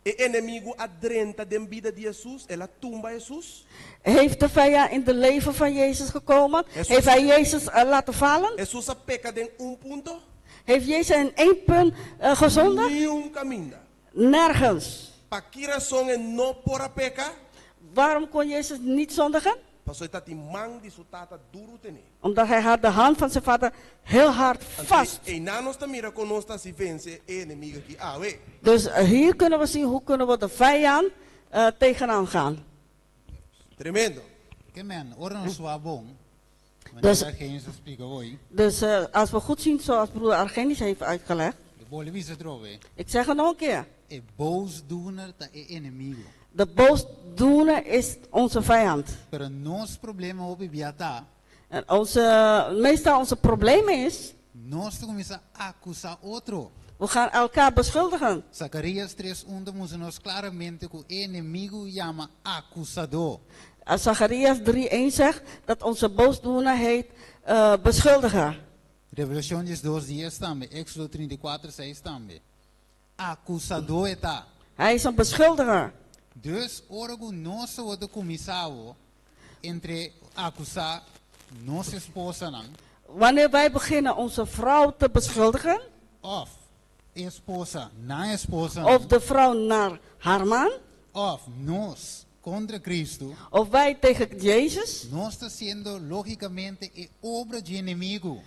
E enemigu a drenta den bida di Hesus, el a tumba Hesus. Heeft de vijand in de leven van Jezus gekomen? Hesus Heeft hij Jezus laten vallen? Hesus a peka den un punto? Heeft Jezus in één punt gezondigd? Niun kaminda. Nergens. Pa ki rason e no por a peka? Waarom kon Jezus niet zondigen? Pasobra e tatin man di su tata duru tene. Omdat hij had de hand van zijn vader heel hard Anto, vast. einan nos ta mira kon nos ta hasi vense e enemigu aki awe. Dus hier kunnen we zien hoe kunnen we de vijand tegenaan gaan. Tremendo. Ke men, ora nos wak bon. Wanneer Argenis a splika hoy. Dus als we goed zien zoals broer Argenis heeft uitgelegd. Mi ta bolbe bisa atrobe. Ik zeg het nog een keer. E boosdoener ta e enemigu. De boosdoener is onze vijand. Pero nos problema hopi bia ta. En meestal onze probleem is. Nos ta kuminsá akusá otro. We gaan elkaar beschuldigen. Zacarías 3:1 ta mustra nos klaramente ku e enemigu yama akusadó. Zacharias 3:1 zegt dat onze boosdoener heet beschuldiger. Revelashon 12:10 tambe, Éxodo 34:6 tambe. Akusadó e ta. Hij is een beschuldiger. Dus ora ku nos a wòrdu kuminsá entre akusá nos esposanan. Wanneer wij beginnen onze vrouw te beschuldigen. Of esposa na esposa. Of de vrouw naar haar man. Of nos kontra Cristo. Of wij tegen Jezus. Nos ta hasiendo lógikamente e obra di enemigu.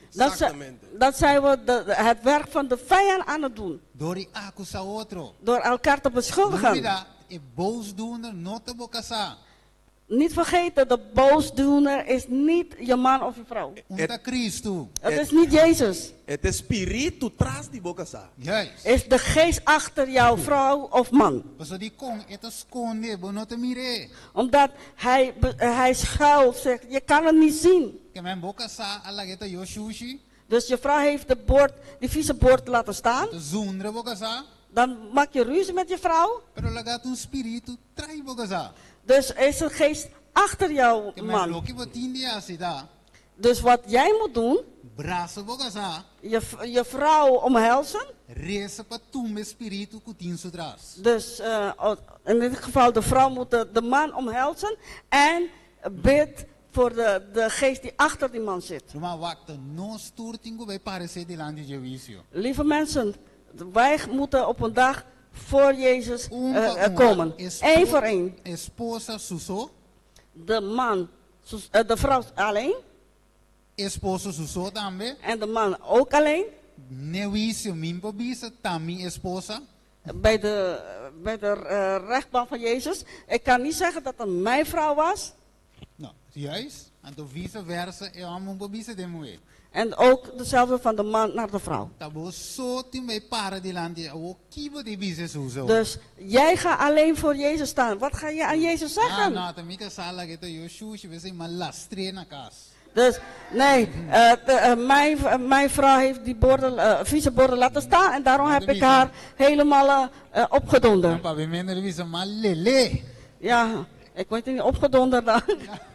Dat zijn we het werk van de vijand aan het doen. Dor di akusá otro. Door elkaar te beschuldigen. Mira, e boosdoener no ta bo kasá. Niet vergeten, de boosdoener is niet je man of je vrouw. No ta Kristu. Het is niet Jezus. E ta spiritu tras di bo kasá. Juist. Is de geest achter jouw vrouw of man. Paso dikon e ta skonde, bo no ta mir'é. Omdat hij schuilt, zegt, je kan het niet zien. Ke men bo kasá a lag'é tayó shushi. Dus je vrouw heeft de bord, die vieze bord laten staan. Ta zundra bo kasá. Dan maak je ruzie met je vrouw. Pero laga ta un spiritu tra'i bo kasá. Dus is een geest achter jouw Ke men man. loke bo tin di hasi ta. Dus wat jij moet doen, Brasa bo kasá. je vrouw omhelzen. Resa pa tumba e spiritu ku tin su tras. Dus in dit geval de vrouw moet de man omhelzen en bid voor de geest die achter die man zit. Ruman wak, ta nos tur tin ku bai paresé dilanti di huisio. Lieve mensen, wij moeten op een dag voor Jezus Un pa un, komen. Espo- Eén voor één. Esposa su so. De man, de vrouw alleen. Esposo su so tambe. En de man ook alleen. Den huisio mi n' por bisa ta mi esposa. Bij de rechtbank van Jezus. Ik kan niet zeggen dat het mijn vrouw was. No, juist. Anto vice versa e hòmber n' por bisa di muhé. En ook dezelfde van de man naar de vrouw. Ta bo so tin bai para dilanti awor ki bo ta bisa Hesus. Dus jij gaat alleen voor Jezus staan. Wat ga je aan Jezus Ah, zeggen? no, ta mi kasá a lag'é tayó shushi, p'esei m'a lastr'é na kas. Dus nee, mijn vrouw heeft die borden, vieze borden laten staan en daarom heb ik haar helemaal opgedonderd. Pa minder bisa m'a lel'é. Ja, ik word niet opgedonderd dan.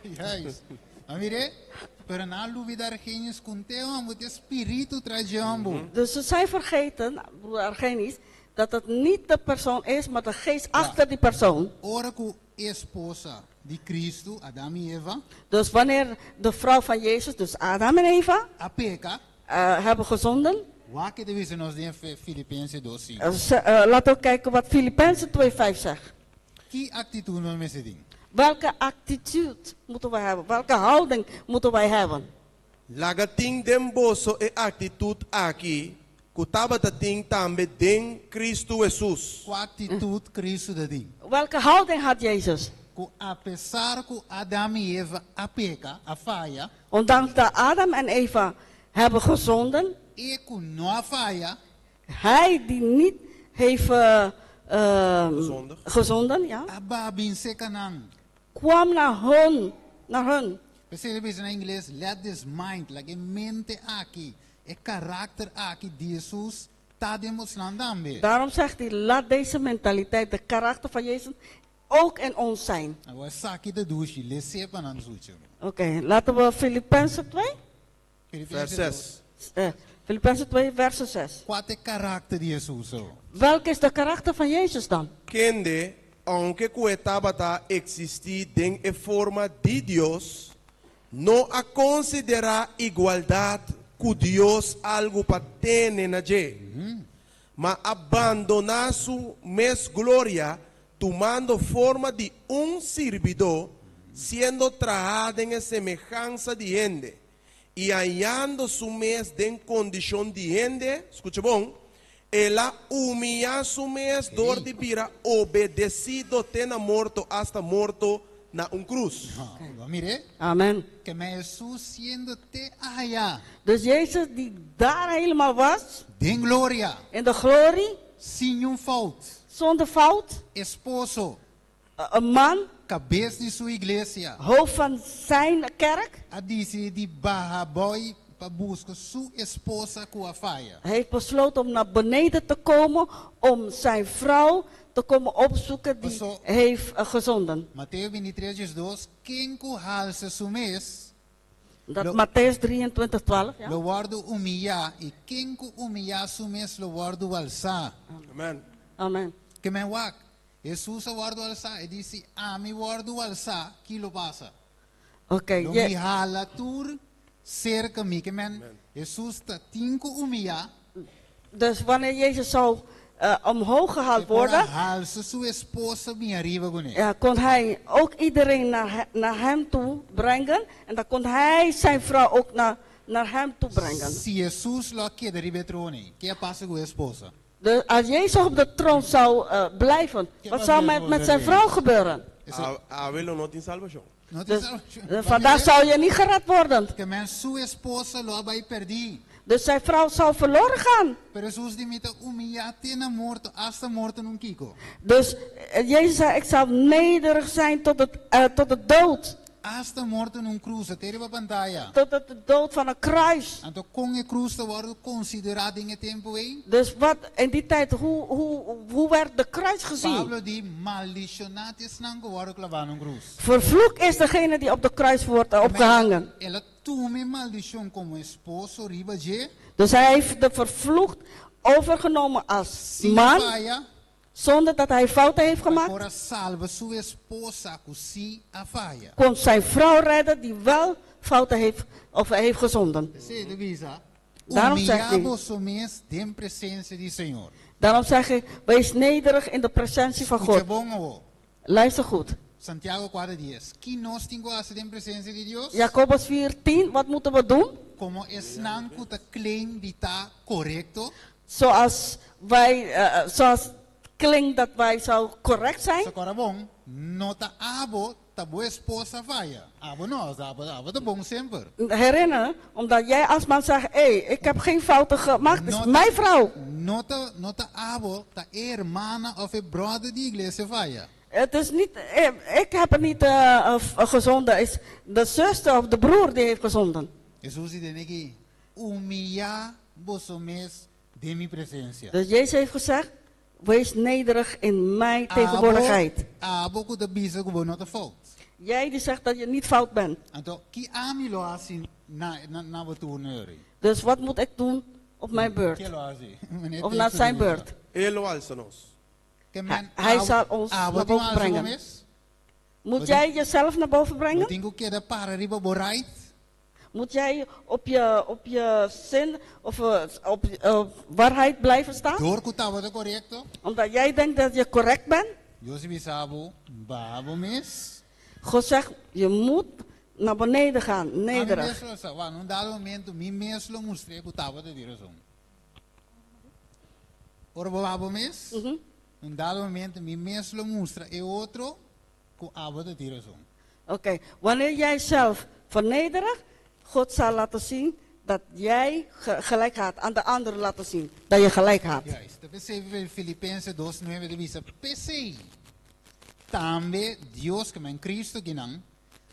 Juist. Maar mire, pero nan a lubidá Argenis ku t'e hòmber, ta spiritu tras di hòmber. Dus ze zijn vergeten, broer Argenis, dat het niet de persoon is, maar de geest achter die persoon. Ora ku esposa di Kristu, Adam i Eva. Dus wanneer de vrouw van Jezus, dus Adam en Eva, A peka. hebben gezonden. Wak e ta bisa nos den Filipensenan 2. Laten we kijken wat Filippenzen 2,5 zegt. Ki aktitut nos mester tin? Welke attitude moeten we hebben? Welke houding moeten wij hebben? Laga tin den boso e aktitut aki, ku tabata tin tambe den Kristu Hesus. Kua aktitut Kristu tabatin? Welke houding had Jezus? Ku apesar ku Adam i Eva a peka, a faya. Ondanks dat Adam en Eva hebben gezonden. E ku no a faya. Hij die niet heeft gezonden, ja. A baha bin serka nan. Kwam naar hun, naar hun. P'esei e ta bisa na ingles, let this mind, laga e mente aki, e karakter aki di Hesus ta den boso tambe. Daarom zegt hij, laat deze mentaliteit, de karakter van Jezus, ook in ons zijn. Awor esaki ta dushi, les'é pa nan skucha. Oké, laten we Filippenzen 2. Vers 6. Filippenzen 2, vers 6. Kua ta e karakter di Hesus? Welke is de karakter van Jezus dan? Kende, aunke ku e tabata eksistí den e forma di Dios, no a konsiderá igualdat ku Dios algu pa tene na dje, ma a bandoná su mes gloria, tumando forma di un sirbidó, siendo trahá den semehansa di hende, i hañando su mes den kondishon di hende, skucha bon, el a humiliá su mes dor di bira obedesidu te na morto, hasta morto na un krus. Mire. Amen. Ke men Hesus siendo te aya. Dus Jezus die daar helemaal was. Den gloria. In de glorie. Sin un fout. Zonder fout. Esposo. Een man. Kabes di su iglesia. Hoofd van zijn kerk. A disidí di baha abou pa buska su esposa ku a faya. Hij heeft besloten om naar beneden te komen om zijn vrouw te komen opzoeken die heeft gezonden. Mateo 23, 2, ken ku halsa su mes, Dat Mattheüs 23, 12. Ja? lo wòrdu humiliá, i ken ku humiliá su mes lo wòrdu alsá. Amen. Amen. Ke men wak, Hesus a wòrdu alsá, e di si ami wòrdu alsá, ki lo pasa? Oké, Lo mi hala tur serka mi, ke men Hesus tatin ku humiliá. Dus wanneer Jezus zou omhoog gehaald worden, Halsa su esposa bin ariba kuné. ja, kon hij ook iedereen naar hem toe brengen. En dan kon hij zijn vrouw ook naar hem toe brengen. Si Hesus lo keda riba e trono, ki a pasa ku esposa? Dus als Jezus op de troon zou blijven, wat zou met zijn vrouw gebeuren? Awe lo no tin salbashon. No tin Dus, salbashon. vandaag zou je niet gered worden. Ke men su esposa lo a bai pèrdí. Dus zijn vrouw zou verloren gaan. Pero Hesus di mi ta humiliá te na morto, asta morto na un kiko. Dus Jezus zei, ik zal nederig zijn tot de dood. Asta morto na un krus, at'é riba pantaya. Tot de dood van een kruis. Anto kon e krus ta wòrdu konsiderá den e tempu ei? Dus wat in die tijd, hoe werd de kruis gezien? Pablo di, Maldishoná ta esnan ku wòrdu klavá na un krus. Vervloekt is degene die op de kruis wordt opgehangen. El a tuma e maldishon komo esposo riba dje. Dus hij heeft de vervloekt overgenomen als Sin man, faya. zonder dat hij fouten heeft Pa gemaakt. por a salba su esposa ku sí a faya. Kon zijn vrouw redden die wel fouten heeft of heeft gezonden. P'esei e ta bisa. Daarom zegt Humiliá hij. boso mes den presensia di Señor. Daarom zeg ik, wees nederig in de presentie van Skucha God. bon awor. Luister goed. Santiago 4:10. Ki nos tin ku hasi den presensia di Dios? Jacobus 4:10, wat moeten we doen? Komo esnan ku ta claim di ta korekto. Zoals wij, zoals klinkt dat wij zou correct zijn. Kòrda bon, no ta abo, ta bo esposa a faya. Abo no, abo, abo ta bon semper. Herinneren, omdat jij als man zegt, hé, hey, ik heb geen fouten gemaakt, het is mijn vrouw. No ta, no ta abo, ta e hermana òf e brother di iglesia a faya. Het is niet, ik heb het niet gezonden, het is de zuster of de broer die heeft gezonden. Hesus di aki, humiliá boso mes den mi presensia. Dus Jezus heeft gezegd, wees nederig in mijn tegenwoordigheid. Abo, abo ku ta bisa ku bo no ta fout. Jij die zegt dat je niet fout bent. Anto, ki ami lo hasi na na na bo turno ei? Dus wat moet ik doen op mijn beurt? Ken lo hasi? Meneer Of naar zijn Texas. beurt? E lo alsa nos. Ke men Hij zal ons abo naar tin boven alsa brengen. bo mes? Moet Wat jij jezelf naar boven brengen? Bo tin ku keda para riba bo right? Moet jij op je zin of op waarheid blijven staan? Dor ku tabata korekto? Omdat jij denkt dat je correct bent? Dios ta bisa bo, baha bo mes. God zegt, je moet naar beneden gaan, Ami nederig. mes lo sa, wa, un dado momento, mi mes lo mustr'é ku tabata di rason. Ora bo baha bo mes? Un dado momento, mi mes lo mustra e otro ku abo ta tin rason. Oké, wanneer jij zelf vernedert, God zal laten zien dat jij gelijk had. Aan de anderen laten zien dat je gelijk had. Juist. P'esei Filipensenan 2:9 ta bisa p'esei. Tambe Dios ke men Cristo akinan.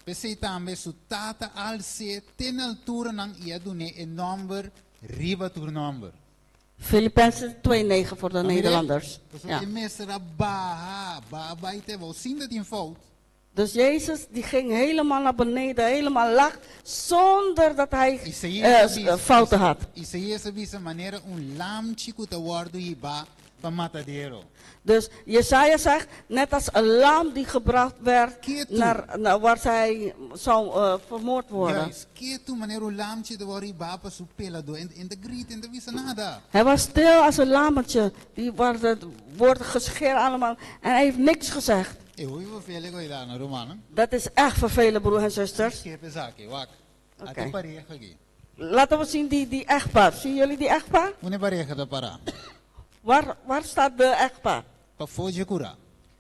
P'esei tambe su tata a als'é te na alturanan i a dun'é e nòmber riba tur nòmber. Filippenzen 2:9 voor de Snap je? Nederlanders. Dus Ja. e mester a baha, baha bai te abou, sin di tin fout. Dus Jezus die ging helemaal naar beneden, helemaal laag, zonder dat hij Isaías fouten had. Isaías a bisa manera un lamchi ku ta wòrdu hibá pa matadero. Dus Jesaja zegt, net als een lam die gebracht werd naar waar zij zou vermoord worden. Juist, ketu manera un lamchi ta wòrdu hibá pa su peladó e n' ta grita, e n' ta bisa nada. Hij was stil als een lammetje, die wordt, wordt gescheerd allemaal en hij heeft niks gezegd. E hopi vervelend ku ei, ruman. Dat is echt vervelend, broer en zusters. Skip esaki, wak. Oké. Ata e pareha aki. Laten we zien die echtpaar. Zien jullie die echtpaar? Unda e pareha ta pará? Waar staat de echtpaar? Pafó di kurá.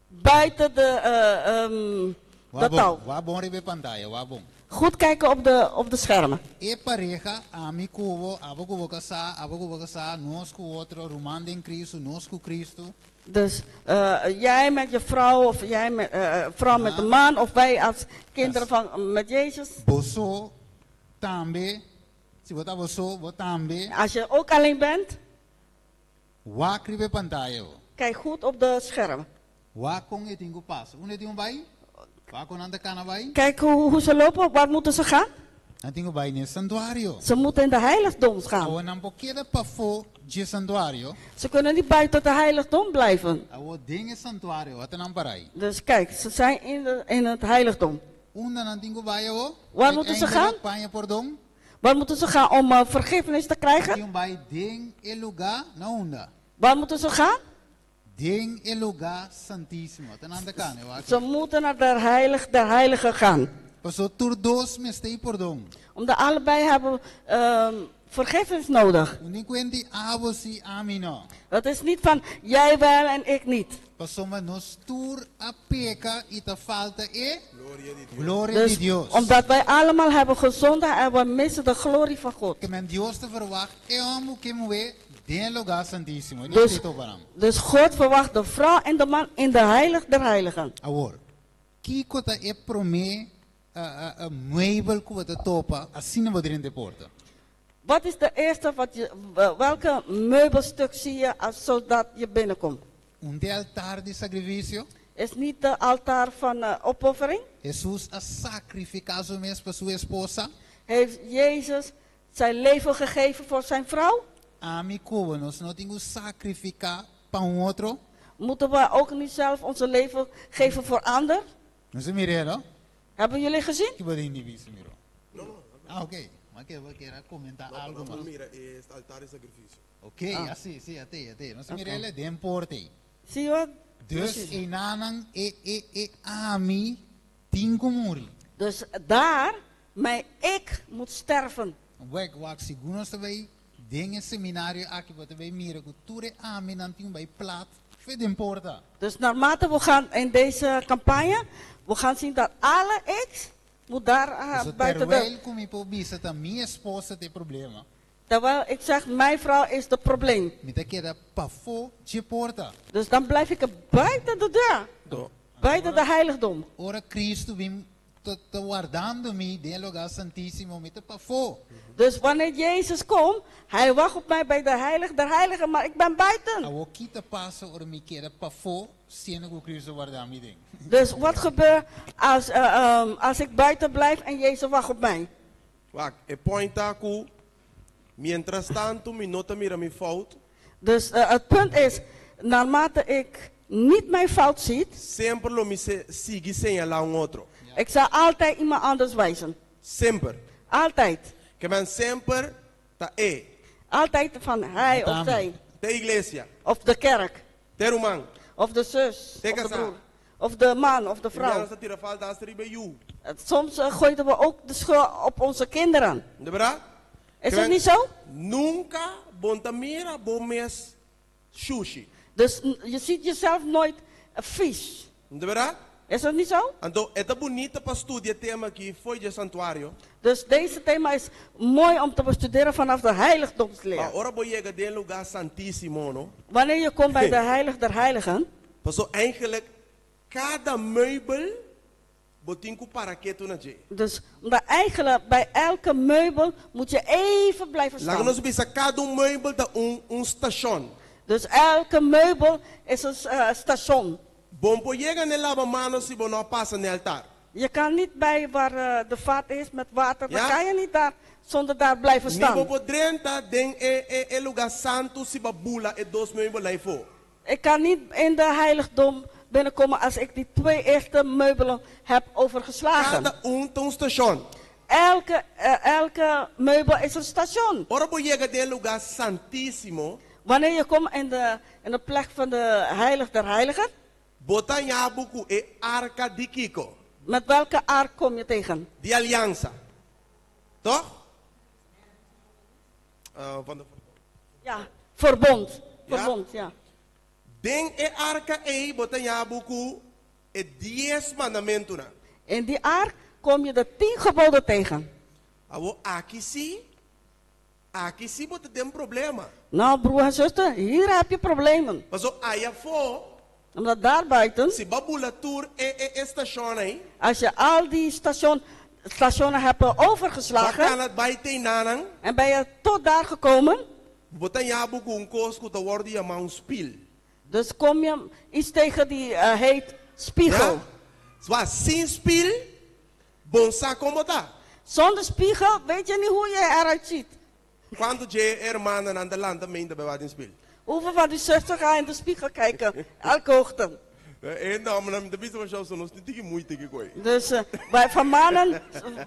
Buiten de touw. Wak bon riba pantaya, wak bon. Goed kijken op de schermen. E pareha, ami ku bo, abo ku bo kasá, abo ku bo kasá, nos ku otro, ruman den Cristo, nos ku Cristo. Dus jij met je vrouw, of jij met, vrouw met de man, of wij als kinderen van, met Jezus. Boso tambe, si bo ta boso, bo tambe. Als je ook alleen bent. Wak riba pantaya. Kijk goed op de scherm. Wak kon e tin ku pasa. Unda e tin ku bai? Wak kon nan ta kana bai? Kijk hoe ze lopen, waar moeten ze gaan? Nan tin ku bai den santuario. Ze moeten in de heiligdom gaan. Awor nan no por keda pafó di santuario. Ze kunnen niet buiten de heiligdom blijven. Awor den santuario, ata nan pará. Dus kijk, ze zijn in het heiligdom. Unda nan tin ku bai awor? Waar moeten ze gaan? Pa haña pordon. Waar moeten ze gaan om vergiffenis te krijgen? Tin ku bai den e lugá na unda. Waar moeten ze gaan? Den e lugá santísimo. Ata nan ta kana, wak. Ze moeten naar de heilig der heiligen gaan. Paso tur dos mester pordon. Omdat allebei hebben vergiffenis nodig. No ta kuenta abo si ami no. Het is niet van jij wel en ik niet. Pasobra nos tur a peka i ta falta e gloria Dus di Dios. omdat wij allemaal hebben gezondigd en we missen de glorie van God. Ke men Dios ta verwacht e hòmber ku e muhé den lugá santísimo. Dus, dus God verwacht de vrouw en de man in de heilig der heiligen. Awor, kiko ta e promé meubel ku bo ta topa asina bo drenta e porta? Wat is de eerste wat je, welke meubelstuk zie je als zodat je binnenkomt? Un ta e altar di sakrifisio? Is niet de altaar van opoffering? Hesus a sakrifiká su mes pa su esposa? Heeft Jezus zijn leven gegeven voor zijn vrouw? Ami ku bo, nos no tin ku sakrifiká pa un otro? Moeten we ook niet zelf onze leven geven voor ander? Nos a mir'é, no? Hebben jullie gezien? Ki bo tin di bisa, Miro? Ah, oké. Ma ke bo kier a komentá algu mas? Mira, e altar di sakrifisio. Oké, asina, si, at'é, at'é. Nos a mir'é den porta ei. Si, hoor. Dus einan e e e ami tin ku muri. Dus daar, mijn ik moet sterven. Wèk, wak, segun nos ta bai den e seminario aki bo ta bai mira ku tur e aminan tin bai plat fe den porta. Dus naarmate we gaan in deze campagne, we gaan zien dat alle iks moet daar So buiten terwijl de... ku mi por bisa ta mi esposa ta e problema. Terwijl ik zeg, mijn vrouw is de probleem. Mi ta keda pafó dje porta. Dus dan blijf ik er buiten de deur. Buiten de heiligdom. Ora Kristu bin ta ta wardando mi den e lugá santísimo, mi ta pafó. Dus wanneer Jezus komt, hij wacht op mij bij de heilig der heiligen, maar ik ben buiten. Awor ki ta pasa ora mi keda pafó, siendo ku Kristu ta warda mi den. Dus wat gebeurt als, als ik buiten blijf en Jezus wacht op mij? Wak, e point ta ku mientras tantu mi no ta mira mi fout. Dus het punt is, naarmate ik niet mijn fout ziet, Semper lo mi se, sigui señalá un otro. ik zal altijd iemand anders wijzen. Semper. Altijd. Ke men semper ta e. Altijd van hij of zij. Te iglesia. Of de kerk. Te ruman. Of de zus. Te Of de kasá. broer. Of de man of de vrouw. Nos ta tira falta asta riba yu. Soms gooiden we ook de schuld op onze kinderen. De bèrdat? Is dat niet zo? Nunka bo n' ta mira bo mes shushi. Dus je ziet jezelf nooit vies. De bèrdat? Is dat niet zo? Anto, e ta bunita pa studia e tema aki for di santuario. Dus deze thema is mooi om te bestuderen vanaf de heiligdomsleer. Ma ora bo yega den lugá santísimo, no? Wanneer je komt bij de heilig der heiligen. Paso eigenlijk kada meubel bo tin ku para ketu na dje. Dus omdat eigenlijk bij elke meubel moet je even blijven Laga staan. nos bisa kada un meubel ta un un station. Dus elke meubel is een station. Bo n' por yega na lavamano si bo no a pasa na altar. Je kan niet bij waar de vaat is met water, dan Ja? kan je niet daar zonder daar blijven Ni staan. bo por drenta den e e e lugá santu si b'a bula e dos meubel ei fo. Ik kan niet in de heiligdom binnenkomen als ik die twee eerste meubelen heb overgeslagen. Kada un ta un station. Elke meubel is een station. Ora bo yega den lugá santísimo. Wanneer je komt in de plek van de heilig der heiligen. Bo ta haña bo ku e arka di kiko. Met welke ark kom je tegen? Di aliansa. Toch? Van de Ja, verbond. Ja? Verbond, ja. Den e arka ei bo ta haña bo ku e 10 mandamentunan. In die ark kom je de 10 geboden tegen. Awor aki si, aki si bo ta den problema. Nou, broer en zuster, hier heb je problemen. Paso aya fo. Omdat daar buiten, Si b'a bula tur e e e station ei. als je al die stationen hebt overgeslagen, B'a kana bai te einan. en ben je tot daar gekomen, Bo ta haña bo ku un kos ku ta wòrdu yamá un spil. Dus kom je iets tegen die heet spiegel. Ja? Zwa, sin spil, bo n' sa kon bo ta. Zonder spiegel weet je niet hoe je eruit ziet. Kuantu dje rumannan ta lanta mainta bai wak den spil? Hoeveel van die zusters gaan in de spiegel kijken? Elke ochtend. E damanan, ta bisa masha nos no tin moeite ku koi. Dus bij van mannen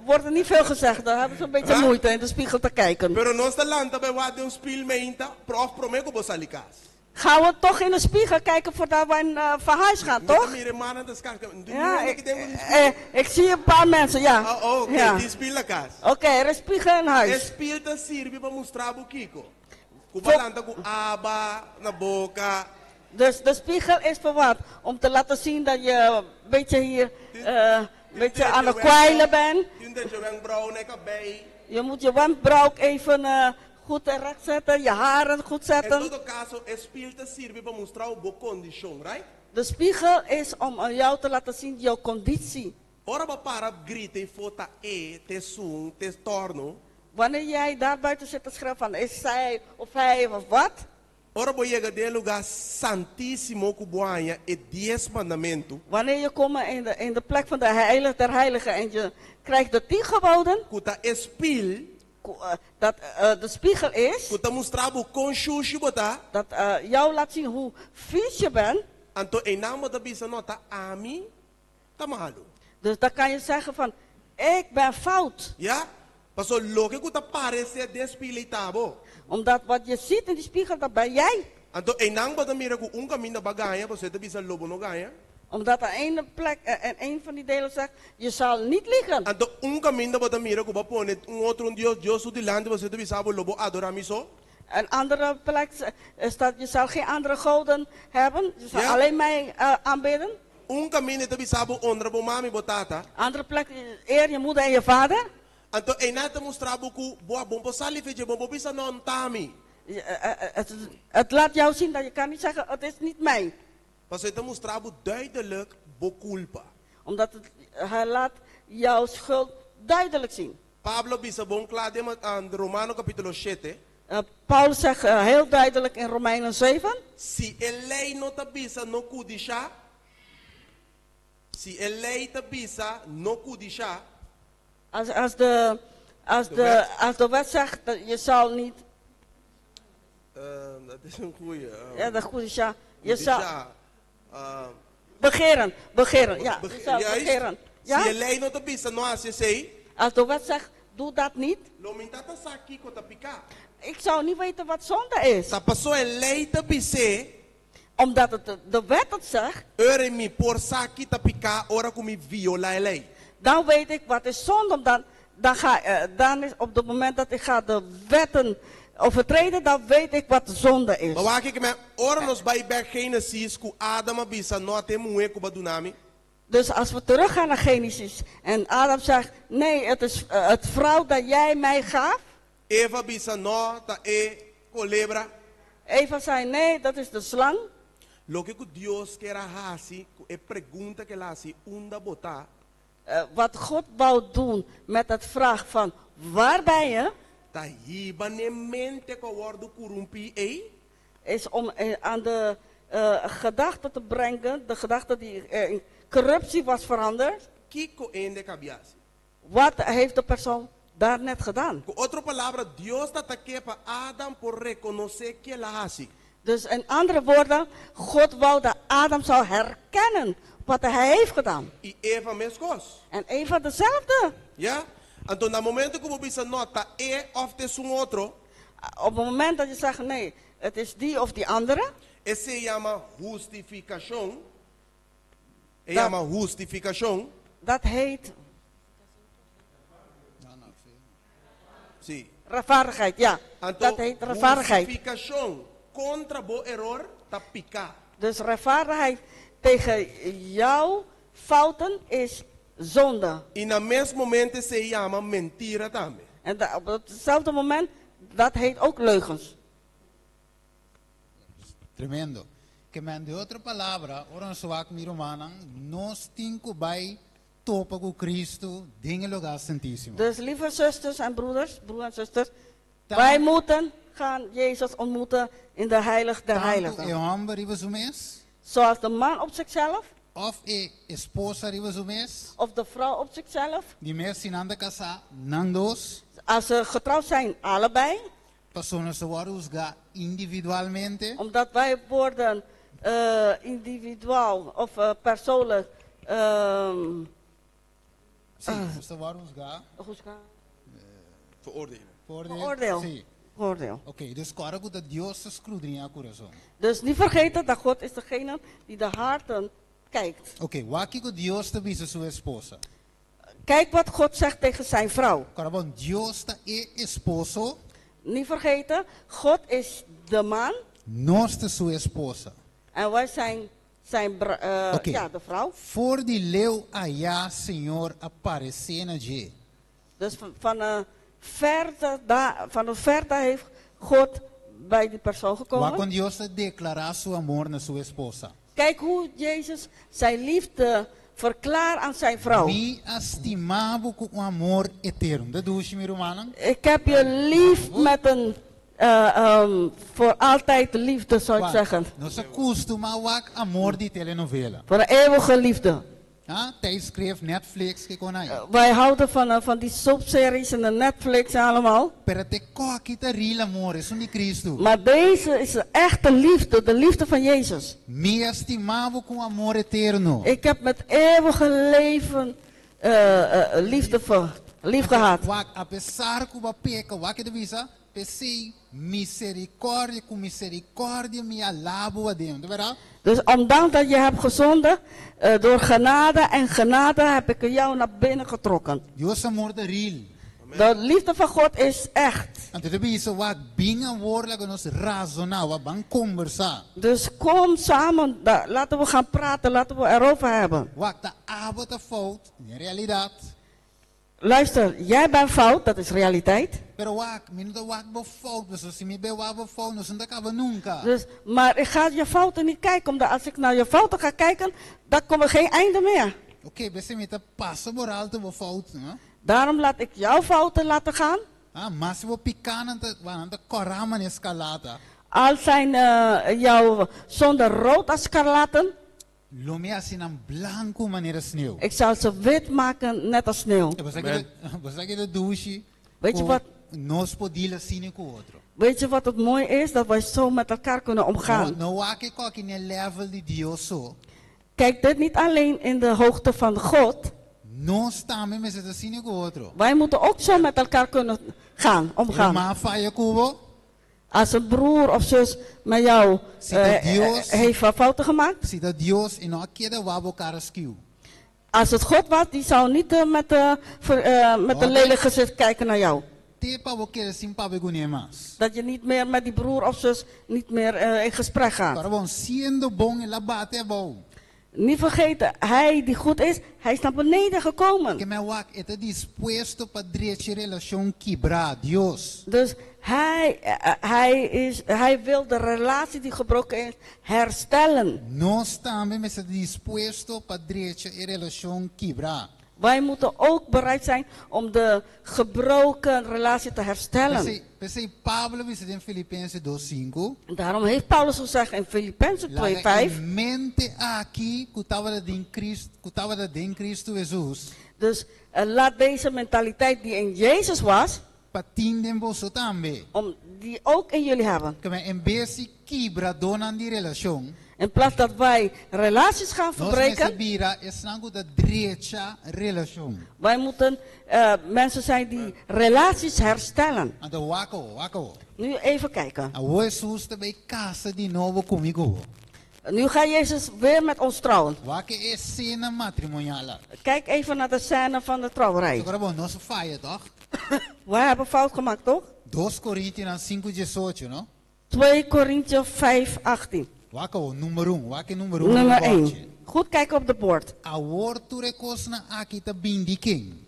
wordt er niet veel gezegd. Daar hebben ze een beetje Huh? moeite in de spiegel te kijken. Pero nos ta lanta bai wak den spil mainta, òf promé ku bo sali kas. Gaan we toch in de spiegel kijken voordat wij van huis gaan, toch? Mi rumannan ta skarka. Ja, ik zie een paar mensen, ja. Oh, oké, Ja. tin spil na kas. Oké, er is spiegel in huis. E spil ta sirbi pa mustra bo kiko. Ku b'a lanta ku aba na boka. Dus de spiegel is voor wat? Om te laten zien dat je een beetje hier een beetje aan het kwijlen bent. Tin dat je wenkbrauw nek bij. Je moet je wenkbrauw ook even goed recht zetten, je haren goed En zetten. todo kaso, e spil ta sirbi pa mustra bo kondishon, right? De spiegel is om aan jou te laten zien jouw conditie. Ora bo para grita ei fo ta e, t'esun, t'e torno. Wanneer jij daar buiten zit te schreeuwen van is zij of hij of wat. Ora bo yega den lugá santísimo ku bo haña e 10 mandamentu. Wanneer je komt in de plek van de heilig der heiligen en je krijgt de 10 geboden. Ku ta e spil. Dat de spiegel is. Ku ta mustra bo kon shushi bo ta. Dat jou laat zien hoe vies je bent. Anto einan bo ta bisa no ta ami ta malu. Dus dan kan je zeggen van ik ben fout. Ja? Paso loke ku ta aparesé den spil ta bo. Omdat wat je ziet in die spiegel, dat ben jij. Anto einan bo ta mira ku un kaminda b'a gaña, bo ta bisa lo bo no gaña. Omdat aan ene plek, en een van die delen zegt, je zal niet liegen. Anto un kaminda bo ta mira ku b'a pone un otro un Dios, Dios su dilanti, bo ta bisa lo bo adorá mi so. Een andere plek is dat je zal geen andere goden hebben. Je zal Ja. alleen mij aanbidden. Un kaminda ta bisa bo honra bo mama i bo tata. Andere plek, eer je moeder en je vader. Anto einan ta mustra bo ku bo bo por sali fo'i dje, bo por bisa no t'ami. Het laat jou zien dat je kan niet zeggen, het is niet mij. Paso e ta mustra bo duidelijk bo kulpa. Omdat hij laat jouw schuld duidelijk zien. Pablo a bisa bon kla den Romano kapítulo 7. Paulus zegt heel duidelijk in Romeinen 7. Si e lei no ta bisa no kudishá. Si e lei ta bisa no kudishá. Als De de, wet. als de wet zegt dat je zal niet, Dat is een goeie. Ja, dat goede, ja. Je zal Kudishá. Begeren, begeren, ja. Je zal Juist. begeren. Ja? Si e lei no ta bisa no hasi esei. Als de wet zegt, doe dat niet. Lo mi n'tabata sa kiko ta piká. Ik zou niet weten wat zonde is. Ta paso e lei ta bis'é. Omdat de wet het zegt. Ora mi por sa ki ta piká ora ku mi violá e lei. Dan weet ik wat is zonde. Omdat dan is op het moment dat ik ga de wetten overtreden, dan weet ik wat zonde is. Maar wak ik me ora nos bai bèk Genesis ku Adam a bisa no at'e muhé ku b'a duna mi. Dus als we teruggaan naar Genesis en Adam zegt, nee, het is het vrouw dat jij mij gaf. Eva bisa no ta e kolebra. Eva zei, nee, dat is de slang. Loke ku Dios ker a hasi, e pregunta ku el a hasi unda bo ta. Wat God wou doen met het vraag van, waar ben je? Ta hiba n'e mente ku a wòrdu korumpí ei. Is om aan de gedachte te brengen, de gedachte die in corruptie was veranderd. Kiko e hende a kaba di hasi. Wat heeft de persoon daar net gedaan? Ku otro palabra, Dios tabata ke pa Adam por rekonosé kiko el a hasi. Dus in andere woorden, God wou dat Adam zou herkennen wat hij heeft gedaan. I Eva meskos. En Eva dezelfde. Ja? Anto, na momento ku bo bisa no ta e òf t'esun otro. Op het moment dat je zegt, nee, het is die of die andere. Esei yama hustifikashon. E yama hustifikashon. Dat heet Si. Rechtvaardigheid, ja. Anto, Dat heet rechtvaardigheid. Hustifikashon kontra bo eror ta piká. Dus rechtvaardigheid tegen jouw fouten is zonde. I na mes momento esei yama mentira tambe. En op hetzelfde moment, dat heet ook leugens. Tremendo. Ke men den otro palabra, ora nos wak mi rumannan, nos tin ku bai topa ku Kristu, den lugá santísimo. Dus lieve zusters en broeders, broer en zusters, wij moeten gaan Jezus ontmoeten in de heilig der Tantu e heiligen. hòmber riba su mes. Zoals de man op zichzelf. Òf e esposa riba su mes. Of de vrouw op zichzelf. Di mes si nan ta kasá, nan dos. Als ze getrouwd zijn, allebei. Pasobra nos ta wòrdu husgá individualmente. Omdat wij worden individueel of persoonlijk. Si, nos ta wòrdu husgá. Husgá. Veroordelen. Veroordeel. Veroordeel. Si. Veroordeel. Oké, dus kòrda ku Dios ta skrudiñá kurason. Dus niet vergeten dat God is degene die de harten kijkt. Oké, wak kiko Dios ta bisa su esposa. Kijk wat God zegt tegen zijn vrouw. Kòrda bon, Dios ta e esposo. Niet vergeten, God is de man Nos ta su esposa. En wij zijn zijn Oké. ja, de vrouw. For di leu aya Señor a paresé na dje. Dus van de verte heeft God bij die persoon gekomen. Wak kon Dios a deklará su amor na su esposa. Kijk hoe Jezus zijn liefde verklaart aan zijn vrouw. Mi a stima bo ku un amor eterno. Ta dushi mi rumannan? Ik heb je lief met een voor altijd liefde, zou ik zeggen. Nos a kustumá wak amor di telenovela. Voor een eeuwige liefde. Ah, tijdschrift, Netflix, kiko nan ei. Wij houden van die soapseries en de Netflix en allemaal. Pero t'e kos aki ta real amor, esun di Cristo. Maar deze is de echte liefde, de liefde van Jezus. Mi a stima bo ku amor eterno. Ik heb met eeuwige leven liefde voor, lief gehad. Wak, apesar ku bo a peka, wak e ta bisa, p'esei, miserikòrdia, ku miserikòrdia mi a hala bo aden, ta bèrdat? Dus omdat dat je hebt gezonden, door genade en genade heb ik jou naar binnen getrokken. Dios amor ta real. De liefde van God is echt. Anto e ta bisa, wak, bin awor laga nos razoná, wak ban kombersá. Dus kom samen, laten we gaan praten, laten we erover hebben. Wak, ta abo ta fout, den realidat. Luister, jij bent fout, dat is realiteit. Pero wak, mi no ta wak bo fout, dus si mi bai wak bo fout, nos no ta kaba nunka. Dus, maar ik ga je fouten niet kijken, omdat als ik naar je fouten ga kijken, dan komt er geen einde meer. Oké, p'esei mi ta pasa por alto bo fout, no? Daarom laat ik jouw fouten laten gaan. Ah, maske bo pikánan ta, nan ta kòrá manera skarlata. Al zijn jouw zonden rood als skarlaten. Lo mi hasi nan blanku manera sneu. Ik zal ze wit maken net als sneeuw. E, bo sa kiko ta dushi. Weet je Ku wat? Nos por deal asina ku otro. Weet je wat het mooi is? Dat wij zo met elkaar kunnen omgaan. No, no wak e kos aki na level di Dios so. Kijk dit niet alleen in de hoogte van God. Nos tambe mester ta asina ku otro. Wij moeten ook zo met elkaar kunnen gaan, omgaan. Ruman faya ku bo. Als een broer of zus met jou, Si ta Dios, heeft fouten gemaakt. Si ta Dios e no a keda wak bo kara skiu. Als het God was, die zou niet met een Oké. lelijk gezicht kijken naar jou. Te pa bo keda sin papia kuné mas. Dat je niet meer met die broer of zus niet meer in gesprek gaat. Pero bon, siendo bon el a bati abou. Niet vergeten, hij die goed is, hij is naar beneden gekomen. Ke men wak, e ta dispuesto pa drecha relashon kibrá, Dios. Dus hij wil de relatie die gebroken is herstellen. Nos tambe mester ta dispuesto pa drecha e relashon kibrá. Wij moeten ook bereid zijn om de gebroken relatie te herstellen. P'esei, p'esei Pablo a bisa den Filipensenan 2:5. Daarom heeft Paulus gezegd in Filippenzen Laga 2, 5. e mente aki ku tabata den Cristo, ku tabata den Cristo Jesus. Dus laat deze mentaliteit die in Jezus was, Pa tin den boso tambe. Om die ook in jullie hebben. Ke men en bes di kibra donan di relashon. In plaats dat wij relaties gaan Nos verbreken. mester bira esnan ku ta drecha relashon. Wij moeten mensen zijn die relaties herstellen. Anto wak awor, wak awor. Nu even kijken. Awor Jesus ta bai kasa di nobo ku mi ku bo. Nu gaat Jezus weer met ons trouwen. Wak e esena matrimonial. Kijk even naar de scène van de trouwerij. Awor bon, nos a faya, toch? Wij hebben fout gemaakt, toch? 2 Korintionan 5, 18, no? 2 Korinthe 5, 18. Wak awor, number 1, wak e number 1. Nummer 1. Goed kijken op de bord. Awor tur e kosnan aki ta bin di ken?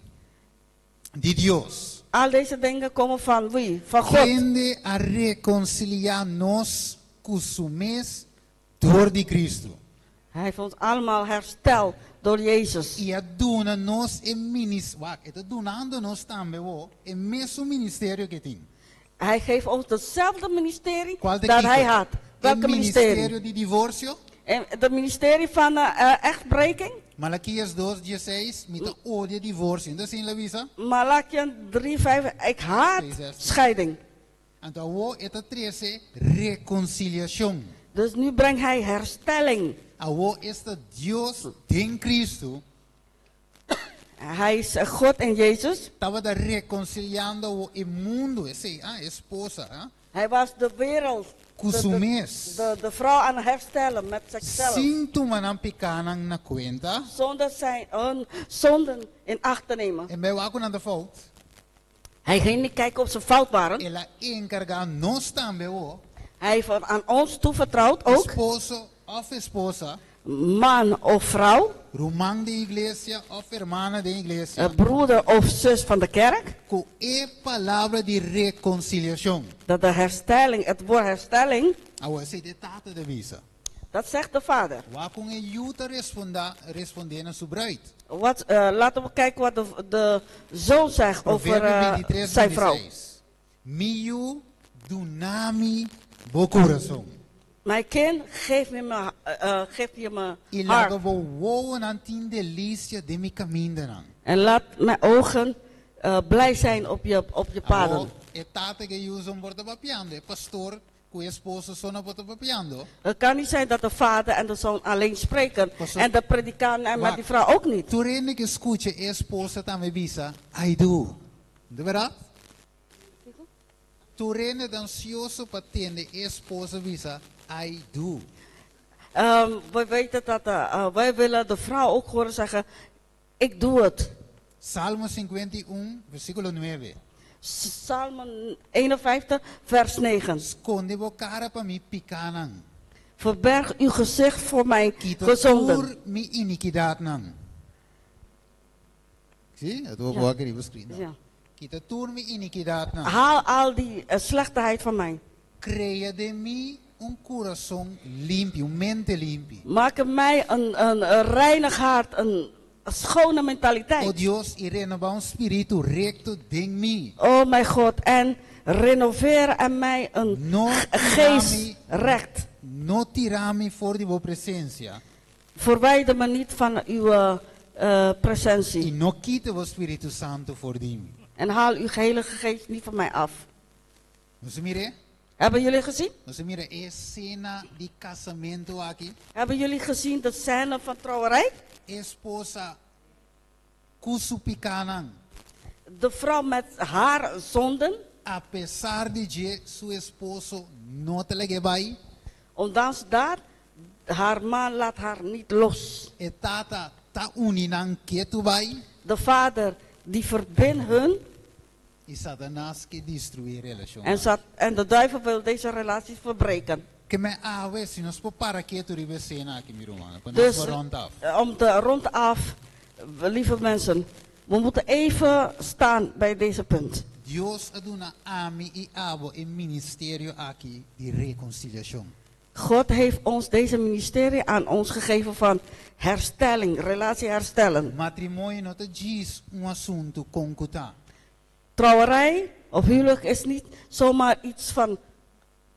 Di Dios. Al deze dingen komen van wie? Van God. Kende a rekonsiliá nos ku su mes dor di Cristo. Hij heeft ons allemaal hersteld door Jezus. I a duna nos e minis, wak, e ta dunando nos tambe awor, e mesun ministerio ku e tin. Hij geeft ons hetzelfde ministerie Kual ta dat kiko? hij had. Welke E ministerie? ministerio di divorsio? En het ministerie van echtbreking? Malakias 2, 16, mi ta odia divorsio. Anto asina el a bisa? Malakias 3, 5, ik haat 2, 6. scheiding. Anto awor e ta trese rekonsiliashon. Dus nu brengt hij herstelling. Awor ta Dios den Cristo. Hij is God in Jezus. Tabata rekonsiliando e mundu, esei, ah, esposa, ah. Hij was de wereld. Ku su mes. De vrouw aan het herstellen met zichzelf. Sin tuma nan pikánan na kuenta. Zonder zijn hun zonden in acht te nemen. En bai wak ku nan ta fout. Hij ging niet kijken of ze fout waren. El a enkargá nos tambe awor. Hij heeft aan ons toevertrouwd ook. Esposo òf esposa, Man of vrouw, ruman di iglesia òf ruman di iglesia, broeder of zus van de kerk, ku e palabra di rekonsiliashon. Dat de herstelling, het woord herstelling, Awor, esei ta e tata ta bisa. Dat zegt de vader. Wak kon e yu ta respondé, respondé na su brùit. Laten we kijken wat de zoon zegt over Proverbio 23, zijn vrouw. 26. Mi yu, duna mi bo kurason. Mijn kind, geef je me I hart. laga bo wowonan tin delisia den mi kamindanan. En laat mijn ogen blij zijn op je paden. Awor, e tata ku e yu so no por ta papiando, e pastor ku esposo so no por ta papiando. Het kan niet zijn dat de vader en de zoon alleen spreken. En de predikant en met die vrouw ook niet. Tur hende ku skucha esposa tambe bisa, I do. Di berdat? Tur hende ta ansioso pa tende esposa bisa, I do. We weten dat wij willen de vrouw ook horen zeggen, ik doe het. Salmo 51, versíkulo 9. Psalm 51, vers 9. Skonde bo kara pa mi pikánan. Verberg uw gezicht voor mijn Kita gezonden. tur mi inikidatnan. Si? Het wordt wakker hier screen. Ja. Kita tur mi inikidatnan. Haal al die slechtheid van mij. Krea den mi un kurason limpi, un mente limpi. Maak in mij een reinig hart, een schone mentaliteit. O Dios, i renobá un spiritu rekto den mi. Oh mijn God, en renoveer aan mij een No geest recht. No tira mi for di bo presensia. Verwijder me niet van uw presentie. I no kita bo Spiritu Santu for di mi. En haal uw heilige geest niet van mij af. Nos a mira? Hebben jullie gezien? Nos a mira e esena di kasamentu aki? Hebben jullie gezien de scène van trouwerij? Esposa ku su pikánan. De vrouw met haar zonden. Apesar di dje, su esposo no ta lag'é bai. Ondanks dat, haar man laat haar niet los. E tata ta uni nan ketu bai. De vader die verbindt hun. I Satanas ke destruí e relashon. En de duivel wil deze relatie verbreken. Ke men awe, si nos por para ketu riba e esena aki, mi ruman, pa Dus nos rond af. om te rond af, lieve mensen, we moeten even staan bij deze punt. Dios a duna ami i abo e ministerio aki di rekonsiliashon. God heeft ons deze ministerie aan ons gegeven van herstelling, relatie herstellen. Matrimonio no ta djis un asuntu kon ku ta. Trouwerij of huwelijk is niet zomaar iets van.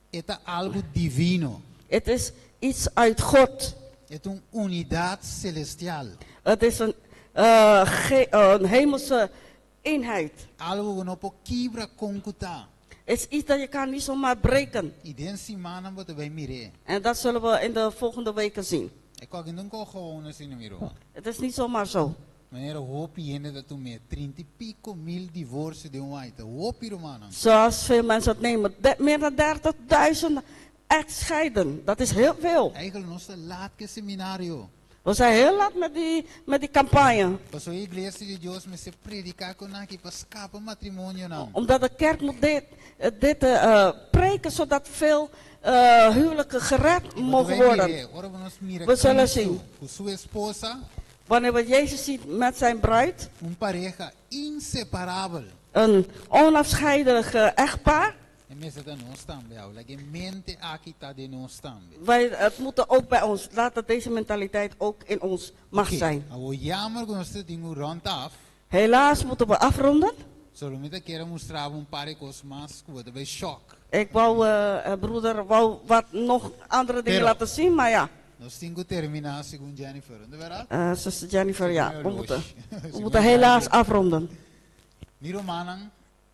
E ta algu divino. Het is iets uit God. E ta un unidat selestial. Het is een hemelse eenheid. Algu ku no por kibra kon ku ta. Het is iets dat je kan niet zomaar breken. I den simannan bo ta bai mir'é. En dat zullen we in de volgende weken zien. E kos aki no ta gewoon asina, mi ruman. Het is niet zomaar zo. Manera hopi hende ta tum'é, 30 i piku mil divorsio den un aña. Hopi ruman. Zoals veel mensen het nemen. Meer dan 30.000 echt scheiden. Dat is heel veel. Eigenlijk nos ta lat ku e seminario. We zijn heel laat met die campagne. Paso iglesia di Dios mester prediká ku nan pa skapa matrimonionan. Omdat de kerk moet dit preken, zodat veel huwelijken gered mogen worden. We zullen zien. Ku su esposa, Wanneer we Jezus zien met zijn bruid, un pareha inseparabel. Een onafscheidelijk echtpaar. E mester ta nos tambe, laga e mente aki ta den nos tambe. Het moet ook bij ons. Laat dat deze mentaliteit ook in ons mag Oké, zijn. Awor jammer ku nos tin ku rond af. Helaas moeten we afronden. Solo mi ke mustra un par di kos mas ku ta bai shock. Ik wou, broeder, wou wat nog andere dingen Pero- laten zien, maar ja. Nos tin ku terminá segun Jennifer, no berdat? Zuster Jennifer, ja, we moeten helaas afronden. Mi rumannan,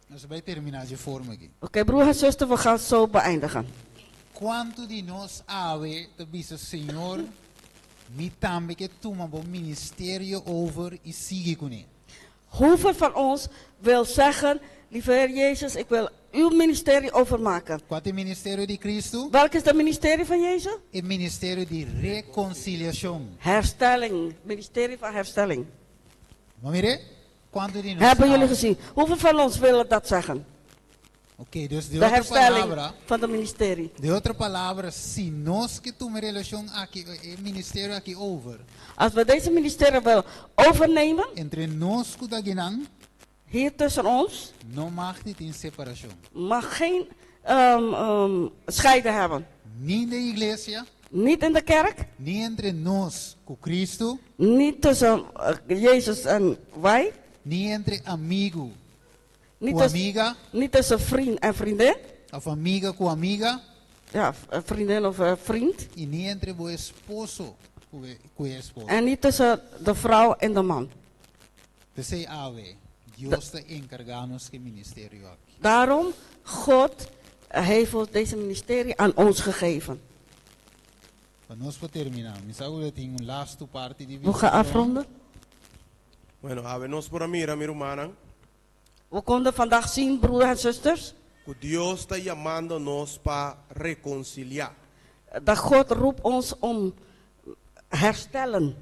nos ta bai terminá di e forma aki. Oké, broer en zuster, we gaan zo beëindigen. Kuantu di nos awe ta bisa Señor, mi tambe ke tuma bo ministerio over i sigui kuné. Hoeveel van ons wil zeggen, lieve Heer Jezus, ik wil uw ministerie overmaken? Kua ta e ministerio di Kristu? Welk is het ministerie van Jezus? E ministerio di rekonsiliashon. Herstelling, ministerie van herstelling. Maar mira, kuantu di nos Hebben jullie awe? gezien? Hoeveel van ons willen dat zeggen? Oké, dus di De otro herstelling palabra, van het ministerie. di otro palabra, si nos ke tuma e relashon aki, e ministerio aki over. Als we deze ministerie willen overnemen, Entre nos ku ta akinan, hier tussen ons, no mag di tin separashon. Mag geen scheiden hebben. Ni den iglesia. Niet in de kerk. Ni entre nos ku Kristu. Niet tussen Jezus en wij. Ni entre amigu Niet ku amiga. Niet tussen vriend en vriendin. Òf amiga ku amiga. Ja, vriendin of vriend. I ni entre bo esposo ku esposa. En niet tussen de vrouw en de man. P'esei awe, Dios ta enkargá nos ku e ministerio aki. Daarom, God heeft ons deze ministerie aan ons gegeven. Pa nos por terminá, mi sa ku tin un lastu parti di We gaan afronden. Bueno, awe nos por a mira, mi rumannan. We konden vandaag zien, broeders en zusters, Ku Dios ta yamando nos pa rekonsiliá. Dat God roept ons om herstellen.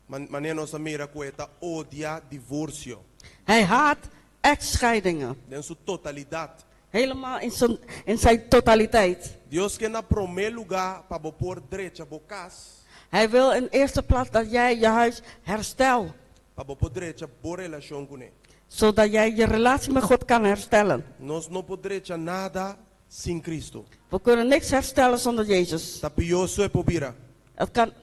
Man, manera nos a mira ku e ta odia divorsio. Hij haat echtscheidingen. Den su totalidat. Helemaal in zijn totaliteit. Dios ke na promé lugá pa bo por drecha bo kas. Hij wil in eerste plaats dat jij je huis herstelt. Pa bo por drecha bo relashon kuné. Zodat jij je relatie met God kan herstellen. Nos no por drecha nada sin Kristu. We kunnen niks herstellen zonder Jezus. Ta pió so e por bira. Het kan,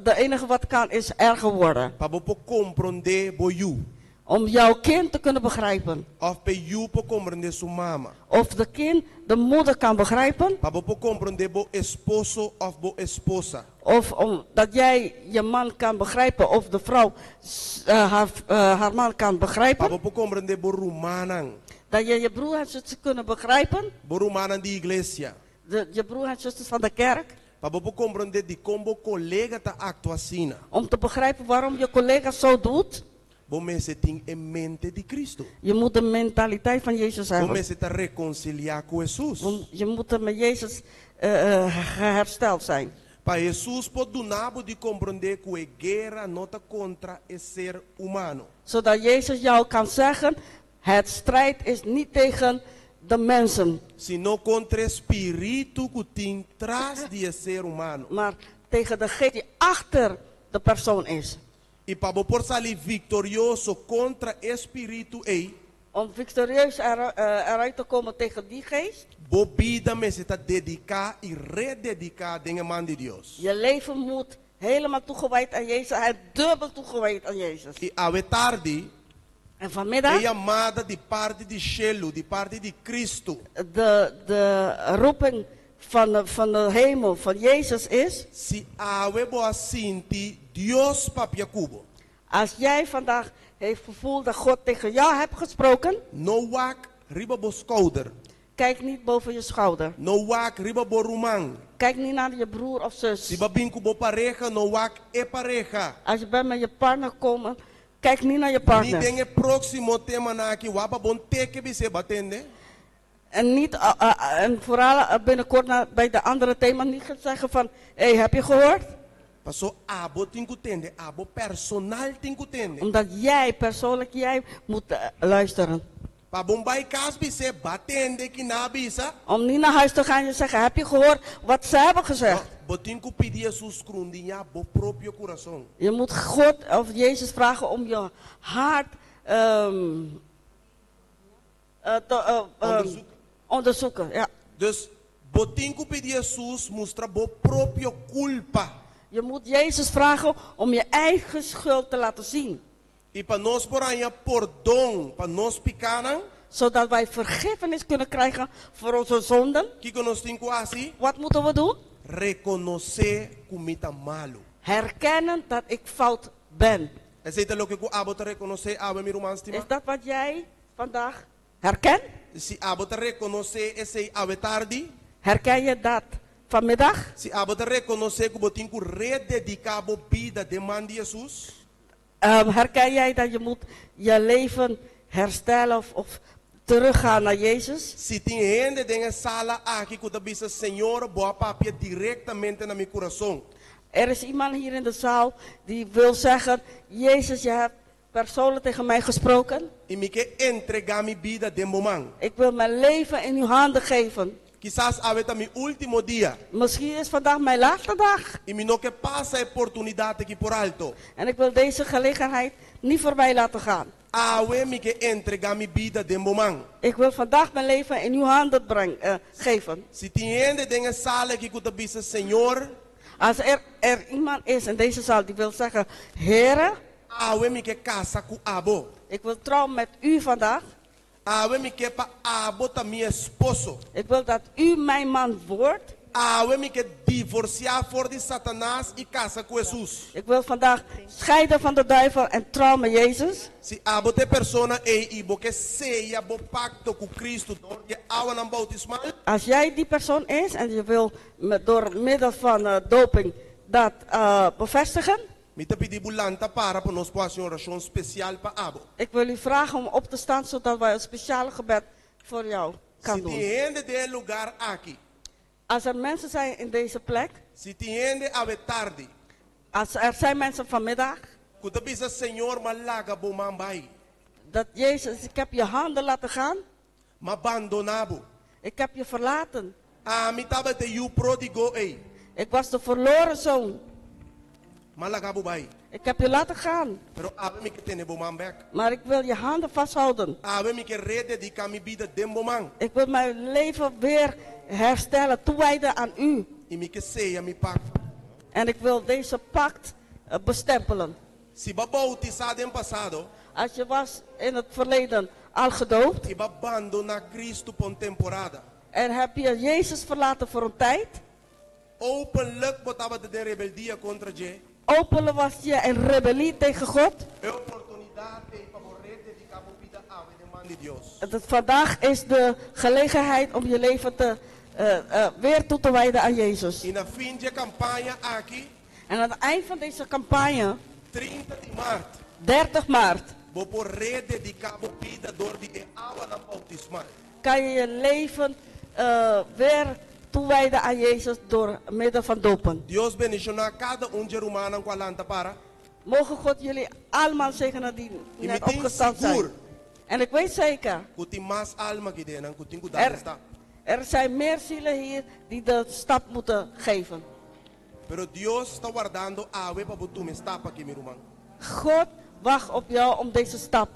de enige wat kan is erger worden. Pa bo por komprondé bo yu. Om jouw kind te kunnen begrijpen. Òf p'e yu por komprondé su mama. Of de kind de moeder kan begrijpen. Pa bo por komprondé bo esposo òf bo esposa. Of omdat jij je man kan begrijpen. Of de vrouw haar man kan begrijpen. Pa bo por komprondé bo rumannan. Dat je je broer en zuster kunnen begrijpen. Bo rumannan di iglesia. Je broer en zusters van de kerk. Pa bo por komprondé dikon bo kolega ta aktua asina. Om te begrijpen waarom je collega zo doet. Bo mester tin e mente di Kristu. Je moet de mentaliteit van Jezus Bo hebben. mester ta rekonsiliá ku Hesus. Je moet er met Jezus hersteld zijn. Pa Hesus por duna bo di komprondé ku e guera no ta kontra e ser humano. Zodat Jezus jou kan zeggen, het strijd is niet tegen de mensen. Sino kontra e spiritu ku tin tras di e ser humano. Maar tegen de geest die achter de persoon is. I pa bo por sali viktorioso kontra e spiritu ei. Om victorieus eruit te komen tegen die geest. Bo bida mester ta dediká i redediká den e man di Dios. Je leven moet helemaal toegewijd aan Jezus. Hij dubbel toegewijd aan Jezus. I awe tardi. En vanmiddag. E yamada di parti di shelu, di parti di Kristu. De roeping van de hemel, van Jezus is. Si awe bo a sinti Dios papia ku bo. Als jij vandaag heeft gevoeld dat God tegen jou heeft gesproken. No wak riba bo skouder. Kijk niet boven je schouder. No wak riba bo ruman. Kijk niet naar je broer of zus. Si bo a bin ku bo pareha, no wak e pareha. Als je bent met je partner komen, kijk niet naar je partner. Ni den e próksimo temanan aki wak pa bon teke bis'é b'a tende. En, niet, en vooral binnenkort bij de andere thema niet gaan zeggen van, hé, hey, heb je gehoord? Paso abo tin ku tende, abo personal tin ku tende. Omdat jij, persoonlijk jij, moet luisteren. Pa bo n' bai kas bis'é b'a tende ki nan a bisa. Om niet naar huis te gaan en zeggen, heb je gehoord wat ze hebben gezegd? No, bo tin ku pidi Jesus skrundiñá bo propio kurason. Je moet God of Jezus vragen om je hart te Onderzoeken. onderzoeken, ja. Dus bo tin ku pidi Jesus mustra bo propio kulpa. Je moet Jezus vragen om je eigen schuld te laten zien. I pa nos por haña pordon pa nos pikánan. Zodat wij vergiffenis kunnen krijgen voor onze zonden. Kiko nos tin ku hasi? Wat moeten we doen? Rekonosé ku mi ta malu. Herkennen dat ik fout ben. Esei ta loke ku abo ta rekonosé awe mi ruman stimá? Is dat wat jij vandaag herkent? Si abo ta rekonosé esei awe tardi? Herken je dat vanmiddag? Si abo ta rekonosé ku bo tin ku redediká bo bida den man di Jesus? Herken jij dat je moet je leven herstellen of teruggaan naar Jezus? Si tin hende den e sala aki ku ta bisa, Señor, bo a papia direktamente na mi kurason. Er is iemand hier in de zaal die wil zeggen, Jezus, je hebt persoonlijk tegen mij gesproken. I mi ke entregá mi bida den bo man. Ik wil mijn leven in uw handen geven. Kisas awe ta mi último dia. Misschien is vandaag mijn laatste dag. I mi no ke pasa e oportunidat aki por alto. En ik wil deze gelegenheid niet voorbij laten gaan. Awe mi ke entregá mi bida den bo man. Ik wil vandaag mijn leven in uw handen geven. Si tin hende den e sala aki ku ta bisa Señor. Als er iemand is in deze zaal die wil zeggen, Here. Awe mi ke kasa ku abo. Ik wil trouwen met u vandaag. Awe mi ke pa abo ta mi esposo. Ik wil dat u mijn man wordt. Awe mi ke divorsiá for di Satanas i kasa ku Hesus. Ik wil vandaag scheiden van de duivel en trouwen met Jezus. Si abo ta e persona ei i bo ke seya bo pakto ku Kristu dor di awanan boutismal. Als jij die persoon is en je wil door middel van doping dat bevestigen. Mi ta pidi bo lanta para pa nos por hasi un orashon spesial pa abo. Ik wil u vragen om op te staan zodat wij een speciale gebed voor jou kan Si tin doen. hende den e lugar aki. Als er mensen zijn in deze plek. Si tin hende awe tardi. Als er zijn mensen vanmiddag. Ku ta bisa Señor m'a laga bo man bai. Dat Jezus, ik heb je handen laten gaan. M'a bandoná bo. Ik heb je verlaten. Ami tabata e yu pródigo ei. Ik was de verloren zoon. M'a laga bo bai. Ik heb je laten gaan. Pero awe mi ke tene bo man bèk. Maar ik wil je handen vasthouden. Awe mi ke redediká mi bida den bo man. Ik wil mijn leven weer herstellen, toewijden aan u. I mi ke seya mi pakto. En ik wil deze pact bestempelen. Si bo a boutisá den pasado. Als je was in het verleden al gedoopt. I bo a bandoná Kristu pa un temporada. En heb je Jezus verlaten voor een tijd. Openlijk bo tabata den rebeldia kontra dje. Openlijk was je in rebellie tegen God. E oportunidat ei pa bo redediká bo bida awe den man di Dios. Dat vandaag is de gelegenheid om je leven weer toe te wijden aan Jezus. I na fin di e kampaña aki. En aan het eind van deze campagne, 30 di mart. 30 maart, Bo por redediká bo bida dor di e awanan boutismal. kan je je leven weer toewijden aan Jezus door middel van dopen. Dios bendishoná kada un di e rumannan ku a lanta para. Mogen God jullie allemaal zegenen die I net mi tin opgestaan zijn. sigur. En ik weet zeker, Ku tin mas alma aki den, ku tin ku dal stap. er zijn meer zielen hier die de stap moeten geven. Pero Dios ta wardando awe pa bo tuma e stap aki, mi ruman. God wacht op jou om deze stap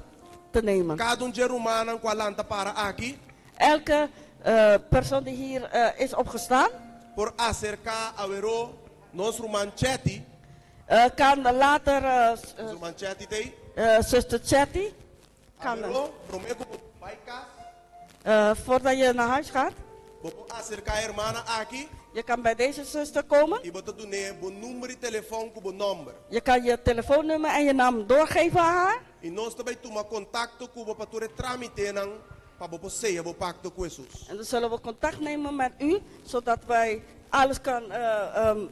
te nemen. Kada un di e rumannan ku a lanta para aki. Elke persoon die hier is opgestaan. Por aserká aweró nos ruman Chetty. Kan later Nos ruman Chetty t'ei. Zuster Chetty. Kan Aweró, promé ku bo bai kas. Voordat je naar huis gaat. Bo por aserká e hermana aki. Je kan bij deze zuster komen. I bo ta dun'é bo number di telefòn ku bo nòmber. Je kan je telefoonnummer en je naam doorgeven aan haar. I nos ta bai tuma kontakto ku bo pa tur e trámitenan pa bo por seya bo pakto ku Hesus. En dan zullen we contact nemen met u, zodat wij alles kan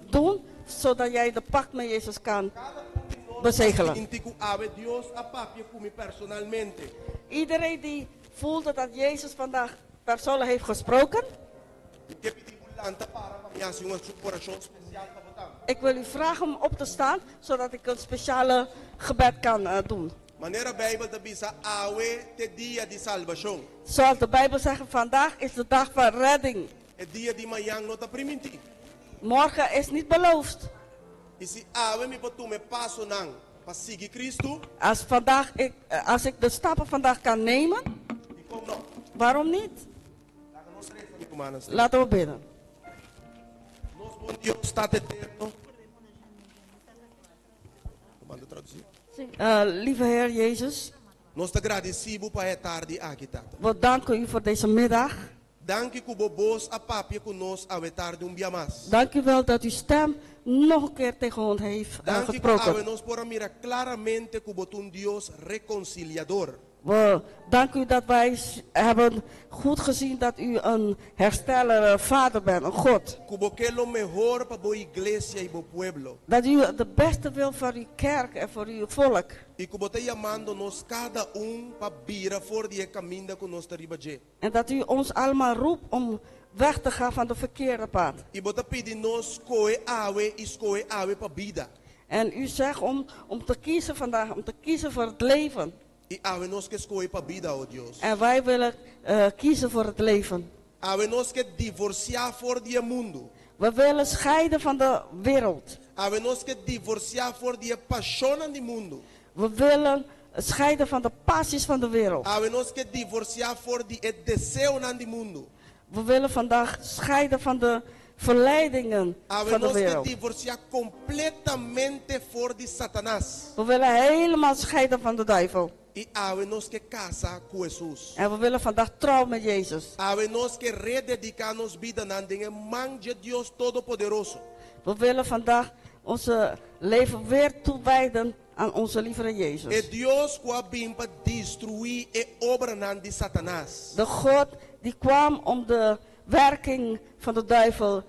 doen, zodat jij de pact met Jezus kan bezegelen. Sinti ku awe Dios a papia ku mi personalmente. Iedereen die voelde dat Jezus vandaag persoonlijk heeft gesproken. Mi ke pidi bo lanta para pa mi hasi un orashon spesial pa bo tambe. Ik wil u vragen om op te staan, zodat ik een speciale gebed kan doen. Manera Bijbel ta bisa awe ta dia di salbashon. Zoals de Bijbel zegt, vandaag is de dag van redding. E dia di mañan no ta primintí. Morgen is niet beloofd. I si awe mi por tuma e pasonan pa sigui Kristu. Als ik de stappen vandaag kan nemen, waarom niet? Laten we bidden. Nos bon Dios, Tata eterno. Manda tradusí. Lieve Heer Jezus. Nos ta gradisí bo pa e tardi aki, Tata. We danken u voor deze middag. Danki ku bo bos a papia ku nos awe tardi un bia mas. Dank u wel dat uw stem nog een keer tegen ons heeft Danki ku gesproken. awe nos por a mira klaramente ku bo ta un Dios rekonsiliador. We danken u dat wij hebben goed gezien dat u een hersteller, vader bent, een God. Ku bo ke lo mehor pa bo iglesia i bo pueblo. Dat u de beste wil voor uw kerk en voor uw volk. I ku bo ta yamando nos kada un pa bira for di e kaminda ku nos ta riba dje. En dat u ons allemaal roept om weg te gaan van de verkeerde pad. I bo ta pidi nos skohe awe i skohe awe pa bida. En u zegt om te kiezen vandaag, om te kiezen voor het leven. I awe nos ke skohe pa bida, o Dios. En wij willen kiezen voor het leven. Awe nos ke divorsiá for di e mundu. We willen scheiden van de wereld. Awe nos ke divorsiá for di e pashonnan di mundu. We willen scheiden van de passies van de wereld. Awe nos ke divorsiá for di e deseonan di mundu. We willen vandaag scheiden van de verleidingen Awe van de nos ke wereld. divorsiá kompletamente for di Satanas. We willen helemaal scheiden van de duivel. I awe nos ke kasa ku Hesus. En we willen vandaag trouwen met Jezus. Awe nos ke redediká nos bidanan den e man dje Dios Todopoderoso. We willen vandaag onze leven weer toewijden aan onze lieve Jezus. E Dios ku a bin pa destruí e obranan di Satanas. De God die kwam om de werking van de duivel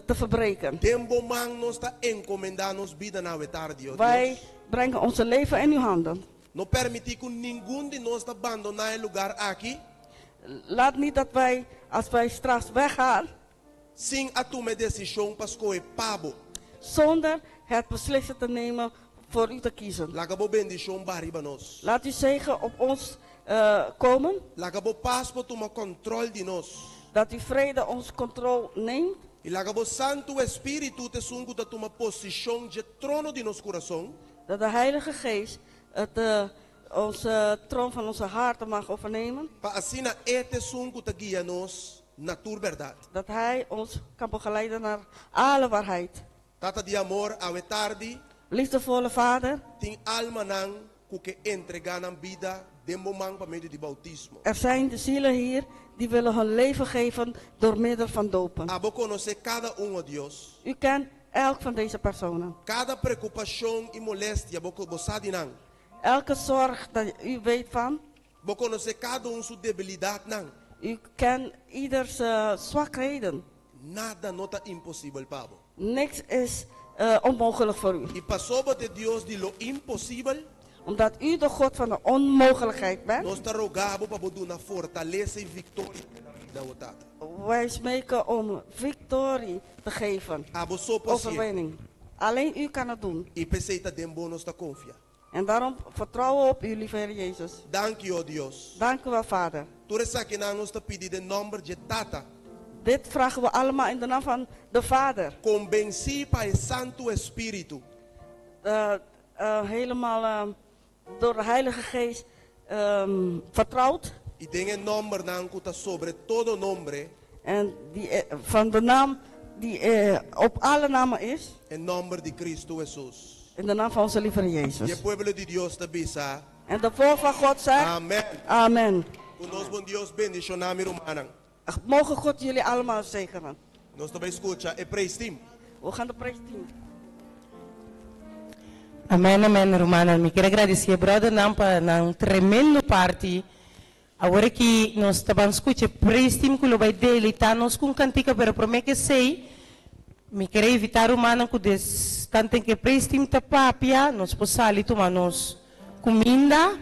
te verbreken. Den bo man nos ta enkomendá nos bidanan awe tardi, o Wij Dios. brengen onze leven in uw handen. No permití ku ningun di nos ta bandoná e lugá aki. Laat niet dat wij, als wij straks weggaan, Sin a tuma e desishon pa skohe pa bo. Zonder het beslissen te nemen voor u te kiezen. Laga bo bendishon baha riba nos. Laat uw zegen op ons komen. Laga bo pas por tuma kòntròl di nos. Dat uw vrede ons controle neemt. I laga bo Santu Espíritu ta esun ku ta tuma posishon dje trono di nos kurason. Dat de Heilige Geest het onze troon van onze harten mag overnemen. Pa asina e ta esun ku ta guia nos na tur bèrdat. Dat Hij ons kan begeleiden naar alle waarheid. Tata di amor, awe tardi. Liefdevolle Vader. Tin almanan ku ke entregá nan bida den bo man pa medio di boutismo. Er zijn de zielen hier die willen hun leven geven door middel van dopen. Abo konosé kada un, o Dios. U kent elk van deze personen. Kada preokupashon i molestia bo bo sa di nan. Elke zorg dat u weet van. Bo konosé kada un su debilidatnan. U kent ieders zwakheden. Nada no ta imposibel pa bo. Niks is onmogelijk voor u. I pasobra bo ta Dios di lo imposibel. Omdat u de God van de onmogelijkheid bent. Nos ta roga bo pa bo duna fortalesa i viktoria den nan bida, o Tata. Wij smeken om victorie te geven. Abo so por hasié. Overwinning. Alleen u kan het doen. I p'esei ta den bo nos ta konfia. En daarom vertrouwen we op u, lieve Heer Jezus. Danki, o Dios. Dank u wel, Vader. Tur esakinan nos ta pidi den nòmber dje Tata. Dit vragen we allemaal in de naam van de Vader. Konbensí pa e Santu Espíritu. Helemaal door de Heilige Geest vertrouwd. I den e nòmbernan ku ta sobre todo nombre. En die van de naam die op alle namen is. E nòmber di Cristo Hesus. In de naam van onze lieve Heer Jezus. I e pueblo di Dios ta bisa. En de volk van God zegt. Amen. Amen. Ku nos bon Dios bendishoná mi rumannan. Mogen God jullie allemaal zegenen. Nos ta bai skucha e praise team. We gaan de praise team. Amen, amen, rumannan. Mi kier gradisí brothernan pa nan tremendo party. Awor ki nos ta ban skucha e praise team ku lo bai deleitá nos ku un kantika, pero promé ke esei, mi kier invitá rumannan ku des tanten ku e praise team ta papia, nos por sali tuma nos kuminda.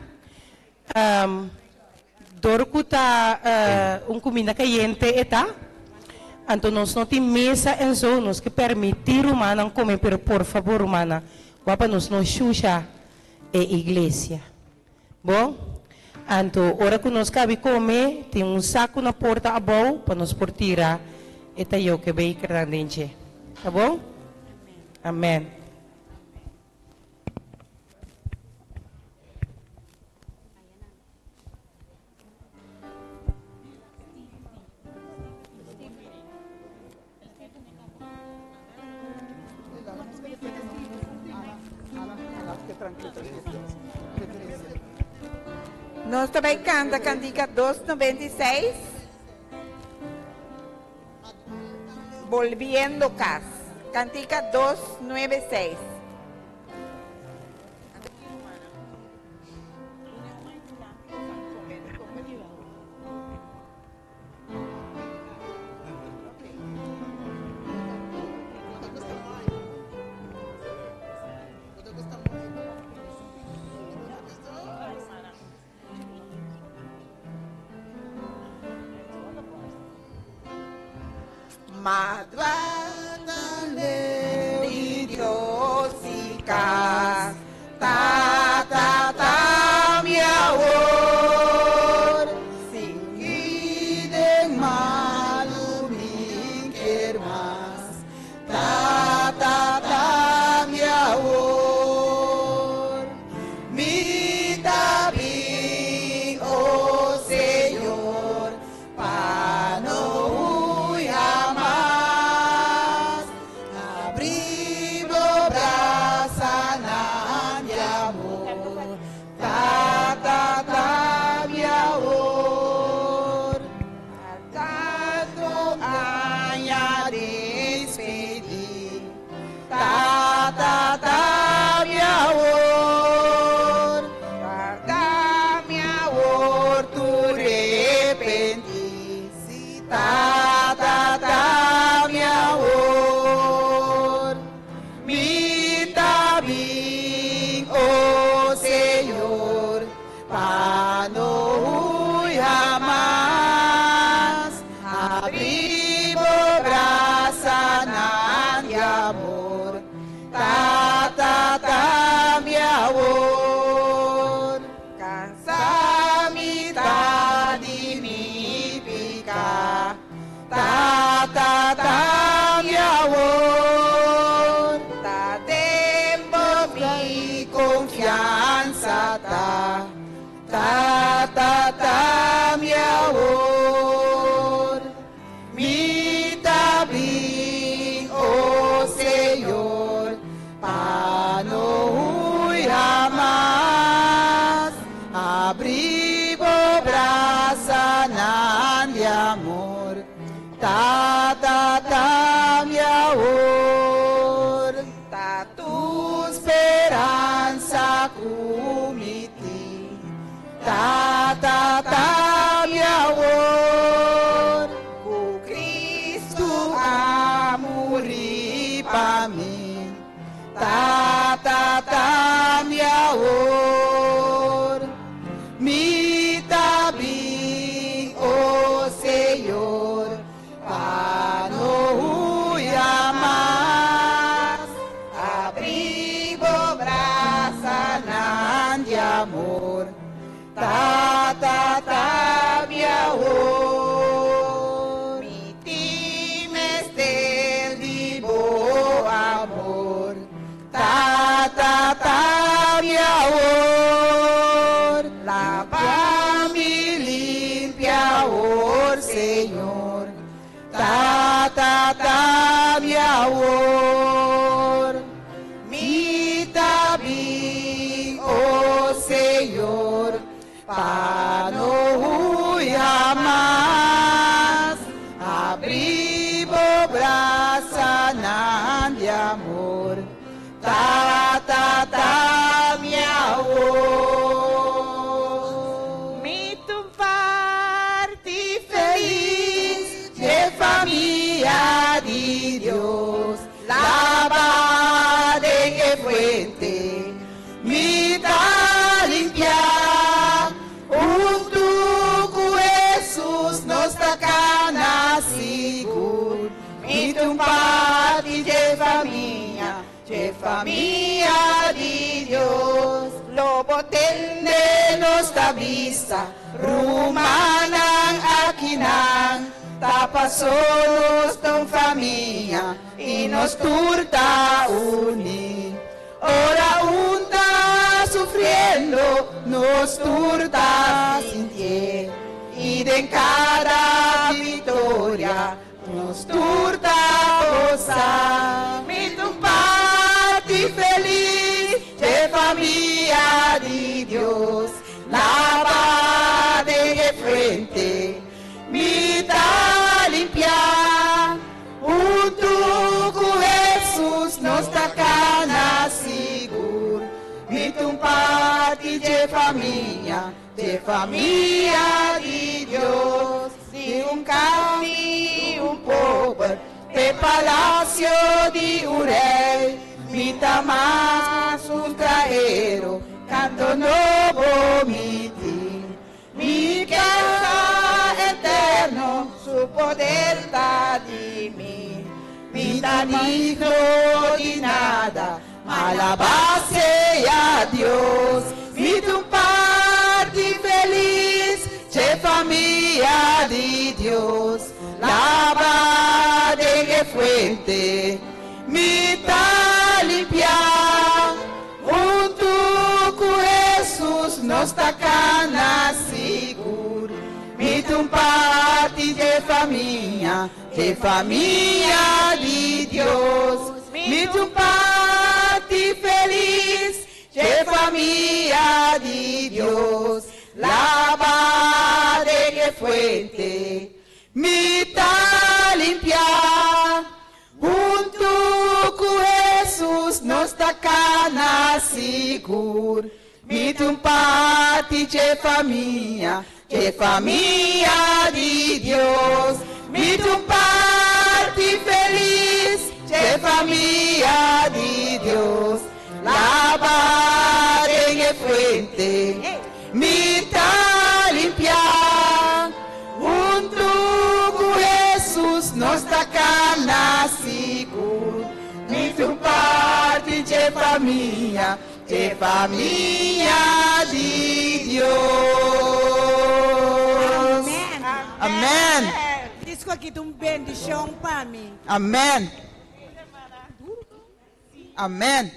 Dor ku ta un kuminda kayente e ta, anto nos no tin mesa en zo, nos ke permití rumannan kome, pero por fabor rumannan, wak pa nos no shusha e iglesia. Bo? Anto ora ku nos kabi kome, tin un saku na porta abou pa nos por tira e tayoke bekernan den dje. Ta bon? Amen. Nos ta bai kanta kantika 296, Bolbiendo kas. Kantika 296. Madruga leu di Dios i cas. Tata, ta, mi amor. Sin de malu mi kier mas. Tata, ta, mi amor. Mi ta bin, oh Señor, pa no hui hamas. Habri bo brasanan di amor. Tata, ta, mi amor. Tantu aña despedí. Tata, ta, mi amor. Warda mi awor tur repentí. Tata, ta, mi amor. Mi ta bin, oh Señor, pa no hui hamas. Habri bo brasanan di amor. Tata, ta, mi amor. Kansá mi ta di mi piká. Tata, ta, mi amor. Ta den bo mi konfiansa ta. Tata, ta, mi amor. Mi ta bin, oh Señor, pa no hui hamas. Habri bo brasanan di amor. Tata, ta, mi amor. Ta tur speransa ku mi tin. Tata, ta, mi amor. Ku Kristu a muri pa mi. Tata, ta, mi amor. Mi ta bin, oh Señor, pa no hui hamas. Habri bo brasanan di amor. Tata, ta, mi amor. Mi tin mester di bo amor. Tata, ta, mi amor. Laba mi limpia, oh Señor. Tata, ta, mi amor. Mi ta bin, oh Señor, pa no hui hamas. Habri bo brasanan di amor. Tata, ta, mi amor. Mi ta un parti felis di famia di Dios. Labá den e fuente, mi ta limpiá. Huntu ku Jesus nos ta kana sigur. Mi ta un parti di famia di Dios. Lo bo tende nos ta bisa, rumannan akinan. Ta paso nos ta un famia i nos tur ta uní. Ora un ta sufriendo, nos tur ta sintié. I den kada viktoria, nos tur ta gosa. Mi ta un parti felis di famia di Dios. Labá den e fuente, mi ta limpiá. Huntu ku Jesus nos ta kana sigur. Mi ta un parti di famia di Dios. Di un kas di un pober, te palasio di un rei. Mi ta mas un stranhero, kanto nobo mi tin. Mi kas eterno, su poder ta di mi. Mi ta digno di nada, Alabá sea Dios, mi ta un parti felis, dje famia di Dios. Laba den e fuente, mi ta limpiá. Huntu ku Hesus nos ta kana sigur. Mi ta un parti dje famia, dje famia di Dios. Mi ta un parti felis, dje famia di Dios. Laba den e fuente, mi ta limpiá. Huntu ku Hesus nos ta kana sigur. Mi ta un parti dje famia, dje famia di Dios. Mi ta un parti felis, dje famia di Dios. Laba den e fuente, mi ta limpiá. Huntu ku Hesus nos ta kana sigur. Mi ta un parti dje famia, dje famia di Dios. Amen. Amen. Disko aki ta un bendishon pa mi. Amen. Amen.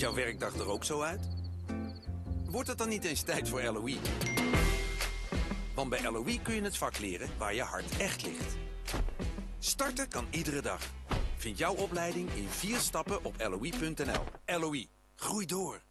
jouw werkdag er ook zo uit? Wordt het dan niet eens tijd voor LOI? Want bij LOI kun je het vak leren waar je hart echt ligt. Starten kan iedere dag. Vind jouw opleiding in vier stappen op loi.nl. LOI, groei door.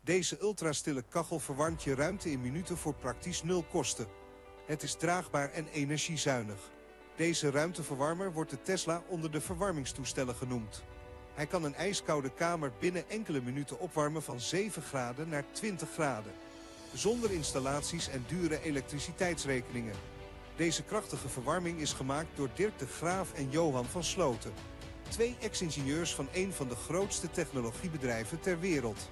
Deze ultrastille kachel verwarmt je ruimte in minuten voor praktisch nul kosten. Het is draagbaar en energiezuinig. Deze ruimteverwarmer wordt de Tesla onder de verwarmingstoestellen genoemd. Hij kan een ijskoude kamer binnen enkele minuten opwarmen van 7 graden naar 20 graden. Zonder installaties en dure elektriciteitsrekeningen. Deze krachtige verwarming is gemaakt door Dirk de Graaf en Johan van Sloten. Twee ex-ingenieurs van een van de grootste technologiebedrijven ter wereld.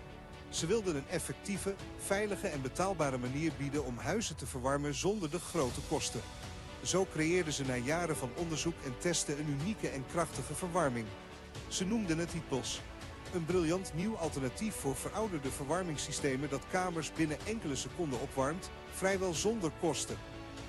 Ze wilden een effectieve, veilige en betaalbare manier bieden om huizen te verwarmen zonder de grote kosten. Zo creëerden ze na jaren van onderzoek en testen een unieke en krachtige verwarming. Ze noemden het Hypos. Een briljant nieuw alternatief voor verouderde verwarmingssystemen dat kamers binnen enkele seconden opwarmt, vrijwel zonder kosten.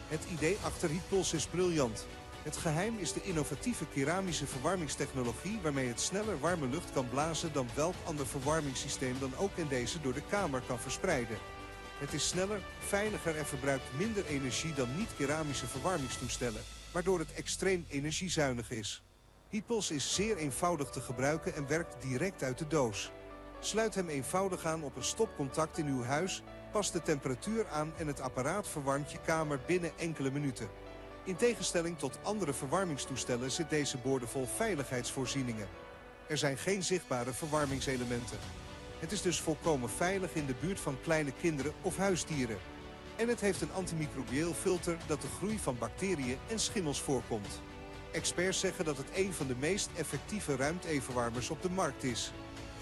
Het idee achter Heatpulse is briljant. Het geheim is de innovatieve keramische verwarmingstechnologie waarmee het sneller warme lucht kan blazen dan welk ander verwarmingssysteem dan ook en deze door de kamer kan verspreiden. Het is sneller, veiliger en verbruikt minder energie dan niet-keramische verwarmingstoestellen, waardoor het extreem energiezuinig is. Heatpulse is zeer eenvoudig te gebruiken en werkt direct uit de doos. Sluit hem eenvoudig aan op een stopcontact in uw huis, pas de temperatuur aan en het apparaat verwarmt je kamer binnen enkele minuten. In tegenstelling tot andere verwarmingstoestellen zit deze boordevol veiligheidsvoorzieningen. Er zijn geen zichtbare verwarmingselementen. Het is dus volkomen veilig in de buurt van kleine kinderen of huisdieren. En het heeft een antimicrobieel filter dat de groei van bacteriën en schimmels voorkomt. Experts zeggen dat het een van de meest effectieve ruimteverwarmers op de markt is.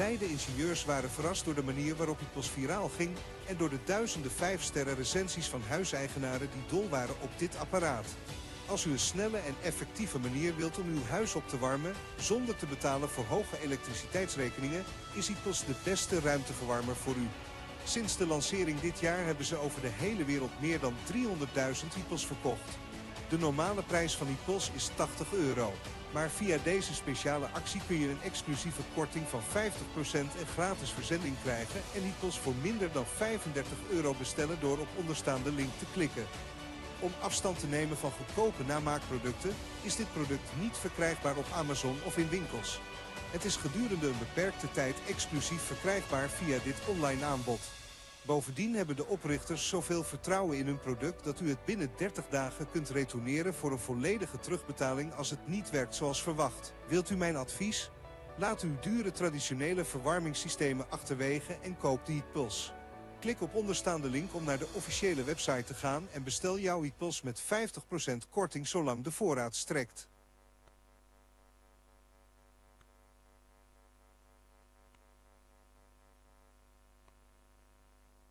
Beide ingenieurs waren verrast door de manier waarop het viraal ging en door de duizenden vijfsterren recensies van huiseigenaren die dol waren op dit apparaat. Als u een snelle en effectieve manier wilt om uw huis op te warmen zonder te betalen voor hoge elektriciteitsrekeningen, is Ipos de beste ruimteverwarmer voor u. Sinds de lancering dit jaar hebben ze over de hele wereld meer dan 300.000 Ipos verkocht. De normale prijs van Ipos is 80 euro. Maar via deze speciale actie kun je een exclusieve korting van 50% en gratis verzending krijgen en Ipos voor minder dan 35 euro bestellen door op onderstaande link te klikken. Om afstand te nemen van goedkope namaakproducten is dit product niet verkrijgbaar op Amazon of in winkels. Het is gedurende een beperkte tijd exclusief verkrijgbaar via dit online aanbod. Bovendien hebben de oprichters zoveel vertrouwen in hun product dat u het binnen 30 dagen kunt retourneren voor een volledige terugbetaling als het niet werkt zoals verwacht. Wilt u mijn advies? Laat uw dure traditionele verwarmingssystemen achterwege en koop de Heatpulse. Klik op onderstaande link om naar de officiële website te gaan en bestel jouw Heatpulse met 50% korting zolang de voorraad strekt.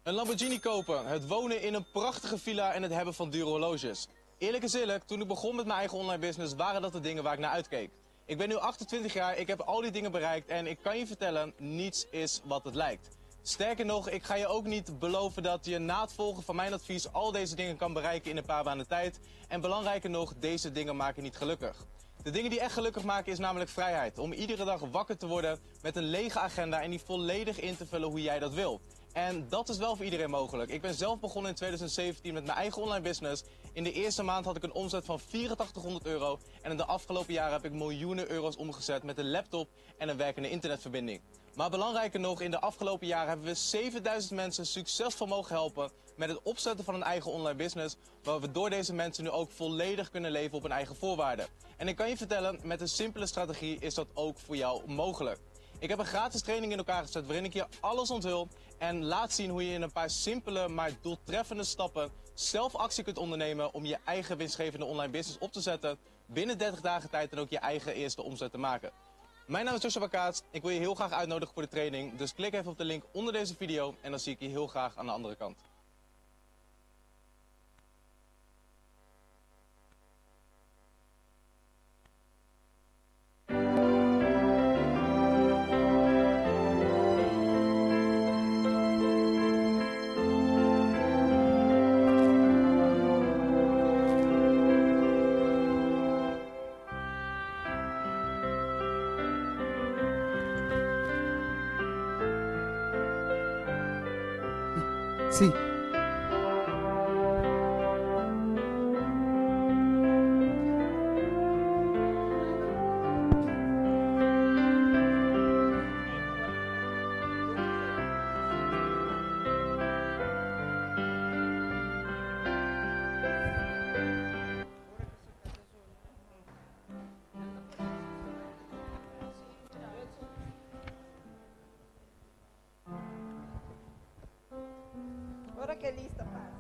Een Lamborghini kopen, het wonen in een prachtige villa en het hebben van dure horloges. Eerlijk is eerlijk, toen ik begon met mijn eigen online business waren dat de dingen waar ik naar uitkeek. Ik ben nu 28 jaar, ik heb al die dingen bereikt en ik kan je vertellen, niets is wat het lijkt. Sterker nog, ik ga je ook niet beloven dat je na het volgen van mijn advies al deze dingen kan bereiken in een paar maanden tijd. En belangrijker nog, deze dingen maken niet gelukkig. De dingen die echt gelukkig maken is namelijk vrijheid. Om iedere dag wakker te worden met een lege agenda en die volledig in te vullen hoe jij dat wil. En dat is wel voor iedereen mogelijk. Ik ben zelf begonnen in 2017 met mijn eigen online business. In de eerste maand had ik een omzet van 8400 euro. En in de afgelopen jaren heb ik miljoenen euro's omgezet met een laptop en een werkende internetverbinding. Maar belangrijker nog, in de afgelopen jaren hebben we 7000 mensen succesvol mogen helpen met het opzetten van een eigen online business, waar we door deze mensen nu ook volledig kunnen leven op hun eigen voorwaarden. En ik kan je vertellen, met een simpele strategie is dat ook voor jou mogelijk. Ik heb een gratis training in elkaar gezet waarin ik je alles onthul en laat zien hoe je in een paar simpele maar doeltreffende stappen zelf actie kunt ondernemen om je eigen winstgevende online business op te zetten binnen 30 dagen tijd en ook je eigen eerste omzet te maken. Mijn naam is Joshua Kaats. Ik wil je heel graag uitnodigen voor de training. Dus klik even op de link onder deze video en dan zie ik je heel graag aan de andere kant. Sí. Ora ku e lista pasa.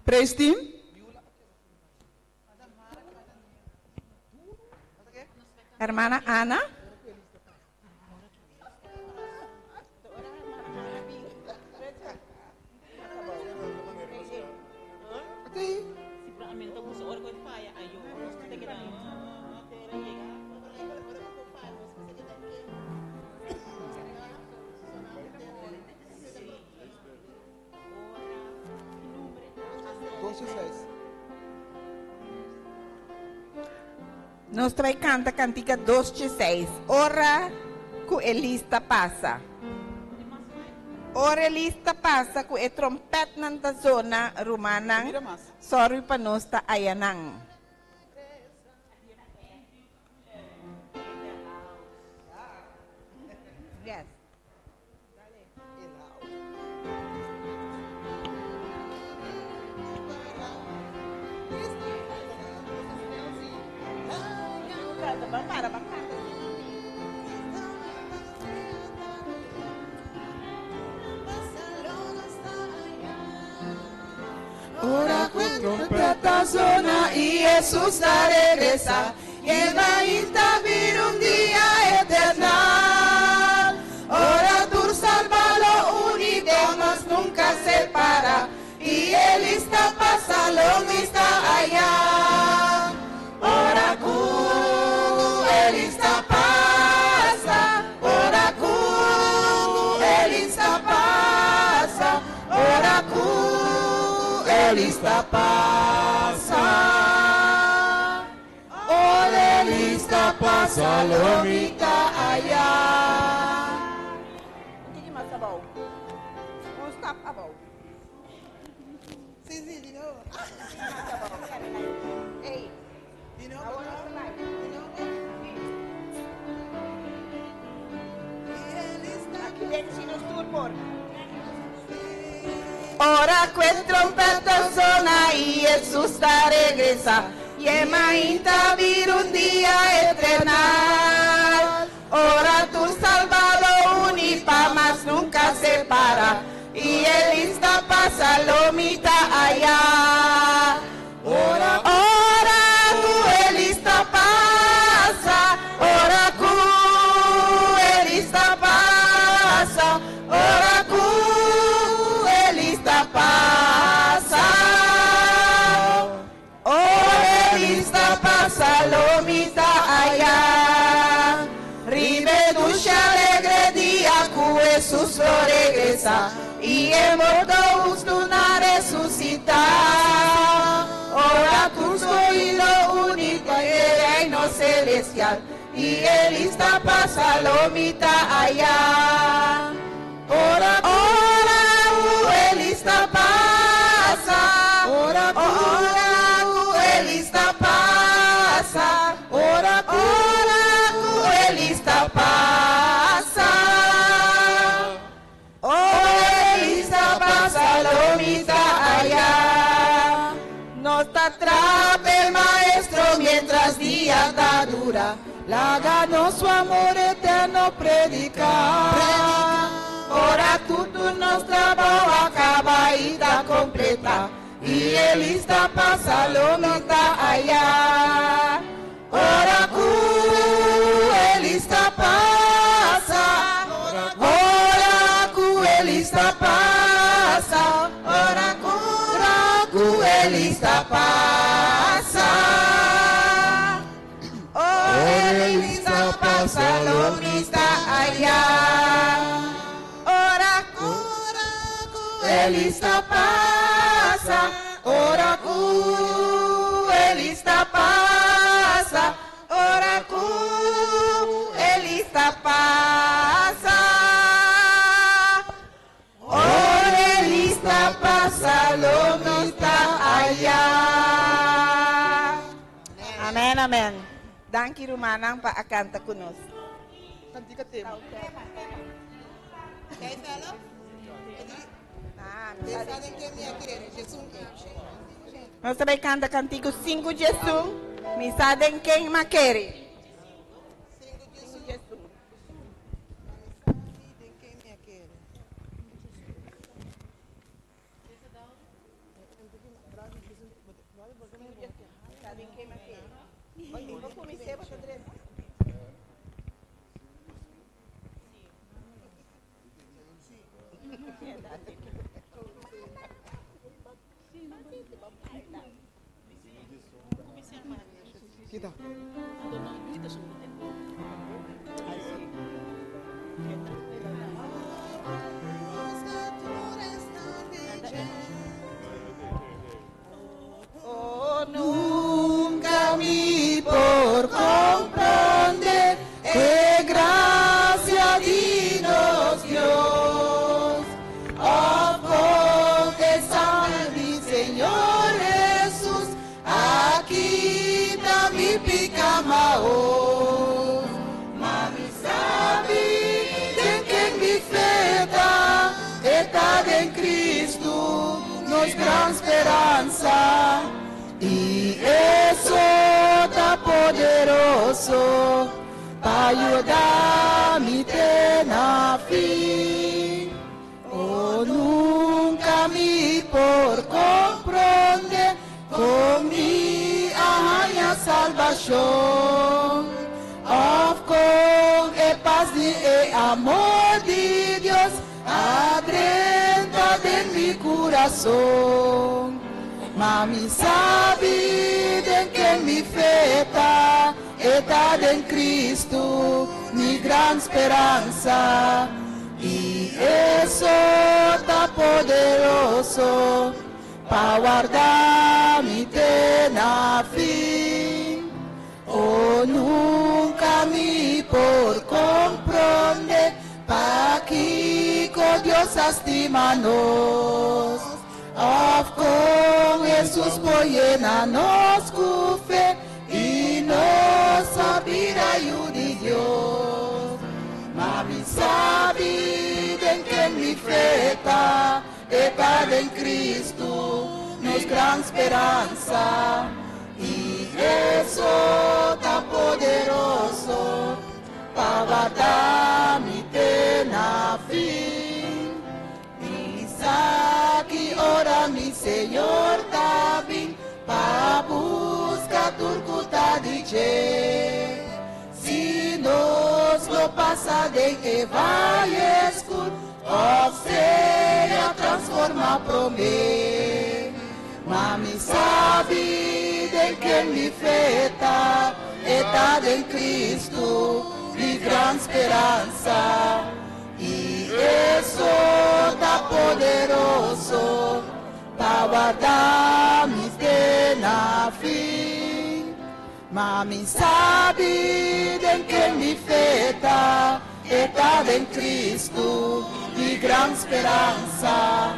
Praise team. Hermana Ana. Nos ta bai kanta kantika dos djeseis, Ora ku e lista pasa. Ora e lista pasa ku e trompètnan ta zona, rumannan, sòru pa nos ta ayanan. Yes. Ora ku trompeta zona i Hesus ta regresa, e mainta bira un dia eternal. Ora tur salba lo uni, Dios mas nunca separa, i e lista pasa lo mi sta aya. Ora ku e lista pasa, ora ku e lista pasa, ora ku e lista pasa. Ora e lista pasa lo mi ta aya. Un tiki mas abou. Un stap abou. Sí, sí, di nobo. Mas abou. Ey. Di nobo. Awor nos ta bai. Di nobo. Aki den si nos tur por. Ora ku e trompeta zona i Hesus ta regresa, i e mainta bira un dia eternal. Ora tur salba lo uni pa mas nunka separa, i e lista pasa lo mi ta aya. Ora ku e lista pasa, ora ku e lista pasa, ora ku e lista pasa. Ora e lista pasa lo mi ta aya. Riba e dushi alegre dia ku Hesus lo regresa i e morto hustu na resusita. Ora tur skohi lo uni den e reino celestial i e lista pasa lo mi ta aya. Ora ku e lista pasa, ora ku e lista pasa, ora ku e lista pasa. Ora e lista pasa lo mi ta aya. Nos ta traha p'e maestro mientras dia ta dura. Laga nos su amor eterno predica. Ora tur tur nos trabao a caba y ta completa y e lista pasa lo mi ta aya. Ora cu e lista pasa, ora cu e lista pasa, ora cu e lista pasa. Ora e lista pasa lo mi ta aya. Ora cu e lista pasa, ora cu e lista pasa, ora cu e lista pasa. Ora e lista pasa lo mi ta aya. Amen. amen. Danki rumannan pa a kanta ku nos. Kantika tema. Nos ta bai kanta kantiku sinku djesun, Mi sa den ken m'a kere. Oh, nunca mi por comprende e gracia di nos Dios. Of con e sangre di Señor Jesus a kita mi pica maos. Ma mi sabi den ken mi fe ta, e ta den Cristo, nos gran speransa. I eso ta poderoso pa yuda mi te na fin. Oh, nunca mi por comprende con mi a haña salvacion. Of con e paz di e amor di Dios a drenta den mi curason. Ma mi sabi den ken mi fe ta, e ta den Cristo, mi gran speransa. I eso ta poderoso pa warda mi te na fin. Oh, nunca mi por comprende pakico Dios a stima nos. Of con Jesus por yena nos cu fe y nos a bira yu di Dios. Ma mi sabi den ken mi fe ta, e ta den Cristo, nos gran speransa. I eso ta poderoso pa warda mi te na fin. Mi sa ki ora mi Señor ta bin pa busca tur cu ta di dje. Si nos lo pasa den e vaye scur of sea transforma prome. Ma mi sabi den ken mi fe ta, e ta den Cristo, mi gran speransa. I eso ta poderoso pa warda mi te na fin. Ma mi sabi den ken mi fe ta, e ta den Cristo, mi gran speransa.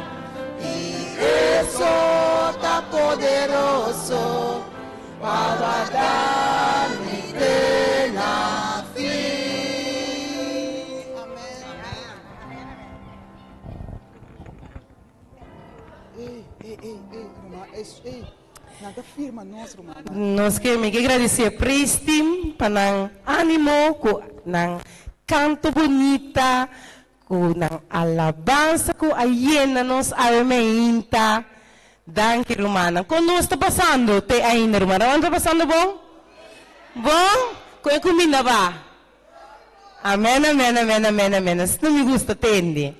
I eso ta poderoso pa warda mi te na fin. Ey, ey, ey, ey, ruman, ey, ey, nan ta firma nos, ruman. Nos ke mi ke gradisé Praise Team pa nan ánimo ku nan kanto bunita, ku nan alabansa ku a yena nos awe meinta. Danki rumannan. Kon nos ta pasando te ainda rumannan? Nan ta pasando bon? Bon? Kon e kuminda ba? Amen amen amen amen amen asina mi gusta tende.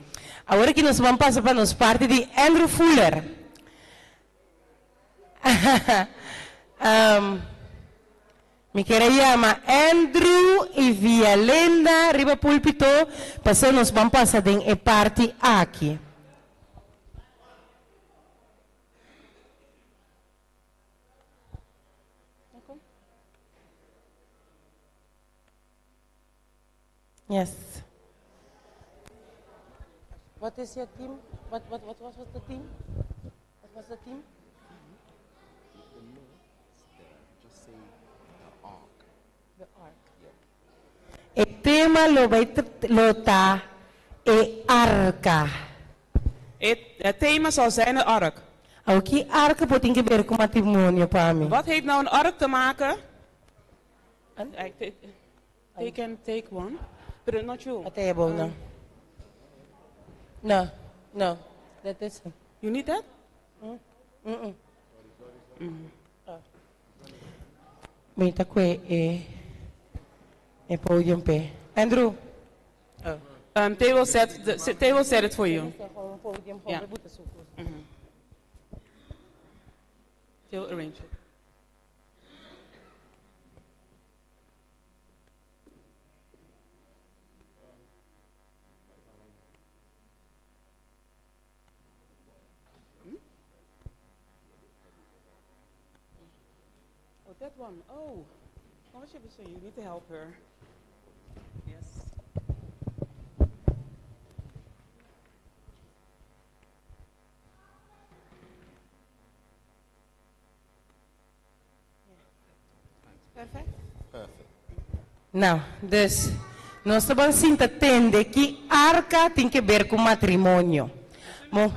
Awor aki nos ban pasa pa nos parti di Andrew Fuller. um, mi kier a yama Andrew y Vialenda riba pulpito paso nos ban pasa den e parti aki. Yes. What is your team? What what what was the team? What was the team? Just say E tema lo bai lo ta e arka. Het, het thema zal zijn de ark. Awor ki arka por tin ke ber ku matrimonio pa mi? Wat heeft nou een ark te maken? They can take one, but not you. A table, no. No, no. Dat is it. You need that? Mm-mm. Mi ta kue e e podium p'e. Andrew. Oh. They will set the, they will set it for you. Yeah. They will arrange it. Oh, that one. Oh. Oh, so you need to help her. Yes. Perfect. Nou, dus nos ta ban sinta tende ki arka tin ke ber ku matrimonio. Mo.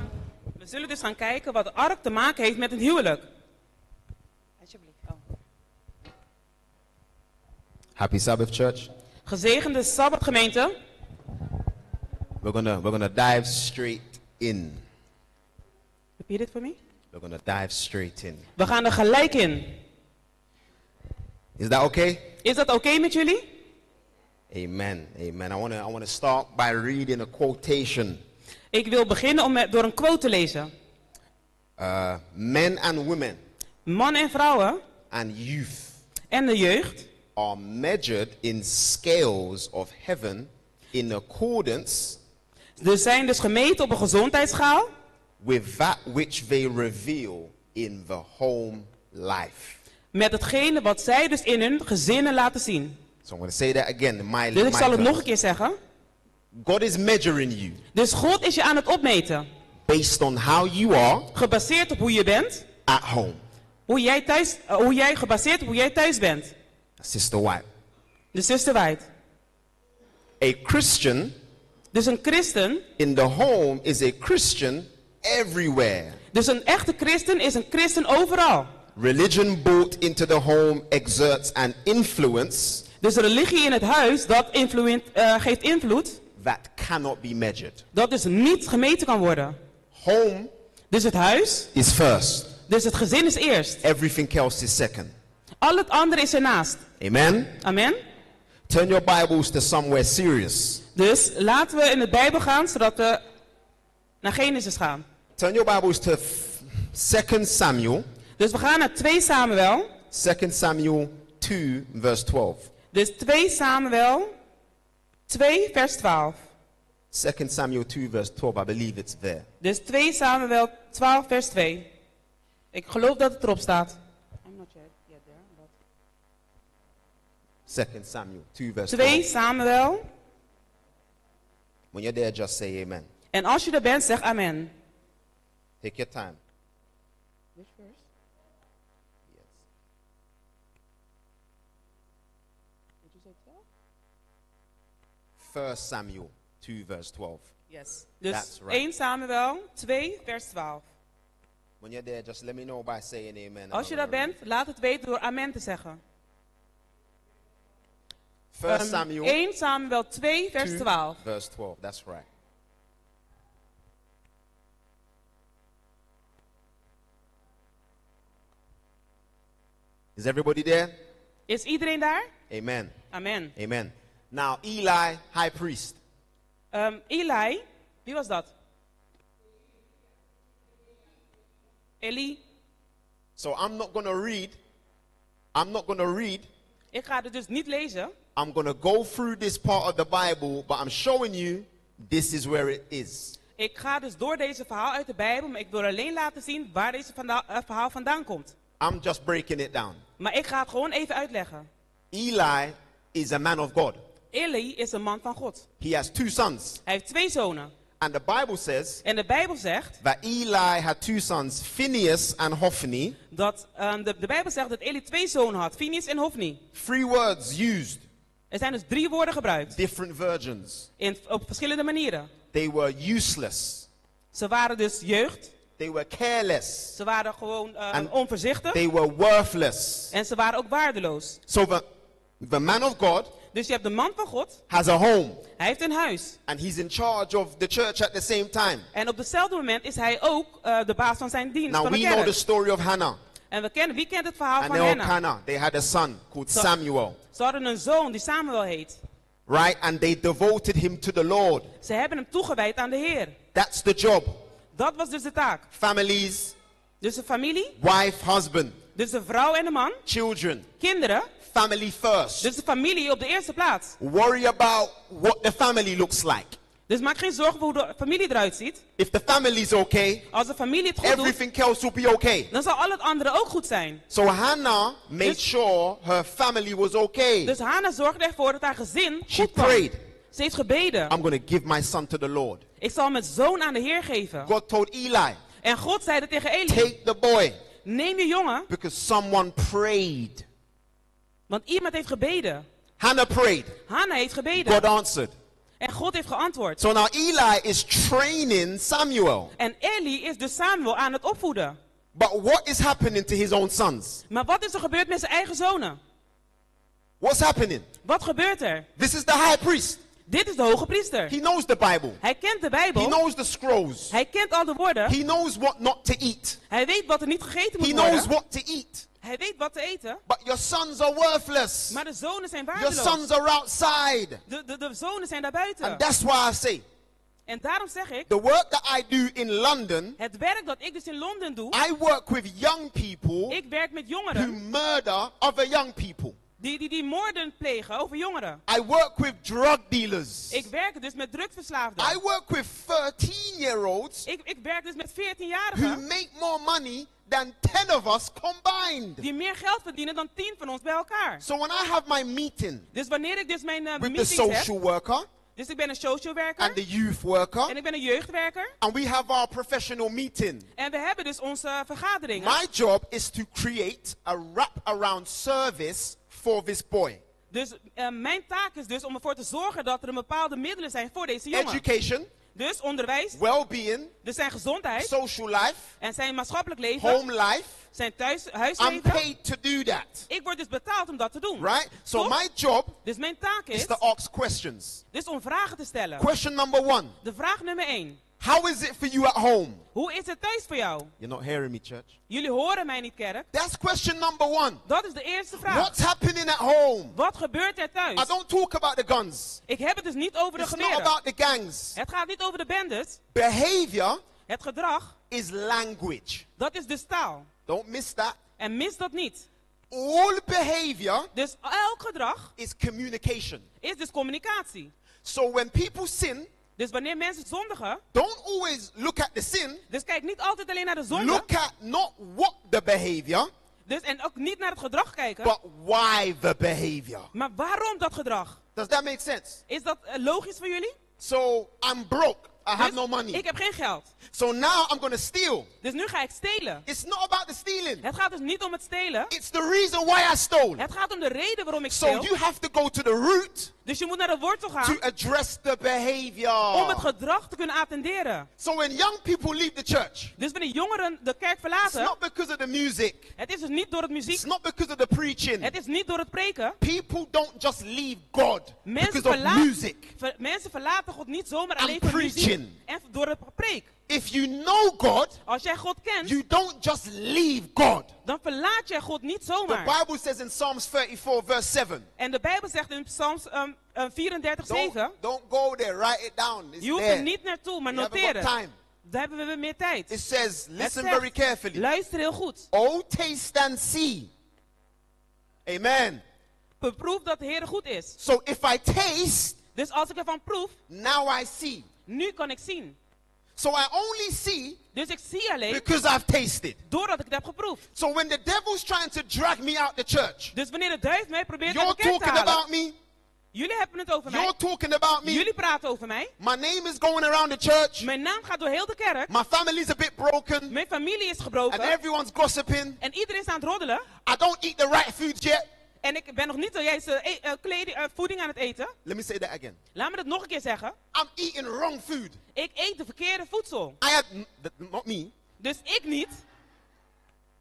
We zullen dus gaan kijken wat de ark te maken heeft met een huwelijk. Alsjeblieft. Happy Sabbath, church. Gezegende Sabbatgemeente. We're gonna dive straight in. Repeat it for me. We're gonna dive straight in. We gaan er gelijk in. Is that okay? Is dat oké met jullie? Amen. Amen. I wanna start by reading a quotation. Ik wil beginnen om met, door een quote te lezen. Men and women Mannen en vrouwen and youth en de jeugd are measured in scales of heaven in accordance Dus zijn dus gemeten op een gezondheidsschaal with that which they reveal in the home life. Met hetgene wat zij dus in hun gezinnen laten zien. So I'm going to say that again in my Dus ik my zal het nog terms. een keer zeggen. God is measuring you Dus God is je aan het opmeten. Based on how you are Gebaseerd op hoe je bent. At home. Hoe jij thuis, hoe jij, gebaseerd op hoe jij thuis bent. Sister White. De zuster White. A Christian Dus een christen in the home is a Christian everywhere. Dus een echte christen is een christen overal. Religion brought into the home exerts an influence Dus religie in het huis, dat geeft invloed. That cannot be measured. Dat dus niet gemeten kan worden. Home Dus het huis. Is first. Dus het gezin is eerst. Everything else is second. Al het andere is ernaast. Amen. Amen. Turn your Bibles to somewhere serious. Dus laten we in de Bijbel gaan, zodat we naar Genesis gaan. Turn your Bibles to 2 Samuel. Dus we gaan naar 2 Samuel. 2 Samuel 2, verse 12. Dus 2 Samuel 2 vers 12. 2 Samuel 2, verse 12. I believe it's there. Dus 2 Samuel 12 vers 2. Ik geloof dat het erop staat. I'm not yet there, but... 2 Samuel 2, verse 2 12. Samuel. When you're there, just say amen. En als je er bent, zeg amen. Take your time. Which verse? Yes. Did you say 12? 1 Samuel 2, verse 12. Yes. Dus That's right. 1 Samuel 2 vers 12. When you're there, just let me know by saying amen. Als je daar bent, laat het weten door amen te zeggen. 1 Samuel 1 Samuel 2 vers 2, 12. Verse 12. That's right. Is everybody there? Is iedereen daar? Amen. Amen. Amen. Now, Eli, high priest. Eli, wie was dat? Eli. So I'm not going to read. I'm not going to read. Ik ga het dus niet lezen. I'm going to go through this part of the Bible, but I'm showing you this is where it is. Ik ga dus door deze verhaal uit de Bijbel, maar ik wil alleen laten zien waar deze verhaal vandaan komt. I'm just breaking it down. Maar ik ga het gewoon even uitleggen. Eli is a man of God. Eli is een man van God. He has two sons. Hij heeft twee zonen. And the Bible says En de Bijbel zegt that Eli had two sons, Phineas and Hophni. dat de Bijbel zegt dat Eli twee zonen had, Phineas en Hophni. Three words used, Er zijn dus drie woorden gebruikt different versions. op verschillende manieren. They were useless. Ze waren dus jeugd, They were careless. ze waren gewoon And onvoorzichtig They were worthless. en ze waren ook waardeloos. So the man of God Dus je hebt de man van God, has a home hij heeft een huis. and he's in charge of the church at the same time. En op hetzelfde moment is hij ook de baas van zijn dienst, Now van de we know kerk. the story of Hannah En wie kent het verhaal and van Hannah? Elkanah. They had a son called Samuel, Ze hadden een zoon die Samuel heet. right? And they devoted him to the Lord. Ze hebben hem toegewijd aan de Heer. That's the job. Dat was dus de taak. Families, Dus de familie, wife, husband, dus de vrouw en de man, children, kinderen. family first. Dus de familie op de eerste plaats. Worry about what the family looks like. Dus maak geen zorgen voor hoe de familie eruit ziet. If the family's okay, Als de familie het goed doet, everything else will be okay. dan zal al het andere ook goed zijn. So Hannah made sure her family was okay. Dus Hannah zorgde ervoor dat haar gezin She goed kwam. prayed, Ze heeft gebeden. I'm going to give my son to the Lord. Ik zal mijn zoon aan de Heer geven. God told Eli, En God zeide tegen Eli, take the boy neem je jongen, because someone prayed. want iemand heeft gebeden. Hannah prayed. Hannah heeft gebeden. God answered. En God heeft geantwoord. So now Eli is training Samuel. En Eli is dus Samuel aan het opvoeden. But what is happening to his own sons? Maar wat is er gebeurd met zijn eigen zonen? What's happening? Wat gebeurt er? This is the high priest. Dit is de hoge priester. He knows the Bible. Hij kent de He Bijbel. knows the scrolls. Hij kent al de woorden. He knows what not to eat. Hij weet wat er niet gegeten moet He knows worden. what to eat. Hij weet wat te eten. But your sons are worthless. Maar de zonen zijn Your waardeloos. sons are outside. De zonen zijn daarbuiten. And that's why I say En daarom zeg ik, the work that I do in London, het werk dat ik dus in Londen doe, I work with young people ik werk met who jongeren murder other young people. die moorden plegen over jongeren. I work with drug dealers. Ik werk dus met drugsverslaafden. I work with 13-year-olds Ik werk dus met who 14-jarigen make more money than 10 of us combined. die meer geld verdienen dan 10 van ons bij elkaar. So when I have my meeting Dus wanneer ik dus mijn with the meetings heb, social worker dus ik ben een social worker and the youth worker, en ik ben een jeugdwerker and we have our professional meeting, en we hebben dus onze vergaderingen. my job is to create a wrap-around service for this boy. Dus mijn taak is dus om ervoor te zorgen dat er een bepaalde middelen zijn voor deze jongen. Education, Dus onderwijs, well-being, dus zijn gezondheid social life, en zijn maatschappelijk leven, home life. zijn thuis, I'm huisleven. paid to do that, Ik word dus betaald om dat te doen. right? So Toch? my job Dus mijn taak is is to ask questions. dus om vragen te stellen. Question number one. De vraag nummer 1. How is it for you at home? Hoe is het thuis voor jou? You're not hearing me, church. Jullie horen mij niet, kerk. That's question number one. Dat is de eerste vraag. What's happening at home? Wat gebeurt er thuis? I don't talk about the guns. Ik heb het dus niet over de It's not geweren. about the gangs. Het gaat niet over de bendes. Behavior Het gedrag, is language. dat is dus taal. Don't miss that. En mis dat niet. All behavior Dus elk gedrag is communication. is dus communicatie. So when people sin, Dus wanneer mensen zondigen, don't always look at the sin. dus kijk niet altijd alleen naar de zonde. Look at not what the behavior, Dus en ook niet naar het gedrag kijken. but why the behavior. Maar waarom dat gedrag? Does that make sense? Is dat logisch voor jullie? So I'm broke. I have Dus no money. Ik heb geen geld. So now I'm going to steal. Dus nu ga ik stelen. It's not about the stealing. Het gaat dus niet om het stelen. It's the reason why I stole. Het gaat om de reden waarom ik So steel. you have to go to the root Dus je moet naar de wortel to gaan address the behavior. om het gedrag te kunnen attenderen. So when young people leave the church, Dus wanneer jongeren de kerk it's verlaten, not because of the music. het is dus niet door het muziek, It's not because of the preaching. het is niet door het preken. People don't just leave God Mensen, because of verlaten, music. mensen verlaten God niet zomaar And alleen voor muziek preaching. en door het preek. If you know God, Als jij God kent, you don't just leave God. dan verlaat jij God niet The zomaar. Bible says in Psalms 34, verse 7. En de Bijbel zegt in Psalms 34, 7. Don't go there, write it down. It's Je hoeft there. er niet naartoe, maar We haven't noteer got het. time. Daar hebben we meer tijd. It says, Het listen zegt, very carefully. Luister heel goed. Oh, taste and see. Amen. Beproef dat de Heer goed is. So if I taste, Dus als ik ervan proef, now I see. nu kan ik zien. So I only see Dus ik zie alleen because I've tasted. doordat ik het heb geproefd. So when the devil's trying to drag me out the church, Dus wanneer de duif mij probeert you're uit de kerk te talking halen, about me, Jullie hebben het over mij. You're talking about me. Jullie praten over mij. My name is going around the church. Mijn naam gaat door heel de kerk. My family's a bit broken. Mijn familie is gebroken. And everyone's gossiping. En iedereen is aan het roddelen. I don't eat the right food yet. En ik ben nog niet de juiste e- eh, kleding, eh, voeding aan het eten. Let me say that again. Laat me dat nog een keer zeggen. I'm eating wrong food. Ik eet de verkeerde voedsel. I had, not me, Dus ik niet.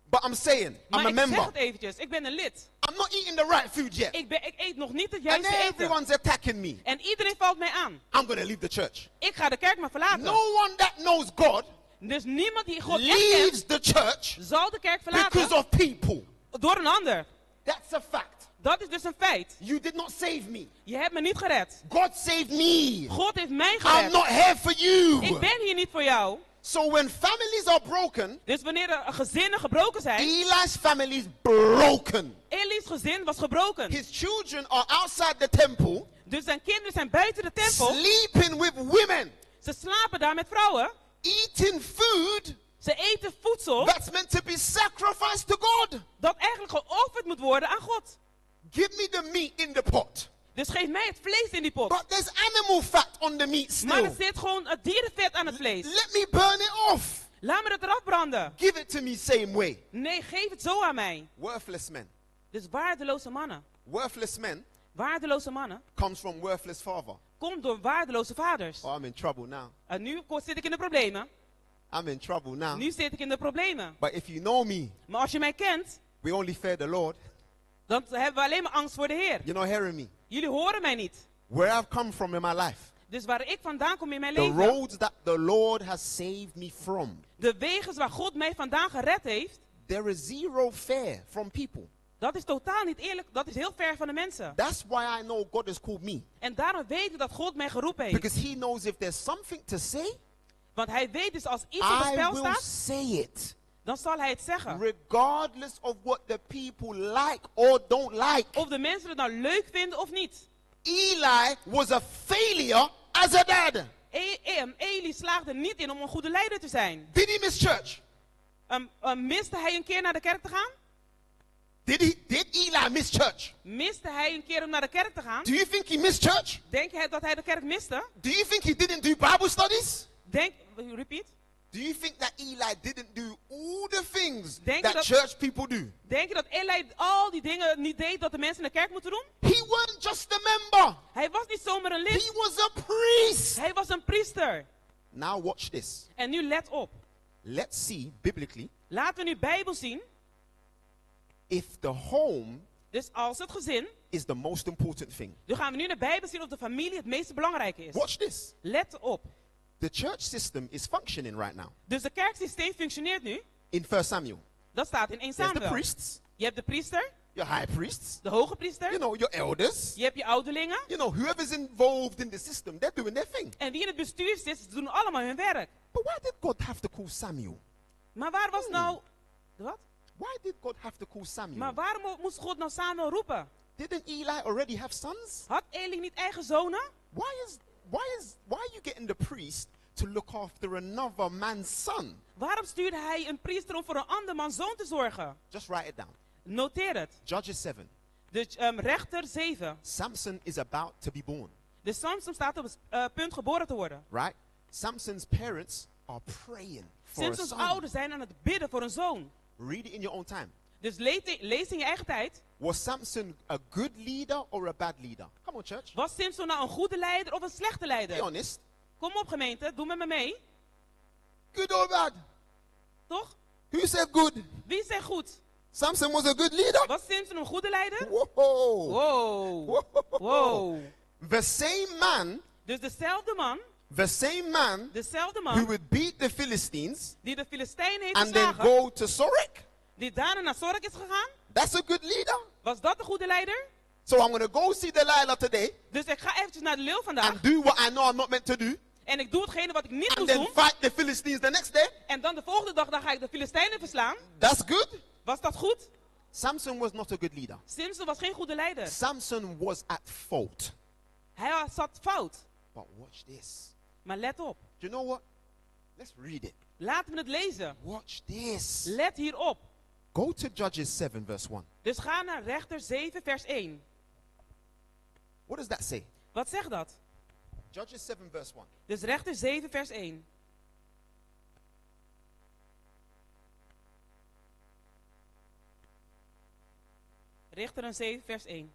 but I'm saying, Maar I'm a ik zeg member. het eventjes. Ik ben een lid. I'm not eating the right food yet. Ik, ben, ik eet nog niet het And juiste eten. everyone's attacking me. En iedereen valt mij aan. I'm going to leave the church. Ik ga de kerk maar verlaten. No one that knows God Dus niemand die God echt leaves kent, the church zal de kerk verlaten because of people. door een ander. That's a fact. Dat is dus een feit. You did not save me. Je hebt me niet gered. God saved me. God heeft mij gered. I'm not here for you. Ik ben hier niet voor jou. So when families are broken, Dus wanneer er gezinnen gebroken zijn, Eli's family is broken. Eli's gezin was gebroken. His children are outside the temple, Dus zijn kinderen zijn buiten de tempel. sleeping with women, Ze slapen daar met vrouwen. eating food Ze eten voedsel that's meant to be sacrificed to God. dat eigenlijk geofferd moet worden aan God. Give me the meat in the pot. Dus geef mij het vlees in die pot. But there's animal fat on the meat Maar er still. zit gewoon het dierenvet aan het vlees. Let me burn it off. Laat me dat eraf branden. Give it to me same way. Nee, geef het zo aan mij. Worthless men. Dus waardeloze mannen. Worthless men Waardeloze mannen comes from worthless father. komt door waardeloze vaders. Oh, I'm in trouble now. En nu zit ik in de problemen. I'm in trouble now. Nu zit ik in de problemen. But if you know me, Maar als je mij kent, we only fear the Lord. dan hebben we alleen maar angst voor de Heer. You're not hearing me. Jullie horen mij niet. Where I've come from in my life, Dus waar ik vandaan kom in mijn the leven, roads that the Lord has saved me from, de wegen waar God mij vandaan gered heeft, there is zero fear from people. dat is totaal niet eerlijk. Dat is heel ver van de mensen. That's why I know God has called me. En daarom weet ik dat God mij geroepen heeft. Because He knows if there's something to say, Want hij weet dus als iets op het I spel will staat, say it. dan zal hij het zeggen. Regardless of what the people like or don't like. Of de mensen het nou leuk vinden of niet. Eli was a failure as a dad. E e Eli slaagde niet in om een goede leider te zijn. Did he miss church? Miste hij een keer naar de kerk te gaan? Did, he, did Eli miss church? Miste hij een keer om naar de kerk te gaan? Do you think he missed church? Denk jij dat hij de kerk miste? Do you think he didn't do Bible studies? Denk, repeat. Do you think that Eli didn't do all the things Denk je that dat- church people do? Denk je dat Eli al die dingen niet deed dat de mensen in de kerk moeten doen? He wasn't just a member. Hij was niet zomaar een lid. He was a priest. Hij was een priester. Now watch this. En nu let op. Let's see biblically Laten we nu Bijbel zien. if the home Dus als het gezin. is the most important thing. Nu gaan we nu in de Bijbel zien of de familie het meest belangrijke is. Watch this. Let op. The church system is functioning right now Dus de kerksysteem functioneert nu. in 1 Samuel. Dat staat in 1 There's the Samuel. priests, Je hebt de priester, your high priests, de hoge priester. you know, your elders, Je hebt je ouderlingen. you know, whoever's involved in the system, they're doing their thing. En wie in het bestuur zit, ze doen allemaal hun werk. But why did God have to call Samuel? Maar waar was nou... Wat? Why did God have to call Samuel? Maar waarom moest God nou Samuel roepen? Didn't Eli already have sons? Had Eli niet eigen zonen? Why is why is why are you getting the priest to look after another man's son? Waarom stuurde hij een priester om voor een ander man zoon te zorgen? Just write it down. Noteer het. Judges 7. Dus rechter 7. Samson is about to be born, Dus Samson staat op het eh, punt geboren te worden. right? Samson's parents are praying for a Samsons son. ouders zijn aan het bidden voor een zoon. Read it in your own time. Dus lees, lees in je eigen tijd. Was Samson a good leader or a bad leader? Come on, church. Was Samson nou een goede leider of een slechte Be leider? honest. Kom op gemeente, doe met me mee. Good or bad? Toch? Who said good? Wie zegt goed? Samson was a good leader. Was Samson een goede leider? Whoa. Wow. Wow. The same man, Dus dezelfde man, the same man dezelfde who man would beat the Philistines die de Filistijnen heeft and then verslagen, go to Sorek. die daarna naar Sorek is gegaan, That's a good leader. was dat een goede leider? So I'm going to go see Delilah today Dus ik ga eventjes naar de leeuw vandaag and do what I know I'm not meant to do, en ik doe hetgene wat ik niet and moest then doen. fight the Philistines the next day. En dan de volgende dag dan ga ik de Filistijnen verslaan. That's good. Was dat goed? Samson was not a good leader. Samson was geen goede leider. Samson was at fault. Hij zat fout. But watch this. Maar let op. Do you know what? Let's read it. Laten we het lezen. Watch this. Let hierop. Go to Judges 7, verse 1. Dus ga naar rechter 7, vers 1. What does that say? Wat zegt dat? Judges 7, verse 1. Dus rechter 7 vers 1. Richteren 7 vers 1.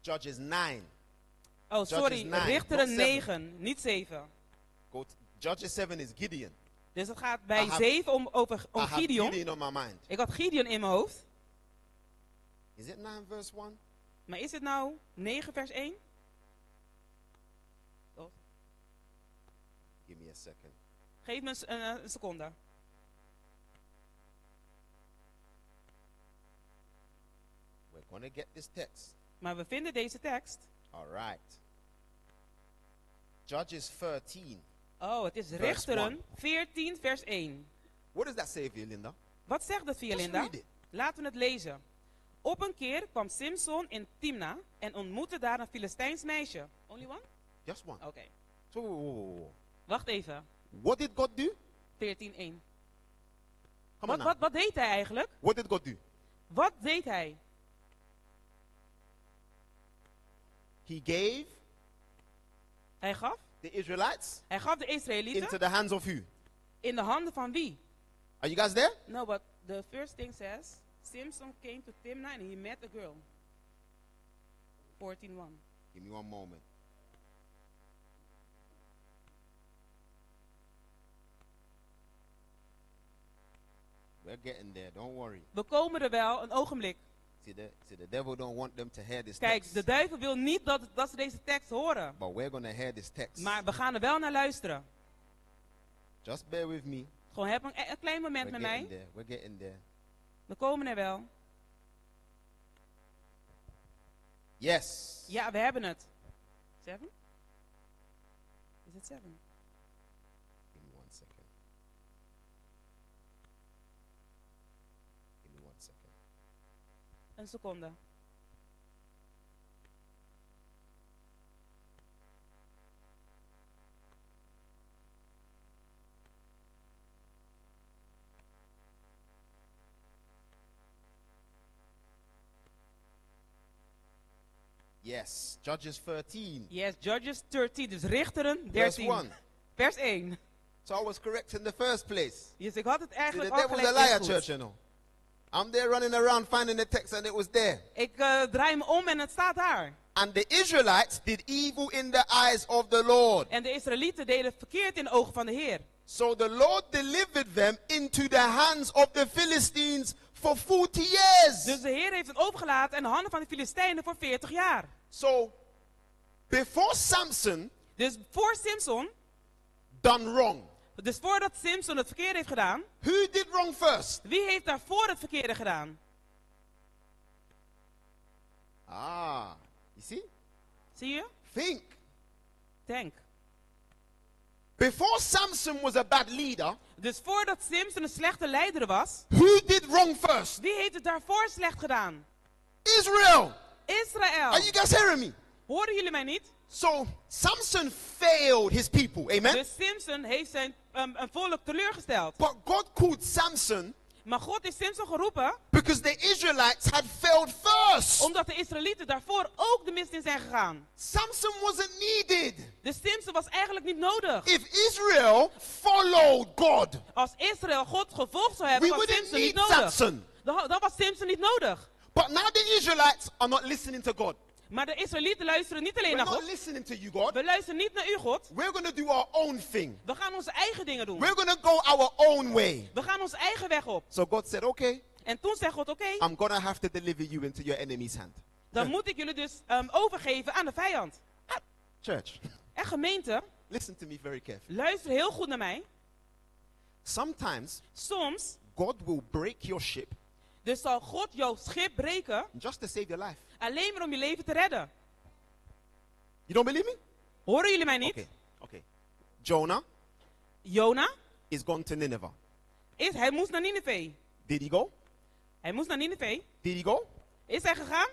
Judges 9. Oh, sorry. Judges 9, Richteren not 7. 9, niet 7. Go to, Judges 7 is Gideon. Dus het gaat bij I have- 7 om, over, om I have Gideon. Gideon on my mind. Ik had Gideon in mijn hoofd. Is it 9 verse 1? Maar is het nou 9 vers 1? Oh, Give me a second. Geef me een, s- een, een seconde. We're going to get this text. Maar we vinden deze tekst. All right. Judges 13. Oh, het is Verse Richteren 1. 14 vers 1. What does that say, Linda? Wat zegt dat via Just Linda? read it. Laten we het lezen. Op een keer kwam Simson in Timna en ontmoette daar een Filistijns meisje. Only one? Just one. Oké. So, whoa, whoa, whoa, whoa. Wacht even. What did God do? 14.1. Come on Wat, now. wat, wat deed hij eigenlijk? What did God do? Wat deed hij? He gave Hij gaf? the Israelites Hij gaf de Israëlieten into the hands of who? in de handen van wie? Are you guys there? No, but the first thing says, Simson came to Timna and he met a girl. 14.1. Give me one moment. We're getting there, don't worry. We komen er wel, een ogenblik. See the, see, the devil don't want them to hear this Kijk, text. de duivel wil niet dat, dat ze deze tekst horen. But we're going to hear this text. Maar we gaan er wel naar luisteren. Just bear with me. Gewoon heb een, een klein moment We're met getting mij. there. We're getting there. We komen er wel. Yes. Ja, we hebben het. Seven? Is het seven? Give me one second. Give me one second. Een seconde. Yes. Judges 13. Yes, Judges 13. Dus Richteren Verse 13. 1. Vers 1. So I was correct in the first place. Dus ik had het See, the eigenlijk al devil's a gelijk liar, eerst goed. church, you know. I'm there running around finding the text and it was there. Ik eh, draai me om en het staat daar. And the Israelites did evil in the eyes of the Lord. En de Israëlieten deden verkeerd in de ogen van de Heer. So the Lord delivered them into the hands of the Philistines for 40 years. Dus de Heer heeft het overgelaten in de handen van de Filistijnen voor 40 jaar. So before Samson Dus voor Simson, done wrong, dus voordat Simson het verkeerde heeft gedaan, who did wrong first? wie heeft daarvoor het verkeerde gedaan? Ah, you see? Zie je? Think. Denk. Before Samson was a bad leader, Dus voordat Simson een slechte leider was, who did wrong first? wie heeft het daarvoor slecht gedaan? Israel. Israël. Are you guys hearing me? Horen jullie mij niet? So Samson failed his people. Amen. Dus Simson heeft zijn een volk teleurgesteld. But God called Samson Maar God heeft Simson geroepen because the Israelites had failed first. omdat de Israëlieten daarvoor ook de mist in zijn gegaan. Samson wasn't needed. Dus Simson was eigenlijk niet nodig. If Israel followed God, Als Israël God gevolgd zou hebben, We was wouldn't Simson niet need nodig. Samson. Dan, dan was Simson niet nodig. but now the Israelites are not listening to God. Maar de Israëlieten luisteren niet alleen We're naar not God. listening to you, God. We luisteren niet naar u, God. We're going to do our own thing. We gaan onze eigen dingen doen. We're going to go our own way. We gaan onze eigen weg op. So God said, okay, En toen zei God, oké, I'm going to have to deliver you into your enemy's hand. dan moet ik jullie dus overgeven aan de vijand. Church, En gemeente, listen to me very carefully. luister heel goed naar mij. Sometimes Soms, God will break your ship dus zal God jouw schip breken, just to save your life. alleen maar om je leven te redden. You don't believe me? Horen jullie mij niet? Okay, okay. Jonah Jona, is gone to Nineveh. is, hij moest naar Nineveh. Did he go? Hij moest naar Nineveh. Did he go? Is hij gegaan?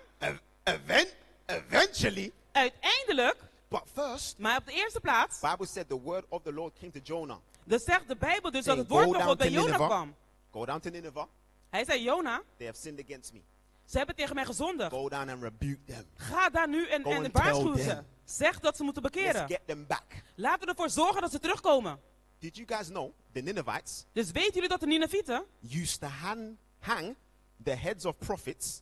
Event, eventually. Uiteindelijk, But first, maar op de eerste plaats, Bible said the word of the Lord came to Jonah. dan zegt de Bijbel dus dat saying, het woord go van down God to bij Jona Nineveh. kwam. Go down to Nineveh Hij Hij zei, Jona, they have sinned against me. ze hebben tegen mij gezondigd. Go down and rebuke them. Ga daar nu en, Go en and tell waarschuw ze. them. Zeg dat ze moeten Let's bekeren. get them back. Laten we ervoor zorgen dat ze terugkomen. Did you guys know the Ninevites Dus weten jullie dat de Ninevieten, used to hang the heads of prophets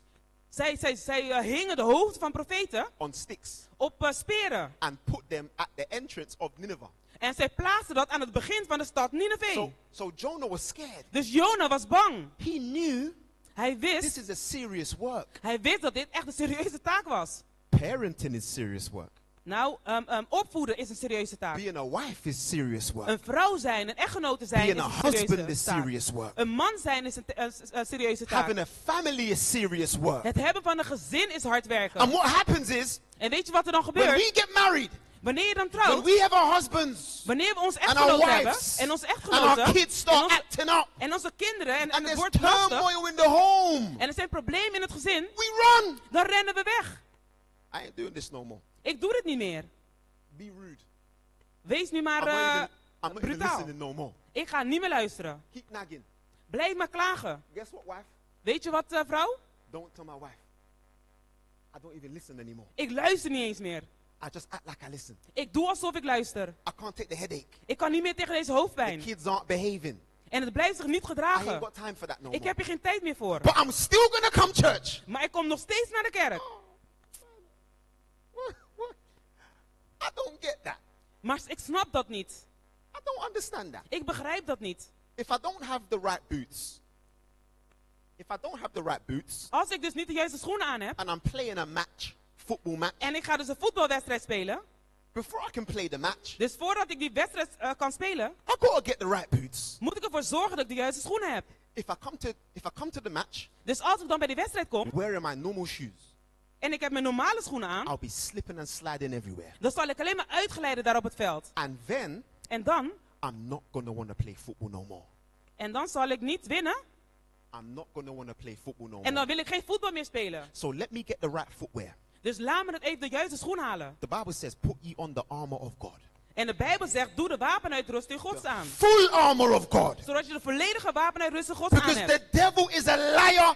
zij, zij, zij eh, hingen de hoofden van profeten on sticks op eh, speren. and put them at the entrance of Nineveh? En zij plaatsten dat aan het begin van de stad Nineveh. So, so Jonah was scared. Dus Jona was bang. He knew Hij wist, this is a serious work. hij wist dat dit echt een serieuze taak was. Parenting is serious work. Nou, ehm, opvoeden is een serieuze taak. Being a wife is serious work. Een vrouw zijn, een echtgenote zijn Being is a een husband serieuze is taak. serious work. Een man zijn is een, te- een serieuze taak. Having a family is serious work. Het hebben van een gezin is hard werken. And what happens is, En weet je wat er dan when gebeurt? we get married, Wanneer je dan when trouwt, we have our husbands wanneer we ons and our echtgenoot hebben wives en onze and echtgenoten our kids start en, onze, acting up en onze kinderen en, en and het there's wordt lastig turmoil in the home, en er zijn problemen in het gezin, we run. dan rennen we weg. I ain't doing this no more. Ik doe dit niet meer. Be rude. Wees nu maar I'm not eh, even, I'm not even brutaal. listening no more. Ik ga niet meer luisteren. Keep nagging. Blijf maar klagen. Guess what, wife? Weet je wat, eh, vrouw? Don't tell my wife. I don't even listen anymore. Ik luister niet eens meer. I just act like I listen. Ik doe alsof ik luister. I can't take the headache. Ik kan niet meer tegen deze The hoofdpijn. kids aren't behaving. En het blijft zich niet I ain't gedragen. got time for that no Ik more. heb hier geen tijd meer voor. But I'm still gonna come church. Maar ik kom nog steeds naar de kerk. I don't get that. Maar ik snap dat niet. I don't understand that. Ik begrijp dat niet. If I don't have the right boots, if I don't have the right boots, Als ik dus niet de juiste schoenen aan heb and I'm playing a match, football match, en ik ga dus een voetbalwedstrijd spelen. before I can play the match, Dus voordat ik die wedstrijd eh, kan spelen, I gotta get the right boots. moet ik ervoor zorgen dat ik de juiste schoenen heb. If I come to if I come to the match Dus als ik dan bij die wedstrijd kom wearing my normal shoes, en ik heb mijn normale schoenen aan, I'll be slipping and sliding everywhere. dan zal ik alleen maar uitglijden daar op het veld. And then En dan, I'm not gonna want to play football no more. en dan zal ik niet winnen I'm not gonna want to play football no en more. dan wil ik geen voetbal meer spelen. So let me get the right footwear. Dus laat me het even de juiste schoen halen. The Bible says, put ye on the armor of God. En de Bijbel zegt, doe de wapenuitrusting Gods aan. Full armor of God. Zodat je de volledige wapenuitrusting Gods aan Because hebt. the devil is a liar.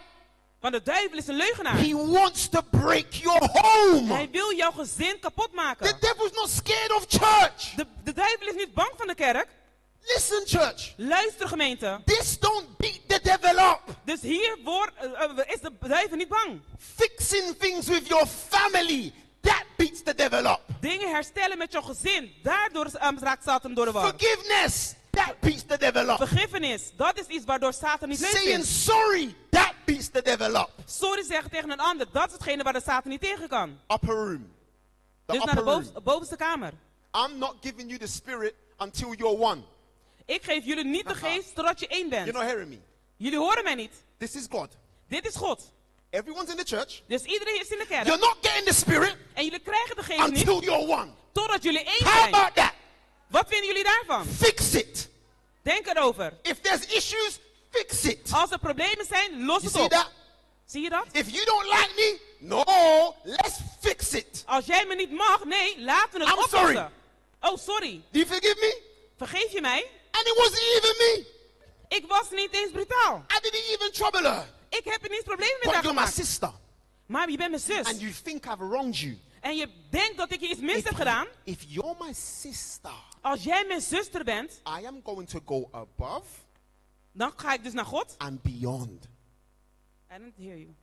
Want de duivel is een leugenaar. He wants to break your home. Hij wil jouw gezin kapot The maken. devil's not scared of church. De, de duivel is niet bang van de kerk. Listen, church. Luister gemeente. This don't beat the devil up. Dus hier wordt, eh, eh, is de duivel niet bang. Fixing things with your family, that beats the devil up. Dingen herstellen met jouw gezin. Daardoor eh, raakt Satan door de war. Forgiveness, that beats the devil up. Vergiffenis, dat is iets waardoor Satan niet leuk Saying vindt. sorry, that beats the devil up. Sorry zeggen tegen een ander, dat is hetgene waar de Satan niet tegen kan. Upper room. The Dus naar de upper room. boven- bovenste kamer. I'm not giving you the spirit until you're one. Ik geef jullie niet de geest totdat je één You're bent. not hearing me. Jullie horen mij niet. This is God. Dit is God. Everyone's in the church. Dus iedereen is in de kerk. You're not getting the spirit En jullie krijgen de geest until niet you're one. totdat jullie één How zijn. about that? Wat vinden jullie daarvan? Fix it. Denk erover. If there's issues, fix it. Als er problemen zijn, los You het see op. that? Zie je dat? If you don't like me, no, let's fix it. Als jij me niet mag, nee, laten we het I'm oplossen. sorry. Oh, sorry. Do you forgive me? Vergeef je mij? And it wasn't even me. Ik was niet eens brutaal. I didn't even trouble her. Ik heb er niet problemen met But haar you're my gemaakt. sister. Maar je bent mijn zus. And you think I've wronged you. En je denkt dat ik je iets mis If, heb gedaan. if you're my sister, Als jij mijn zuster bent, I am going to go above dan ga ik dus naar God. and beyond. I don't hear you.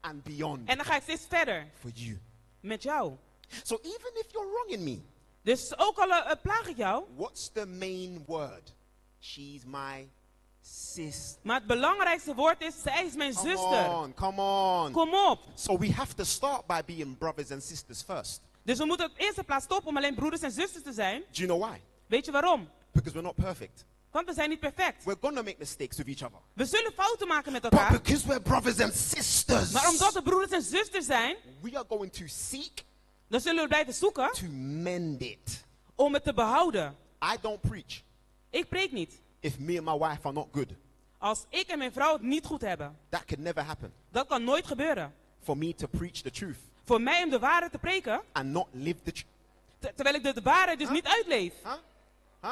And beyond En dan ga ik steeds verder for you. met jou. So even if you're wronging me, Dus ook al eh, plaag ik jou, what's the main word? She's my sister. maar het belangrijkste woord is, zij is mijn Come zuster. on, come on. Kom op. So we have to start by being brothers and sisters first. Dus we moeten op eerste plaats stoppen om alleen broeders en zusters te zijn. Do you know why? Weet je waarom? Because we're not perfect. Want we zijn niet perfect. We're gonna make mistakes with each other. We zullen fouten maken met But elkaar. because we're brothers and sisters, Maar omdat we broeders en zusters zijn, we are going to seek dan zullen we blijven zoeken to mend it. om het te behouden. I don't preach Ik preek niet. if me and my wife are not good. Als ik en mijn vrouw het niet goed hebben. That could never happen. Dat kan nooit gebeuren. For me to preach the truth Voor mij om de waarheid te preken, and not live the truth. te- terwijl ik de, de waarheid dus niet uitleef. Huh? Huh?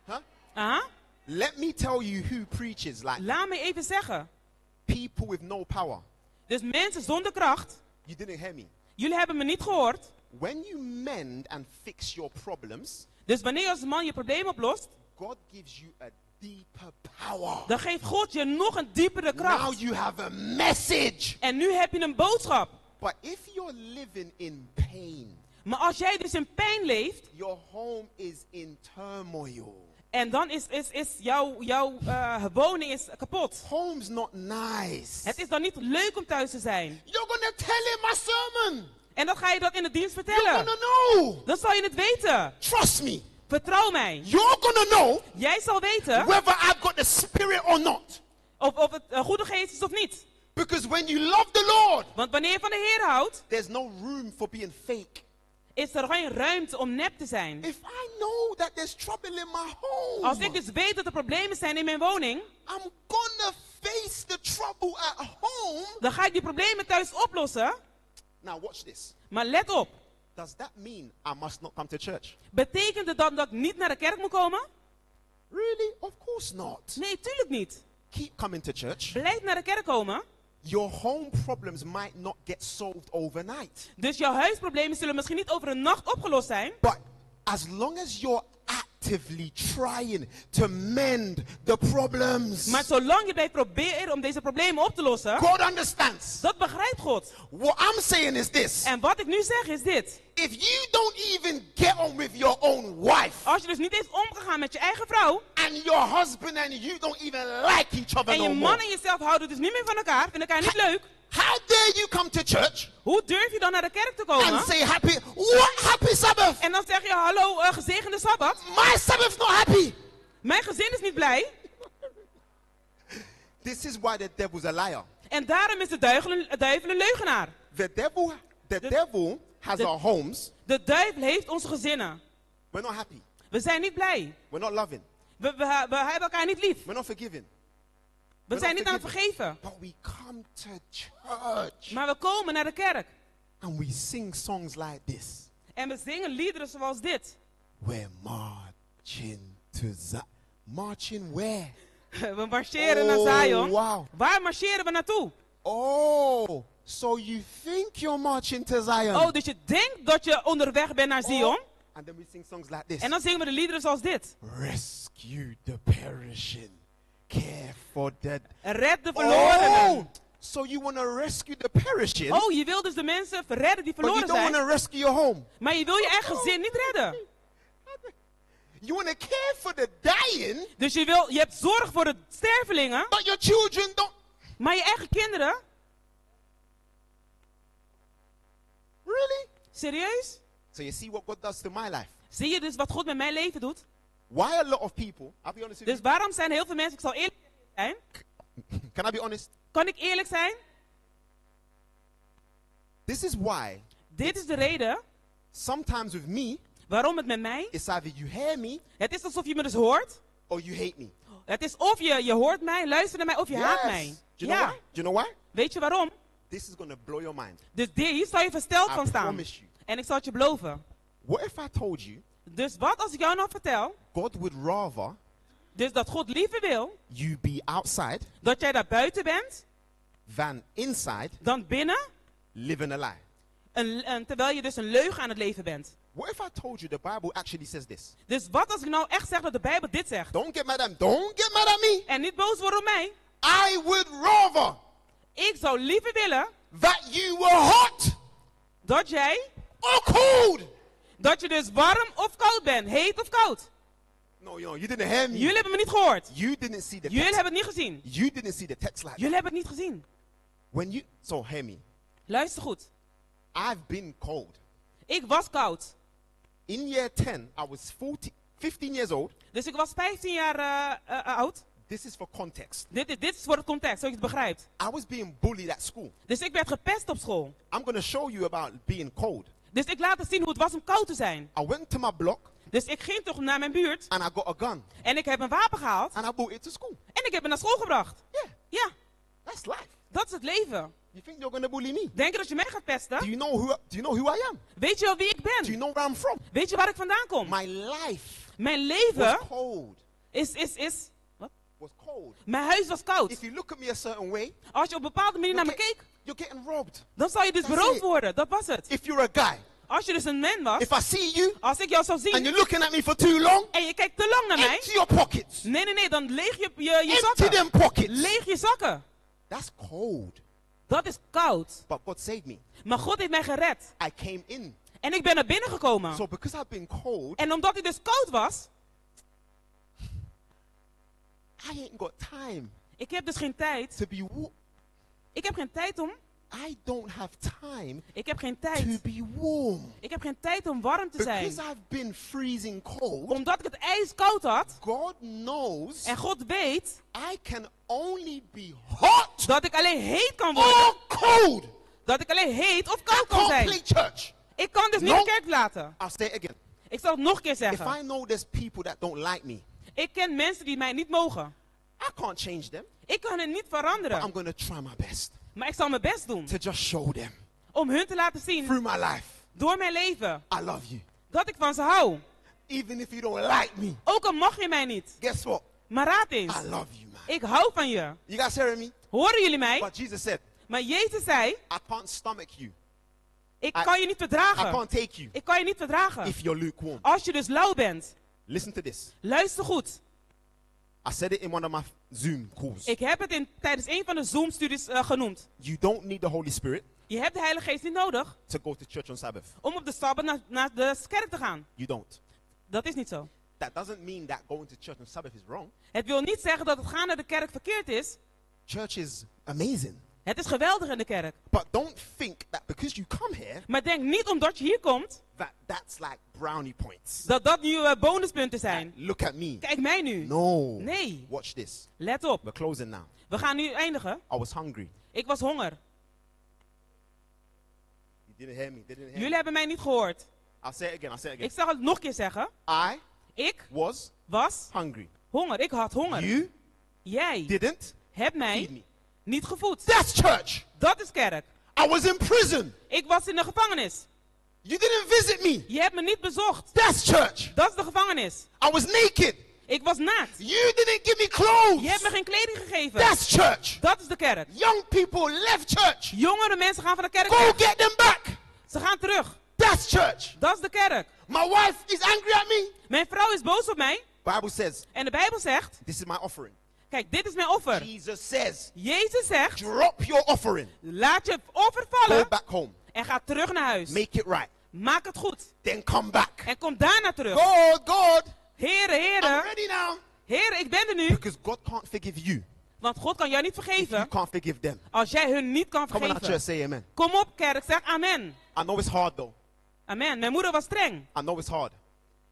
Huh? Aha. Let me tell you who preaches like Laat me even zeggen. People with no power. Dus mensen zonder kracht. You didn't hear me. Jullie hebben me niet gehoord. When you mend and fix your problems, Dus wanneer je als man je probleem oplost, God gives you a deeper power. dan geeft God je nog een diepere kracht. Now you have a message. En nu heb je een boodschap. But if you're living in pain, Maar als jij dus in pijn leeft, your home is in turmoil. en dan is jouw woning is kapot. Home's not nice. Het is dan niet leuk om thuis te zijn. You're gonna tell him my sermon. En dan ga je dat in de dienst vertellen. You're gonna know. Dan zal je het weten. Trust me. Vertrouw mij. You're gonna know. Jij zal weten. Whether I've got the spirit or not. Of het een goede geest is of niet. Because when you love the Lord. Want wanneer je van de Heer houdt. There's no room for being fake. Is er geen ruimte om nep te zijn. If I know that there's trouble in my home. Als ik dus weet dat er problemen zijn in mijn woning. I'm gonna face the trouble at home. Dan ga ik die problemen thuis oplossen. Now watch this. Maar let op. Does that mean I must not come to church? Betekent het dan dat ik niet naar de kerk moet komen? Really? Of course not. Nee, tuurlijk niet. Keep coming to church. Blijf naar de kerk komen. Your home problems might not get solved overnight. Dus jouw huisproblemen zullen misschien niet over een nacht opgelost zijn. But as long as you're actively trying to mend the problems. Maar zolang je blijft proberen om deze problemen op te lossen. God understands. Dat begrijpt God. What I'm saying is this. En wat ik nu zeg is dit. If you don't even get on with your own wife. Als je dus niet eens omgegaan met je eigen vrouw. And your husband and you don't even like each other En je no man more. en jezelf houden dus niet meer van elkaar. Vinden elkaar niet leuk. How dare you come to church? Hoe durf je dan naar de kerk te komen? And say happy, what happy Sabbath? En dan zeg je hallo, gezegende Sabbat. My Sabbath's not happy. Mijn gezin is niet blij. This is why the devil's a liar. En daarom is de duivel een leugenaar. The devil has our homes. De duivel heeft onze gezinnen. We're not happy. We zijn niet blij. We're not loving. We hebben elkaar niet lief. We're not forgiving. We zijn niet aan het vergeven. But we come to church. Maar we komen naar de kerk. And we sing songs like this. En we zingen liederen zoals dit. We're marching to Zion. Marching where? We marcheren naar Zion. Wow. Waar marcheren we naartoe? Oh, so you think you're marching to Zion. Oh, dus je denkt dat je onderweg bent naar Zion? Oh. And then we sing songs like this. En dan zingen we de liederen zoals dit. Rescue the perishing. Care for the... Red de verlorenen. Oh, so you want to rescue the perishing? Oh, je wil dus de mensen verredden die But you verloren don't zijn. want to rescue your home. Maar je wil je eigen gezin niet redden. You want to care for the dying. Dus je hebt zorg voor de stervelingen. But your children don't. Maar je eigen kinderen? Really? Serieus? So you see what God does to my life. Zie je dus wat God met mijn leven doet? Why a lot of people, I'll be honest with Dus waarom zijn heel veel mensen, ik zal eerlijk zijn. you. Can I be honest? Kan ik eerlijk zijn? This is why. Dit is de reden. Sometimes with me. Waarom het met mij? It's either you hear me. Het is alsof je me dus hoort. Or you hate me. Het is of je hoort mij, luistert naar mij, of je haat mij. Do you know ja. why? Do you know why? Weet je waarom? This is going to blow your mind. Dus hier zal je versteld I van staan. promise you. En ik zal het je beloven. What if I told you? Dus wat als ik jou nou vertel? God would rather. Dus dat God liever wil. You be outside. Dat jij daar buiten bent. Than inside. Dan binnen. Living a lie. Terwijl je dus een leugen aan het leven bent. What if I told you the Bible actually says this? Dus wat als ik nou echt zeg dat de Bijbel dit zegt? Don't get mad at, don't get mad at me. En niet boos worden op mij. I would rather. Ik zou liever willen. That you were hot. Dat jij. Or cold. Dat je dus warm of koud bent. Heet of koud. No, yo, you didn't hear me. Jullie hebben me niet gehoord. You didn't see the Jullie text. hebben het niet gezien. You didn't see the text like Jullie hebben het niet gezien. When you, so hear me. Luister goed. I've been cold. Ik was koud. In year 10, I was 14, 15 years old. Dus ik was 15 jaar oud. This is for context. Dit is voor het context, zodat je het begrijpt. I was being bullied at school. Dus ik werd gepest op school. I'm going to show you about being cold. Dus ik laat het zien hoe het was om koud te zijn. I went to my block. Dus ik ging toch naar mijn buurt. And I got a gun. En ik heb een wapen gehaald. And I brought it to school. En ik heb het naar school gebracht. Yeah. Ja. That's life. Dat is het leven. You think you're going to bully me? Denk je dat je mij gaat pesten? Do you know who I am? Weet je wel wie ik ben? Do you know where I'm from? Weet je waar ik vandaan kom? My life Mijn leven was cold. is, wat? was cold. Mijn huis was koud. If you look at me a certain way, Als je op een bepaalde manier naar me keek, you're getting robbed. dan zal je dus That's beroofd it. worden. Dat was het. If you're a guy, Als je dus een man was, if I see you als ik jou zou zien and you're looking at me for too long, en je kijkt te lang naar mij, empty your pockets. nee, nee, nee, dan leeg je je, je Empty zakken. them pockets. Leeg je zakken. That's cold. Dat is koud. But God saved me. Maar God heeft mij gered. I came in. En ik ben naar binnen gekomen. So because I've been cold, En omdat ik dus koud was, I ain't got time ik heb dus geen tijd. to be warm. Ik heb geen tijd om. I don't have time Ik heb geen to tijd. be warm. Ik heb geen tijd om warm te zijn. Because I've been freezing cold, Omdat ik het ijskoud had. God knows En God weet I can only be hot dat ik alleen heet kan worden. or cold. Dat ik alleen heet of koud I kan can't zijn. play church. Ik kan dus niet No. de kerk laten. I'll say it again. Ik zal het nog een keer If zeggen. I know there's people that don't like me, Ik ken mensen die mij niet mogen. I can't change them. Ik kan hen niet But I'm veranderen. going to try my best Maar ik zal mijn best doen. to just show them Om hun te laten zien through my life door mijn leven I love you. dat ik van ze hou. Even if you don't like me, Ook al mag je mij niet. guess what? Maar raad eens. I love you, man. Ik hou van je. You guys hearing me? Horen jullie mij? But Jesus said, Maar Jezus zei, I can't stomach you. ik I- kan je niet I verdragen. can't take you Ik kan je niet verdragen. if you're lukewarm. Als je dus lauw bent. Listen to this. Luister goed. I said it in one of my Zoom calls. Ik heb het in, tijdens een van de Zoom-studies eh, genoemd. You don't need the Holy Spirit Je hebt de Heilige Geest niet nodig to go to church on Sabbath. om op de Sabbat naar, naar de kerk te gaan. You don't. Dat is niet zo. That doesn't mean that going to church on Sabbath is wrong. Het wil niet zeggen dat het gaan naar de kerk verkeerd is. Church is amazing. Het is geweldig in de kerk. But don't think that because you come here, Maar denk niet omdat je hier komt, that that's like brownie points. dat dat nu eh, bonuspunten zijn. Look at me. Kijk mij nu. No. Nee. Watch this. Let op. We're closing now. We gaan nu eindigen. I was hungry. Ik was honger. You didn't hear me. They didn't hear Jullie me. hebben mij niet gehoord. I'll say it again. I'll say it again. Ik zal het nog een keer zeggen. I Ik was was hungry. honger. Ik had honger. You Jij didn't hebt feed mij me. niet gevoed. That's church. Dat is kerk. I was in prison. Ik was in de gevangenis. You didn't visit me. Je hebt me niet bezocht. That's church. Dat is de gevangenis. I was naked. Ik was naakt. You didn't give me clothes. Je hebt me geen kleding gegeven. That's church. Dat is de kerk. Young people left church. Jongere mensen gaan van de kerk Go weg. get them back. Ze gaan terug. That's church. Dat is de kerk. My wife is angry at me. Mijn vrouw is boos op mij. Bible says, En de Bijbel zegt, this is my offering. kijk, dit is mijn offer. Jesus says, Jezus zegt, drop your offering. laat je offer Go vallen back home. en ga terug naar huis. Make it right. Maak het goed. Then come back. En kom daarna terug. God, God, Heren, I'm heren. ready now. Heren, ik ben er nu. Because God can't forgive you Want God kan jou niet if you vergeven can't forgive them. als jij hun niet kan Come on now, church, vergeven. say amen. Kom op, kerk, zeg amen. I know it's hard though. Amen. Mijn moeder was streng. I know it's hard.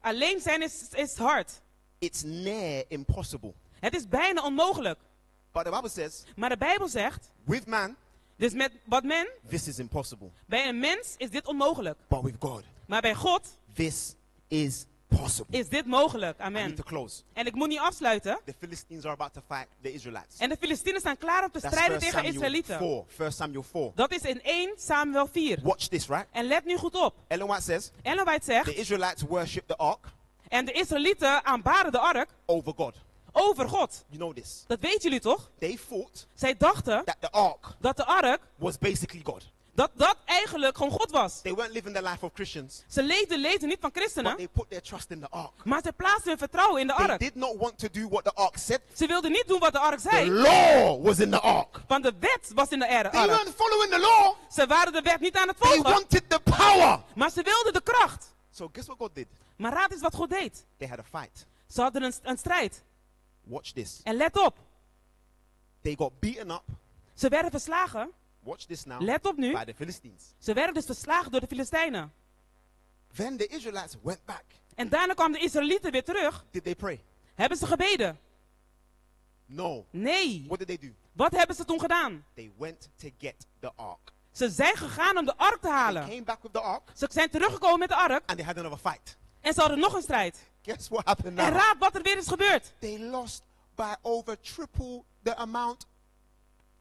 Alleen zijn is, is hard. It's near impossible. Het is bijna onmogelijk. But the Bible says, Maar de Bijbel zegt, with man, dus met wat men, this is impossible. bij een mens is dit onmogelijk. But with God, Maar bij God this is possible. is dit mogelijk. I Amen. need to close. En ik moet niet afsluiten. The Philistines are about to fight the Israelites. En de Filistijnen staan klaar om te That's strijden 1 tegen Samuel Israëlieten. 4. 1 Samuel 4. Dat is in 1 Samuel 4. Watch this, right? En let nu goed op. Ellen White says, Ellen White zegt, the Israelites worship the ark en de Israëlieten aanbaden de ark over God. over God. You know this. Dat weten jullie toch? They thought Zij dachten that the ark dat de ark, was basically God. dat dat eigenlijk gewoon God was. They weren't living the life of Christians, Ze leefden leven niet van but christenen, they put their trust in the ark. maar ze plaatsten hun vertrouwen in de They ark. did not want to do what the ark said. Ze wilden niet doen wat de ark The zei, law was in the ark. want de wet was in de They ark. weren't following the law. Ze waren de wet niet aan het They volgen, wanted the power. maar ze wilden de kracht. So guess what God did? Maar raad eens wat God deed. They had a fight. Ze hadden een, een strijd. Watch this. En let op, They got beaten up. ze werden verslagen. Watch this now. Let op nu. By the Philistines. Ze werden dus verslagen door de Filistijnen. Then the Israelites went back. En daarna kwamen de Israëlieten weer terug. Did they pray? Hebben ze gebeden? No. Nee. What did they do? Wat hebben ze toen gedaan? They went to get the ark. Ze zijn gegaan om de ark te They halen. came back with the ark Ze zijn teruggekomen met de ark and they had another fight. en ze hadden nog een strijd. Guess what happened En now? raad wat er weer is gebeurd. They lost by over triple the amount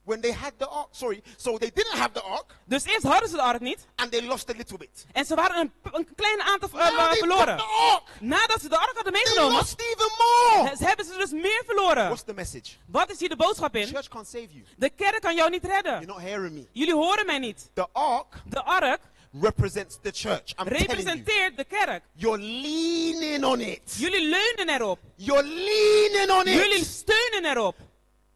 When they had the ark, sorry, so they didn't have the ark. Dus eerst hadden ze de ark niet. And they lost a little bit. En ze waren een, een klein aantal Now they verloren. got the ark. Nadat ze de ark hadden They meegenomen, lost even more. ze hebben ze dus meer verloren. What's the message? Wat is hier de boodschap in? Church can't save you. De kerk kan jou niet redden. You're not hearing me. Jullie horen mij niet. The ark De ark represents the church. I'm telling you. representeert de kerk. You're leaning on it. Jullie leunen erop. You're leaning on it. Jullie steunen erop.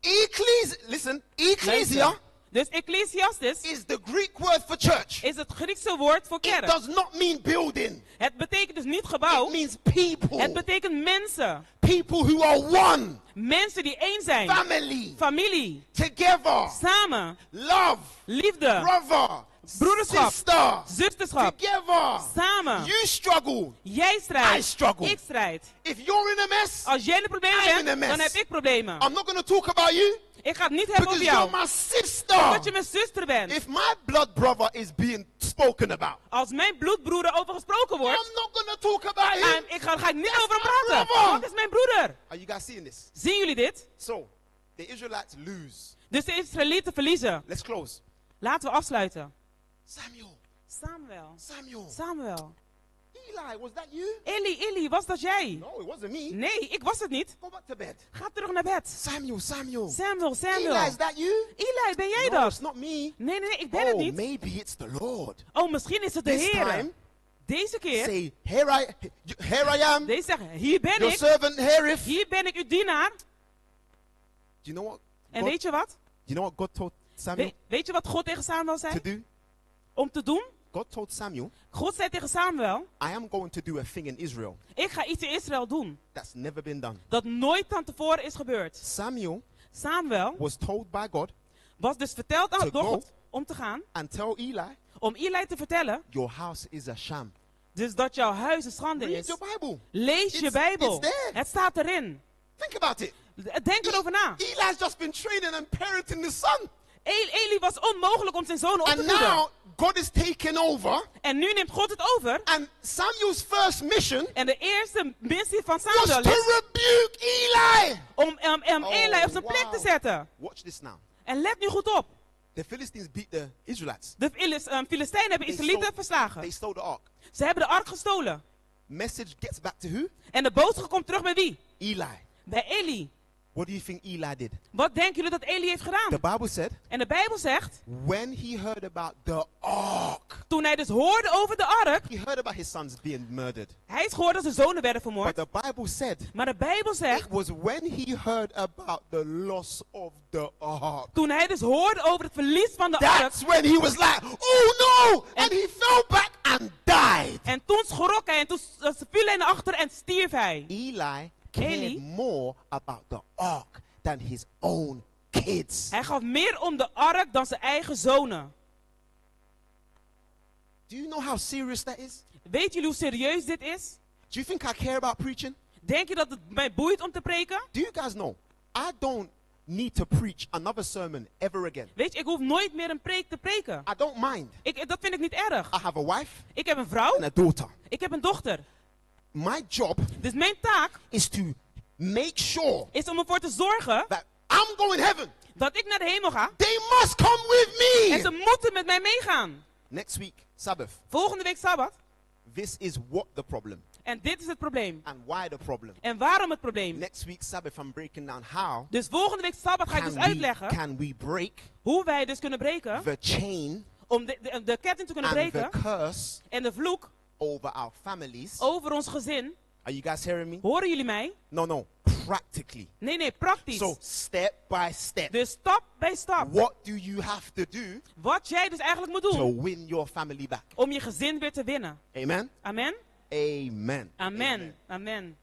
Ecclesia, listen, ecclesia Luister. Dus ecclesiastes is the Greek word for church. is het Griekse woord voor It kerk. does not mean building. Het betekent dus niet gebouw. It means people. Het betekent mensen. People who are one. Mensen die één zijn. Family. Familie. Together. Samen. Love. Liefde. Brother. Broederschap. Sister. Zusterschap. Together. Samen. You struggle. Jij strijdt. I struggle. Ik strijd. If you're in a mess, Als jij in de problemen I'm in a bent, mess. dan heb ik problemen. I'm not going to talk about you Ik ga het niet hebben because over jou. you're my sister. Omdat je mijn zuster bent. If my blood brother is being spoken about, Als mijn bloedbroeder over gesproken wordt, I'm not going to talk about him. en ik ga, ga ik niet over hem my praten. brother. Want het is mijn broeder. Are you guys seeing this? Zien jullie dit? So, the Israelites lose. Dus de Israëlieten verliezen. Let's close. Laten we afsluiten. Samuel, Samuel. Samuel. Samuel. Eli, was that you? Eli, Eli, was dat jij? No, it wasn't me. Nee, ik was het niet. Go back to bed. Ga terug naar bed. Samuel, Samuel. Samuel, Samuel. Eli, is that you? Eli, ben jij No, dat? it's not me. Nee, nee, nee, ik ben oh, het niet. maybe it's the Lord. Oh, misschien is het de This Heer. time, Deze keer. Say, here I, here I am. Deze zegt, hier ben Your ik. servant heareth. Hier ben ik, uw dienaar. Do you know what? En God, weet je wat? you know what God told Samuel We- weet je wat God tegen Samuel zei? to do? Om te doen? God told Samuel, God zei tegen Samuel, I am going to do a thing in Israel ik ga iets in Israël doen. that's never been done. Dat nooit van tevoren is gebeurd. Samuel Samuel was told by God was dus verteld aan To door go. God om te gaan. and tell Eli, Om Eli te vertellen. your house is a sham. Dus dat jouw huis een schande Read is. your Bible. Lees je It's- Bijbel. it's there. Het staat erin. Think about it. Denk erover na. Eli's just been training and parenting the son. Eli, Eli was onmogelijk om zijn zoon op te And voeden. now God is taking over. En nu neemt God het over. And Samuel's first mission En de eerste missie van was Samuel to is rebuke Eli. om, om, om Oh, Eli op zijn plek te wow. zetten. Watch this now. En let nu goed op. The Philistines beat the Israelites. De Filistijnen hebben They Israëlieten stole- verslagen. They stole the ark. Ze hebben de ark gestolen. Message gets back to who? En de boodschap komt terug bij wie? Eli. Bij Eli. What do you think Eli did? Wat denken jullie dat Eli heeft gedaan? The Bible said En de Bijbel zegt, when he heard about the ark, toen hij dus hoorde over de ark, he heard about his sons being murdered. hij is gehoord dat zijn zonen werden vermoord. But the Bible said Maar de Bijbel zegt, it was when he heard about the loss of the ark. toen hij dus hoorde over het verlies van de ark, That's when he was like, oh no! And he fell back and died. en toen schrok hij en toen viel hij naar achter en stierf hij. Eli cared Eli? more about the ark than his own kids. Hij gaf meer om de ark dan zijn eigen zonen. Do you know how serious that is? Weet jullie hoe serieus dit is? Do you think I care about preaching? Denk je dat het mij boeit om te preken? Do you guys know? I don't need to preach another sermon ever again. Weet je, ik hoef nooit meer een preek te preken. I don't mind. Ik, dat vind ik niet erg. I have a wife Ik heb een vrouw, and a daughter. ik heb een dochter. My job Dus mijn taak is to make sure is om ervoor te zorgen that I'm going heaven. dat ik naar de hemel ga. They must come with En ze me. moeten met mij meegaan. Next week, Sabbath. Volgende week Sabbat. This is what the problem En dit is het probleem. and why the problem. En waarom het probleem? Next week, Sabbath, I'm breaking down how Dus volgende week Sabbat ga ik can dus we, uitleggen can we break hoe wij dus kunnen breken. the chain Om de, de, de ketting te kunnen and the breken. curse En de vloek over our families. over ons gezin. Are you guys hearing me? Horen jullie mij? No, no, practically. Nee, nee, praktisch. So, step by step, Dus stap bij stap. what do you have to do Wat jij dus eigenlijk moet to doen win your family back? om je gezin weer te winnen. Amen? Amen? Amen. Amen. Amen.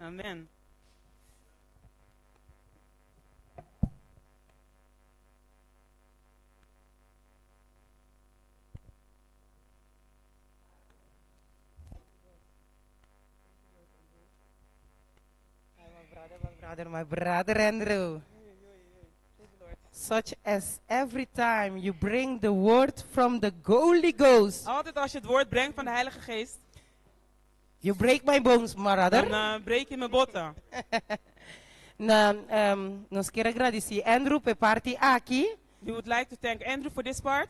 Amen. My brother, my brother Andrew. Such as every time you bring the word from the Holy Ghost, Altijd als je het woord brengt van de Heilige Geest, you break my bones, my brother. dan breek je mijn botten. Na, nos quiero agradecer Andrew pe party aqui. We would like to thank Andrew for this part.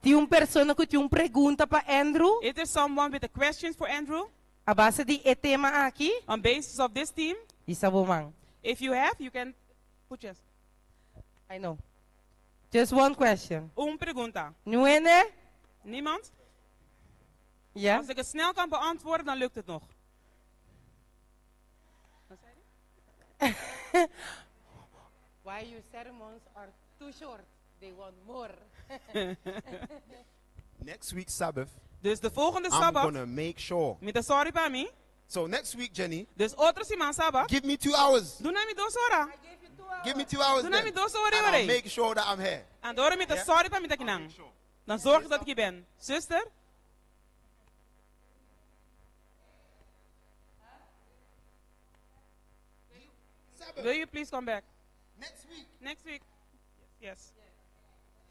Tin un persona ku tin un pregunta pa Andrew? Is there someone with a question for Andrew? A base di e tema aki? On basis of this theme? Hisa bo man. If you have, you can put yes. I know. Just one question. Un pregunta. Niun hende? Niemand? Ja. Als ik het snel kan beantwoorden, dan lukt het nog. Why your sermons are too short? They want more. Next week Sabbath. Dus de volgende I'm Sabbat. gonna make sure. Mi ta sòru pa mi. So next week, Jenny. Dus otro siman Sabat. Give me 2 hours. Duna mi 2 ora. Give me 2 hours. Duna mi Then. 2 ora. And I'll make sure that I'm here. En ora mi ta Yeah. sòru pa mi ta akinan. Dan zorg ik dat ik hier ben. Zuster? Will you please come back? Next week. Next week. Yes.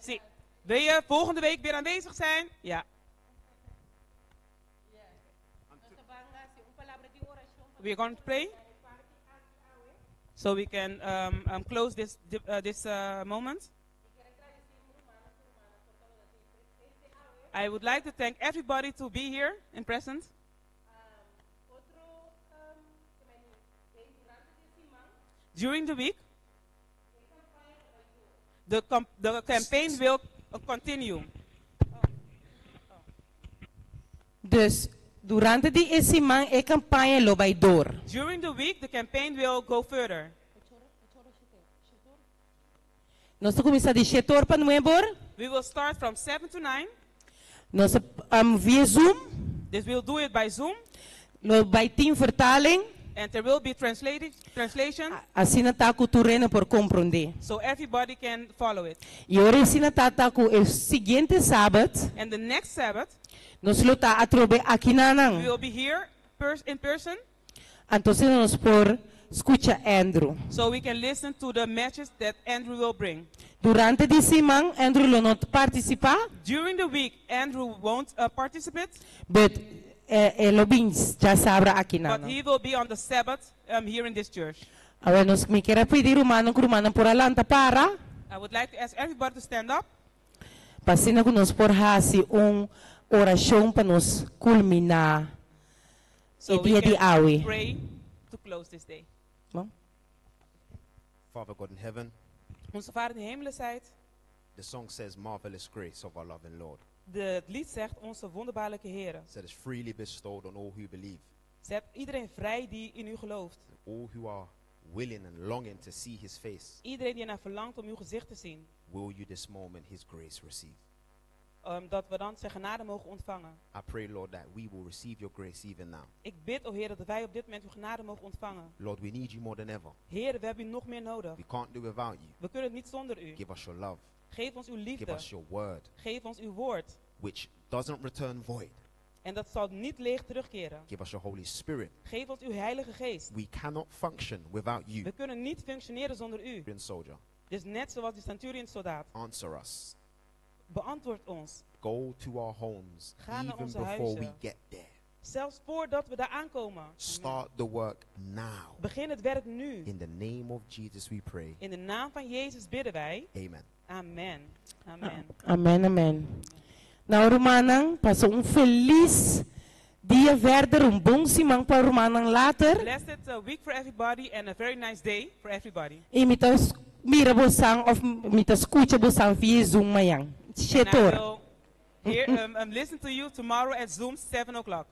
Zie. Wil je volgende week weer aanwezig zijn? Ja. We're going to pray. So we can close this moment. I would like to thank everybody to be here and present. During the week, the campaign will continue. Dus durante di e siman e kampaña lo bai door. During the week, the campaign will go further. Nos ta kuminsá di 7 or pa 9 or. We will start from 7 to 9. Nos via Zoom. This we'll do it by Zoom. Lo bai tin vertaling. And there will be translation. Asina ta ku tur hende por komprondé. So everybody can follow it. I ora asina ta ku e siguiente Sabat, And the next Sabbath, nos lo ta atrobe aki we nan. will be here in person. Anto nos por skucha Andrew. So we can listen to the message that Andrew will bring. Durante di siman, Andrew lo no partisipá, During the week, Andrew won't participate, but e lo bin djasabra aki but nan. he will be on the Sabbath here in this church. Awor nos mi ke pidi ruman ku ruman por lanta para, I would like to ask everybody to stand up pa asina ku nos por hasi un orashon pa nos kulminá so e we dia di can awe. pray to close this day. Bon? Father God in heaven, Onze Vader in de hemelen zijt, the song says, Marvelous grace of our loving Lord. het lied zegt onze wonderbaarlijke Heer. Said it's freely bestowed on all who believe, Zet iedereen vrij die in u gelooft. All who are willing and longing to see his face. Iedereen die ernaar verlangt om uw gezicht te zien. Will you this moment his grace receive? Dat we dan zijn genade mogen ontvangen. I pray, Lord, that we will receive your grace even now. Ik bid, o Heer, dat wij op dit moment uw genade mogen ontvangen. Lord, we need you more than ever. Heer, we hebben u nog meer nodig. We can't do without you. We kunnen het niet zonder u. Give us your love. Geef ons uw liefde. Give us your word, Geef ons uw woord. which doesn't return void. En dat zal niet leeg terugkeren. Give us your Holy Spirit. Geef ons uw Heilige Geest. We cannot function without you. We kunnen niet functioneren zonder u. Soldier, Dus net zoals die centurion soldaat. Answer us. Beantwoord ons. Go to our homes Ga naar even onze before we huizen. get there. Zelfs voordat we daar aankomen. Start the work now. Begin het werk nu. In the name of Jesus we pray. In de naam van Jezus bidden wij. Amen. Amen. Amen. Amen, amen. Nou, rumannan, pasa un felis dia verder, un bon siman pa rumannan later. Blessed week for everybody and a very nice day for everybody. I mi ta mira boso òf mi ta skucha boso via Zoom mañan. And I 7 or. will listen to you tomorrow at Zoom 7 o'clock.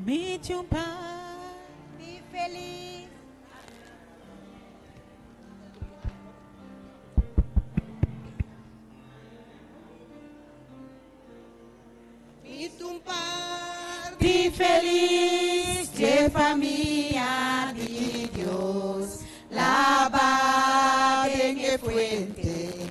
Mi chumpa. Di feliz. Mi tumpar Di feliz de famia di Dios, lava en fuente,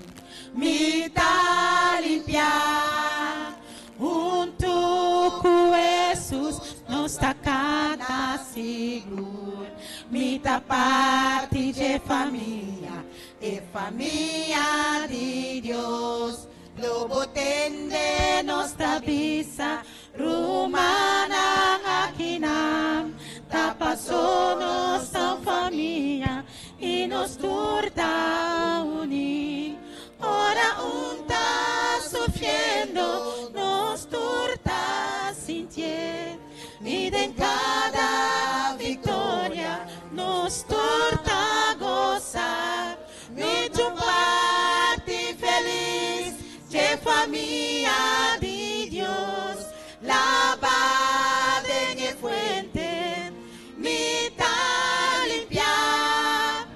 mi ta limpia. Junto com Jesus, nos ta cada sigur. Mi ta parte de famia, e famia di Dios. Lobo tende nostra bisa, rumana akinam, tapaso nossa família e nos turta unir. Ora unta sofrendo, nos turta sintiendo, e em cada vitória nos turta gozar. Me tu parte feliz de família de Dios, lavada en fuente, mi ta limpia,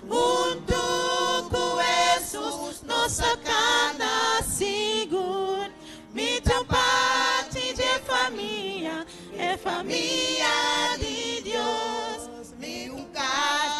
junto com Jesus, nossa cana sigur, mi tu parte de família, é família de Dios, Mi un cas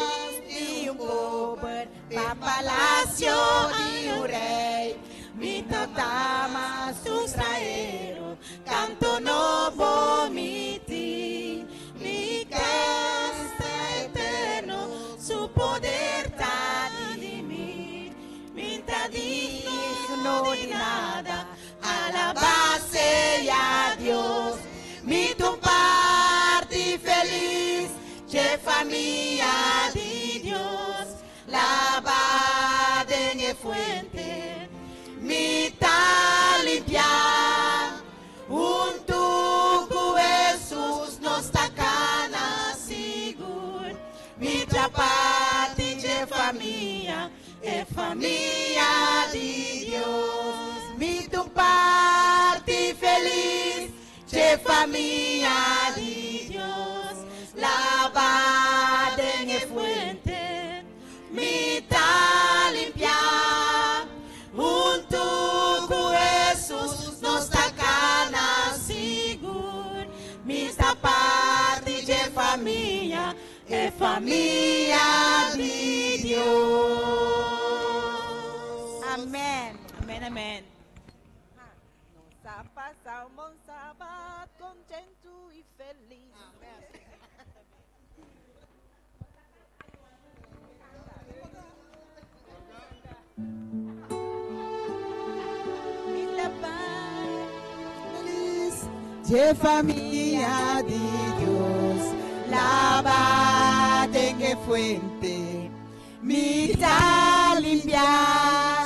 di un pober, pa palacio di un rey. Mi tata sustraero, canto novo miti, mi casa eterno, su poder ta di mi, mi ta digno di nada, Alabase a Dios, mi tu parte feliz, che familia di Dios, lavada en fuente, mi ta limpia, junto com Jesus nos tacana sigur, mi ta parte de família, é família de Dios. Mi tu parte feliz, che familia di Dios, lavada en fuente, mi ta limpia, junto com Jesus nos tacana sigur, mi ta parte de família, é família de Dios. Amen. Amen, amen. Nos a pasa un bon sabat contento y feliz. Feliz de familia de Dios, lava en fuente, mi ta limpia.